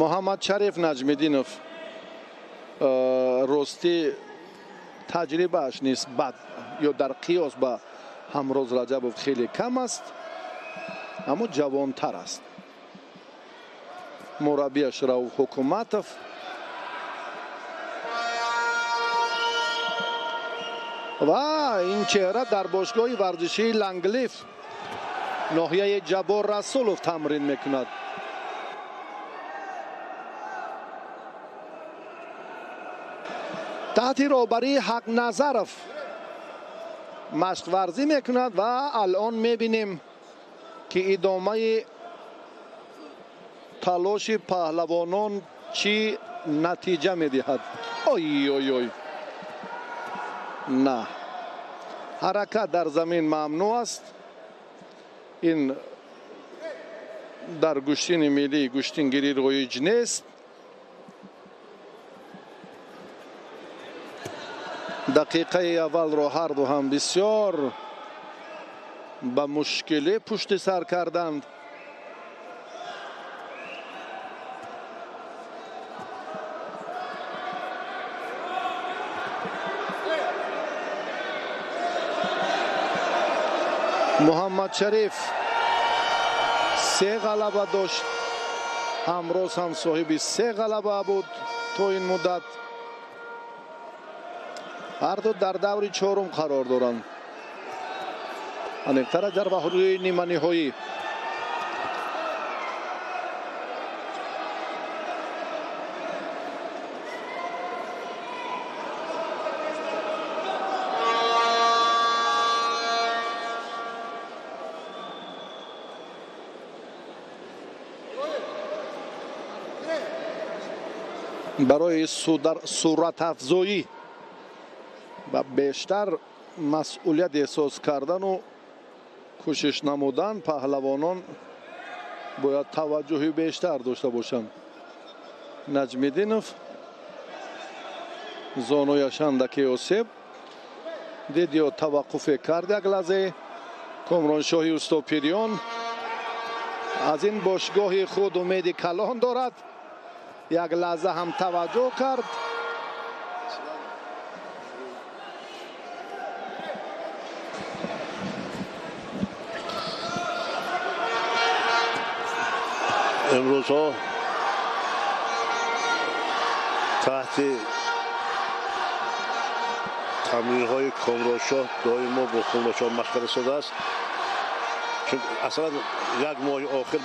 Муҳаммадшариф Наҷмиддинов ростӣ таҷрибааш нисбат ё дар қиёс ба Ҳамроз Раҷабов хеле кам аст, аммо ҷавонтар аст. Мураббиаш Рауф Ҳукуматов. Ва ин чеҳра дар бошгоҳи варзишии Ланглиф ноҳияи Ҷаббор Расулов тамрин мекунад. Таҳти роҳбарии Ҳақназаров машқварзӣ мекунад ва алон мебинем ки идомаи талоши паҳлавонон чӣ натиҷа медиҳад. Ой ой ой, на, ҳаракат дар замин мамнӯъ аст. Ин дар гӯштини миллии гӯштингирӣ роиҷ нест. Дақиқаи аввалро ҳарду ҳам бисёр ба мушкилӣ пушти сар карданд. Муҳаммадшариф се ғалаба дошт, Ҳамроз ҳам соҳиби се ғалаба буд то ин муддат. Ҳарду дар даври чорум қарор доранд, аниқтара дар баҳрӯи ниманиҳоӣ. Барои суратафзоӣ ва бештар масъулият эҳсос кардану кӯшиш намудан паҳлавонон бояд таваҷҷӯҳи бештар дошта бошанд. Наҷмиддинов зонуяш андаке осеб дид ё таваққуфе кард як лаҳзе. Комроншоҳи Устопириён аз ин бошгоҳи худ умеди калон дорад. Як лаҳза ҳам таваҷҷӯҳ кард. Имрӯзҳо таҳти тамринҳои Комроншоҳ доимо бо Комроншоҳ машғул шудааст. Чун аслан як моҳи охир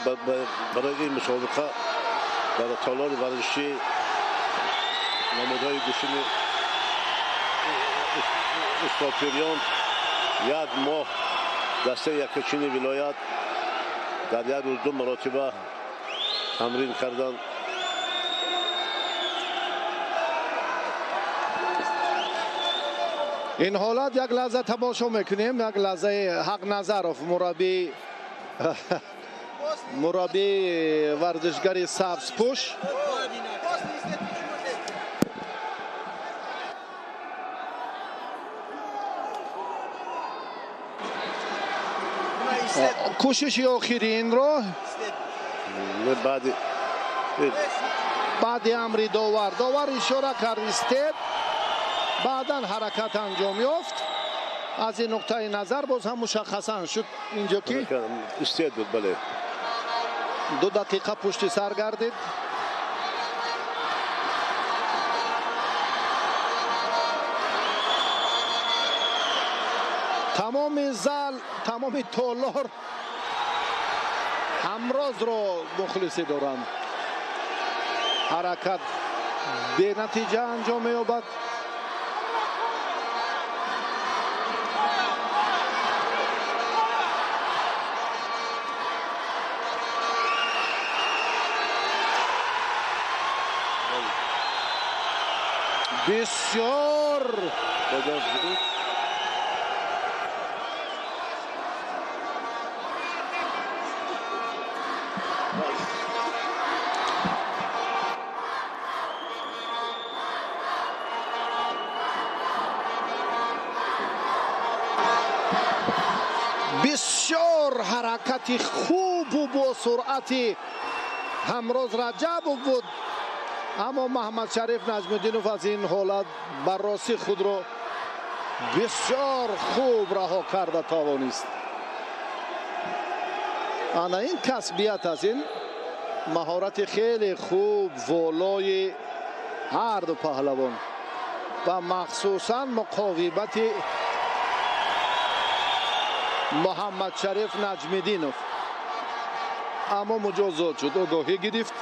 барои ин мусобиқа дар толори варзишии намудҳои гӯштини Устопириён як моҳ дастаи якачини вилоят дар як рӯз ду маротиба тамрин карданд. Ин ҳолат як лаҳза тамошо мекунем. Як лаҳзаи Ҳақназаров, мураббии варзишгари сабзпӯш. Кӯшиши охиринро баъди амри довар. Довар ишора кард истед. Баъдан ҳаракат анҷом ёфт. Аз ин нуқтаи назар боз ҳам мушаххасан шуд инҷо ки истед буд, бале. 2 дақиқа пушти сар гардид. Тамоми зал, тамоми толор ҳамрозро мухлисӣ доранд. Ҳаракат бенатиҷа анҷом меёбад. Бисёр бисёр ҳаракати хубу бо суръати Ҳамроз Раҷабов буд, аммо Маҳмадшариф Наҷмиддинов аз ин ҳолат ба ростӣ худро бисёр хуб раҳо карда тавонист. Ана ин касбият аст, ин маҳорати хеле хуб волои ҳар ду паҳлавон ва махсусан муқовимати Муҳаммадшариф Наҷмиддинов. Аммо муҷозот шуд, огоҳӣ гирифт.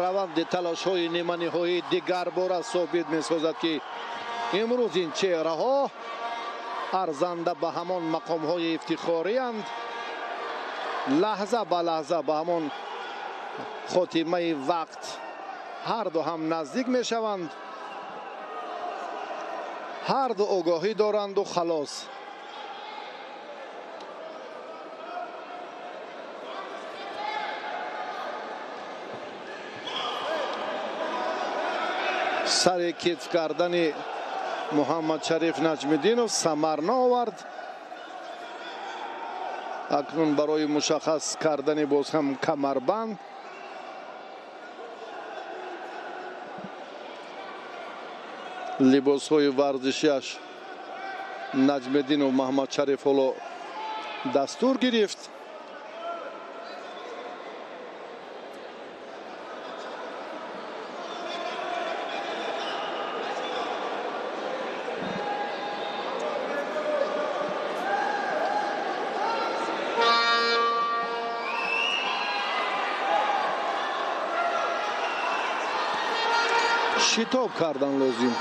Раванди талошҳои ниманиҳоӣ дигар бора собит месозад, ки имрӯз ин чеҳраҳо арзанда ба ҳамон мақомҳои ифтихорианд. Лаҳза ба лаҳза ба ҳамон хотимаи вақт ҳар ду ҳам наздик мешаванд, ҳар ду огоҳӣ доранду халос. Сари китф кардани Муҳаммадшариф Наҷмиддинов самар наовард. Акнун барои мушаххас кардани боз ҳам камарбанд либосҳои варзишиаш Наҷмиддинов Маҳмадшариф ҳоло дастур гирифт. Шитоб кардан лозим.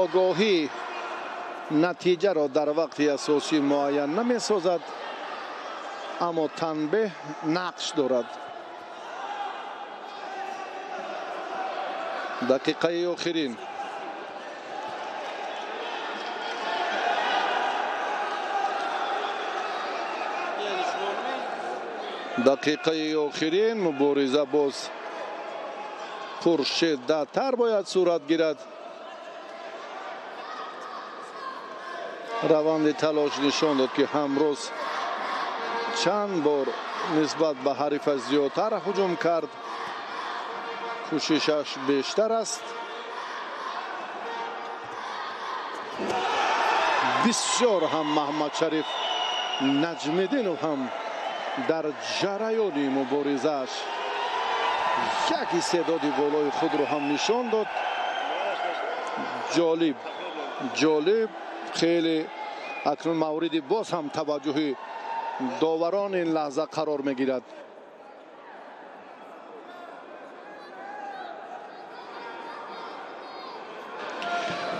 Огоҳӣ натиҷаро дар вақти асосӣ муайян намесозад, аммо танбеҳ нақш дорад. Дақиқаи охирин. Дақиқаи охирин мубориза боз пуршиддаттар бояд сурат гирад. Раванди талош нишон дод, ки ҳамрӯз чанд бор нисбат ба ҳарифаш зиёдтар ҳуҷум кард. Кӯшишаш бештар аст. Бисёр ҳам Маҳмадшариф Наҷмиддинов ҳам дар ҷараёни муборизааш як истеъдоди болои худро ҳам нишон дод. Ҷолиб, ҷолиб, хеле акнун мавриди боз ҳам таваҷҷӯҳи доварон ин лаҳза қарор мегирад.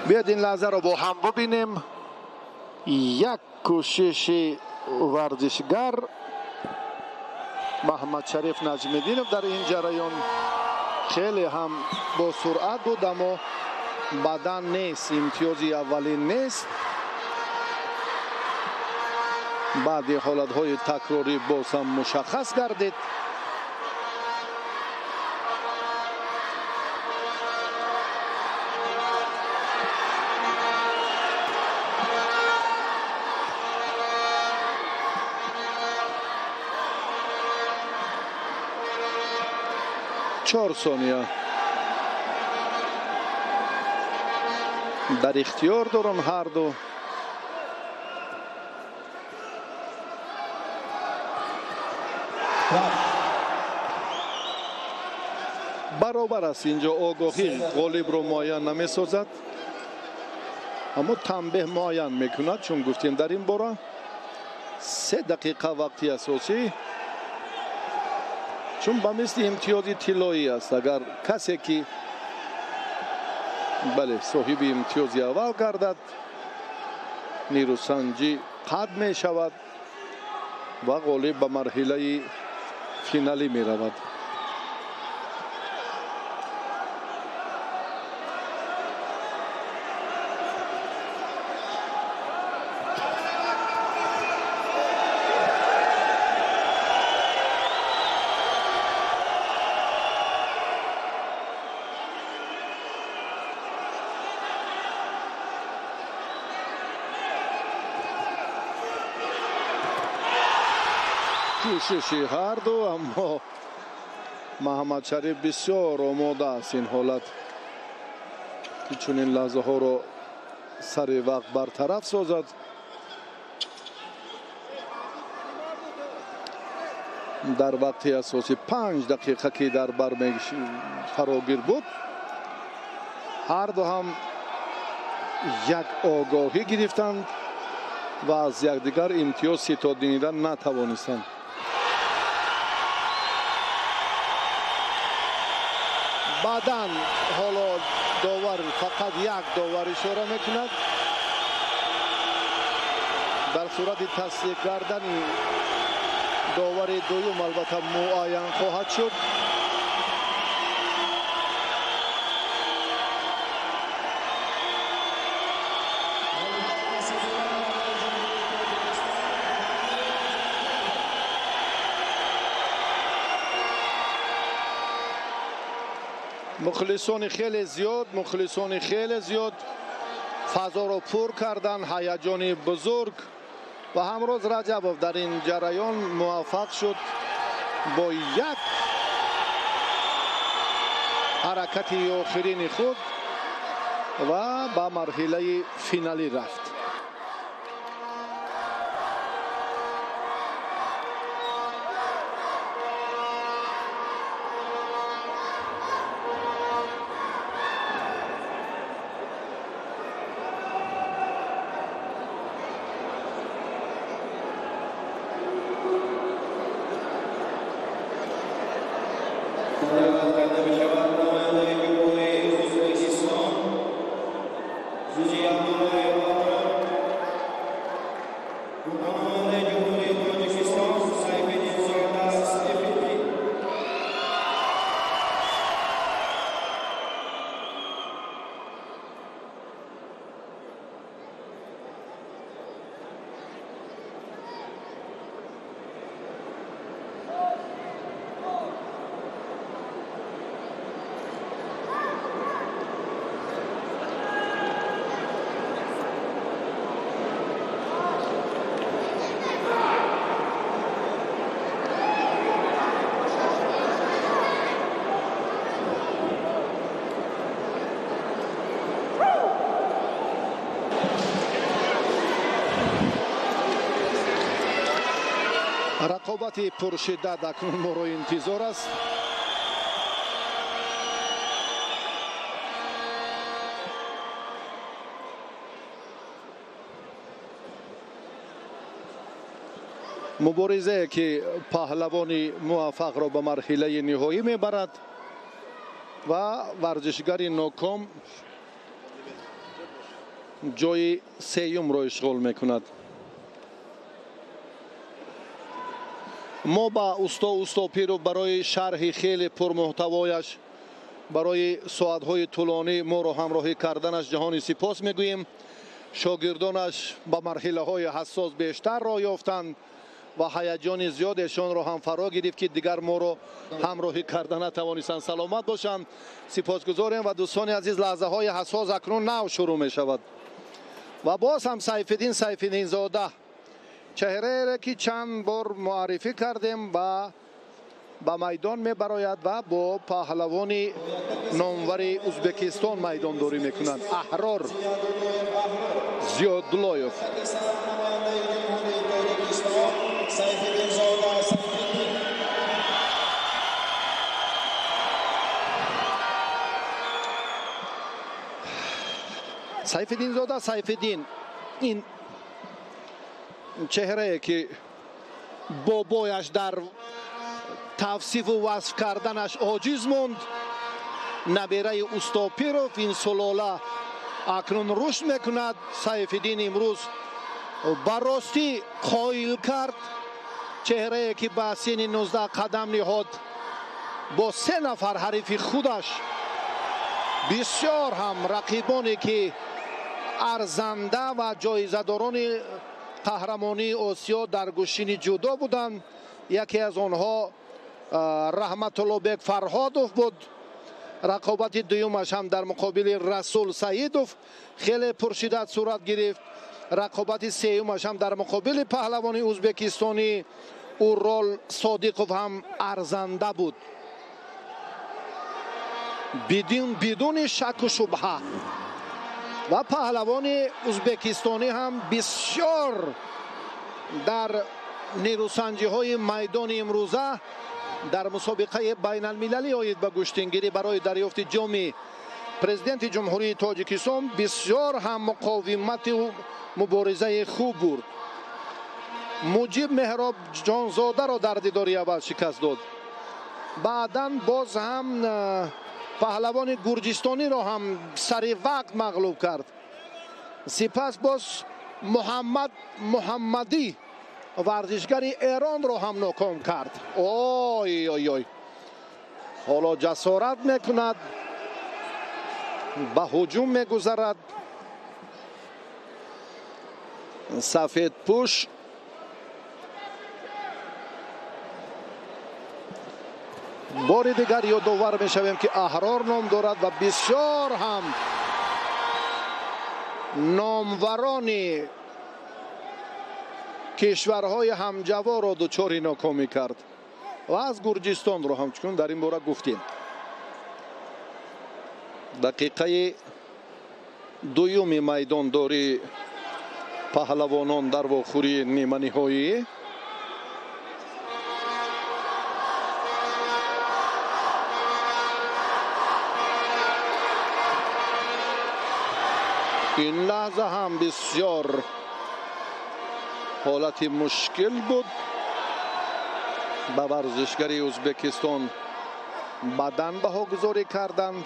Биёед ин лаҳзаро бо ҳам бубинем. Як кӯшиши варзишгар Маҳмадшариф Наҷмиддинов дар ин ҷараён Хеле ҳам бо суръат буд, аммо бадан нест, имтиёзи аввалин нест. Баъди ҳолатҳои такрорӣ боз ҳам мушаххас гардид. Чор сония дар ихтиёр доранд ҳар ду. Баробар аст. Инҷо огоҳӣ ғолибро муайян намесозад, аммо танбеҳ муайян мекунад, чун гуфтем дар ин бора 3 дақиқа вақти асосӣ, чун ба мисли имтиёзи тиллоӣ аст. Агар касе ки бале соҳиби имтиёзи аввал гардад, нерӯсанҷӣ қад мешавад ва ғолиб ба марҳилаи финалӣ меравад. Кӯшиши ҳарду, аммо Маҳаммадшариф бисёр омода аст ин ҳолат, ки чунин лаҳзаҳоро сари вақт бартараф созад. Дар вақти асосӣ 5 дақиқа ки дар бар фарогир буд, ҳарду ҳам як огоҳӣ гирифтанд ва аз якдигар имтиёз ситодинида натавонистанд. Баъдан ҳоло довар фақат як довар ишора мекунад. Дар сурати тасдиқ кардани довари дуюм албатта муайян хоҳад шуд. Мухлисони хеле зиёд, мухлисони хеле зиёд фазоро пур кардан, ҳаяҷони бузург ва ҳамроз Раҷабов дар ин ҷараён муваффақ шуд бо як ҳаракати охирини худ ва ба марҳилаи финалӣ рафт. Рақобати пуршиддат акнун моро интизор аст. Муборизае ки паҳлавони муваффақро ба марҳилаи ниҳоӣ мебарад ва варзишгари ноком ҷои сеюмро ишғол мекунад. Мо ба усто Устопиров барои шарҳи хеле пурмуҳтавояш Барои соатҳои тӯлонӣ моро ҳамроҳӣ карданаш ҷаҳони сипос мегӯем. Шогирдонаш ба марҳилаҳои ҳассос бештар роҳ ёфтанд ва ҳаяҷони зиёдешонро ҳам фаро гирифт, ки дигар моро ҳамроҳӣ карда натавонистанд. Саломат бошанд, сипосгузорем. Ва дӯстони азиз, лаҳзаҳои ҳассос акнун нав шурӯъ мешавад ва боз ҳам Сайфиддин Сайфиддинзода, чеҳраеро ки чанд бор муаррифӣ кардем ва ба майдон мебарояд ва бо паҳлавони номвари Ӯзбекистон майдондорӣ мекунанд, Аҳрор Зиёдуллоев. Сайфиддинзода Сайфиддин, ин чеҳрае ки бобояш дар тавсифу васф карданаш оҷиз монд, набераи Устопиров, ин сулола акнун рушд мекунад. Сайфиддин имрӯз ба ростӣ қоил кард. Чеҳрае ки ба синни 19 қадам ниҳод, бо 3 нафар ҳарифи худаш, бисёр ҳам рақибоне ки арзанда ва ҷоизадорони қаҳрамонии Осиё дар гӯштини ҷудо буданд. Яке аз онҳо Раҳматуллобек Фарҳодов буд. Рақобати дуюмаш ҳам дар муқобили Расул Саидов хеле пуршиддат сурат гирифт. Рақобати сеюмаш ҳам дар муқобили паҳлавони ӯзбекистонӣ Урол Содиқов ҳам арзанда буд. Бидуни шаку шубҳа. Ва паҳлавони ӯзбекистонӣ ҳам бисёр дар нерӯсанҷиҳои майдони имрӯза дар мусобиқаи байналмилалӣ оид ба гӯштингирӣ барои дарёфти ҷоми президенти Ҷумҳурии Тоҷикистон бисёр ҳам муқовимати муборизаи хуб бурд. Муҷиб Меҳроб Ҷонзодаро дар дидори аввал шикаст дод. Баъдан боз ҳам паҳлавони гурҷистониро ҳам сари вақт мағлуб кард. Сипас боз Муҳаммад Муҳаммадӣ варзишгари Эронро ҳам ноком кард. Ой ой ой, ҳоло ҷасорат мекунад, ба ҳуҷум мегузарад. Сафедпӯш бори дигар ёдовар мешавем, ки Аҳрор ном дорад ва бисёр ҳам номварони кишварҳои ҳамҷаворро дучори нокомӣ кард ва аз Гурҷистонро ҳамчунин дар ин бора гуфтем. Дақиқаи дуюми майдондории паҳлавонон дар вохӯрии ниманиҳоӣ. Ин лаҳза ҳам бисёр ҳолати мушкил буд. Ба варзишгари Ӯзбекистон бадан баҳогузорӣ карданд.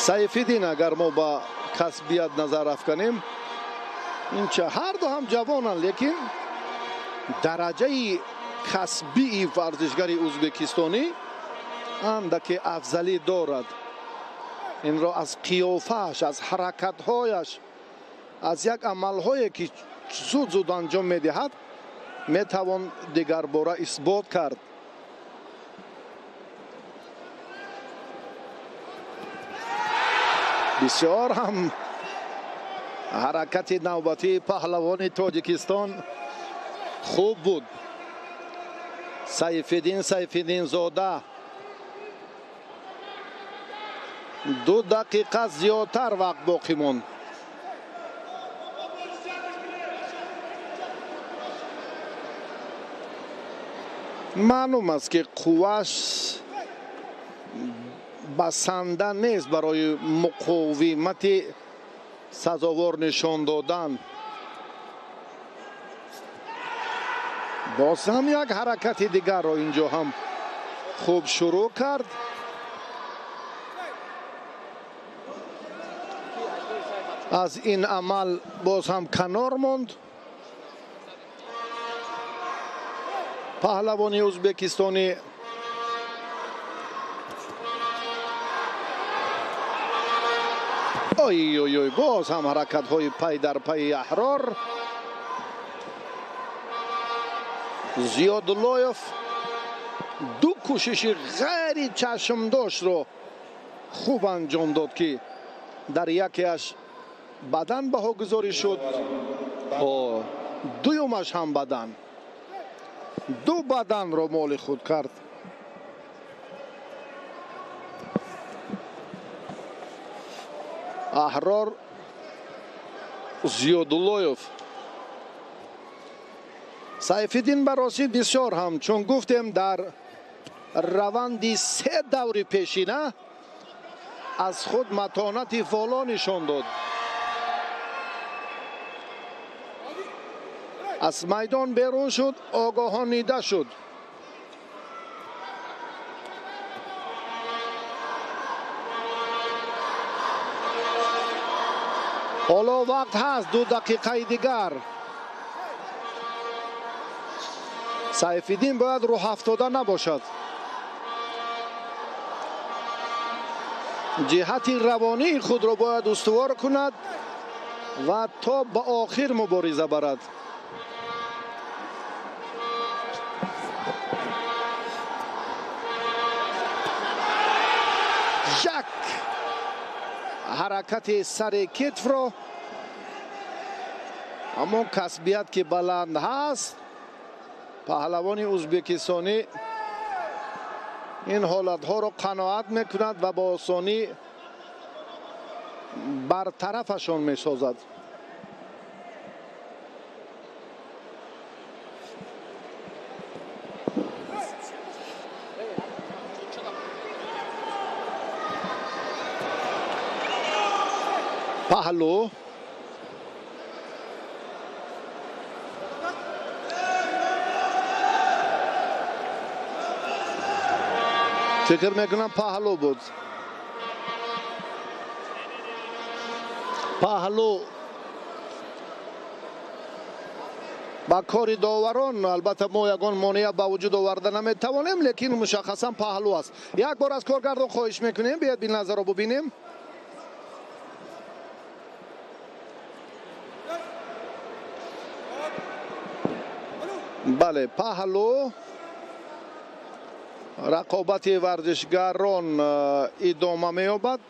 Сайфиддин агар мо ба касбият назар афканем, инча ҳарду ҳам ҷавонанд, лекин дараҷаи касбии варзишгари ӯзбекистонӣ андаке афзалӣ дорад. Инро аз қиёфааш, аз ҳаракатҳояш, аз як амалҳое ки зуд зуд анҷом медиҳад метавон дигарбора исбот кард. Бисёр ҳам ҳаракати навбатии паҳлавони Тоҷикистон хуб буд. Сайфиддин Сайфиддинзода 2 дақиқа зиёдтар вақт боқӣ монд. Маълум аст, ки қувваш басанда нест барои муқовимати сазовор нишон додан. Боз ҳам як ҳаракати дигарро инҷо ҳам хуб шурӯъ кард. Аз ин амал боз ҳам канор монд. Паҳлавони ӯзбекистонӣ ой ой ой, боз ҳам ҳаракатҳои пай дар пайи Аҳрор Зиёдуллоев ду кӯшиши ғайри чашмдоштро хуб анҷом дод, ки дар якеаш бадан баҳогузорӣ шуд, дуюмаш ҳам бадан, ду баданро моли худ кард. Аҳрор Зиёдуллоев. Сайфиддин баросӣ бисёр ҳам, чун гуфтем, дар раванди се даври пешина аз худ матонати воло нишон дод. Аз майдон берун шуд, огоҳонида шуд. Ҳоло вақт ҳаст, 2 дақиқаи дигар. Сайфиддин бояд рӯҳафтода набошад. Ҷиҳати равонии худро бояд устувор кунад ва то ба охир мубориза барад. Як ҳаракати сари китфро, аммо касбият ки баланд ҳаст, паҳлавони ӯзбекистонӣ ин ҳолатҳоро қаноат мекунад ва ба осонӣ бартарафашон месозад. Паҳлу фикр мекунам паҳлу буд. Паҳлу ба кори доварон албатта мо ягон монеа ба вуҷуд оварда наметавонем, лекин мушаххасан паҳлу аст. Як бор аз коргардон хоҳиш мекунем, биёед биназарро бубинем. Бале, паҳлу. Рақобати варзишгарон идома меёбад.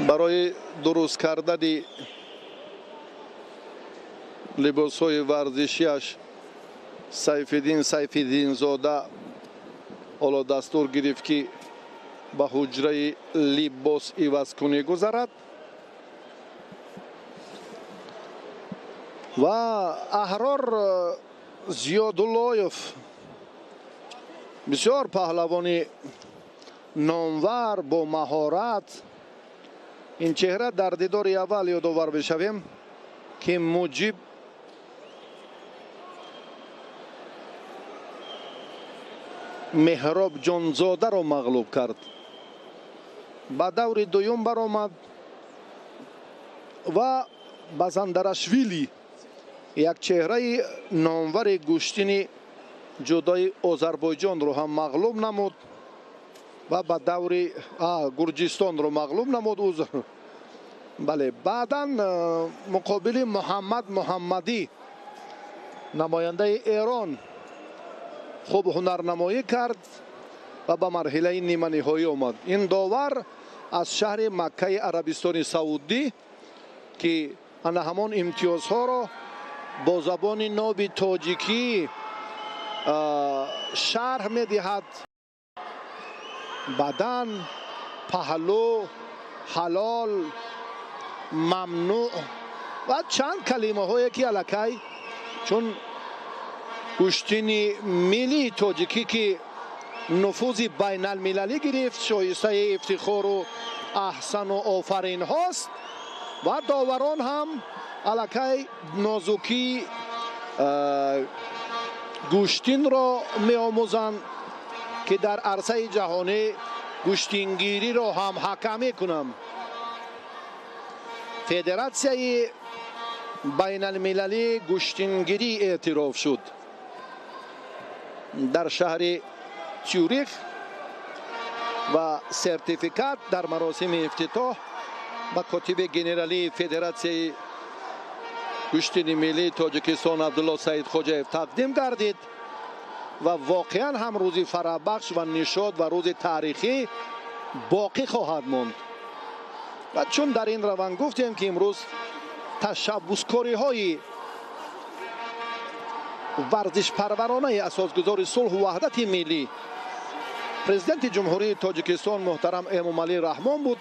Барои дуруст кардани либосҳои варзишиаш Сайфиддин Сайфиддинзода ҳоло дастур гирифт, ки ба ҳуҷраи либос ивазкунӣ гузарад. Ва Аҳрор Зиёдуллоев бисёр паҳлавони номвар бо маҳорат. Ин чеҳра дар дидори аввал ёдовар мешавем, ки Муҷиб Меҳробҷонзодаро мағлуб кард. Ба даври дуюм баромад ва Базандарашвили, як чеҳраи номвари гӯштини ҷудои Озарбойҷонро ҳам мағлуб намуд ва ба даври Гурҷистонро мағлуб намуд. Узр. Бале, баъдан муқобили Муҳаммад Муҳаммадӣ, намояндаи Эрон, хуб ҳунарнамоӣ кард ва ба марҳилаи ниманиҳоӣ омад. Ин довар аз шаҳри Маккаи Арабистони Саудӣ, ки ана ҳамон имтиёзҳоро бо забони ноби тоҷикӣ шарҳ медиҳад. Бадан, паҳлу, ҳалол, мамнӯъ ва чанд калимаҳое ки аллакай чун гӯштини миллии тоҷикӣ, ки нуфузи байналмилалӣ гирифт, шоистаи ифтихору аҳсану офаринҳост ва доварон ҳам аллакай нозукии гӯштинро меомӯзанд, ки дар арсаи ҷаҳонӣ гӯштингириро ҳам ҳакамӣ кунанд. Федератсияи байналмилалии гӯштингирӣ эътироф шуд дар шаҳри Цюрих ва сертификат дар маросими ифтитоҳ ба котиби генералии Федератсияи гӯштини миллии Тоҷикистон Абдулло Саидхоҷаев тақдим гардид ва воқеан ҳам рӯзи фараҳбахш ва нишод ва рӯзи таърихӣ боқӣ хоҳад монд. Ва чун дар ин раванд гуфтем, ки имрӯз ташаббускориҳои варзишпарваронаи асосгузори сулҳу ваҳдати миллӣ, Президенти Ҷумҳурии Тоҷикистон муҳтарам Эмомалӣ Раҳмон буд,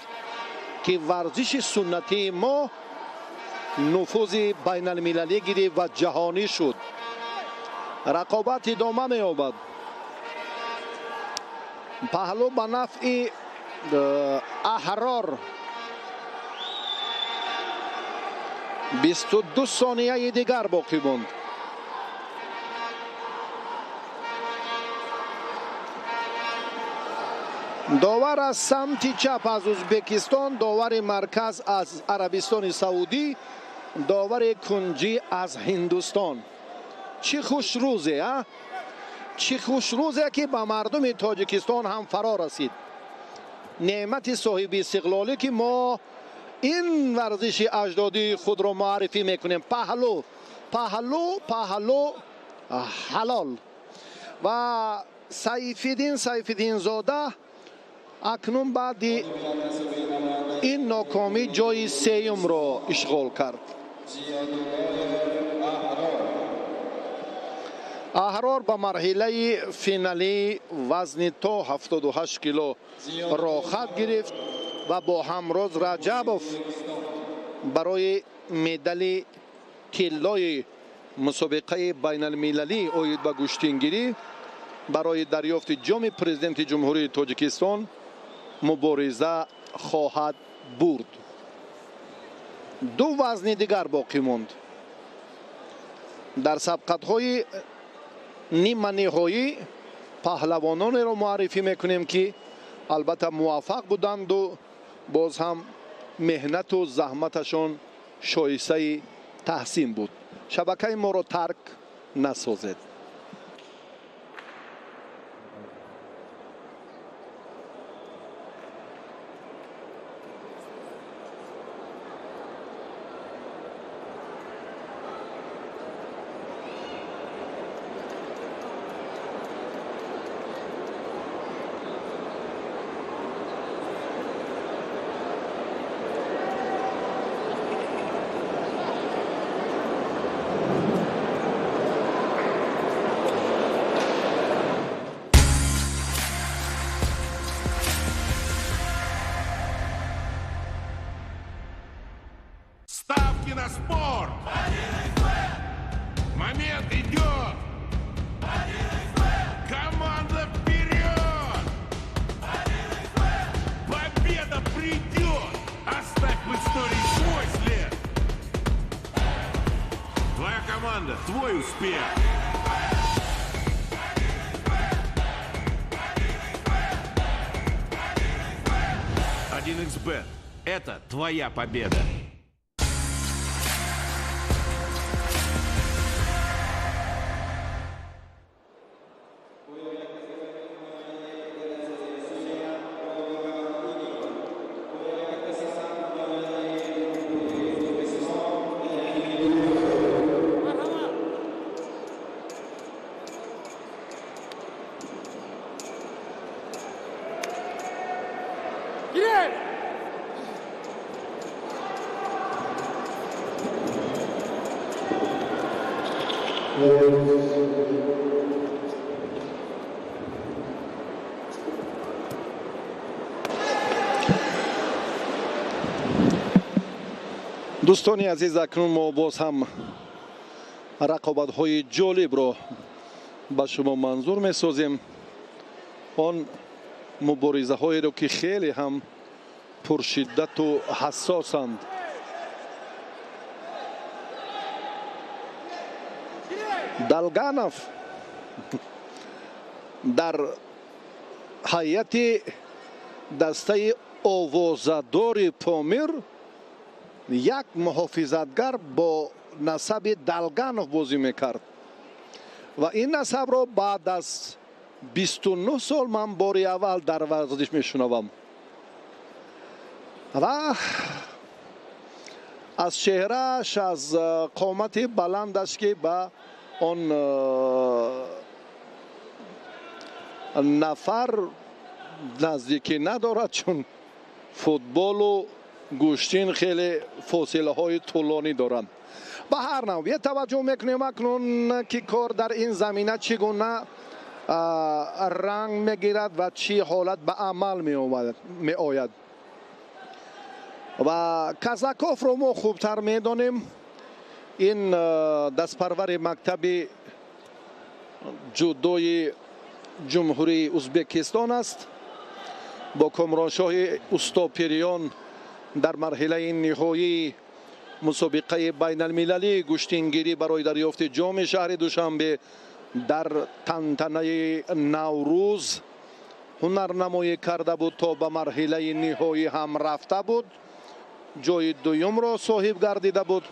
ки варзиши суннатии мо нуфузи байналмилалӣ гирифт ва ҷаҳонӣ шуд. Рақобат идома меёбад. Паҳлӯ ба нафъи Аҳрор. 22 сонияи дигар боқӣ монд. Довар аз самти чап аз Узбекистон, довари марказ аз Арабистони Саудӣ, довари кунҷӣ аз Ҳиндустон. Чӣ хушрӯзе, а? Чӣ хушрӯзе, ки ба мардуми Тоҷикистон ҳам фаро расид. Неъмати соҳиби истиқлолӣ, ки мо ин варзиши аҷдодии худро муаррифӣ мекунем. Паҳлӯ, паҳлӯ, паҳлӯ, ҳалол. Ва Сайфиддин Сайфиддинзода акнун баъди ин нокомӣ ҷои сеюмро ишғол кард. Аҳрор ба марҳилаи финалии вазни то 78 кило роҳхат гирифт ва бо ҳамроз Раҷабов барои медали тиллои мусобиқаи байналмилалӣ оид ба гӯштингирӣ барои дарёфти ҷоми Президенти Ҷумҳурии Тоҷикистон мубориза хоҳад бурд. Ду вазни дигар боқӣ монд. Дар сабқатҳои ниманиҳоӣ паҳлавононеро муаррифӣ мекунем, ки албатта муваффақ буданду боз ҳам меҳнату заҳматашон шоистаи таҳсин буд. Шабакаи моро тарк насозед. Ставки на спорт! Момент идет! Команда вперед! Победа придет! Оставь в истории свой след! Твоя команда, твой успех! 1xBet – это твоя победа! Дӯстони азиз, акнун мо боз ҳам рақобатҳои ҷолибро ба шумо манзур месозем. Он муборизаҳоеро, ки хеле ҳам пуршиддату ҳассосанд. Далганов дар ҳайати дастаи овозадори Помир як муҳофизатгар бо насаби Далганов бозӣ мекард ва ин насабро баъд аз 29 сол ман бори аввал дар варзиш мешунавам ва аз чеҳрааш, аз қомати баландаш, ки ба он нафар наздикӣ надорад, чун футболу гӯштин хеле фосилаҳои тӯлонӣ доранд. Ба ҳар навъ таваҷҷӯҳ мекунем акнун, ки кор дар ин замина чӣ гуна ранг мегирад ва чӣ ҳолат ба амал меояд. Ва Казаковро мо хубтар медонем. Ин дастпарвари мактаби ҷудои Ҷумҳурии Узбекистон аст. Бо Комроншоҳи Устопириён дар марҳилаи ниҳоии мусобиқаи байналмилалии гӯштингирӣ барои дарёфти ҷоми шаҳри Душанбе дар тантанаи Наврӯз ҳунарнамоӣ карда буд, то ба марҳилаи ниҳоӣ ҳам рафта буд, ҷои дуюмро соҳиб гардида буд.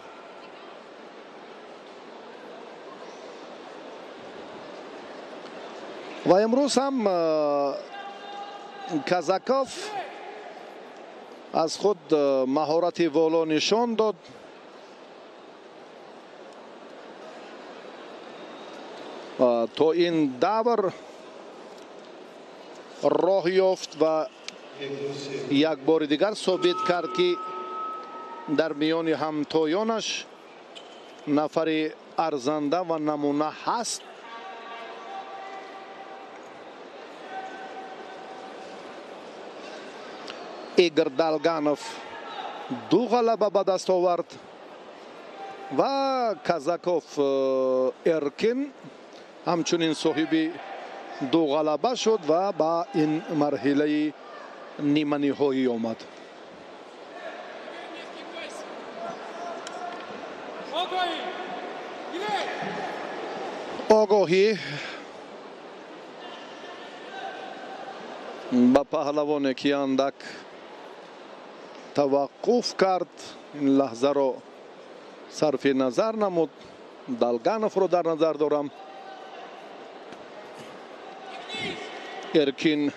Ва имрӯз ҳам Казаков аз худ маҳорати воло нишон дод. То ин давр роҳ ёфт ва як бори дигар собит кард, ки дар миёни ҳамтоёнаш нафари арзанда ва намуна ҳаст. Игор Далганов ду ғалаба ба даст овард ва Казаков Эркин ҳамчунин соҳиби ду ғалаба шуд ва ба ин марҳилаи ниманиҳоӣ омад. Огоҳӣ ба паҳлавоне, ки андак таваққуф кард, ин лаҳзаро сарфи назар намуд. Далгановро дар назар дорам. Эркин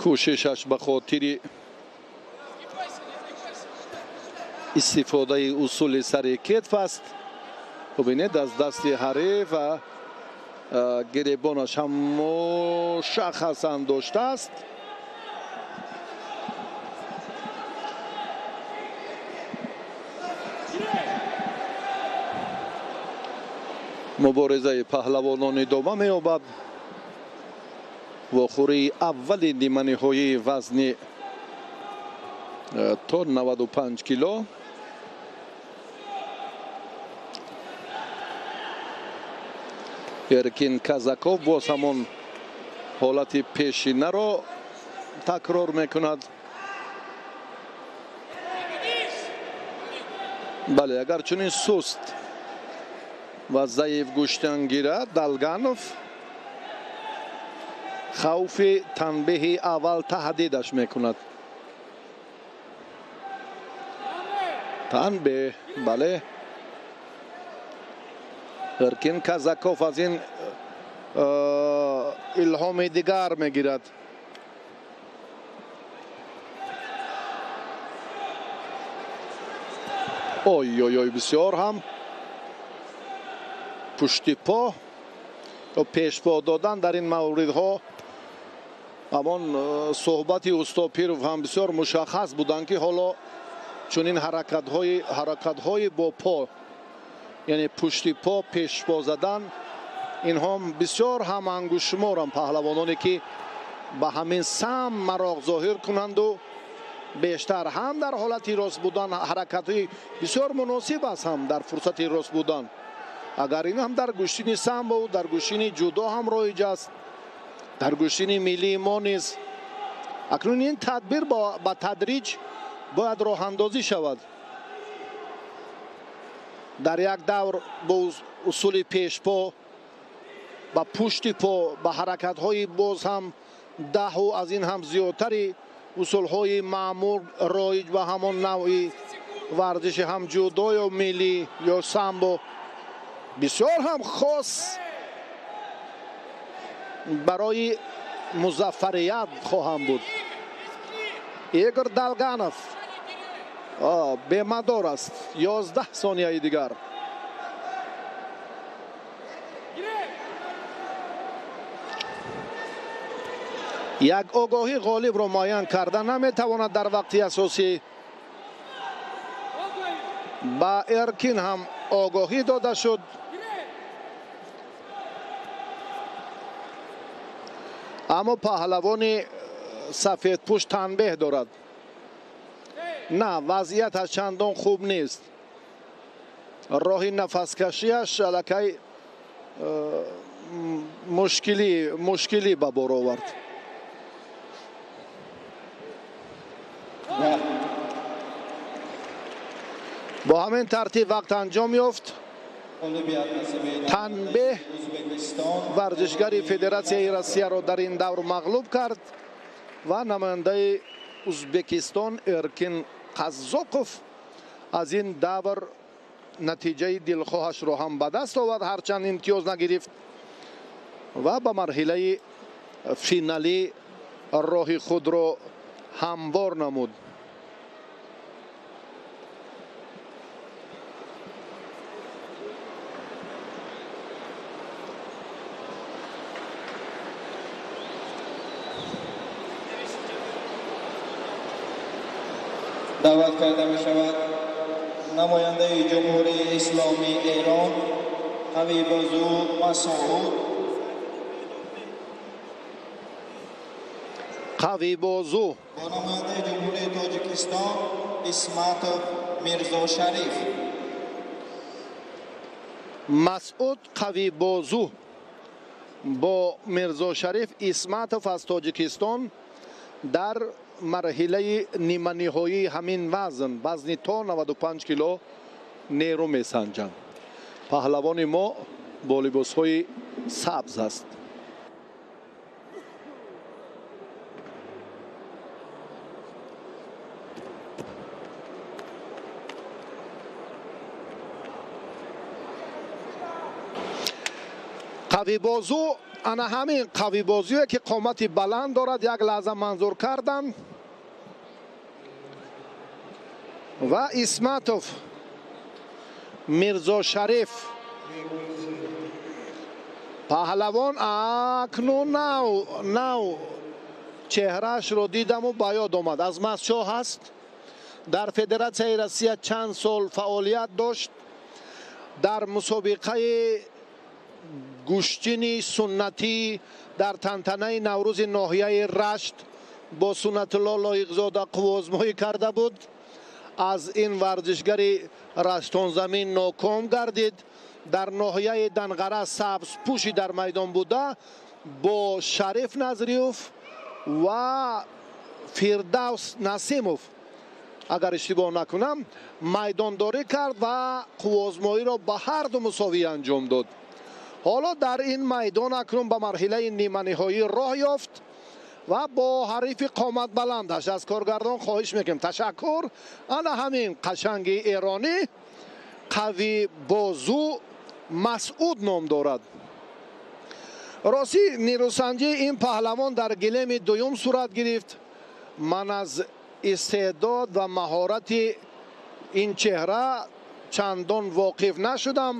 кӯшишаш ба хотири истифодаи усули сари кетф аст. Бубинед, аз дасти ҳариф ва гиребонаш ҳам мушаххасан доштааст. Муборизаи паҳлавонон идома меёбад. Вохӯрии аввали ниманиҳоии вазни то 95 кило. Эркин Казаков боз ҳамон ҳолати пешинаро такрор мекунад. Бале, агар чунин суст ва заиф гӯштан гирад, Далганов хавфи танбеҳи аввал таҳдидаш мекунад. Танбеҳ, бале. Эркин Казаков аз ин илҳоми дигар мегирад. Ой ой ой, бисёр ҳам пушти по ё пешпо додан дар ин мавридҳо. Ҳамон суҳбати Устопиров ҳам бисёр мушаххас буданд, ки ҳоло чунин ҳаракатҳои бо по, яъне пушти по пешпо задан, инҳо бисёр ҳам ангуштшуморанд паҳлавононе, ки ба ҳамин сам мароқ зоҳир кунанду бештар ҳам дар ҳолати рост будан ҳаракатҳои бисёр муносиб аст, ҳам дар фурсати рост будан. Агар ин ҳам дар гӯштини самбо, дар гӯштини ҷудо ҳам роиҷ аст, дар гӯштини миллии мо низ. Акнун ин тадбир ба тадриҷ бояд роҳандозӣ шавад. Дар як давр бо усули пешпо ба пушти по, ба ҳаракатҳои боз ҳам даҳу аз ин ҳам зиёдтари усулҳои маъмул роиҷ ба ҳамон навъи Варзиши ҳам ҷудо ё миллӣ ё самбо бисёр ҳам хос барои музаффарият хоҳам буд. Игор Долганов бемадор аст. 11 сонияи дигар. Як огоҳӣ ғолибро муайян карда наметавонад дар вақти асосӣ. Ба Эркин ҳам огоҳӣ дода шуд. Аммо паҳлавони сафедпӯш танбеҳ дорад. На, вазъияташ чандон хуб нест. Роҳи нафаскашиаш аллакай мушкилӣ ба бор овард. Бо ҳамин тартиб вақт анҷом ёфт. Танбеҳ варзишгари Федератсияи Россияро дар ин давр мағлуб кард ва намояндаи Узбекистон Эркин Қазоқов аз ин давр натиҷаи дилхоҳашро ҳам ба даст овард, ҳарчанд имтиёз нагирифт ва ба марҳилаи финалӣ роҳи худро ҳамвор намуд. Даъват карда мешавад намояндаи Ҷумҳурии Исломии Эрон Қавибозу Масъуд. Қавибозу бо намояндаи Ҷумҳурии Тоҷикистон Исматов Мирзошариф. Масъуд Қавибозу бо Мирзошариф Исматов аз Тоҷикистон дар марҳилаи ниманиҳоии ҳамин вазн, вазни то 95 кило нерӯ месанҷанд. Паҳлавони мо бо либосҳои сабз аст. Қавибозу ана ҳамин қавибозуе ки қомати баланд дорад, як лаҳза манзур кардам. Ва Исматов Мирзошариф паҳлавон акнун нав чеҳраашро дидаму ба ёд омад. Аз Масчоҳ ҳаст. Дар Федератсияи Россия чанд сол фаъолият дошт. Дар мусобиқаи гӯштини суннатӣ дар тантанаи Наврӯзи ноҳияи Рашт бо Суннатулло Лоиқзода қуввозмоӣ карда буд. Аз ин варзишгари раштонзамин ноком гардид. Дар ноҳияи Данғара сабзпӯши дар майдон буда бо Шариф Назриёв ва Фирдавс Насимов, агар иштибоҳ накунам, майдондорӣ кард ва қуввозмоиро ба ҳар ду мусовӣ анҷом дод. Ҳоло дар ин майдон акнун ба марҳилаи ниманиҳоӣ роҳ ёфт ва бо ҳарифи қоматбаландаш аз коргардон хоҳиш мекунем. Ташаккур. Ана ҳамин қашанги эронӣ Қавибозу Масъуд ном дорад. Ростӣ нерӯсанҷии ин паҳлавон дар гилеми дуюм сурат гирифт. Ман аз истеъдод ва маҳорати ин чеҳра чандон воқиф нашудам.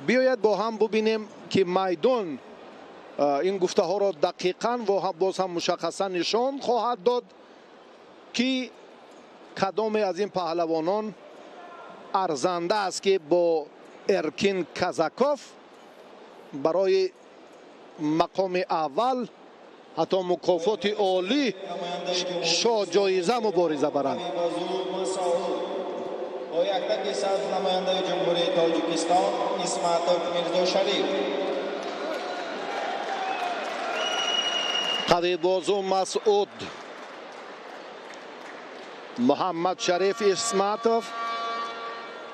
Биёед бо ҳам бубинем ки майдон ин гуфтаҳоро дақиқан ва боз ҳам мушаххасан нишон хоҳад дод ки кадоме аз ин паҳлавонон арзанда аст ки бо Эркин Казаков барои мақоми аввал ҳатто мукофоти олӣ шоҳҷоиза мубориза баранд. Бо яктаки сабз намояндаи Ҷумҳурии Тоҷикистон Исматов Мирзошариф. Қавибозу Масъуд, Муҳаммад Шариф Исматов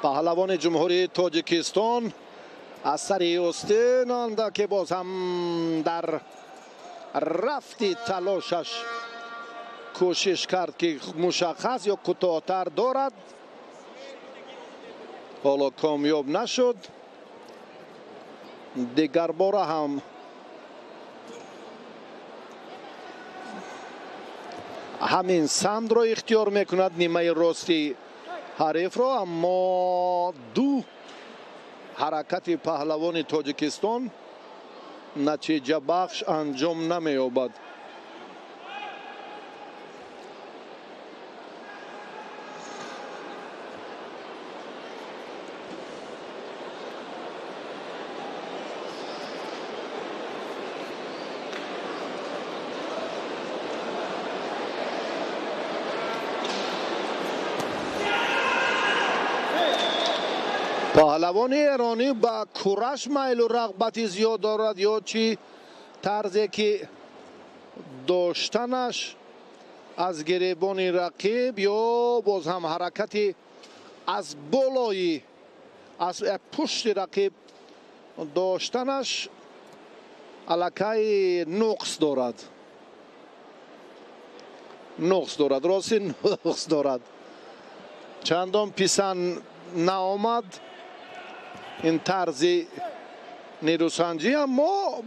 паҳлавони Ҷумҳурии Тоҷикистон аз сари остин онда ки боз ҳам дар рафти талошаш кӯшиш кард ки мушаххас ё кӯтоҳтар дорад. Ҳоло комёб нашуд. Дигарбора ҳам ҳамин самтро ихтиёр мекунад, нимаи рости ҳарифро, аммо ду ҳаракати паҳлавони Тоҷикистон натиҷабахш анҷом намеёбад. Паҳлавони эронӣ ба кураш майлу рағбати зиёд дорад ё чӣ тарзе ки доштанаш аз гиребони рақиб ё боз ҳам ҳаракати аз болои аз пушти рақиб доштанаш аллакай нуқс дорад. Нуқс дорад, рости нуқс дорад. Чандон писанд наомад ин тарзи нерӯсанҷӣ, аммо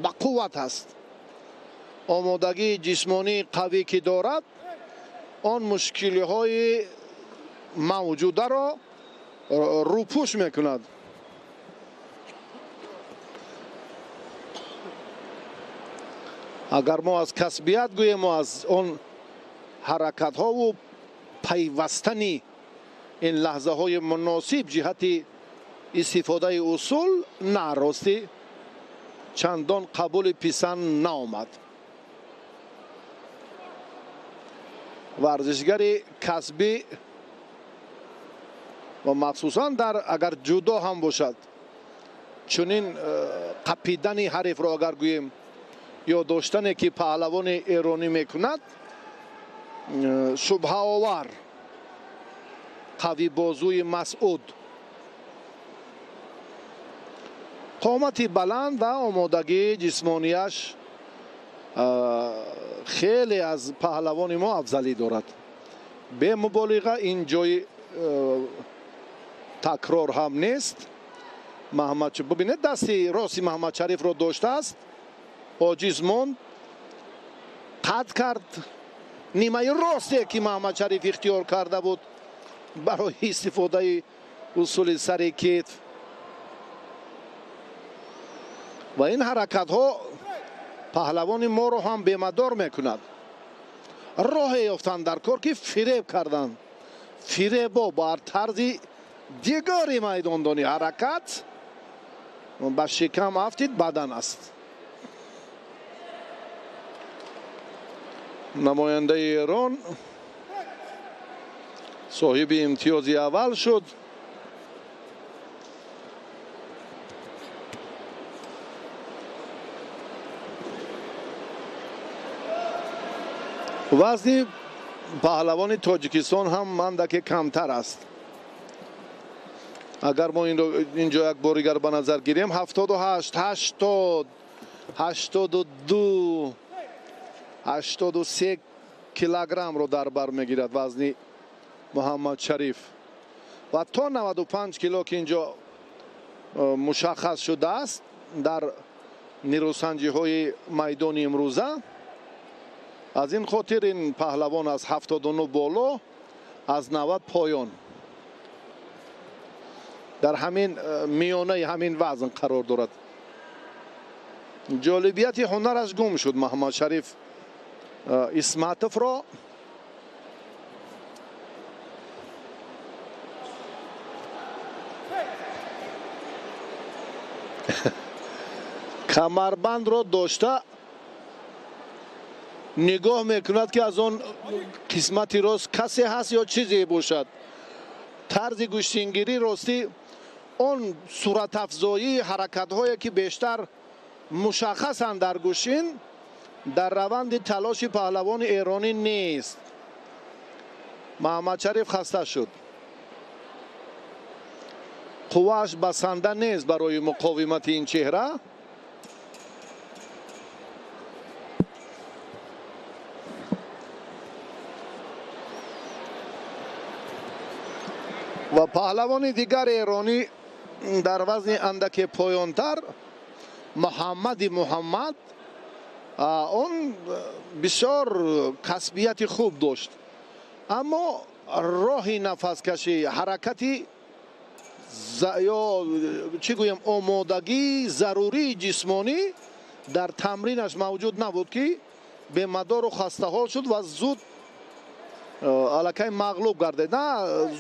ба қувват аст. Омодагии ҷисмонии қавӣ ки дорад, он мушкилиҳои мавҷударо рӯпӯш мекунад. Агар мо аз касбият гӯем, аз он ҳаракатҳову пайвастани ин лаҳзаҳои муносиб ҷиҳати истифодаи усул, на, ростӣ чандон қабули писанд наомад. Варзишгари касбӣ ва махсусан дар агар ҷудо ҳам бошад, чунин қапидани ҳарифро агар гӯем ё доштане ки паҳлавони эронӣ мекунад, шубҳаовар. Қавибозуи Масъуд, қомати баланд ва омодагии ҷисмонияш хеле аз паҳлавони мо афзалӣ дорад. Бемуболиға ин ҷои такрор ҳам нест. Бубинед, дасти рости Маҳаммадшарифро доштааст, оҷиз монд, қад кард. Нимаи росте ки Маҳаммадшариф ихтиёр карда буд барои истифодаи усули сари китф ва ин ҳаракатҳо паҳлавони моро ҳам бемадор мекунад. Роҳе ёфтанд дар кор ки фиреб карданд. Фиребо бар тарзи дигари майдондонӣ ҳаракат ба шикам афтид, бадан аст. Намояндаи Эрон соҳиби имтиёзи аввал шуд. Вазни паҳлавони Тоҷикистон ҳам мандаке камтар аст. Агар мо инҷо як бор дигар ба назар гирем, 78, 80, 82, 83 килограммро дар бар мегирад вазни Муҳаммадшариф ва то 95 кило ки инҷо мушаххас шудааст дар нерӯсанҷиҳои майдони имрӯза. Аз ин хотир ин паҳлавон аз 79 боло, аз 90 поён дар ҳамин миёнаи ҳамин вазн қарор дорад. Ҷолибияти ҳунараш гум шуд Маҳаммадшариф Исматовро. Камарбандро дошта нигоҳ мекунад ки аз он қисмати рост касе ҳаст ё чизе бошад. Тарзи гӯштингирӣ ростӣ он суратафзоии ҳаракатҳое ки бештар мушаххасанд дар гӯштин, дар раванди талоши паҳлавони эронӣ нест. Маҳаммадшариф хаста шуд. Қуввааш басанда нест барои муқовимати ин чеҳра. Ва Паҳлавони дигари эронӣ дар вазни андаке поёнтар Муҳаммади Муҳаммад, он бисёр касбияти хуб дошт, аммо роҳи нафаскашӣ, ҳаракати ё чӣ гӯем, омодагии зарурии ҷисмонӣ дар тамринаш мавҷуд набуд, ки бемадору хастаҳол шуд ва зуд аллакай мағлуб гардид. На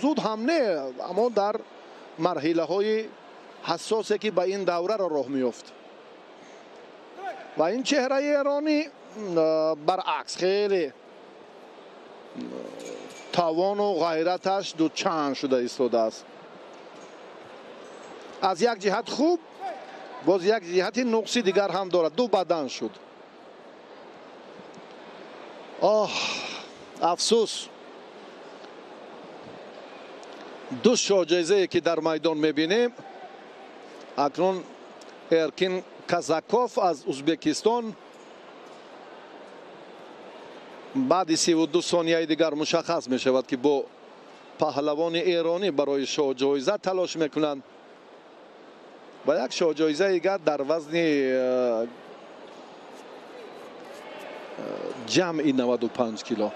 зуд ҳам не, аммо дар марҳилаҳои ҳассосе ки ба ин давраро роҳ меёфт. Ва ин чеҳраи эронӣ баръакс хеле тавону ғайраташ дучанд шуда истодааст. Аз як ҷиҳат хуб, боз як ҷиҳати нуқси дигар ҳам дорад. Ду бадан шуд. Оҳ, афсӯс, ду шоҳҷоизае ки дар майдон мебинем. Акнун Эркин Казаков аз Узбекистон баъди 32 сонияи дигар мушаххас мешавад, ки бо паҳлавони эронӣ барои шоҳҷоиза талош мекунанд ва як шоҳҷоизаи дигар дар вазни ҷамъи 95 кило.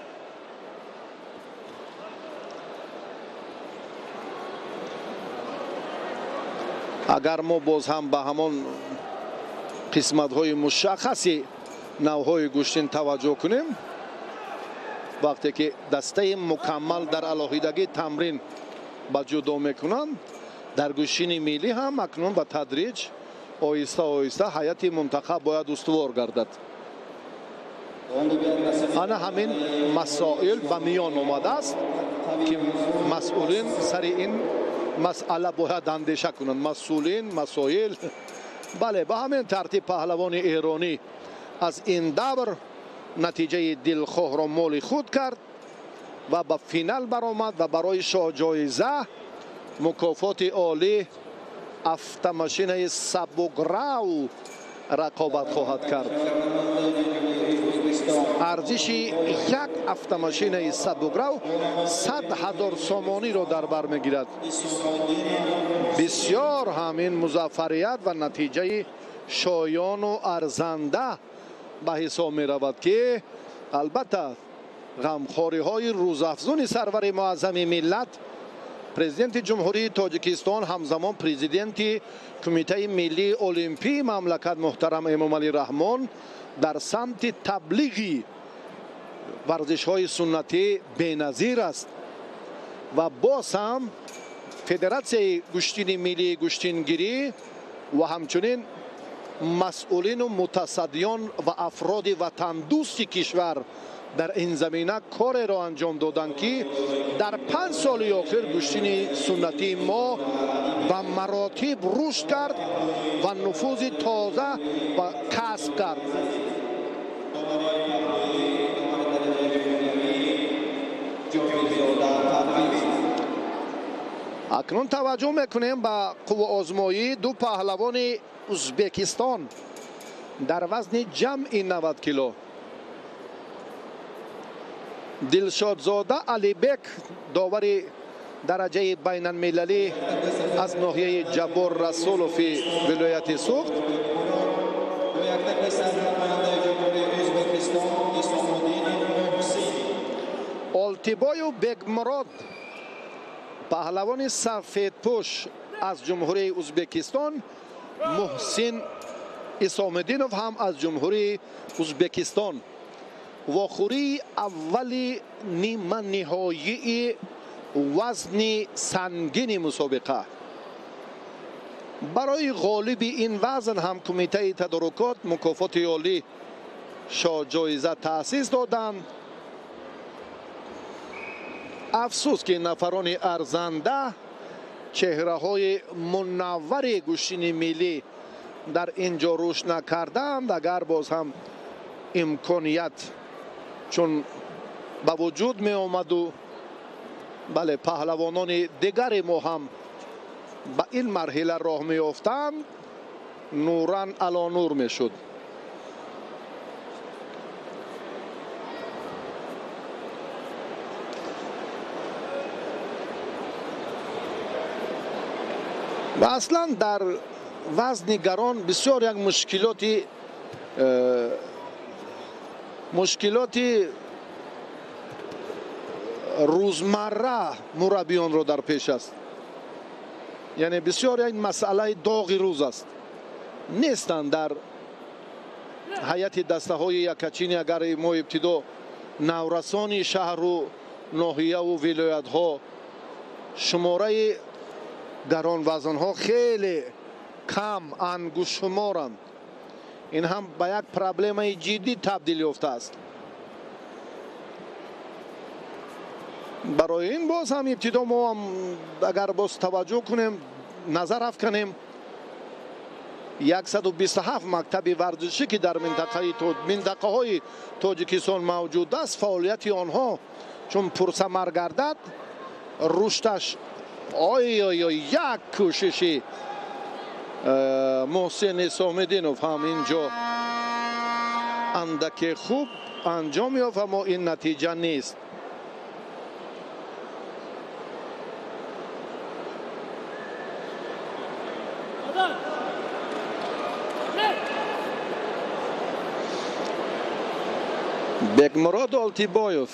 Агар мо боз ҳам ба ҳамон қисматҳои мушаххаси навъҳои гӯштин таваҷҷӯҳ кунем, вақте ки дастаи мукаммал дар алоҳидагӣ тамрин ба ҷудо мекунанд, дар гӯштини миллӣ ҳам акнун ба тадриҷ оҳиста оҳиста ҳайати мунтахаб бояд устувор гардад. Ана ҳамин масоил ба миён омадааст, ки масъулин сари ин масъала бояд андеша кунанд. Масъулин, масоил. Бале, ба ҳамин тартиб паҳлавони эронӣ аз ин давр натиҷаи дилхоҳро моли худ кард ва ба финал баромад ва барои шоҳҷоиза мукофоти олӣ автомашинаи сабукрав рақобат хоҳад кард. Арзиши як автомашинаи сабукрав 100 000 сомониро дар бар мегирад. Бисёр ҳамин музаффарият ва натиҷаи шоёну арзанда ба ҳисоб меравад, ки албатта ғамхориҳои рӯзафзуни сарвари муаззами миллат, президенти Ҷумҳурии Тоҷикистон, ҳамзамон президенти Кумитаи миллии олимпии мамлакат муҳтарам Эмомалӣ Раҳмон дар самти таблиғи варзишҳои суннатӣ беназир аст ва боз ҳам Федератсияи гӯштини миллии гӯштингирӣ ва ҳамчунин масъулину мутасаддиён ва афроди ватандӯсти кишвар дар ин замина кореро анҷом доданд, ки дар 5 соли охир гӯштини суннатии мо ба маротиб рушд кард ва нуфузи тоза ба касб кард. Акнун таваҷҷӯҳ мекунем ба қувваозмоии ду паҳлавони Узбекистон дар вазни ҷамъи 90 кило. Дилшодзода Алибек, довари дараҷаи байналмилалӣ аз ноҳияи Ҷаббор Расулови вилояти Суғд, Олтибою Бекмурод, паҳлавони сафедпӯш аз Ҷумҳурии Узбекистон, Муҳсин Исомиддинов ҳам аз Ҷумҳурии Узбекистон. Вохӯрии аввали ниманиҳоии вазни сангини мусобиқа. Барои ғолиби ин вазн ҳам Кумитаи тадорукот мукофоти олӣ шоҳҷоиза таъсис доданд. Афсӯс, ки нафарони арзанда, чеҳраҳои мунаввари гӯштини миллӣ дар ин ҷо рушд накарданд. Агар боз ҳам имконият чун ба вуҷуд меомаду, бале, паҳлавонони дигари мо ҳам ба ин марҳила роҳ меёфтанд, нуран алонур мешуд. Ва аслан дар вазни гарон бисёр як мушкилоти рӯзмарра мураббиёнро дар пеш аст. Яъне бисёр як масъалаи доғи рӯз аст. Нестанд дар ҳайати дастаҳои якачини, агар мо ибтидо наврасони шаҳру ноҳияву вилоятҳо шумораи гаронвазнҳо хеле кам ангуштшуморанд. Ин ҳам ба як проблемаи ҷиддӣ табдил ёфтааст. Барои ин боз ҳам ибтидо мо ҳам агар боз таваҷҷӯҳ кунем, назар афканем, 127 мактаби варзишӣ ки дар минтақаҳои Тоҷикистон мавҷуд аст, фаъолияти онҳо чун пурсамар гардад, рушдаш ой-ой-ой, як кӯшиши Муҳсин Исомиддинов ҳам инҷо андаке хуб анҷом ёфт, аммо ин натиҷа нест. Бекмурод Олтибоев,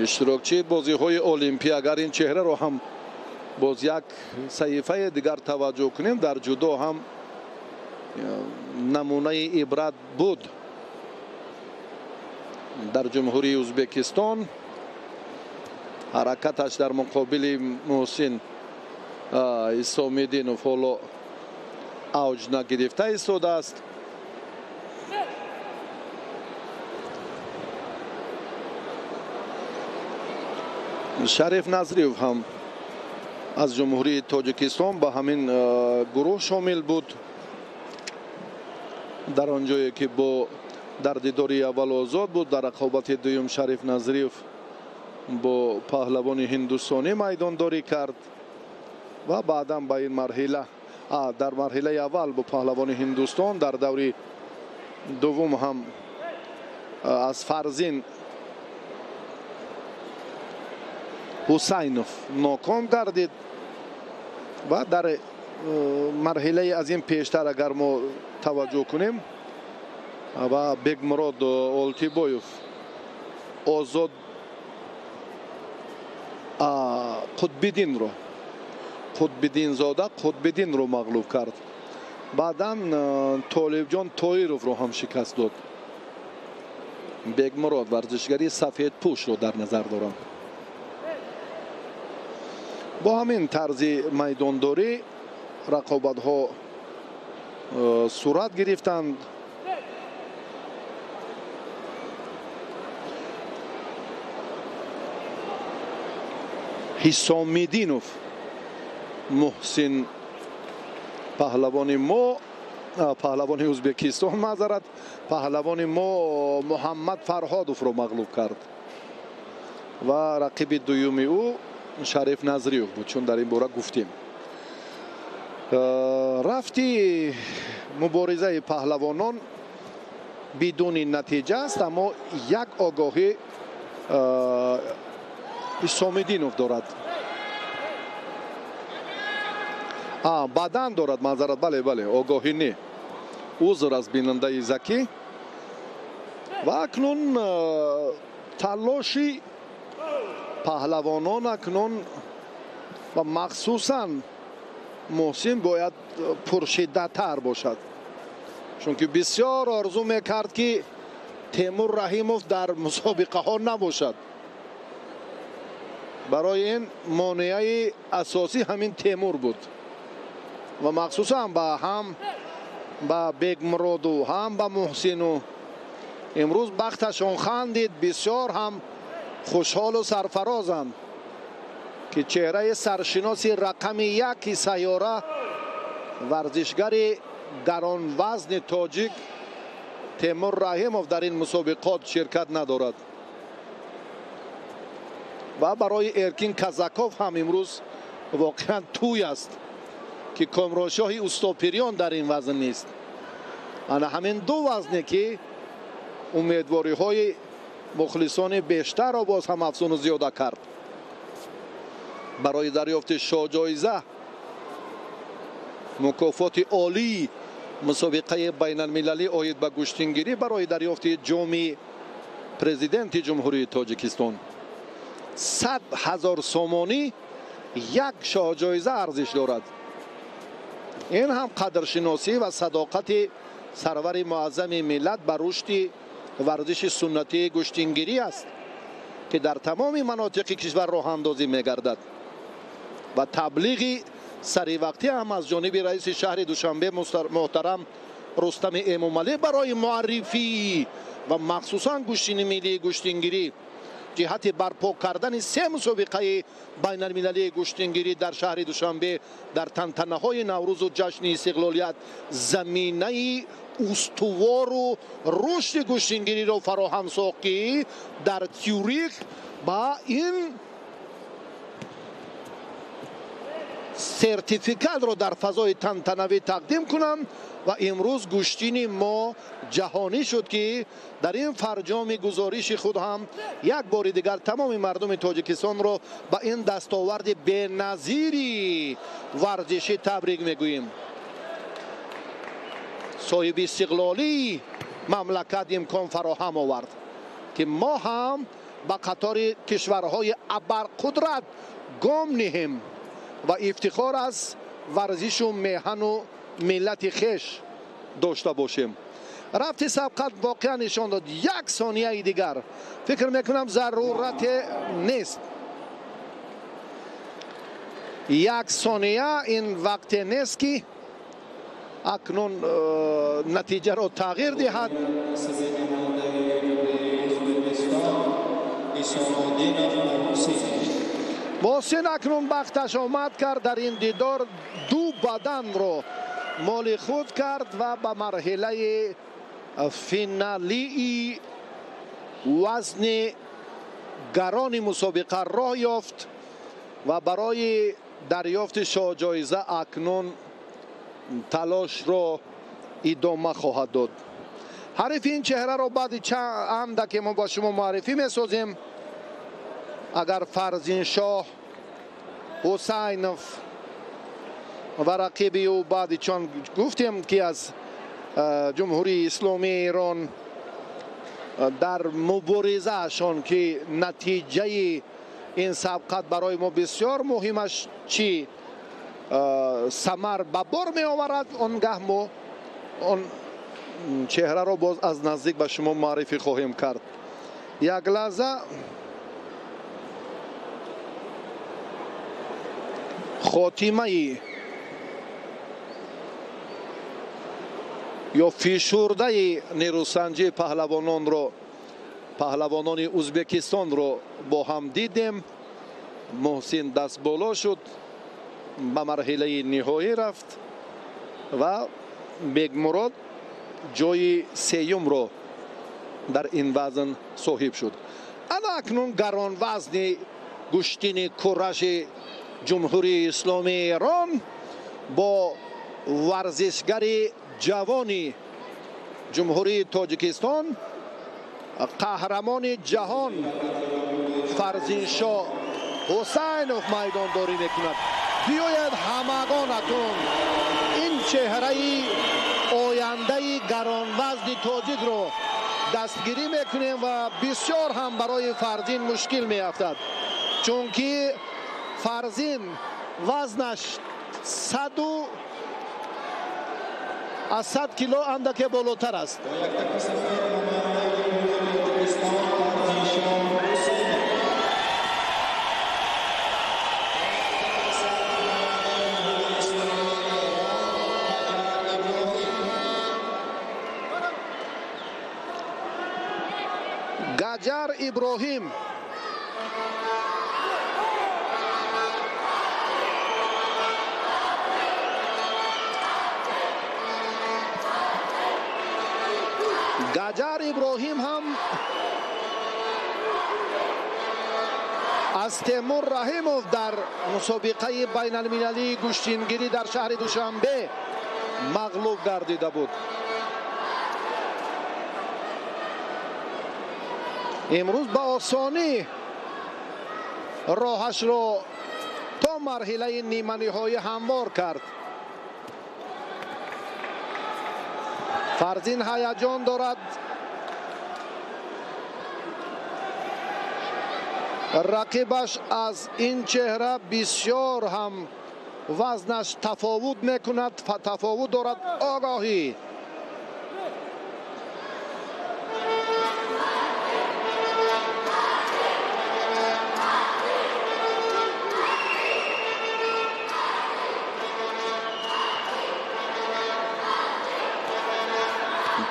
иштирокчии бозиҳои Олимпӣ, агар ин чеҳраро ҳам боз як саҳифаи дигар таваҷҷӯҳ кунем, дар ҷудо ҳам намунаи ибрат буд. Дар Ҷумҳурии Ӯзбекистон ҳаракаташ дар муқобили Муҳсин Исомиддинов ҳоло авҷ нагирифта истодааст. Шариф Назриев ҳам аз Ҷумҳурии Тоҷикистон ба ҳамин гурӯҳ шомил буд. Дар он ҷое ки бо дар дидори аввал озод буд, дар рақобати дуюм Шариф Назриев бо паҳлавони ҳиндустонӣ майдондорӣ кард ва баъдан ба ин марҳила, дар марҳилаи аввал бо паҳлавони Ҳиндустон, дар даври дуввум ҳам аз Фарзин Ҳусайнов ноком гардид ва дар марҳилаи аз ин пештар агар мо таваҷҷӯҳ кунем ва Бекмурод Олтибоев озод Қутбиддинзода Қутбиддинро мағлуб кард. Баъдан Толибҷон Тоировро ҳам шикаст дод. Бекмурод варзишгари сафедпӯшро дар назар дорам. Бо ҳамин тарзи майдондорӣ рақобатҳо сурат гирифтанд. Ҳисомиддинов Муҳсин паҳлавони мо, паҳлавони Ӯзбекистон, маъзарат, паҳлавони мо Муҳаммад Фарҳодовро мағлуб кард ва рақиби дуюми ӯ Шариф Назриев буд, чун дар ин бора гуфтем. Рафти муборизаи паҳлавонон бидуни натиҷа аст, аммо як огоҳӣ Исомиддинов дорад. Баъдан дорад, маъзарат, бале, бале, огоҳӣ не. Узр аз бинандаи закӣ. Ва акнун талоши паҳлавонон акнун ва махсусан Муҳсин бояд пуршиддаттар бошад, чунки бисёр орзу мекард ки Темур Раҳимов дар мусобиқаҳо набошад. Барои ин монеаи асосӣ ҳамин Темур буд ва махсусан ба ҳам ба Бекмуроду ҳам ба Муҳсину имрӯз бахташон хандид. Бисёр ҳам хушҳолу сарфарозанд ки чеҳраи саршиноси рақами яки сайёра, варзишгари гаронвазни тоҷик Темур Раҳимов дар ин мусобиқот ширкат надорад. Ва барои Эркин Казаков ҳам имрӯз воқеан тӯй аст ки Комроншоҳи Устопириён дар ин вазн нест. Ана ҳамин ду вазне ки умедвориҳои мухлисони бештарро боз ҳам афзуну зиёда кард. Барои дарёфти шоҳҷоиза Мукофоти олии мусобиқаи байналмилалӣ оид ба гӯштингирӣ барои дарёфти ҷоми президенти Ҷумҳурии Тоҷикистон 100 000 сомонӣ як шоҳҷоиза арзиш дорад. Ин ҳам қадршиносӣ ва садоқати сарвари муаззами миллат ба рушди варзиши суннатии гӯштингирӣ аст, ки дар тамоми манотиқи кишвар роҳандозӣ мегардад ва таблиғи саривақтӣ ҳам аз ҷониби раиси шаҳри Душанбе муҳтарам Рустами Эмомалӣ барои муаррифӣ ва махсусан гӯштини миллии гӯштингирӣ ҷиҳати барпо кардани 3 мусобиқаи байналмилалии гӯштингирӣ дар шаҳри Душанбе дар тантанаҳои Наврӯзу ҷашни истиқлолият заминаи устувору рушди гӯштингириро фароҳам сохт, ки дар Цюрих ба ин сертификатро дар фазои тантанавӣ тақдим кунанд ва имрӯз гӯштини мо ҷаҳонӣ шуд, ки дар ин фарҷоми гузориши худ ҳам як бори дигар тамоми мардуми Тоҷикистонро ба ин дастоварди беназири варзишӣ табрик мегӯем. Соҳиби истиқлолии мамлакат имкон фароҳам овард, ки мо ҳам ба қатори кишварҳои абарқудрат гом ниҳем ва ифтихор аз варзишу меҳану миллати хеш дошта бошем. Рафти сабқат воқеан нишон дод. Як сонияи дигар фикр мекунам зарурате нест. Як сония ин вақте нест, ки акнун натиҷаро тағйир диҳад. Муҳсин акнун бахташ омад кард дар ин дидор, ду баданро моли худ кард ва ба марҳилаи финалии вазни гарони мусобиқа роҳ ёфт ва барои дарёфти шоҳҷоиза акнун талошро идома хоҳад дод. Ҳарифи ин чеҳраро баъди чанд андаке мо ба шумо муаррифӣ месозем. Агар Фарзиншоҳ Ҳусайнов ва рақиби ӯ баъди чон гуфтем, ки аз Ҷумҳурии Исломии Эрон дар муборизаашон, ки натиҷаи ин сабқат барои мо бисёр муҳимаш, чӣ самар ба бор меоварад, он гаҳ мо он чеҳраро боз аз наздик ба шумо муаррифӣ хоҳем кард. Як лаҳза хотимаи ё фишурдаи нерӯсанҷии паҳлавонони Ӯзбекистонро бо ҳам дидем. Муҳсин дастболо шуд, ба марҳилаи ниҳоӣ рафт ва Бегмурод ҷои сеюмро дар ин вазн соҳиб шуд. Ана акнун гаронвазни гӯштини кураши Ҷумҳурии Исломии Эрон бо варзишгари ҷавони Ҷумҳурии Тоҷикистон, қаҳрамони ҷаҳон Фарзиншоҳ Ҳусайнов майдондорӣ мекунад. Биёед ҳамагон акнун ин чеҳраи ояндаи гаронвазни тоҷикро дастгирӣ мекунем ва бисёр ҳам барои Фарзин мушкил меафтад, чунки Фарзин вазнаш 100 кило андаке болотар аст. Гаҷар Иброҳим Гаҷар Иброҳим ҳам аз Темур Раҳимов дар мусобиқаи байналмилалии гӯштингирӣ дар шаҳри Душанбе мағлуб гардида буд. Имрӯз ба осонӣ роҳашро то марҳилаи ниманиҳоӣ ҳамвор кард. Фарзин ҳаяҷон дорад. Рақибаш аз ин чеҳра бисёр ҳам вазнаш тафовут мекунад, тафовут дорад. Огаҳӣ.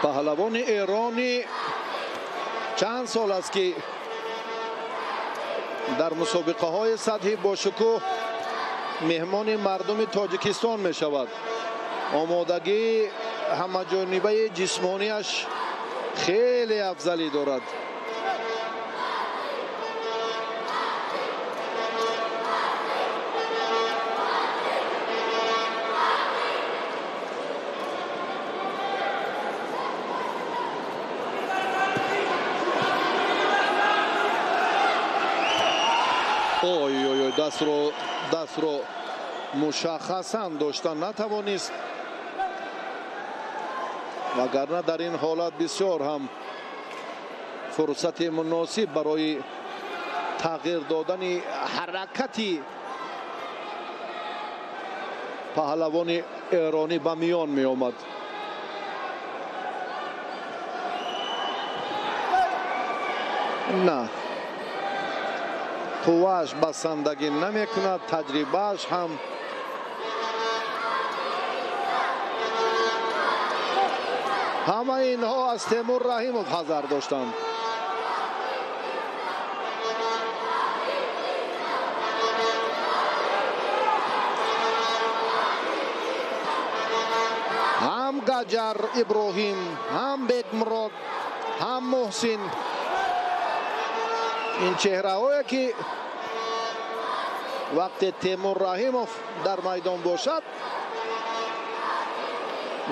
Паҳлавони эронӣ чанд сол аст ки дар мусобиқаҳои сатҳи бошукӯҳ меҳмони мардуми Тоҷикистон мешавад. Омодагии ҳамаҷонибаи ҷисмонияш хеле афзалӣ дорад. Ой ой ой, дастро мушаххасан дошта натавонист, вагарна дар ин ҳолат бисёр ҳам фурсати муносиб барои тағйир додани ҳаракати паҳлавони эронӣ ба миён меомад. На, қуввааш басандагӣ намекунад, таҷрибааш ҳам. Ҳамаи инҳо аз Темур Раҳимов ҳазар доштанд. Ҳам Гаҷар Иброҳим, ҳам Бекмурод, ҳам Муҳсин, ин чеҳраҳое ки вақте Темур Раҳимов дар майдон бошад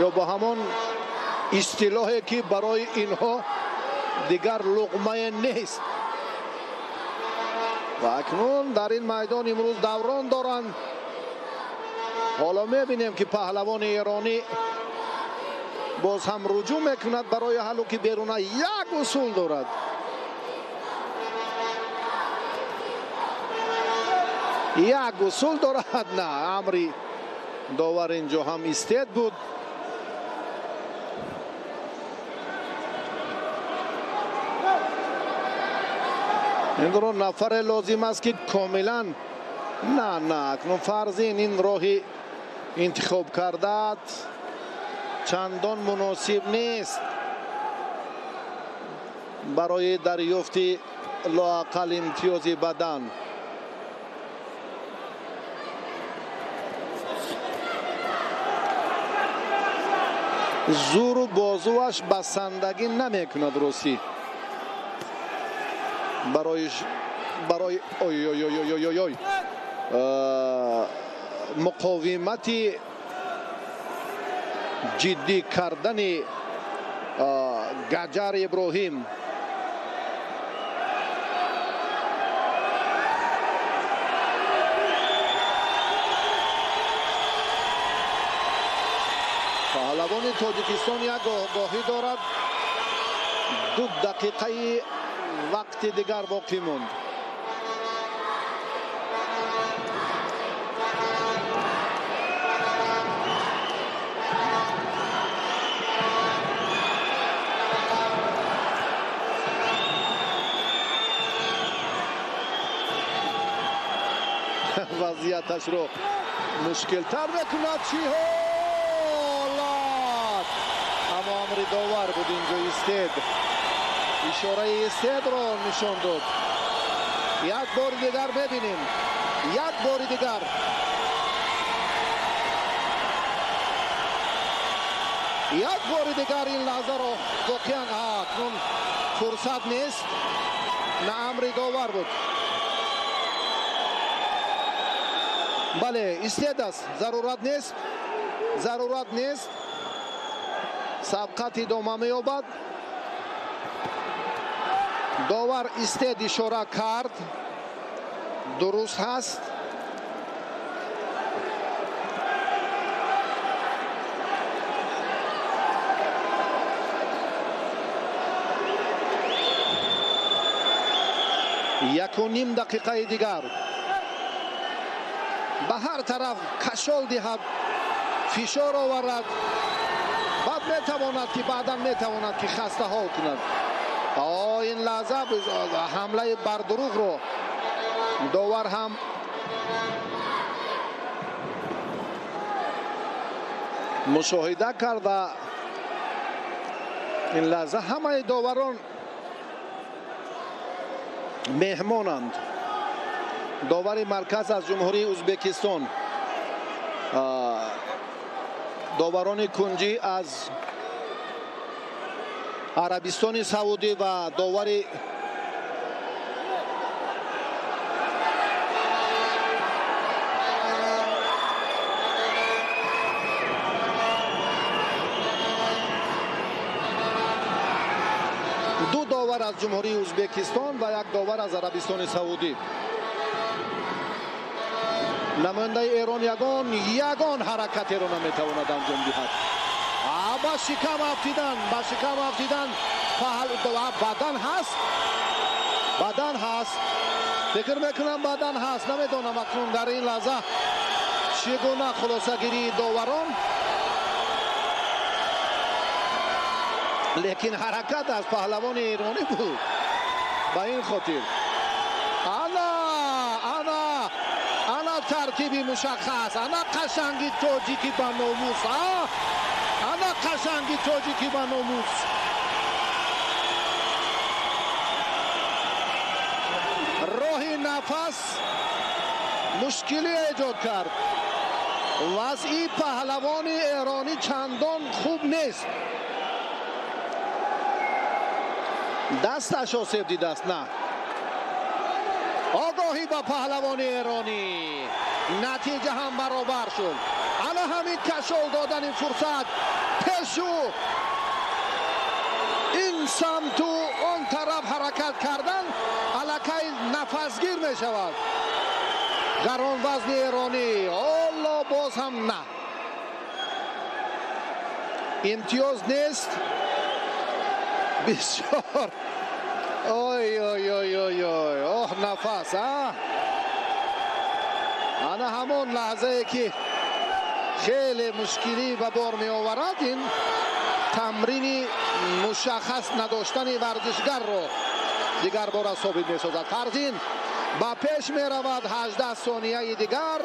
ё бо ҳамон истилоҳе ки барои инҳо дигар луқмае нест. Ва акнун дар ин майдон имрӯз даврон доранд. Ҳоло мебинем ки паҳлавони эронӣ боз ҳам руҷӯъ мекунад барои ҳаллу ки беруна як усул дорад. Як усул дорад. На, амри довар инҷо ҳам истед буд. Инро нафаре лозим аст ки комилан на, акнун Фарзин ин роҳи интихоб кардаат чандон муносиб нест барои дарёфти лоақал имтиёзи бадан. Зӯру бозуаш басандагӣ намекунад ростӣ. Барои ой ой ой ой ой ой муқовимати ҷиддӣ кардани Гаҷар Иброҳим. Паҳлавони Тоҷикистон як огоҳӣ дорад. 2 дақиқаи вақти дигар боқӣ монд. Вазъияташро мушкилтар мекунад. Чӣ ҳолат! Аммо амри довар буд инҷо истед. Ишораи истедро нишон дод. Як бори дигар мебинем. Як бори дигар. Як бори дигар ин лаҳзаро воқеан акнун фурсат нест. На, амри довар буд. Бале, истед аст. Зарурат нест. Зарурат нест. Сабқат идома меёбад. Довар истед ишора кард. Дуруст ҳаст. 1.5 дақиқаи дигар. Ба ҳар тараф кашол диҳад, фишор оварад, баъд метавонад ки баъдан метавонад ки хастаҳол кунад. Ин лаҳза ҳамлаи бардурӯғро довар ҳам мушоҳида кард ва ин лаҳза ҳамаи доварон меҳмонанд. Довари марказ аз Ҷумҳурии Ӯзбекистон, доварони кунҷӣ аз Арабистони Саудӣ ва довари ду довар аз Ҷумҳурии Ӯзбекистон ва як довар аз Арабистони Саудӣ. Намояндаи Эрон ягон ҳаракатеро наметавонад анҷом диҳад. Ба шикам афтидан, ба шикам афтидан, бадан ҳаст, бадан ҳаст, фикр мекунам бадан ҳаст. Намедонам акнун дар ин лаҳза чӣ гуна хулосагирии доварон, лекин ҳаракат аз паҳлавони эронӣ буд. Ба ин хотир ана ана ана тартиби мушаххас, ана қашанги тоҷики ба номус, ана қашанги тоҷики ба номус. Роҳи нафас мушкилӣ эҷод кард. Вазъи паҳлавони эронӣ чандон хуб нест. Дасташ осеб дидааст. На, огоҳӣ ба паҳлавони эронӣ, натиҷа ҳам баробар шуд. Ана ҳамин кашол додани фурсат пешу ин самту он тараф ҳаракат кардан аллакай нафасгир мешавад. Гаронвазни эронӣ ҳоло боз ҳам на, имтиёз нест. Бисёр ой ой ой ой ой, оҳ нафас, а ана ҳамон лаҳзае ки хеле мушкилӣ ба бор меоварад, ин тамрини мушаххас надоштани варзишгарро дигар бора собит месозад. Фарзин ба пеш меравад. 18 сонияи дигар.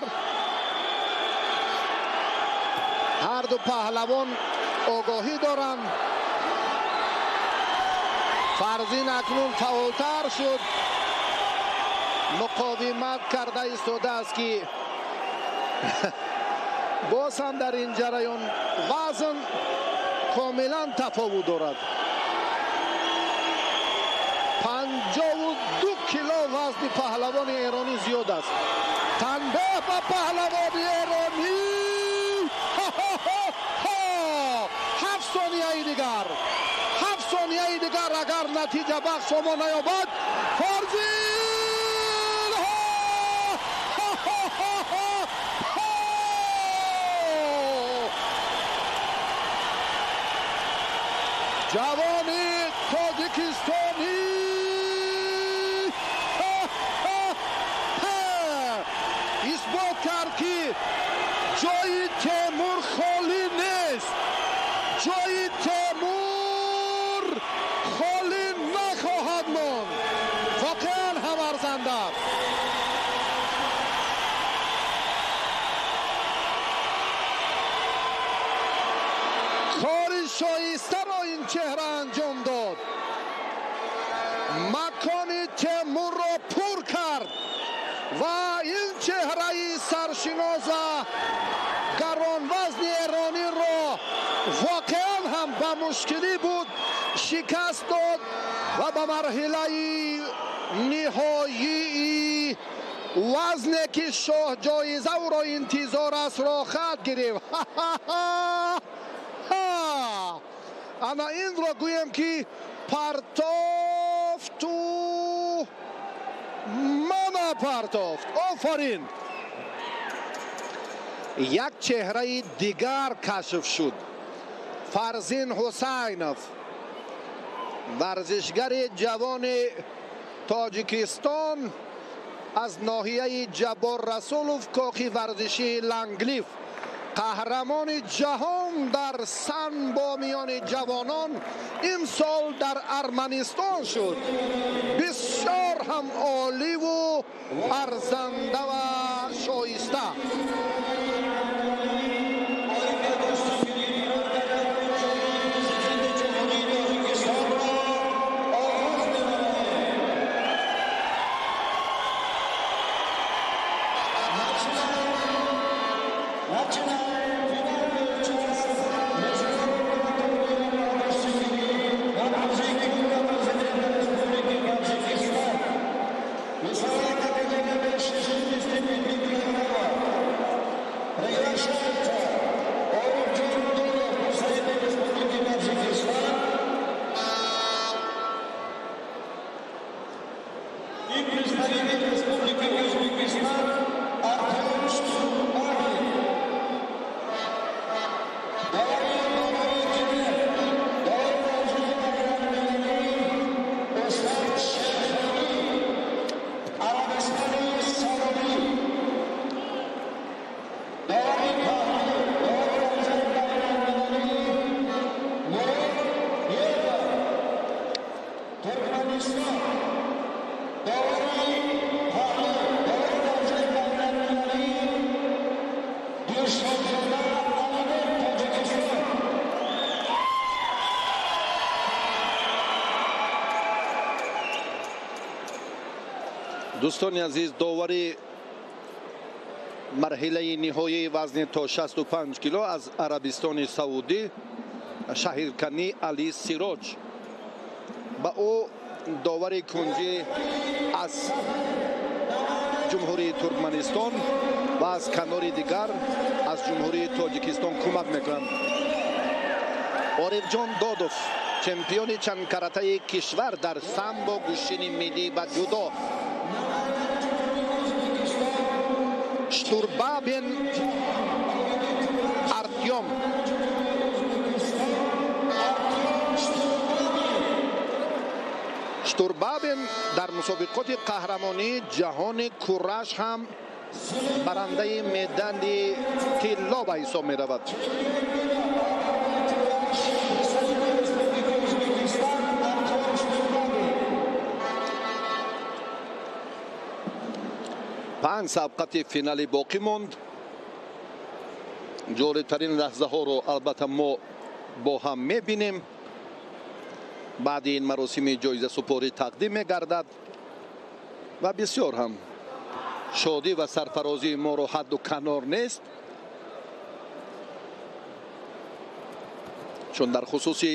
Ҳар ду паҳлавон огоҳӣ доранд. Фарзин акнун фаъолтар шуд, муқовимат карда истодааст ки боз ҳам дар ин ҷараён вазн комилан тафовут дорад. 52 кило вазни паҳлавони эронӣ зиёд аст. Танбеҳ ба паҳлавони эронӣ. 7 сонияи дигар, 7 сонияи дигар. Агар натиҷа бахш шумо наёбад, Фарзин ҷавони тоҷикистонӣ исбот кард ки ҷои Темур холӣ нест, ҷои Темур холӣ нахоҳад монд. Воқеан ҳам арзанда. Кори шоистаро ин чеҳра анҷом дод. Макони Темурро пур кард ва ин чеҳраи саршинос ва гаронвазни эрониро воқеан ҳам ба мушкилӣ буд шикаст дод ва ба марҳилаи ниҳоии вазне ки шоҳ ҷоиза ӯро интизор аст рохат гирифт. Ана инро гӯем ки партофту мана партофт. Офарин! Як чеҳраи дигар кашф шуд. Фарзин Ҳусайнов, варзишгари ҷавони Тоҷикистон аз ноҳияи Ҷаббор Расулов, кохи варзишии Ланглиф, қаҳрамони ҷаҳон дар самбо миёни ҷавонон имсол дар Арманистон шуд. Бисёр ҳам оливу арзанда ва шоиста. Дӯстони азиз, довари марҳилаи ниҳоии вазни то 65 кило аз Арабистони Саудӣ Шаҳиркани Али Сироҷ ба ӯ довари кунҷӣ аз Ҷумҳурии Туркманистон ва аз канори дигар аз Ҷумҳурии Тоҷикистон кӯмак мекунанд. Орифҷон Додов, чемпиони чандкаратаи кишвар дар самбо, гӯштини миллӣ ва ҷудо. Штурбабин Артём, Штурбабин дар мусобиқоти қаҳрамонии ҷаҳони кураш ҳам барандаи медали тилло ба ҳисоб меравад. Панҷ сабқати финалӣ боқӣ монд. Ҷолибтарин лаҳзаҳоро албатта мо бо ҳам мебинем. Баъди ин маросими ҷоизасупорӣ тақдим мегардад ва бисёр ҳам шодӣ ва сарфарозии моро ҳадду канор нест, чун дар хусуси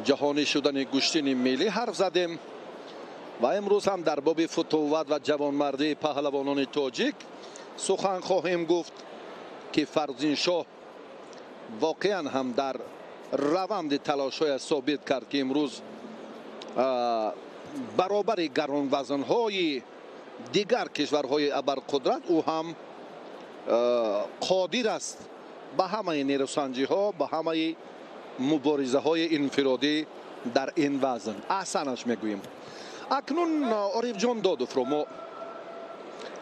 ҷаҳонӣ шудани гӯштини миллӣ ҳарф задем ва имрӯз ҳам дар боби футувват ва ҷавонмардии паҳлавонони тоҷик сухан хоҳем гуфт, ки Фарзиншоҳ воқеан ҳам дар раванди талошҳояш собит кард, ки имрӯз баробари гаронвазнҳои дигар кишварҳои абарқудрат ӯ ҳам қодир аст ба ҳамаи нерӯсанҷиҳо, ба ҳамаи муборизаҳои инфиродӣ дар ин вазн. Аҳсанаш мегӯем. Акнун Орифҷон Додовро мо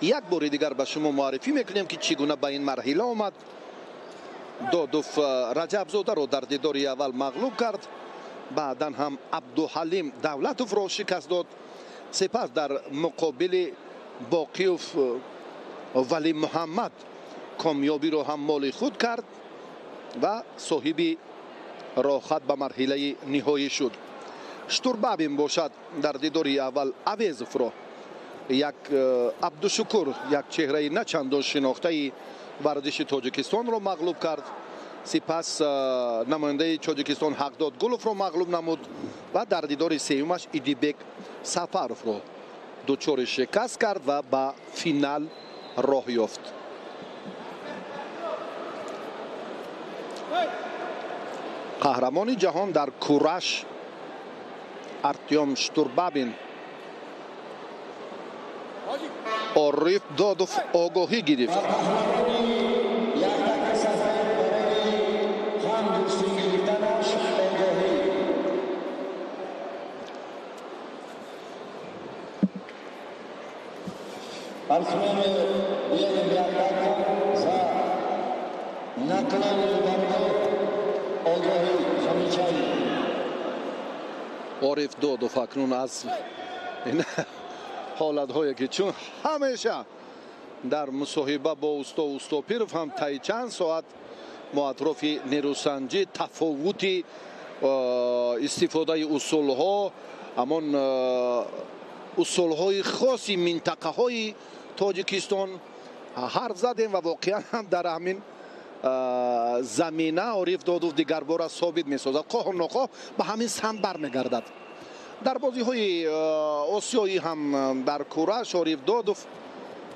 як бори дигар ба шумо муаррифӣ мекунем, ки чӣ гуна ба ин марҳила омад. Додов Раҷабзодаро дар дидори аввал мағлуб кард, баъдан ҳам Абдуҳалим Давлатовро шикаст дод. Сипас дар муқобили Боқиев Вали Муҳаммад комёбиро ҳам моли худ кард ва соҳиби роҳат ба марҳилаи ниҳоӣ шуд. Штурбабин бошад дар дидори аввал Авезовро, як Абдушукур, як чеҳраи начандон шинохтаи варзиши Тоҷикистонро мағлуб кард. Сипас намояндаи Тоҷикистон Ҳақдод Гуловро мағлуб намуд ва дар дидори сеюмаш Идибек Сафаровро дучори шикаст кард ва ба финал роҳ ёфт. Қаҳрамони ҷаҳон дар кураш Артём Штурбабин. Ориф Додов огоҳӣ гирифт. Спортсмены белыми атака за наклонную борьбу огоҳӣ замечание. Ориф Додов акнун аз ин ҳолатҳое ки чун ҳамеша дар мусоҳиба бо усто Устопиров ҳам таи чанд соат мо атрофи нерӯсанҷӣ, тафовути истифодаи усулҳо, ҳамон усулҳои хоси минтақаҳои Тоҷикистон ҳарф задем ва воқеан ҳам дар ҳамин замина Ориф Додов дигарбора собит месозад, хоҳу нохоҳ ба ҳамин самт бармегардад. Дар бозиҳои осиёӣ ҳам дар кураш Ориф Додов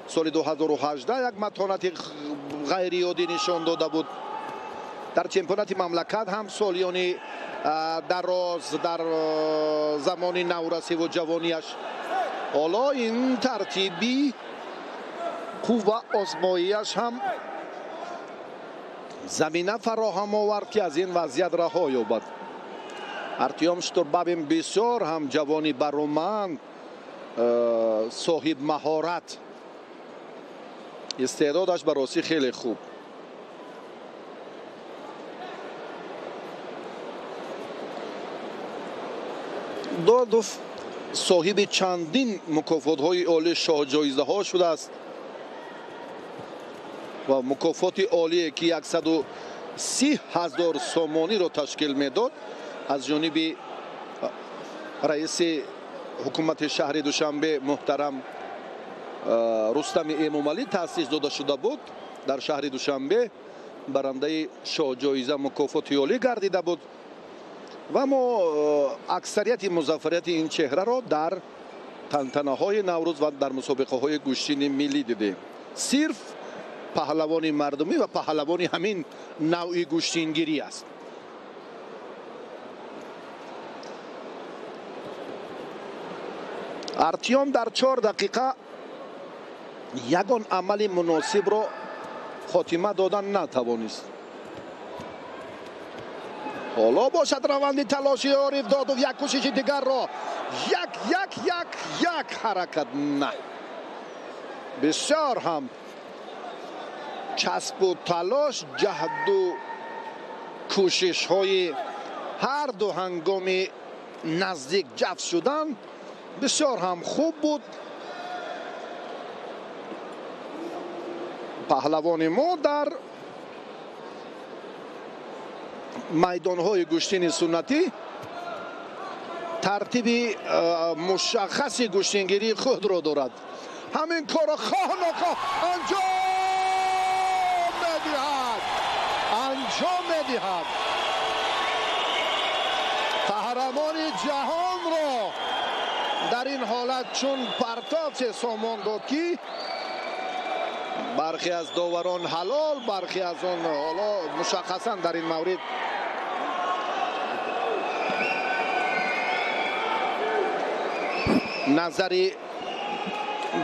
соли 2018 як матонати ғайриоддӣ нишон дода буд. Дар чемпионати мамлакат ҳам солиёни дароз дар замони наврасиву ҷавонияш. Ҳоло ин тартиби қувва озмоияш ҳам замина фароҳам овард, ки аз ин вазъият раҳо ёбад. Артём Штурбабин бисёр ҳам ҷавони бароманд, соҳиб маҳорат, истеъдодаш ба ростӣ хеле хуб. Додов соҳиби чандин мукофотҳои олии шоҳҷоизаҳо шудааст ва мукофоти олие ки 130 000 сомониро ташкил медод аз ҷониби раиси ҳукумати шаҳри Душанбе муҳтарам Рустами Эмомалӣ таъсис дода шуда буд. Дар шаҳри Душанбе барандаи шоҳҷоиза мукофоти олӣ гардида буд ва мо аксарияти музаффарияти ин чеҳраро дар тантанаҳои Наврӯз ва дар мусобиқаҳои гӯштини миллӣ дидем. Сирф паҳлавони мардумӣ ва паҳлавони ҳамин навъи гӯштингирӣ аст. Артём дар 4 дақиқа ягон амали муносибро хотима додан натавонист. Ҳоло бошад раванди талоши Ориф Додов, як кӯшиши дигарро, як як як як ҳаракат на. Бисёр ҳам часпу талош, ҷаҳду кӯшишҳои ҳар ду ҳангоми наздик ҷафт шудан бисёр ҳам хуб буд. Паҳлавони мо дар майдонҳои гӯштини суннатӣ тартиби мушаххаси гӯштингирии худро дорад. Ҳамин корро хоҳ нохоҳ анҷом медиҳад, анҷом медиҳад. Қаҳрамони ҷаҳонро дар ин ҳолат чун партофте сомон дод, ки бархе аз доварон ҳалол, бархе аз он ҳоло мушаххасан дар ин маврид назари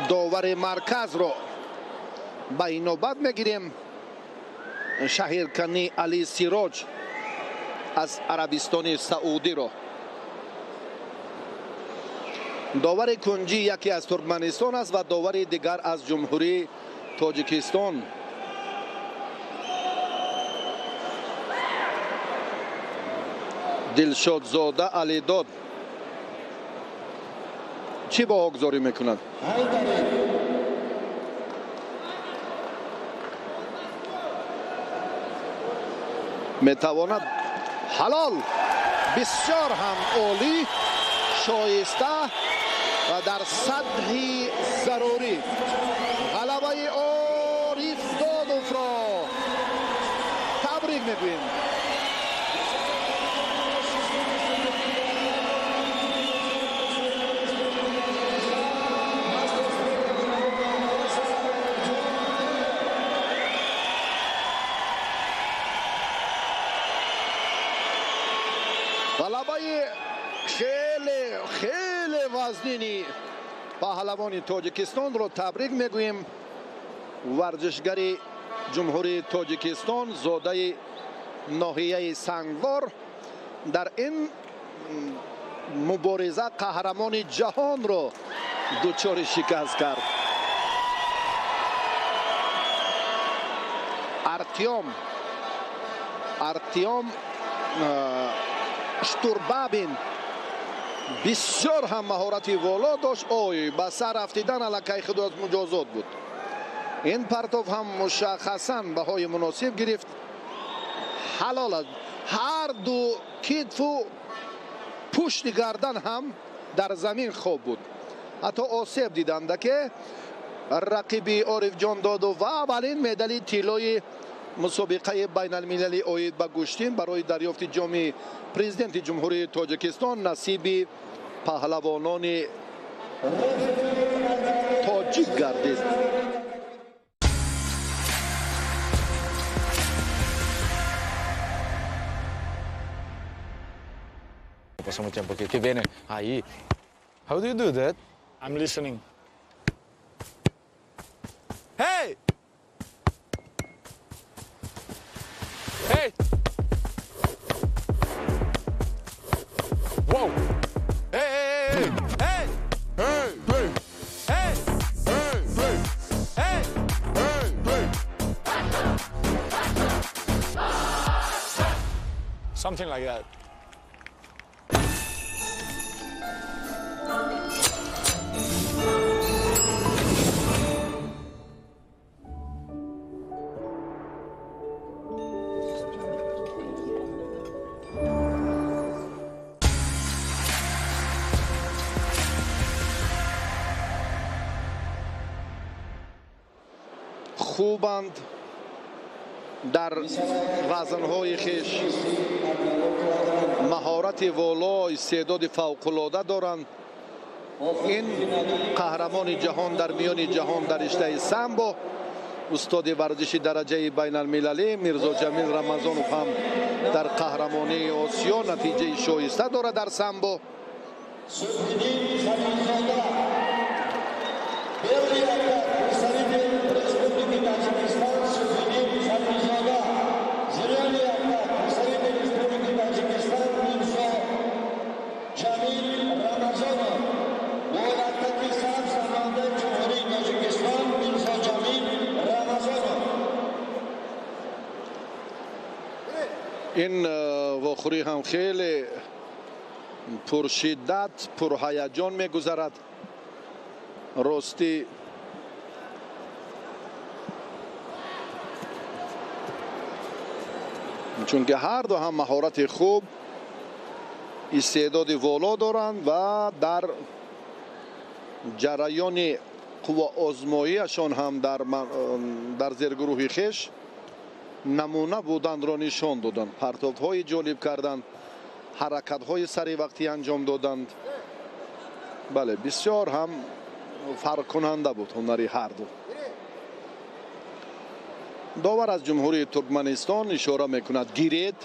довари марказро ба инобат мегирем. Шаҳиркани Али Сироҷ аз Арабистони Саудиро. Довари кунҷӣ яке аз Туркманистон аст ва довари дигар аз Ҷумҳурии Тоҷикистон. Дилшодзода Алидод чӣ баҳогузорӣ мекунад? Метавонад ҳалол, бисёр ҳам олӣ, шоиста ва дар сатҳи зарурӣ ғалабаи Ориф Додовро табрик мегӯем. Ғалабаи хеле хеле вазнини паҳлавони Тоҷикистонро табрик мегӯем. Варзишгари Ҷумҳурии Тоҷикистон, зодаи ноҳияи Сангвор, дар ин мубориза қаҳрамони ҷаҳонро дучори шикаст кард. Артем Штурбабин бисёр ҳам маҳорати воло дошт. Ой, ба сар афтидан аллакай худ аз муҷозот буд. Ин партов ҳам мушаххасан баҳои муносиб гирифт. Ҳалол аст. Ҳар ду китфу пушти гардан ҳам дар замин хоб буд. Ҳатто осеб диданд, ки рақиби Орифҷон Додов ва аввалин медали тиллои мусобиқаи байналмилалӣ оид ба гӯштин барои дарёфти ҷоми президенти Ҷумҳурии Тоҷикистон насиби паҳлавонони тоҷик гардид. Pasó mucho tiempo que viene ahí. How do you do that? I'm listening. Hey! Hey! Whoa! Hey, hey, hey! Hey! Hey! Hey! Hey! Hey! Hey! Hey! Hey! Something like that. Хубанд дар вазнҳои хеш, маҳорати воло, истеъдоди фавқулода доранд. Ин қаҳрамони ҷаҳон дар миёни ҷаҳон дар риштаи самбо, устоди варзиши дараҷаи байналмилалӣ Мирзо Ҷамил Рамазонов ҳам дар қаҳрамонии Осиё натиҷаи шоиста дорад дар самбо. Ин вохӯрӣ ҳам хеле пуршиддат, пурҳаяҷон мегузарад. Ростӣ чунки ҳар ду ҳам маҳорати хуб, истеъдоди воло доранд ва дар ҷараёни қувваозмоиашон ҳам дар зергурӯҳи хеш намуна будандро нишон доданд. Партовҳои ҷолиб карданд, ҳаракатҳои саривақтӣ анҷом доданд. Бале, бисёр ҳам фарқкунанда буд ҳунари ҳар ду. Довар аз Ҷумҳурии Туркманистон ишора мекунад: гиред.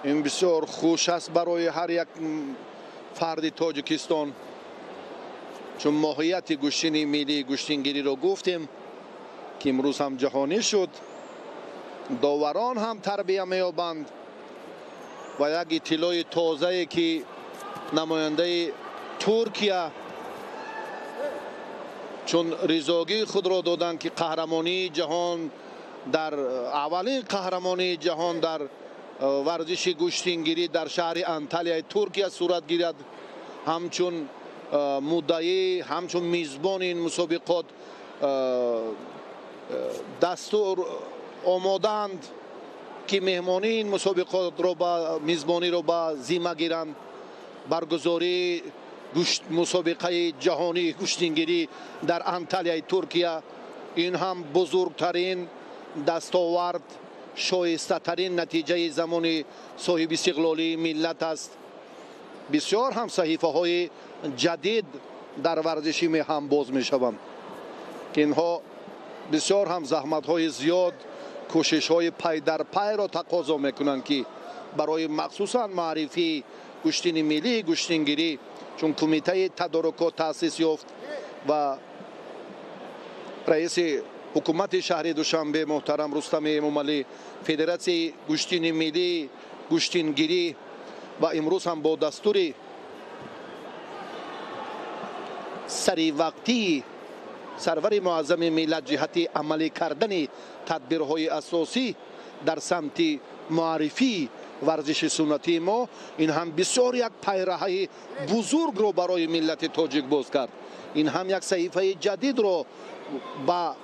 Ин бисёр хуш аст барои ҳар як фарди Тоҷикистон, чун моҳияти гӯштини миллии гӯштингириро гуфтем, ки имрӯз ҳам ҷаҳонӣ шуд. Доварон ҳам тарбия меёбанд ва як иттилои тозае, ки намояндаи Туркия чун ризогии худро доданд, ки қаҳрамонии ҷаҳон дар аввалин қаҳрамонии ҷаҳон дар варзиши гӯштингирӣ дар шаҳри Анталияи Туркия сурат гирад, ҳамчун муддаӣ, ҳамчун мизбони ин мусобиқот дастур омодаанд, ки меҳмонии ин мусобиқотро ба мизбониро ба зимма гиранд. Баргузории мусобиқаи ҷаҳонии гӯштингирӣ дар Анталияи Туркия ин ҳам бузургтарин дастовард, шоистатарин натиҷаи замони соҳиби истиқлолии миллат аст. Бисёр ҳам саҳифаҳои ҷадид дар варзиши меҳан боз мешаванд, ки инҳо бисёр ҳам заҳматҳои зиёд, кӯшишҳои пайдарпайро тақозо мекунанд, ки барои махсусан маърифии гӯштини миллии гӯштингирӣ, чун кумитаи тадорукот таъсис ёфт ва раиси ҳукумати шаҳри Душанбе муҳтарам Рустами Эмомалӣ федератсияи гӯштини миллии гӯштингирӣ ва имрӯз ҳам бо дастури саривақтии Сарвари муаззами миллат ҷиҳати амалӣ кардани тадбирҳои асосӣ дар самти муаррифии варзиши суннатии мо, ин ҳам бисёр як пайраҳаи бузургро барои миллати тоҷик боз кард. Ин ҳам як саҳифаи ҷадидро ба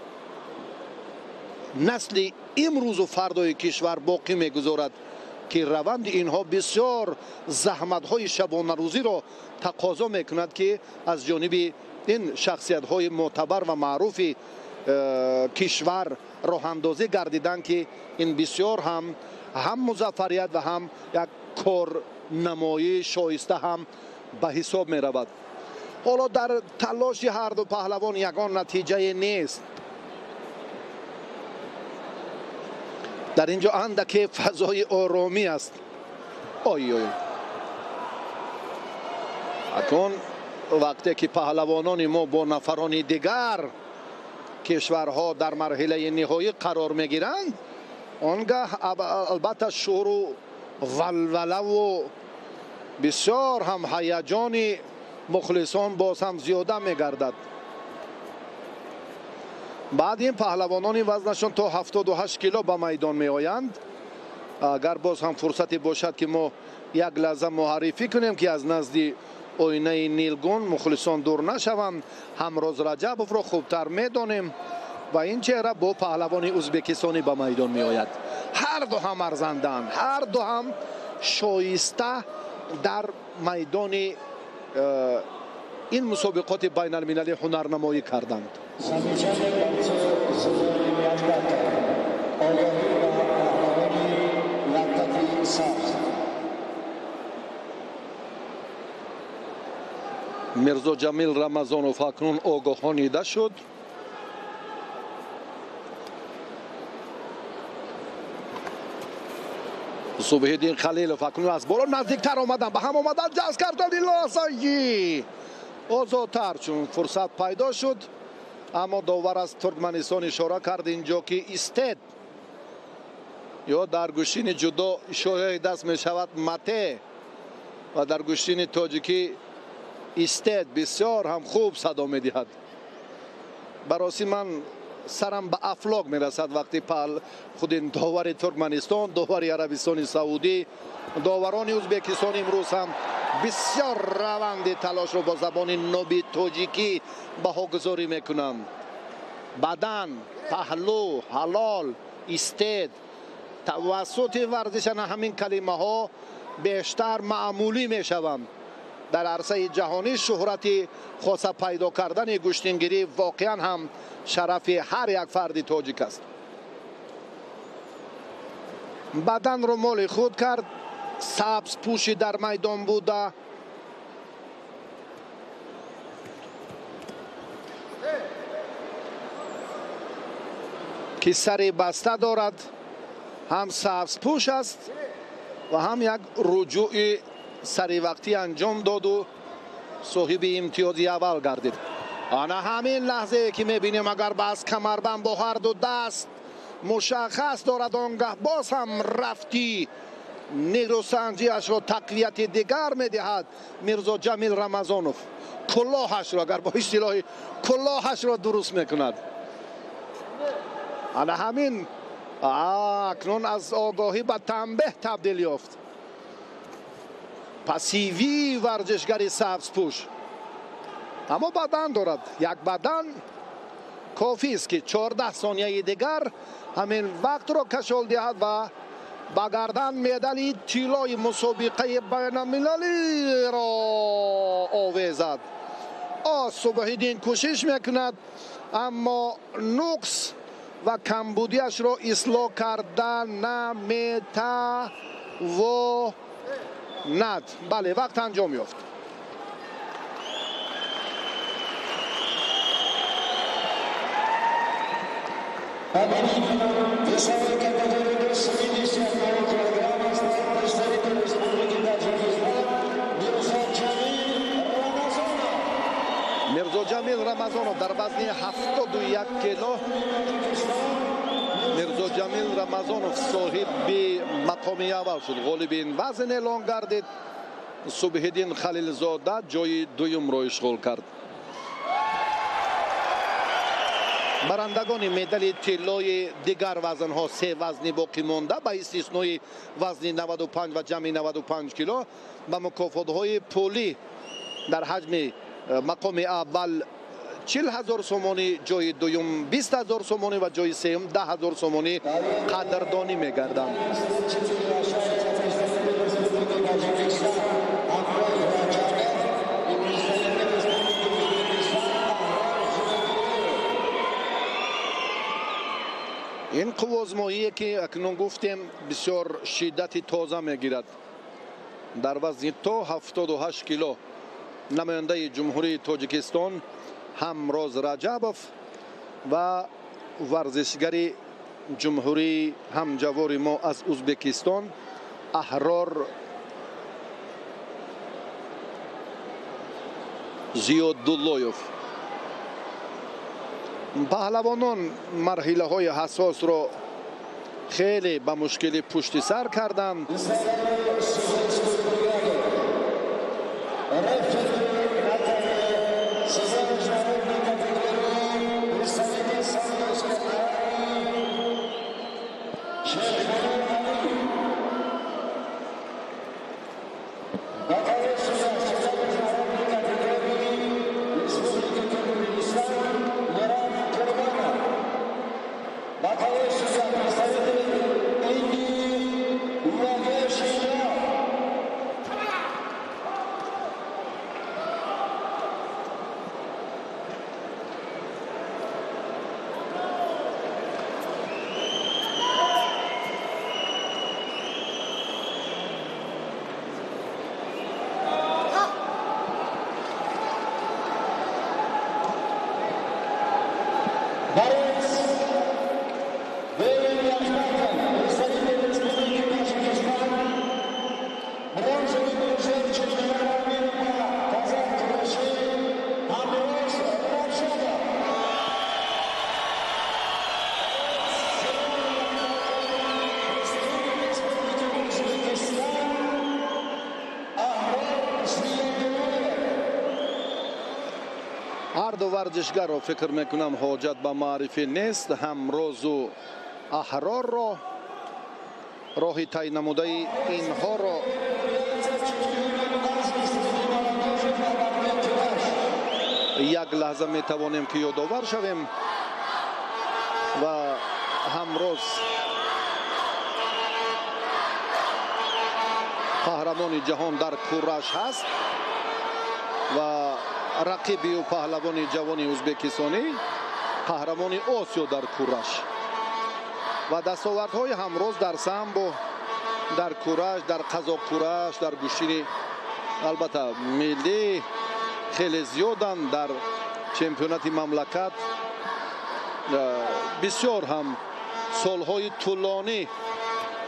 насли имрӯзу фардои кишвар боқӣ мегузорад, ки раванди инҳо бисёр заҳматҳои шабонарӯзиро тақозо мекунад, ки аз ҷониби ин шахсиятҳои мӯътабар ва маъруфи кишвар роҳандозӣ гардиданд, ки ин бисёр ҳам музаффарият ва ҳам як корнамоии шоиста ҳам ба ҳисоб меравад. Ҳоло дар талоши ҳарду паҳлавон ягон натиҷае нест. Дар инҷо андаке фазои оромӣ аст. Ой ой, акнун вақте ки паҳлавонони мо бо нафарони дигар кишварҳо дар марҳилаи ниҳоӣ қарор мегиранд, он гаҳ албатта шӯру валвалаву бисёр ҳам ҳаяҷони мухлисон боз ҳам зиёда мегардад. Баъд ин паҳлавонони вазнашон то 78 кило ба майдон меоянд. Агар боз ҳам фурсате бошад, ки мо як лаҳза муаррифӣ кунем, ки аз назди оинаи нилгун мухлисон дур нашаванд, Ҳамроз Раҷабовро хубтар медонем ва ин чеҳра бо паҳлавони ӯзбекистонӣ ба майдон меояд. Ҳар ду ҳам арзанданд, ҳар ду ҳам шоиста дар майдони ин мусобиқоти байналмилалӣ ҳунарнамоӣ карданд. Мирзо Ҷамил Рамазонов акнун огоҳонида шуд. Субҳиддин Халилов акнун аз боло наздиктар омадан, ба ҳам омадан, ҷазб кардан лоҳзаи озодтар, чун фурсат пайдо шуд. Аммо довар аз Туркманистон ишора кард инҷо, ки истед, ё дар гӯштини ҷудо ишораи даст мешавад мате ва дар гӯштини тоҷикӣ истед бисёр ҳам хуб садо медиҳад. Баросӣ ман сарам ба афлок мерасад вақти худи довари Туркманистон, довари Арабистони Саудӣ, доварони Ӯзбекистон имрӯз ҳам бисёр раванди талошро бо забони ноби тоҷикӣ баҳогузорӣ мекунанд. Бадан, паҳлӯ, ҳалол, истед тавассути варзиш ана ҳамин калимаҳо бештар маъмулӣ мешаванд. Дар арсаи ҷаҳонӣ шӯҳрати хоса пайдо кардани гӯштингирӣ воқеан ҳам шарафи ҳар як фарди тоҷик аст. Баданро моли худ кард, сабз пӯши дар майдон буда. Ки сари баста дорад, ҳам сабзпӯш аст ва ҳам як руҷӯи саривақтӣ анҷом доду соҳиби имтиёзи аввал гардид. Ана ҳамин лаҳзае ки мебинем, агар бас камарбанд бо ҳарду даст мушаххас дорад, он гаҳ боз ҳам рафти нерӯсанҷиашро тақвияти дигар медиҳад Мирзо Ҷамил Рамазонов. Кулоҳашро, агар бо истилоҳи кулоҳашро дуруст мекунад. Ана ҳамин акнун аз огоҳӣ ба танбеҳ табдил ёфт. Пассивии варзишгари сабзпӯш, аммо бадан дорад. Як бадан кофист, ки 14 сонияи дигар ҳамин вақтро кашол диҳад ва ба гардан медали тиллои мусобиқаи байналмилалиро овезад. Субҳиддин кӯшиш мекунад, аммо нуқс ва камбудиашро ислоҳ карда наметавонад. Бале, вақт анҷом ёфт. Мирзо Ҷамил Рамазонов дар вазни 71 кило. Мирзо Ҷамил Рамазонов соҳиби мақоми аввал шуд, ғолиби ин вазн эълон гардид. Субҳиддин Халилзода ҷои дуюмро ишғол кард. Барандагони медали тиллои дигар вазнҳо, се вазни боқӣ монда ба истиснои вазни 95 ва ҷамъи 95 кило, ба мукофотҳои пулӣ дар ҳаҷми мақоми аввал 40 ҳазор сомонӣ, ҷои дуюм 20 ҳазор сомонӣ ва ҷои сеюм 10 ҳазор сомонӣ қадрдонӣ мегарданд. Ин қуввозмоие ки акнун гуфтем бисёр шиддати тоза мегирад. Дар вазни то 78 кило намояндаи Ҷумҳурии Тоҷикистон Ҳамроз Раҷабов ва варзишгари ҷумҳурии ҳамҷавори мо аз Узбекистон Аҳрор Зиёдуллоев. Паҳлавонон марҳилаҳои ҳассосро хеле ба мушкилӣ пушти сар карданд. Варзишгарро фикр мекунам ҳоҷат ба маърифӣ нест. Ҳамрозу Аҳрорро роҳи тай намудаи инҳоро як лаҳза метавонем ки ёдовар шавем ва Ҳамроз қаҳрамони ҷаҳон дар кураш ҳаст ва рақиби ӯ паҳлавони ҷавони узбекистонӣ қаҳрамони Осиё дар кураш. Ва дастовардҳои Ҳамроз дар самбо, дар кураш, дар қазоқкураш, дар гӯштини албатта миллӣ хеле зиёданд. Дар чемпионати мамлакат бисёр ҳам солҳои тӯлонӣ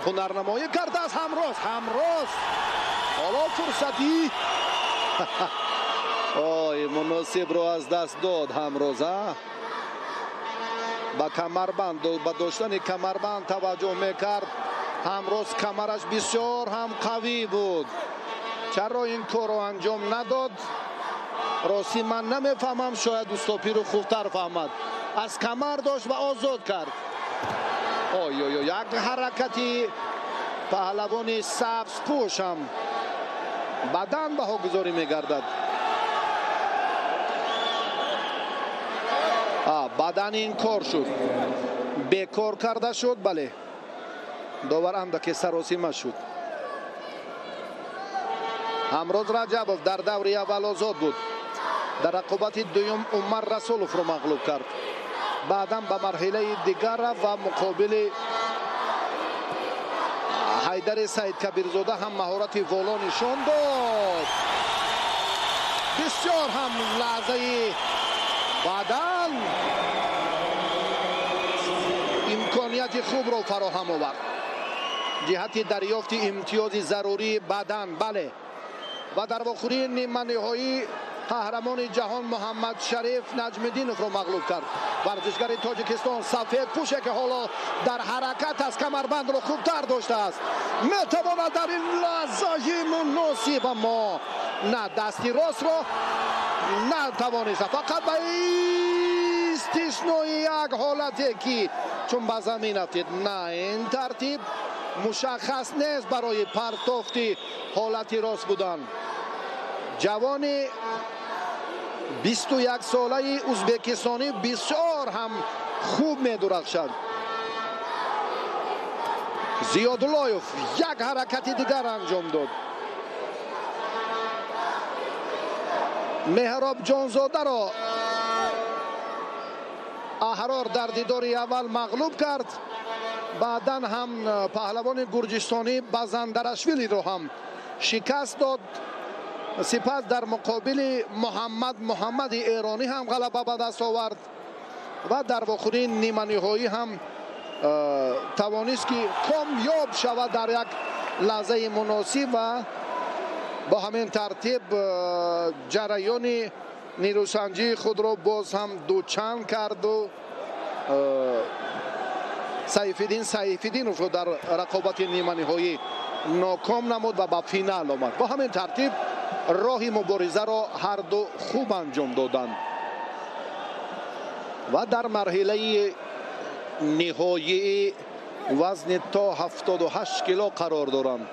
ҳунарнамоӣ кардааст Ҳамроз. Ҳамроз ҳоло фурсати ой муносибро аз даст дод Ҳамроза. Ба камарбанд, ба доштани камарбанд таваҷҷӯҳ мекард. Ҳамроз камараш бисёр ҳам қавӣ буд. Чаро ин корро анҷом надод? Ростӣ ман намефаҳмам, шояд устопиру хубтар фаҳмад. Аз камар дошт ва озод кард. Ой ой ой, як ҳаракати паҳлавони сабзпӯш ҳам бадан баҳогузорӣ мегардад. Бадан ин кор шуд, бекор карда шуд. Бале, довар андаке саросима шуд. Ҳамроз Раҷабов дар даври аввал озод буд. Дар рақобати дуюм Умар Расуловро мағлуб кард. Баъдан ба марҳилаи дигар рафт ва муқобили Ҳайдари Саидкабирзода ҳам маҳорати воло нишон дод. Бисёр ҳам лаҳзаи баъдан имконияти хубро фароҳам овард ҷиҳати дарёфти имтиёзи зарурии бадан. Бале, ва дар вохӯрии ниманиҳоӣ қаҳрамони ҷаҳон Муҳаммад Шариф Наҷмиддиновро мағлуб кард. Варзишгари Тоҷикистон сафед пӯше ки ҳоло дар ҳаракат аст, камарбандро хубтар доштааст, метавонад дар ин лаҳзаи муносиб, аммо на дасти ростро натавонист, фақат ба Истиснои як ҳолате ки чун ба замин афтид, на ин тартиб мушаххас нест барои партофти ҳолати рост будан. Ҷавони 21 солаи узбекистонӣ бисёр ҳам хуб медурахшад. Зиёдуллоев як ҳаракати дигар анҷом дод. Меҳробҷонзодаро Аҳрор дар дидори аввал мағлуб кард. Баъдан ҳам паҳлавони гурҷистонӣ Базандарашвилиро ҳам шикаст дод. Сипас дар муқобили Муҳаммад Муҳаммади эронӣ ҳам ғалаба ба даст овард ва дар вохӯрии ниманиҳоӣ ҳам тавонист ки комёб шавад дар як лаҳзаи муносиб ва бо ҳамин тартиб ҷараёни нерӯсанҷии худро боз ҳам дучанд карду Сайфиддин Сайфиддиновро дар рақобати ниманиҳоӣ ноком намуд ва ба финал омад. Бо ҳамин тартиб роҳи муборизаро ҳарду хуб анҷом доданд ва дар марҳилаи ниҳоии вазни то 78 кило қарор доранд.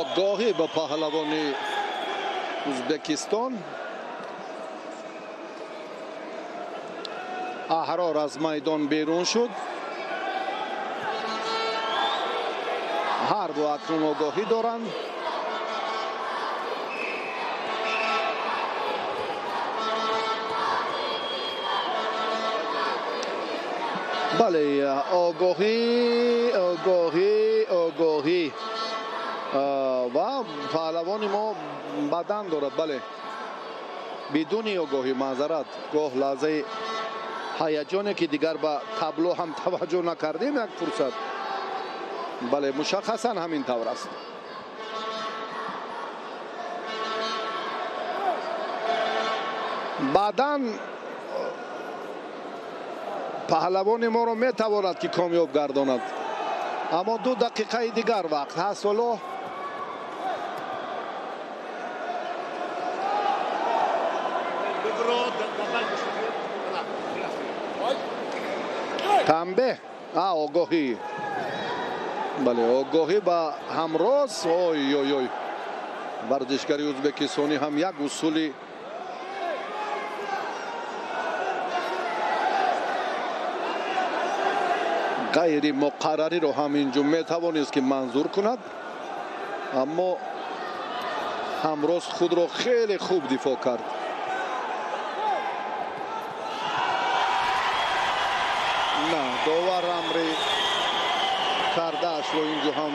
Огоҳӣ ба паҳлавони Узбекистон. Аҳрор аз майдон берун шуд. Ҳар ду акнун огоҳӣ доранд. Бале, огоҳӣ, огоҳӣ, огоҳӣ ва паҳлавони мо бадан дорад. Бале, бидуни огоҳӣ, маъзарат, гоҳ лаҳзаи ҳаяҷоне ки дигар ба табло ҳам таваҷҷӯҳ накардем як фурсат. Бале, мушаххасан ҳамин тавр аст. Баъдан паҳлавони моро метавонад ки комёб гардонад, аммо 2 дақиқаи дигар вақт ҳаст. Ҳоло танбеҳ, огоҳӣ. Бале, огоҳӣ ба ҳамроз. Ой ой ой, варзишгари узбекистонӣ ҳам як усули ғайримуқаррариро ҳам инҷо метавонист ки манзур кунад, аммо ҳамроз худро хеле хуб дифоъ кард. На, довар амри кардаашро инҷо ҳам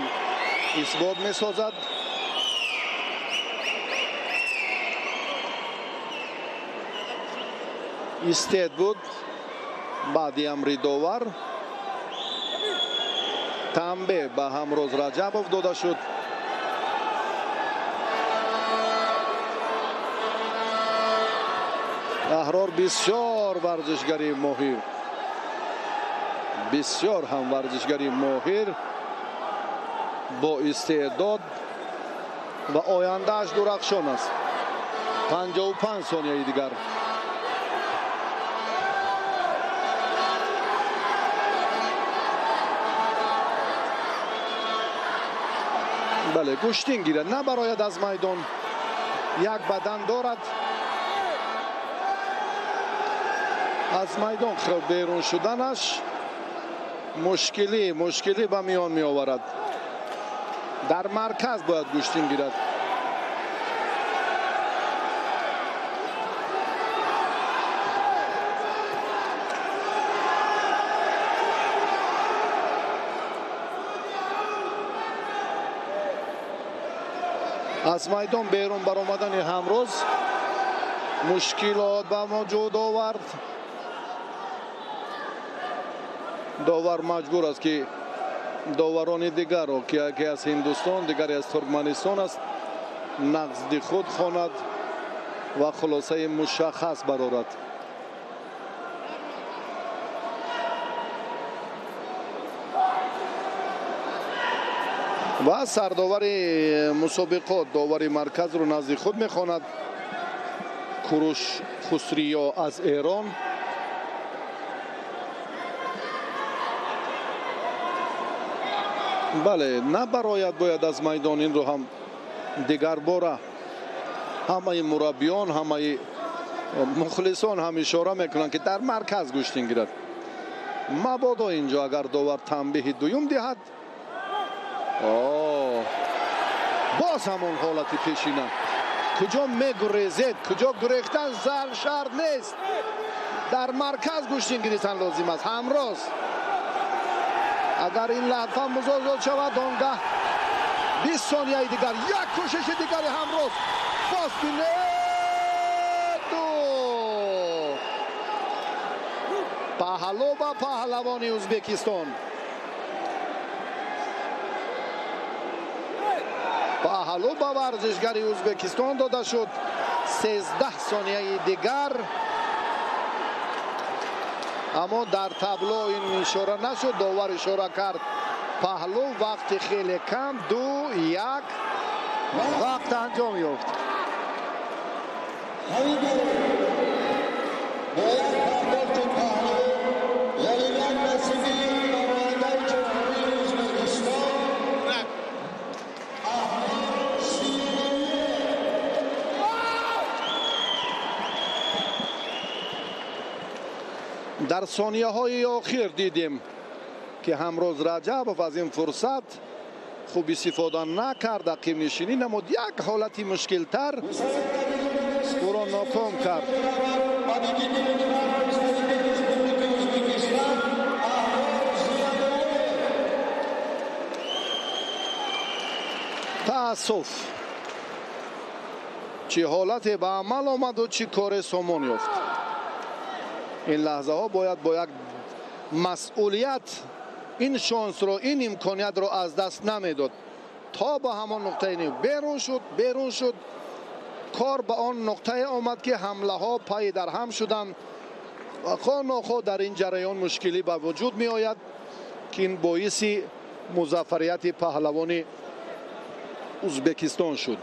исбот месозад. Истед буд баъди амри довар. Танбеҳ ба Ҳамроз Раҷабов дода шуд. Аҳрор бисёр варзишгари моҳир, бисёр ҳам варзишгари моҳир, бо истеъдод ва ояндааш дурахшон аст. 55 сонияи дигар. Бале, гӯштин гирад, набарояд аз майдон. Як бадан дорад. Аз майдон берун шуданаш мушкилӣ ба миён меоварад. Дар марказ бояд гӯштин гирад. Аз майдон берун баромадани ҳамроз мушкилот ба вуҷуд овард. Довар маҷбур аст ки Доварони дигарро, ки яке аз Ҳиндустон, дигаре аз Туркманистон аст, нақди худ хонад ва хулосаи мушаххас барорад. Ва сардовари мусобиқот довари марказро назди худ мехонад. Куруш Хусриё аз Эрон. Бале, набарояд бояд аз майдон, инро ҳам дигар бора ҳамаи мураббиён, ҳамаи мухлисон ҳам ишора мекунанд, ки дар марказ гӯштин гирад. Мабодо инҷо агар довар танбеҳи дуюм диҳад, боз ҳамон ҳолати пешина. Куҷо мегурезед, куҷо гурехтан зар шарт нест. Дар марказ гӯштин гирифтан лозим аст. Ҳамроз агар ин латфа музозот шавад, он гаҳ 20 сонияи дигар, як кӯшиши дигари ҳамроз. Боз бинед, паҳлӯ ба паҳлавони Ӯзбекистон. Паҳлӯ ба варзишгари Ӯзбекистон дода шуд. 13 сонияи дигар, аммо дар табло ин ишора нашуд. Довар ишора кард паҳлӯ. Вақти хеле кам, 2, 1, вақт анҷом ёфт. Дар сонияҳои охир дидем, ки Ҳамроз Раҷабов аз ин фурсат хуб истифода накард, ақибнишинӣ намуд. Як ҳолати мушкилтар ӯро ноком кард. Таассуф, чӣ ҳолате ба амал омаду чӣ коре сомон ёфт. Ин лаҳзаҳо бояд бо як масъулият ин шонсро, ин имкониятро аз даст намедод. То ба ҳамон нуқтаи нив берун шуд, берун шуд. Кор ба он нуқтае омад, ки ҳамлаҳо пай дар ҳам шуданд ва хоҳ нохоҳ дар ин ҷараён мушкилӣ ба вуҷуд меояд, ки ин боиси музаффарияти паҳлавони Ӯзбекистон шуд.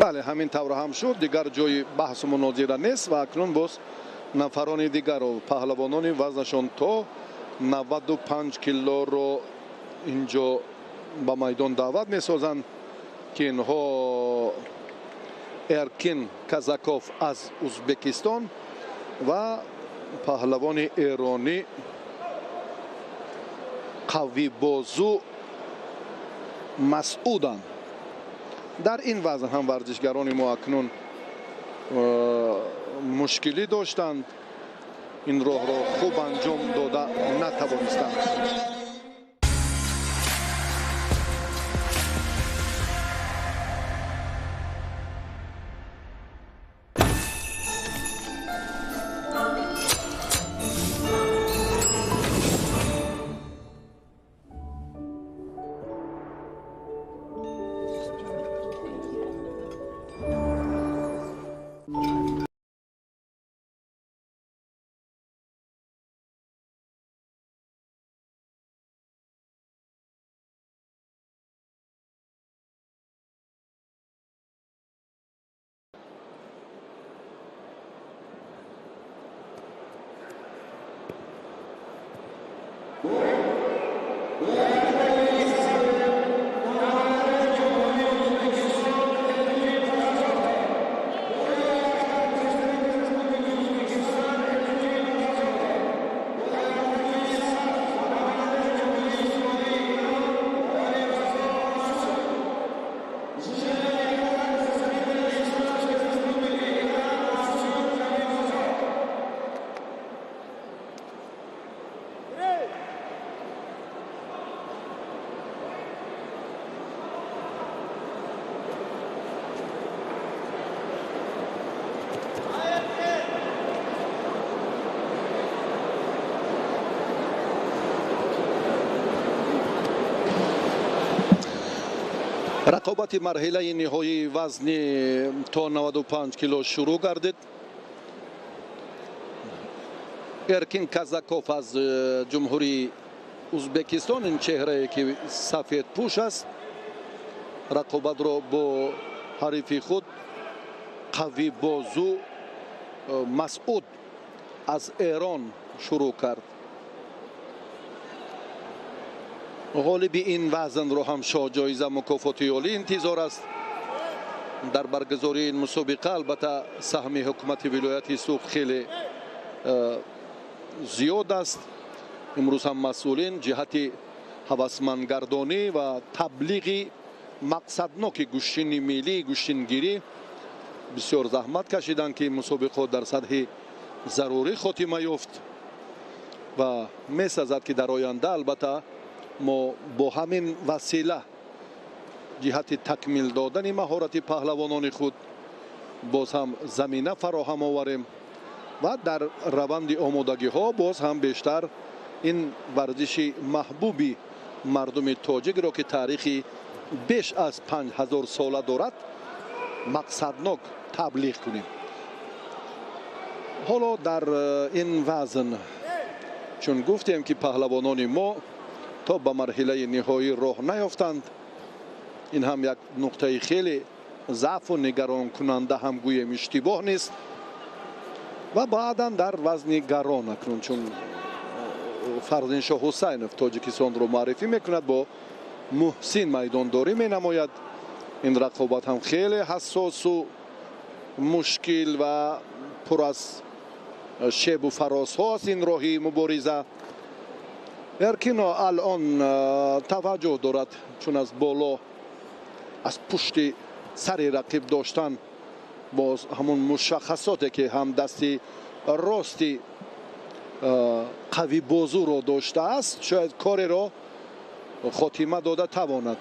Бале, ҳамин тавр ҳам шуд. Дигар ҷои баҳсу мунозира нест ва акнун боз нафарони дигарро, паҳлавонони вазнашон то 95 килоро инҷо ба майдон даъват месозанд, ки инҳо Эркин Казаков аз Ӯзбекистон ва паҳлавони эронӣ Қавибозу Масъуданд. Дар ин вазн ҳам варзишгарони мо акнун мушкилӣ доштанд, ин роҳро хуб анҷом дода натавонистанд. Рақобати марҳилаи ниҳоии вазни то 95 кило шурӯъ гардид. Эркин Казаков аз Ҷумҳурии Узбекистон, ин чеҳрае ки сафедпӯш аст, рақобатро бо ҳарифи худ қавибозу Масъуд аз Эрон шурӯъ кард. Ғолиби ин вазнро ҳам шоҳҷоиза мукофоти олӣ интизор аст. Дар баргузории ин мусобиқа албатта саҳми ҳукумати вилояти Суғд хеле зиёд аст. Имрӯз ҳам масъулин ҷиҳати ҳавасмандгардонӣ ва таблиғи мақсадноки гӯштини миллии гӯштингирӣ бисёр заҳмат кашиданд, ки мусобиқот дар сатҳи зарурӣ хотима ёфт ва месазад, ки дар оянда албатта мо бо ҳамин васила ҷиҳати такмил додани маҳорати паҳлавонони худ боз ҳам замина фароҳам оварем ва дар раванди омодагиҳо боз ҳам бештар ин варзиши маҳбуби мардуми тоҷикро, ки таърихи беш аз 5000 сола дорад, мақсаднок таблиғ кунем. Ҳоло дар ин вазн, чун гуфтем, ки паҳлавонони мо то ба марҳилаи ниҳоӣ роҳ наёфтанд, ин ҳам як нуқтаи хеле заъфу нигаронкунанда ҳам гӯем иштибоҳ нест. Ва баъдан дар вазни гарон акнун, чун Фарзиншоҳ Ҳусайнов Тоҷикистонро муаррифӣ мекунад, бо Муҳсин майдондорӣ менамояд. Ин рақобат ҳам хеле ҳассосу мушкил ва пур аз шебу фарозҳост ин роҳи мубориза. Эркино алон таваҷҷӯҳ дорад, чун аз боло, аз пушти сари рақиб доштан боз ҳамон мушаххасоте, ки ҳам дасти рости қавибозуро доштааст, шояд кореро хотима дода тавонад.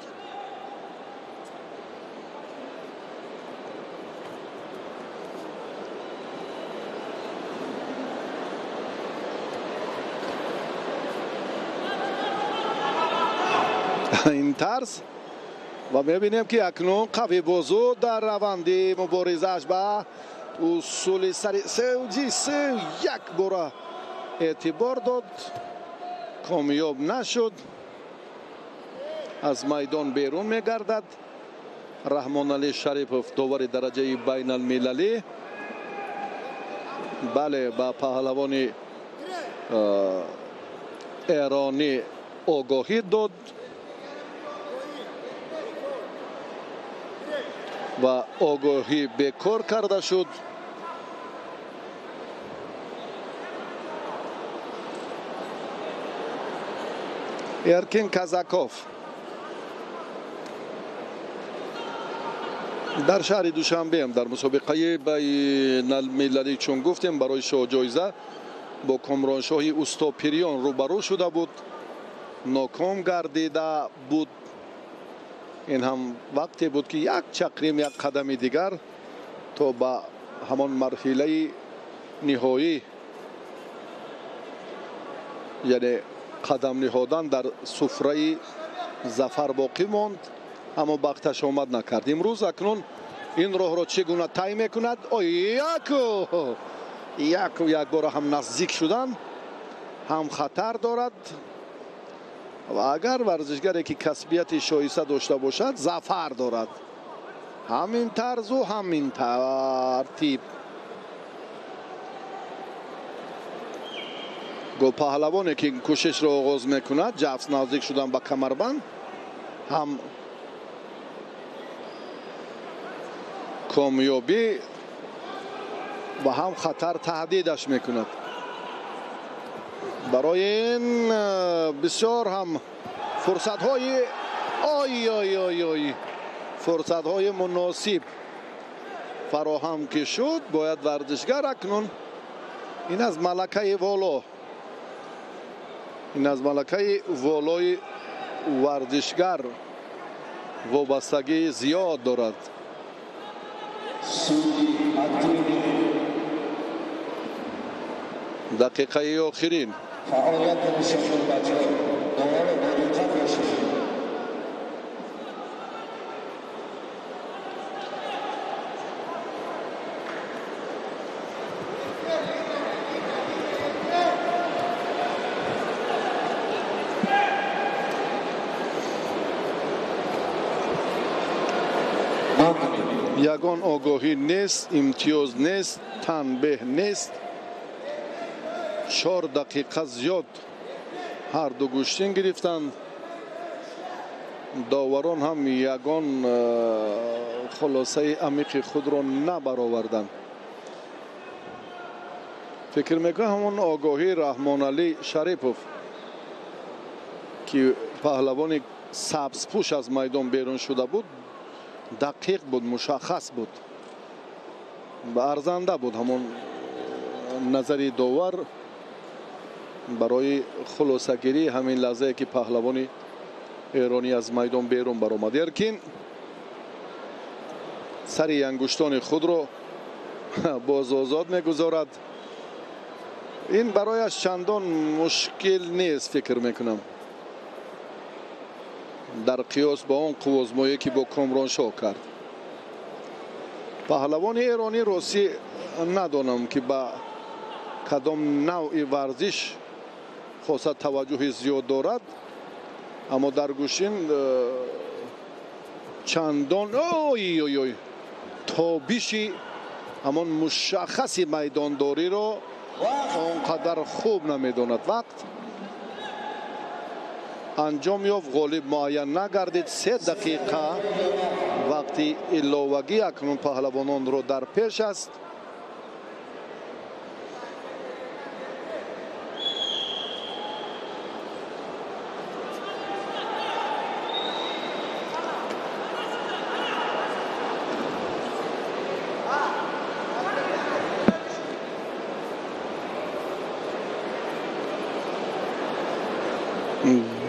Ин тарз ва мебинем, ки акнун қавибозу дар раванди муборизааш ба усули сари сеуҷи се як бора эътибор дод, комёб нашуд, аз майдон берун мегардад. Раҳмоналӣ Шарипов, довари дараҷаи байналмилалӣ, бале, ба паҳлавони эронӣ огоҳӣ дод ва огоҳӣ бекор карда шуд. Эркин Казаков дар шаҳри Душанбе дар мусобиқаи байналмилалӣ, чун гуфтем, барои шоҳҷоиза бо Комроншоҳи Устопириён рӯбарӯ шуда буд, ноком гардида буд. Ин ҳам вақте буд, ки як чақрим, як қадами дигар то ба ҳамон марҳилаи ниҳоӣ, яъне қадам ниҳодан дар суфраи зафар боқӣ монд, аммо бахташ омад накард. Имрӯз акнун ин роҳро чӣ гуна тай мекунад? Ой, яку яку якбора ҳам наздик шудан ҳам хатар дорад ва агар варзишгаре, ки касбияти шоиста дошта бошад, зафар дорад. Ҳамин тарзу ҳамин тартиб. Го паҳлавоне, ки кӯшишро оғоз мекунад, ҷафс наздик шудан ба камарбанд, ҳам комёбӣ ва ҳам хатар таҳдидаш мекунад. Барои ин бисёр ҳам фурсатҳои ой ой ой ой фурсатҳои муносиб фароҳам ки шуд, бояд варзишгар акнун ин аз малакаи воло, ин аз малакаи волои варзишгар вобастагии зиёд дорад. Дақиқаи охирин. Ягон огоҳӣ нест, имтиёз нест, танбеҳ нест. 4 дақиқа зиёд ҳар ду гӯштин гирифтанд. Доварон ҳам ягон хулосаи амиқи худро набароварданд. Фикр мекунам ҳамон огоҳии Раҳмоналӣ Шарипов, ки паҳлавони сабзпӯш аз майдон берун шуда буд, дақиқ буд, мушаххас буд ва арзанда буд ҳамон назари довар барои хулосагирии ҳамин лаҳзае ки паҳлавони эронӣ аз майдон берун баромад. Эркин сари ангуштони худро боз озод мегузорад. Ин барояш чандон мушкил нест, фикр мекунам, дар қиёс ба он қуввозмоие ки бо Комроншоҳ кард. Паҳлавони эронӣ росӣ надонам ки ба кадом навъи варзиш хоса таваҷҷӯҳи зиёд дорад, аммо дар гӯштин чандон ой-ой-ой тобиши ҳамон мушаххаси майдондориро он қадар хуб намедонад. Вақт анҷом ёфт, ғолиб муайян нагардид. 3 дақиқа вақти иловагӣ акнун паҳлавононро дар пеш аст.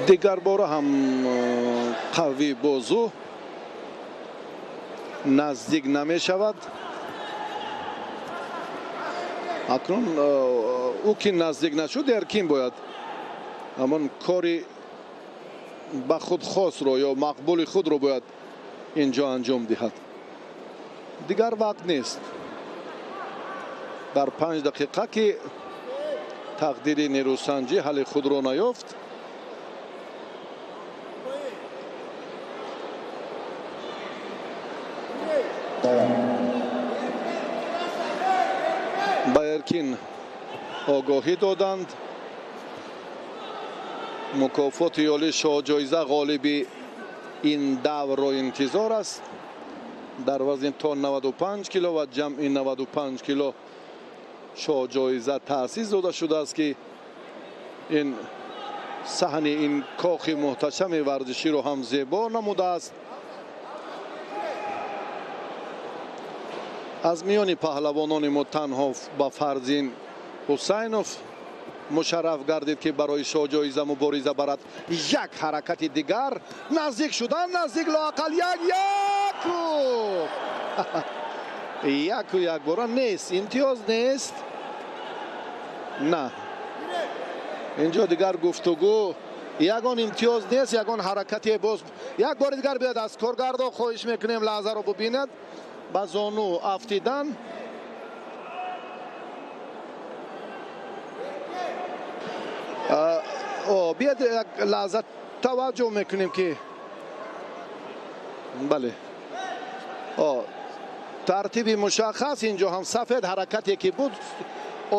Дигар бора ҳам қавӣ бозу наздик намешавад. Акнун ӯ ки наздик нашуд, Эркин бояд ҳамон кори ба худ хосро ё мақбули худро бояд инҷо анҷом диҳад. Дигар вақт нест. Дар 5 дақиқа ки тақдири нерӯсанҷӣ ҳалли худро наёфт, ба Эркин огоҳӣ доданд. Мукофоти олӣ шоҳҷоиза ғолиби ин даврро интизор аст. Дар вазни то 95 кило ва ҷамъи 95 кило шоҳҷоиза таъсис дода шудааст, ки ин саҳни ин кохи муҳташами варзиширо ҳам зебо намудааст. Аз миёни паҳлавонони мо танҳо ба Фарзин Ҳусайнов мушарраф гардид, ки барои шоҳҷоиза мубориза барад. Як ҳаракати дигар, наздик шудан, наздик лоақал як яку яку якбора нест, имтиёз нест. На, инҷо дигар гуфтугӯ, ягон имтиёз нест, ягон ҳаракате боз. Як бори дигар биёд, аз коргардон хоҳиш мекунем лаҳзаро бубинад. Ба зону афтидан. Биёд як лаҳза таваҷҷӯҳ мекунем ки бале, тартиби мушаххас инҷо ҳам сафед ҳаракате ки буд,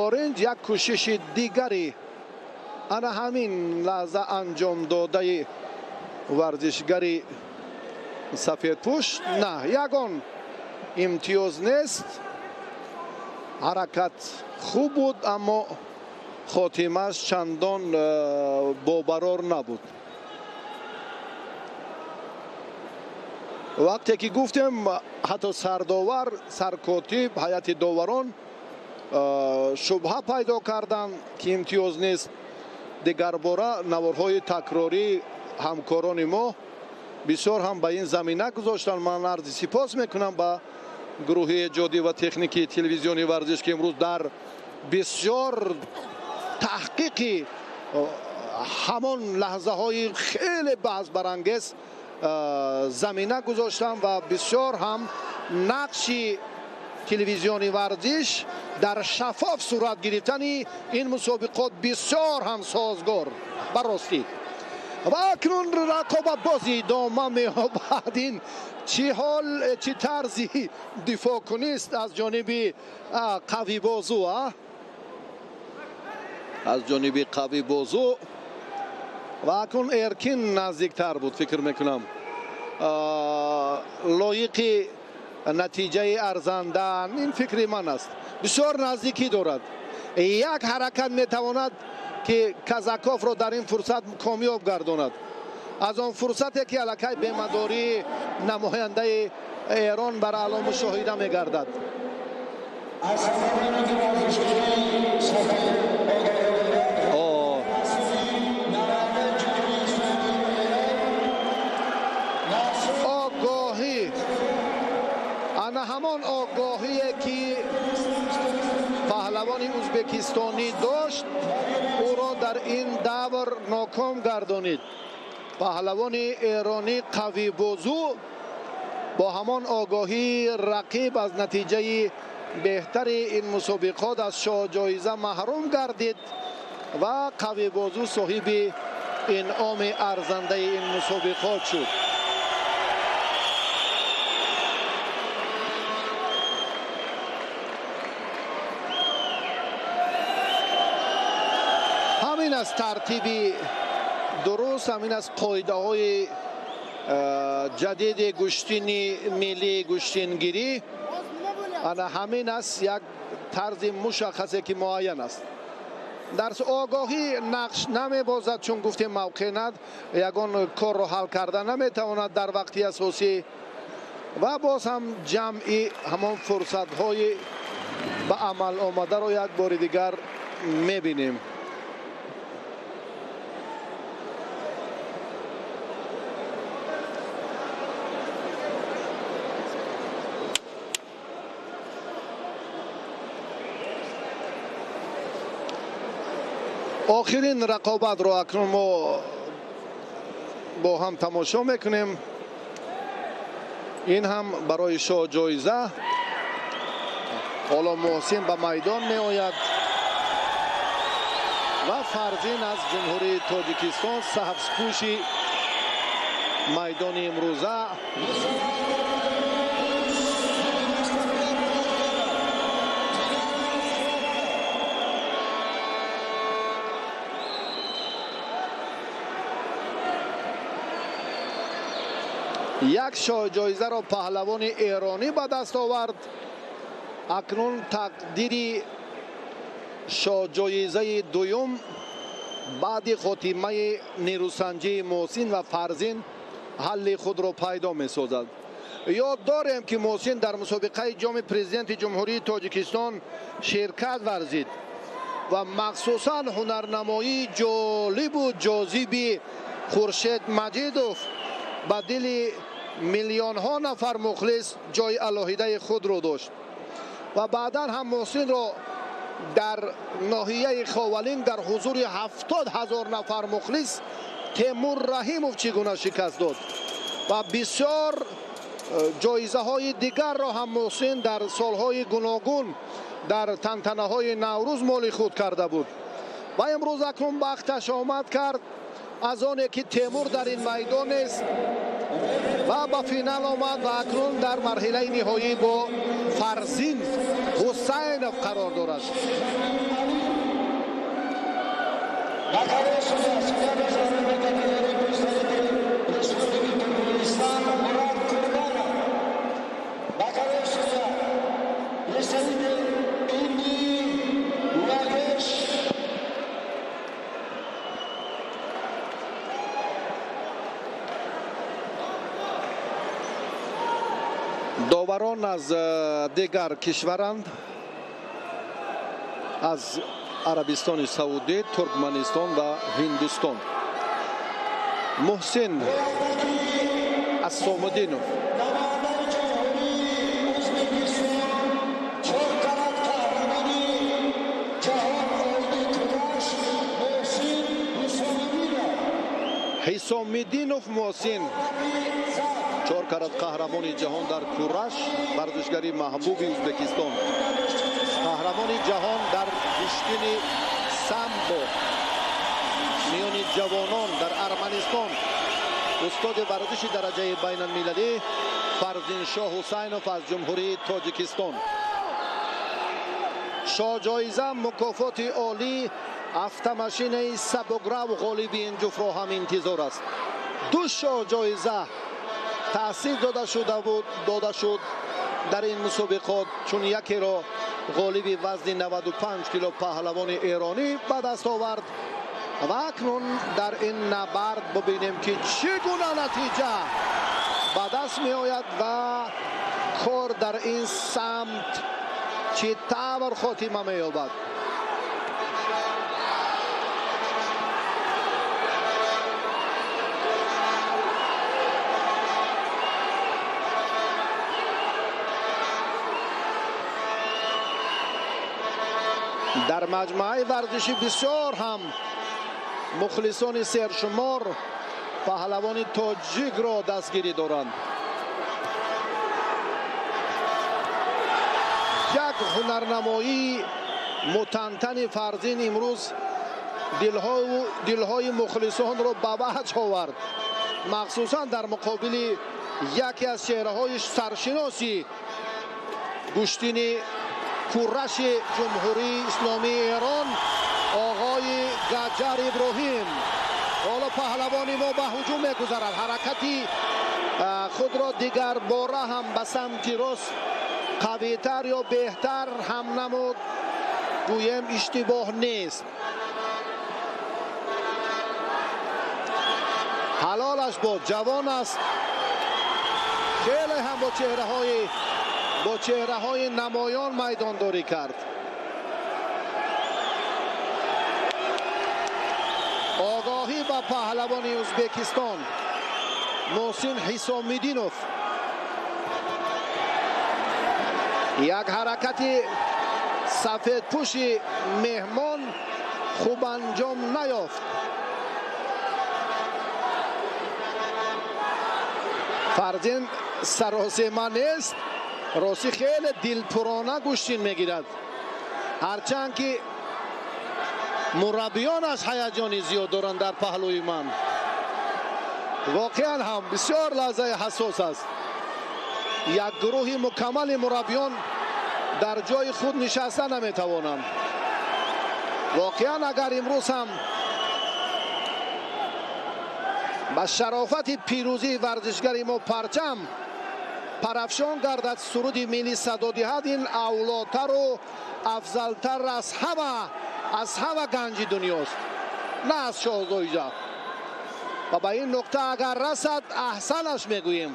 оринҷ як кӯшиши дигари ана ҳамин лаҳза анҷом додаи варзишгари сафедпӯш. На, ягон имтиёз нест. Ҳаракат хуб буд, аммо хотимаш чандон бобарор набуд. Вақте ки гуфтем, ҳатто сардовар, саркотиб, ҳайати доварон шубҳа пайдо карданд, ки имтиёз нест. Дигарбора наворҳои такрорӣ ҳамкорони мо бисёр ҳам ба ин замина гузоштанд. Ман арзи сипос мекунам ба гурӯҳи эҷодӣ ва техникии телевизиони варзиш, ки имрӯз дар бисёр таҳқиқи ҳамон лаҳзаҳои хеле баҳсбарангез замина гузоштанд ва бисёр ҳам нақши телевизиони варзиш дар шаффоф сурат гирифтани ин мусобиқот бисёр ҳам созгор. Ба ростӣ Ва акнун рақобат боз идома меёбад. Ин чӣ ҳол, чӣ тарзи дифоъкунист аз ҷониби қавибозу, аз ҷониби қавибозу. Ва акнун Эркин наздиктар буд, фикр мекунам лоиқи натиҷаи арзанда. Ин фикри ман аст. Бисёр наздикӣ дорад, як ҳаракат метавонад ки Казаковро дар ин фурсат комёб гардонад. Аз он фурсате ки аллакай бемадории намояндаи Эрон бар аъло мушоҳида мегардад. Огоҳӣ, ана ҳамон огоҳие ки паҳлавони ӯзбекистонӣ дошт, ӯро дар ин давр ноком гардонид. Паҳлавони эронӣ қавибозу бо ҳамон огоҳии рақиб аз натиҷаи беҳтари ин мусобиқот аз шоҳҷоиза маҳрум гардид ва қавибозу соҳиби инъоми арзандаи ин мусобиқот шуд. Ҳамин аст тартиби дуруст, ҳамин аст қоидаҳои ҷадиди гӯштини миллии гӯштингирӣ. Ана ҳамин аст як тарзи мушаххасе ки муайян аст. Дар огоҳӣ нақш намебозад, чун гуфтем мавқеъ над, ягон корро ҳал карда наметавонад дар вақти асосӣ. Ва боз ҳам ҷамъи ҳамон фурсатҳои ба амал омадаро як бори дигар мебинем. Охирин рақобатро акнун мо бо ҳам тамошо мекунем. Ин ҳам барои шоҳҷоиза. Ҳоло Муҳсин ба майдон меояд ва Фарзин аз Ҷумҳурии Тоҷикистон, сабзпӯши майдони имрӯза. Як шоҳҷоизаро паҳлавони эронӣ ба даст овард. Акнун тақдири шоҳҷоизаи дуюм баъди хотимаи нерӯсанҷии Муҳсин ва Фарзин ҳалли худро пайдо месозад. Ёд дорем ки Муҳсин дар мусобиқаи ҷоми президенти Ҷумҳурии Тоҷикистон ширкат варзид ва махсусан ҳунарнамоии ҷолибу ҷозиби Хуршед Маҷидов ба дили миллионҳо нафар мухлис ҷои алоҳидаи худро дошт. Ва баъдан ҳам Муҳсинро дар ноҳияи Ховалинг дар ҳузури 70 000 нафар мухлис Темур Раҳимов чӣ гуна шикаст дод. Ва бисёр ҷоизаҳои дигарро ҳам Муҳсин дар солҳои гуногун дар тантанаҳои Наврӯз моли худ карда буд. Ва имрӯз акнун бахташ омад кард аз оне ки Темур дар ин майдон нест ва ба финал омад ва акнун дар марҳилаи ниҳоӣ бо Фарзин Ҳусайнов қарор дорад. Доварон аз дигар кишваранд, аз Арабистони Саудӣ, Туркманистон ва Ҳиндустон. Муҳсин Ассомиддинов Ҳисомиддинов Муҳсин, 4 карат қаҳрамони ҷаҳон дар кураш, варзишгари маҳбуби Ӯзбекистон, қаҳрамони ҷаҳон дар гӯштини самбо миёни Ҷавонон дар Арманистон, устоди варзиши дараҷаи байналмилалӣ Фарзиншоҳ Ҳусайнов аз Ҷумҳурии Тоҷикистон. Шоҳҷоиза мукофоти олӣ автомашинаи сабукрав ғолиби ин ҷуфтро ҳам интизор аст. Ду шоҳҷоиза таъсис дода шуд дар ин мусобиқот, чун якеро ғолиби вазни 95 кило паҳлавони эронӣ ба даст овард ва акнун дар ин набард бибинем, ки чӣ гуна натиҷа ба даст меояд ва кор дар ин самт чӣ тавр хотима меёбад. Дар маҷмӯаи варзишӣ бисёр ҳам мухлисони сершумор паҳлавони тоҷикро дастгирӣ доранд. Як ҳунарнамоии мутантани Фарзин имрӯз дилҳои мухлисонро ба ваҷ овард, махсусан дар муқобили яке аз чеҳраҳои саршиноси гӯштини кураши Ҷумҳурии Исломии Эрон, оғои Гаҷар Иброҳим. Ҳоло паҳлавони мо ба ҳуҷум мегузарад. Ҳаракати худро дигарбора ҳам ба самти рост қавитар ё беҳтар ҳам намуд, гӯем иштибоҳ нест. Ҳалолаш бод, ҷавон аст, хеле ҳам бо чеҳраҳои намоён майдондорӣ кард. Огоҳӣ ба паҳлавони Ӯзбекистон Муҳсин Ҳисомиддинов. Як ҳаракати сафедпӯши меҳмон хуб анҷом наёфт. Фарзин саросема нест, ростӣ хеле дилпурона гӯштин мегирад, ҳарчанд ки мураббиёнаш ҳаяҷони зиёд доранд дар паҳлӯи ман. Воқеан ҳам бисёр лаҳзаи ҳассос аст. Як гурӯҳи мукаммали мураббиён дар ҷои худ нишаста наметавонанд. Воқеан агар имрӯз ҳам ба шарофати пирӯзии варзишгари мо парчам парафшон гардад, суруди миллӣ садо диҳад, ин авлотару афзалтар аз ҳама ганҷи дунёст, на аз шоҳзоиза. Ва ба ин нуқта агар расад, аҳсанаш мегӯем,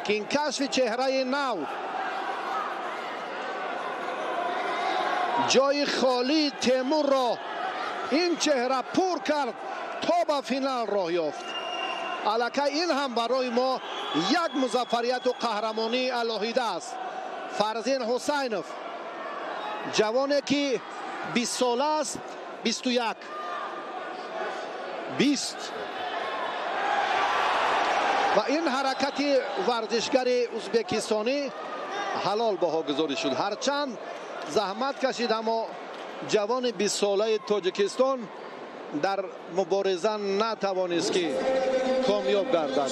ки ин кашфи чеҳраи нав ҷои холии Темурро ин чеҳра пур кард то ба финал роҳ ёфт. Аллакай ин ҳам барои мо як музаффарияту қаҳрамонии алоҳида аст. Фарзин Ҳусайнов, ҷавоне ки 20 сола аст, 21 20, ва ин ҳаракати варзишгари ӯзбекистонӣ ҳалол баҳогузорӣ шуд. Ҳарчанд заҳмат кашид, аммо ҷавони 20 солаи Тоҷикистон дар мубориза натавонист ки комёб гардад.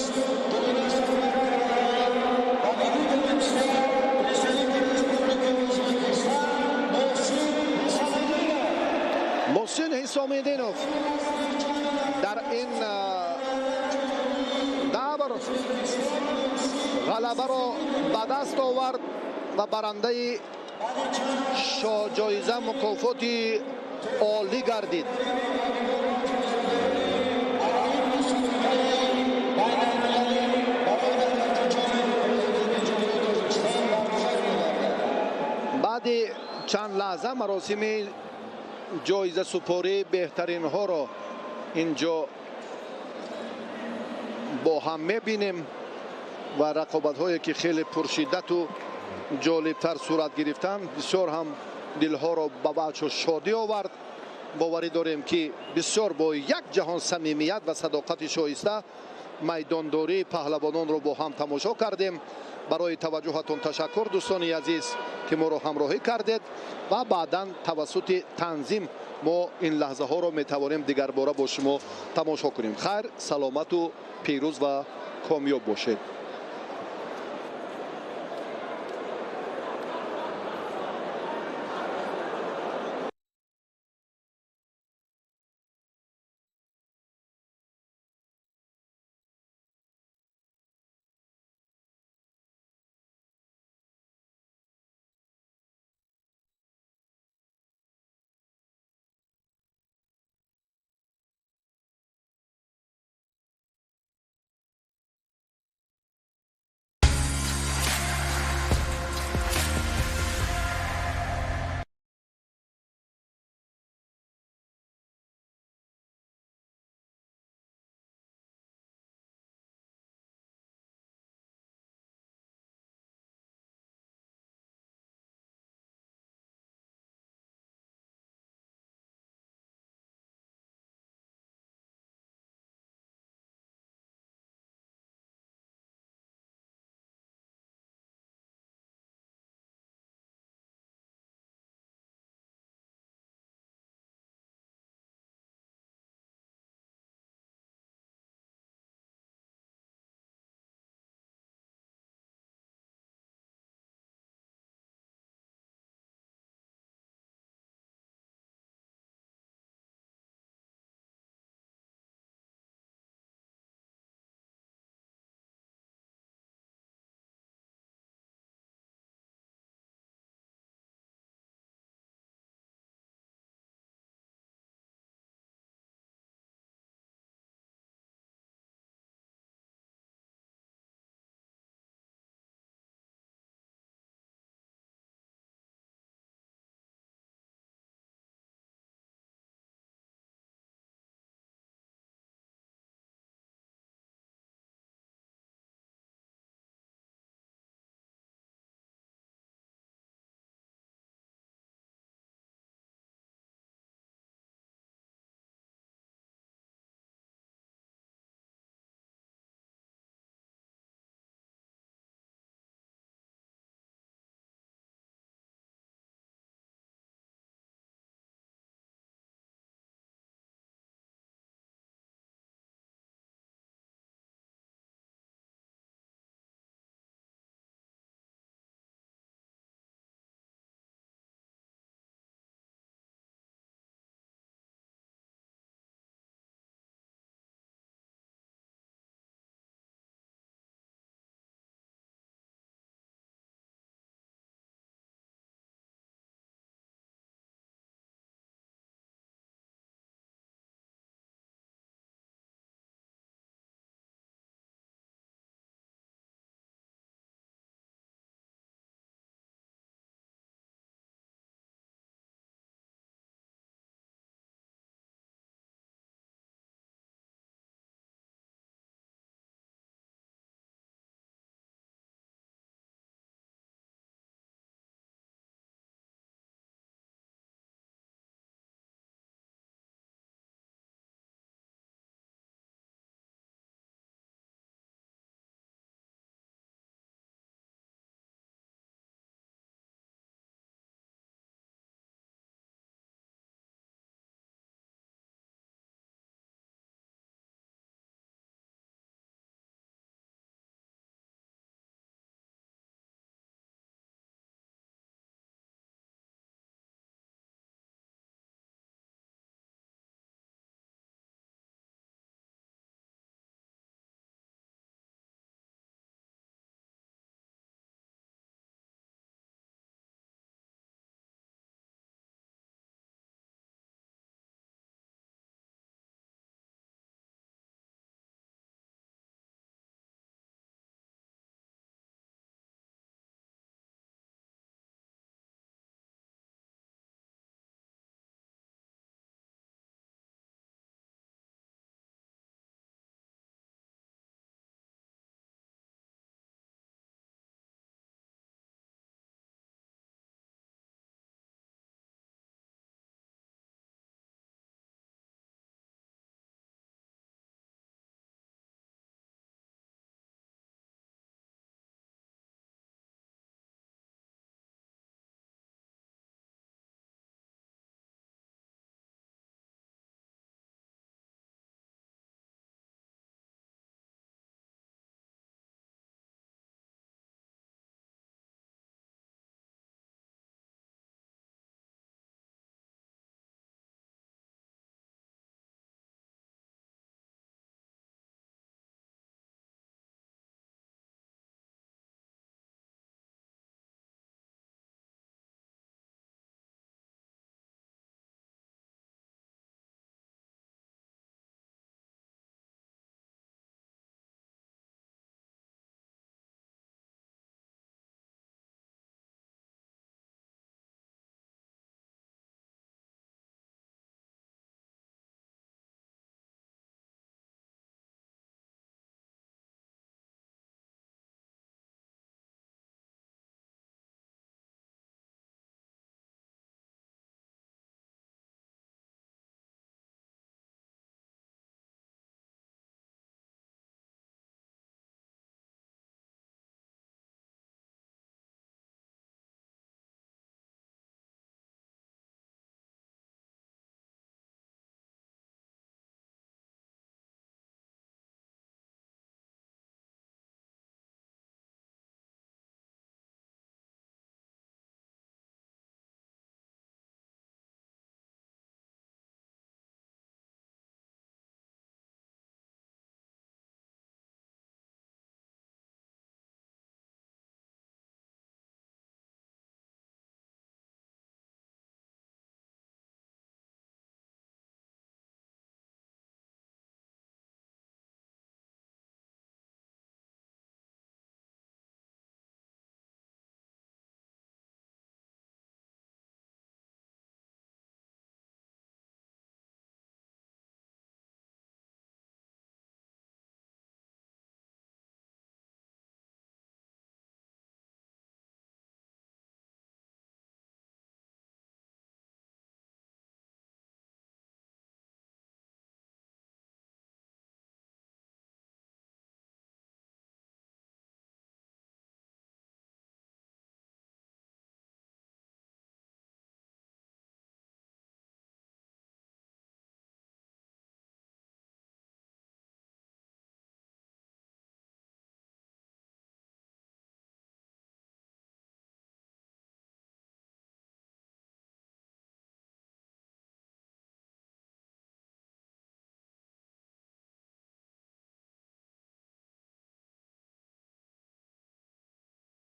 Муҳсин Ҳисомиддинов дар ин давр ғалабаро ба даст овард ва барандаи шоҳҷоиза мукофоти олӣ гардид. Баъди чанд лаҳза маросими ҷоизасупории беҳтаринҳоро инҷо бо ҳам мебинем ва рақобатҳое ки хеле пуршиддату ҷолибтар сурат гирифтанд, бисёр ҳам дилҳоро ба ваҷҳу шодӣ овард. Боварӣ дорем, ки бисёр бо як ҷаҳон самимият ва садоқати шоиста Майдондории паҳлавононро бо ҳам тамошо кардем. Барои таваҷҷӯҳатон ташаккур, дӯстони азиз, ки моро ҳамроҳӣ кардед ва баъдан тавассути танзим мо ин лаҳзаҳоро метавонем дигарбора бо шумо тамошо кунем. Хайр, саломату пирӯз ва комёб бошед.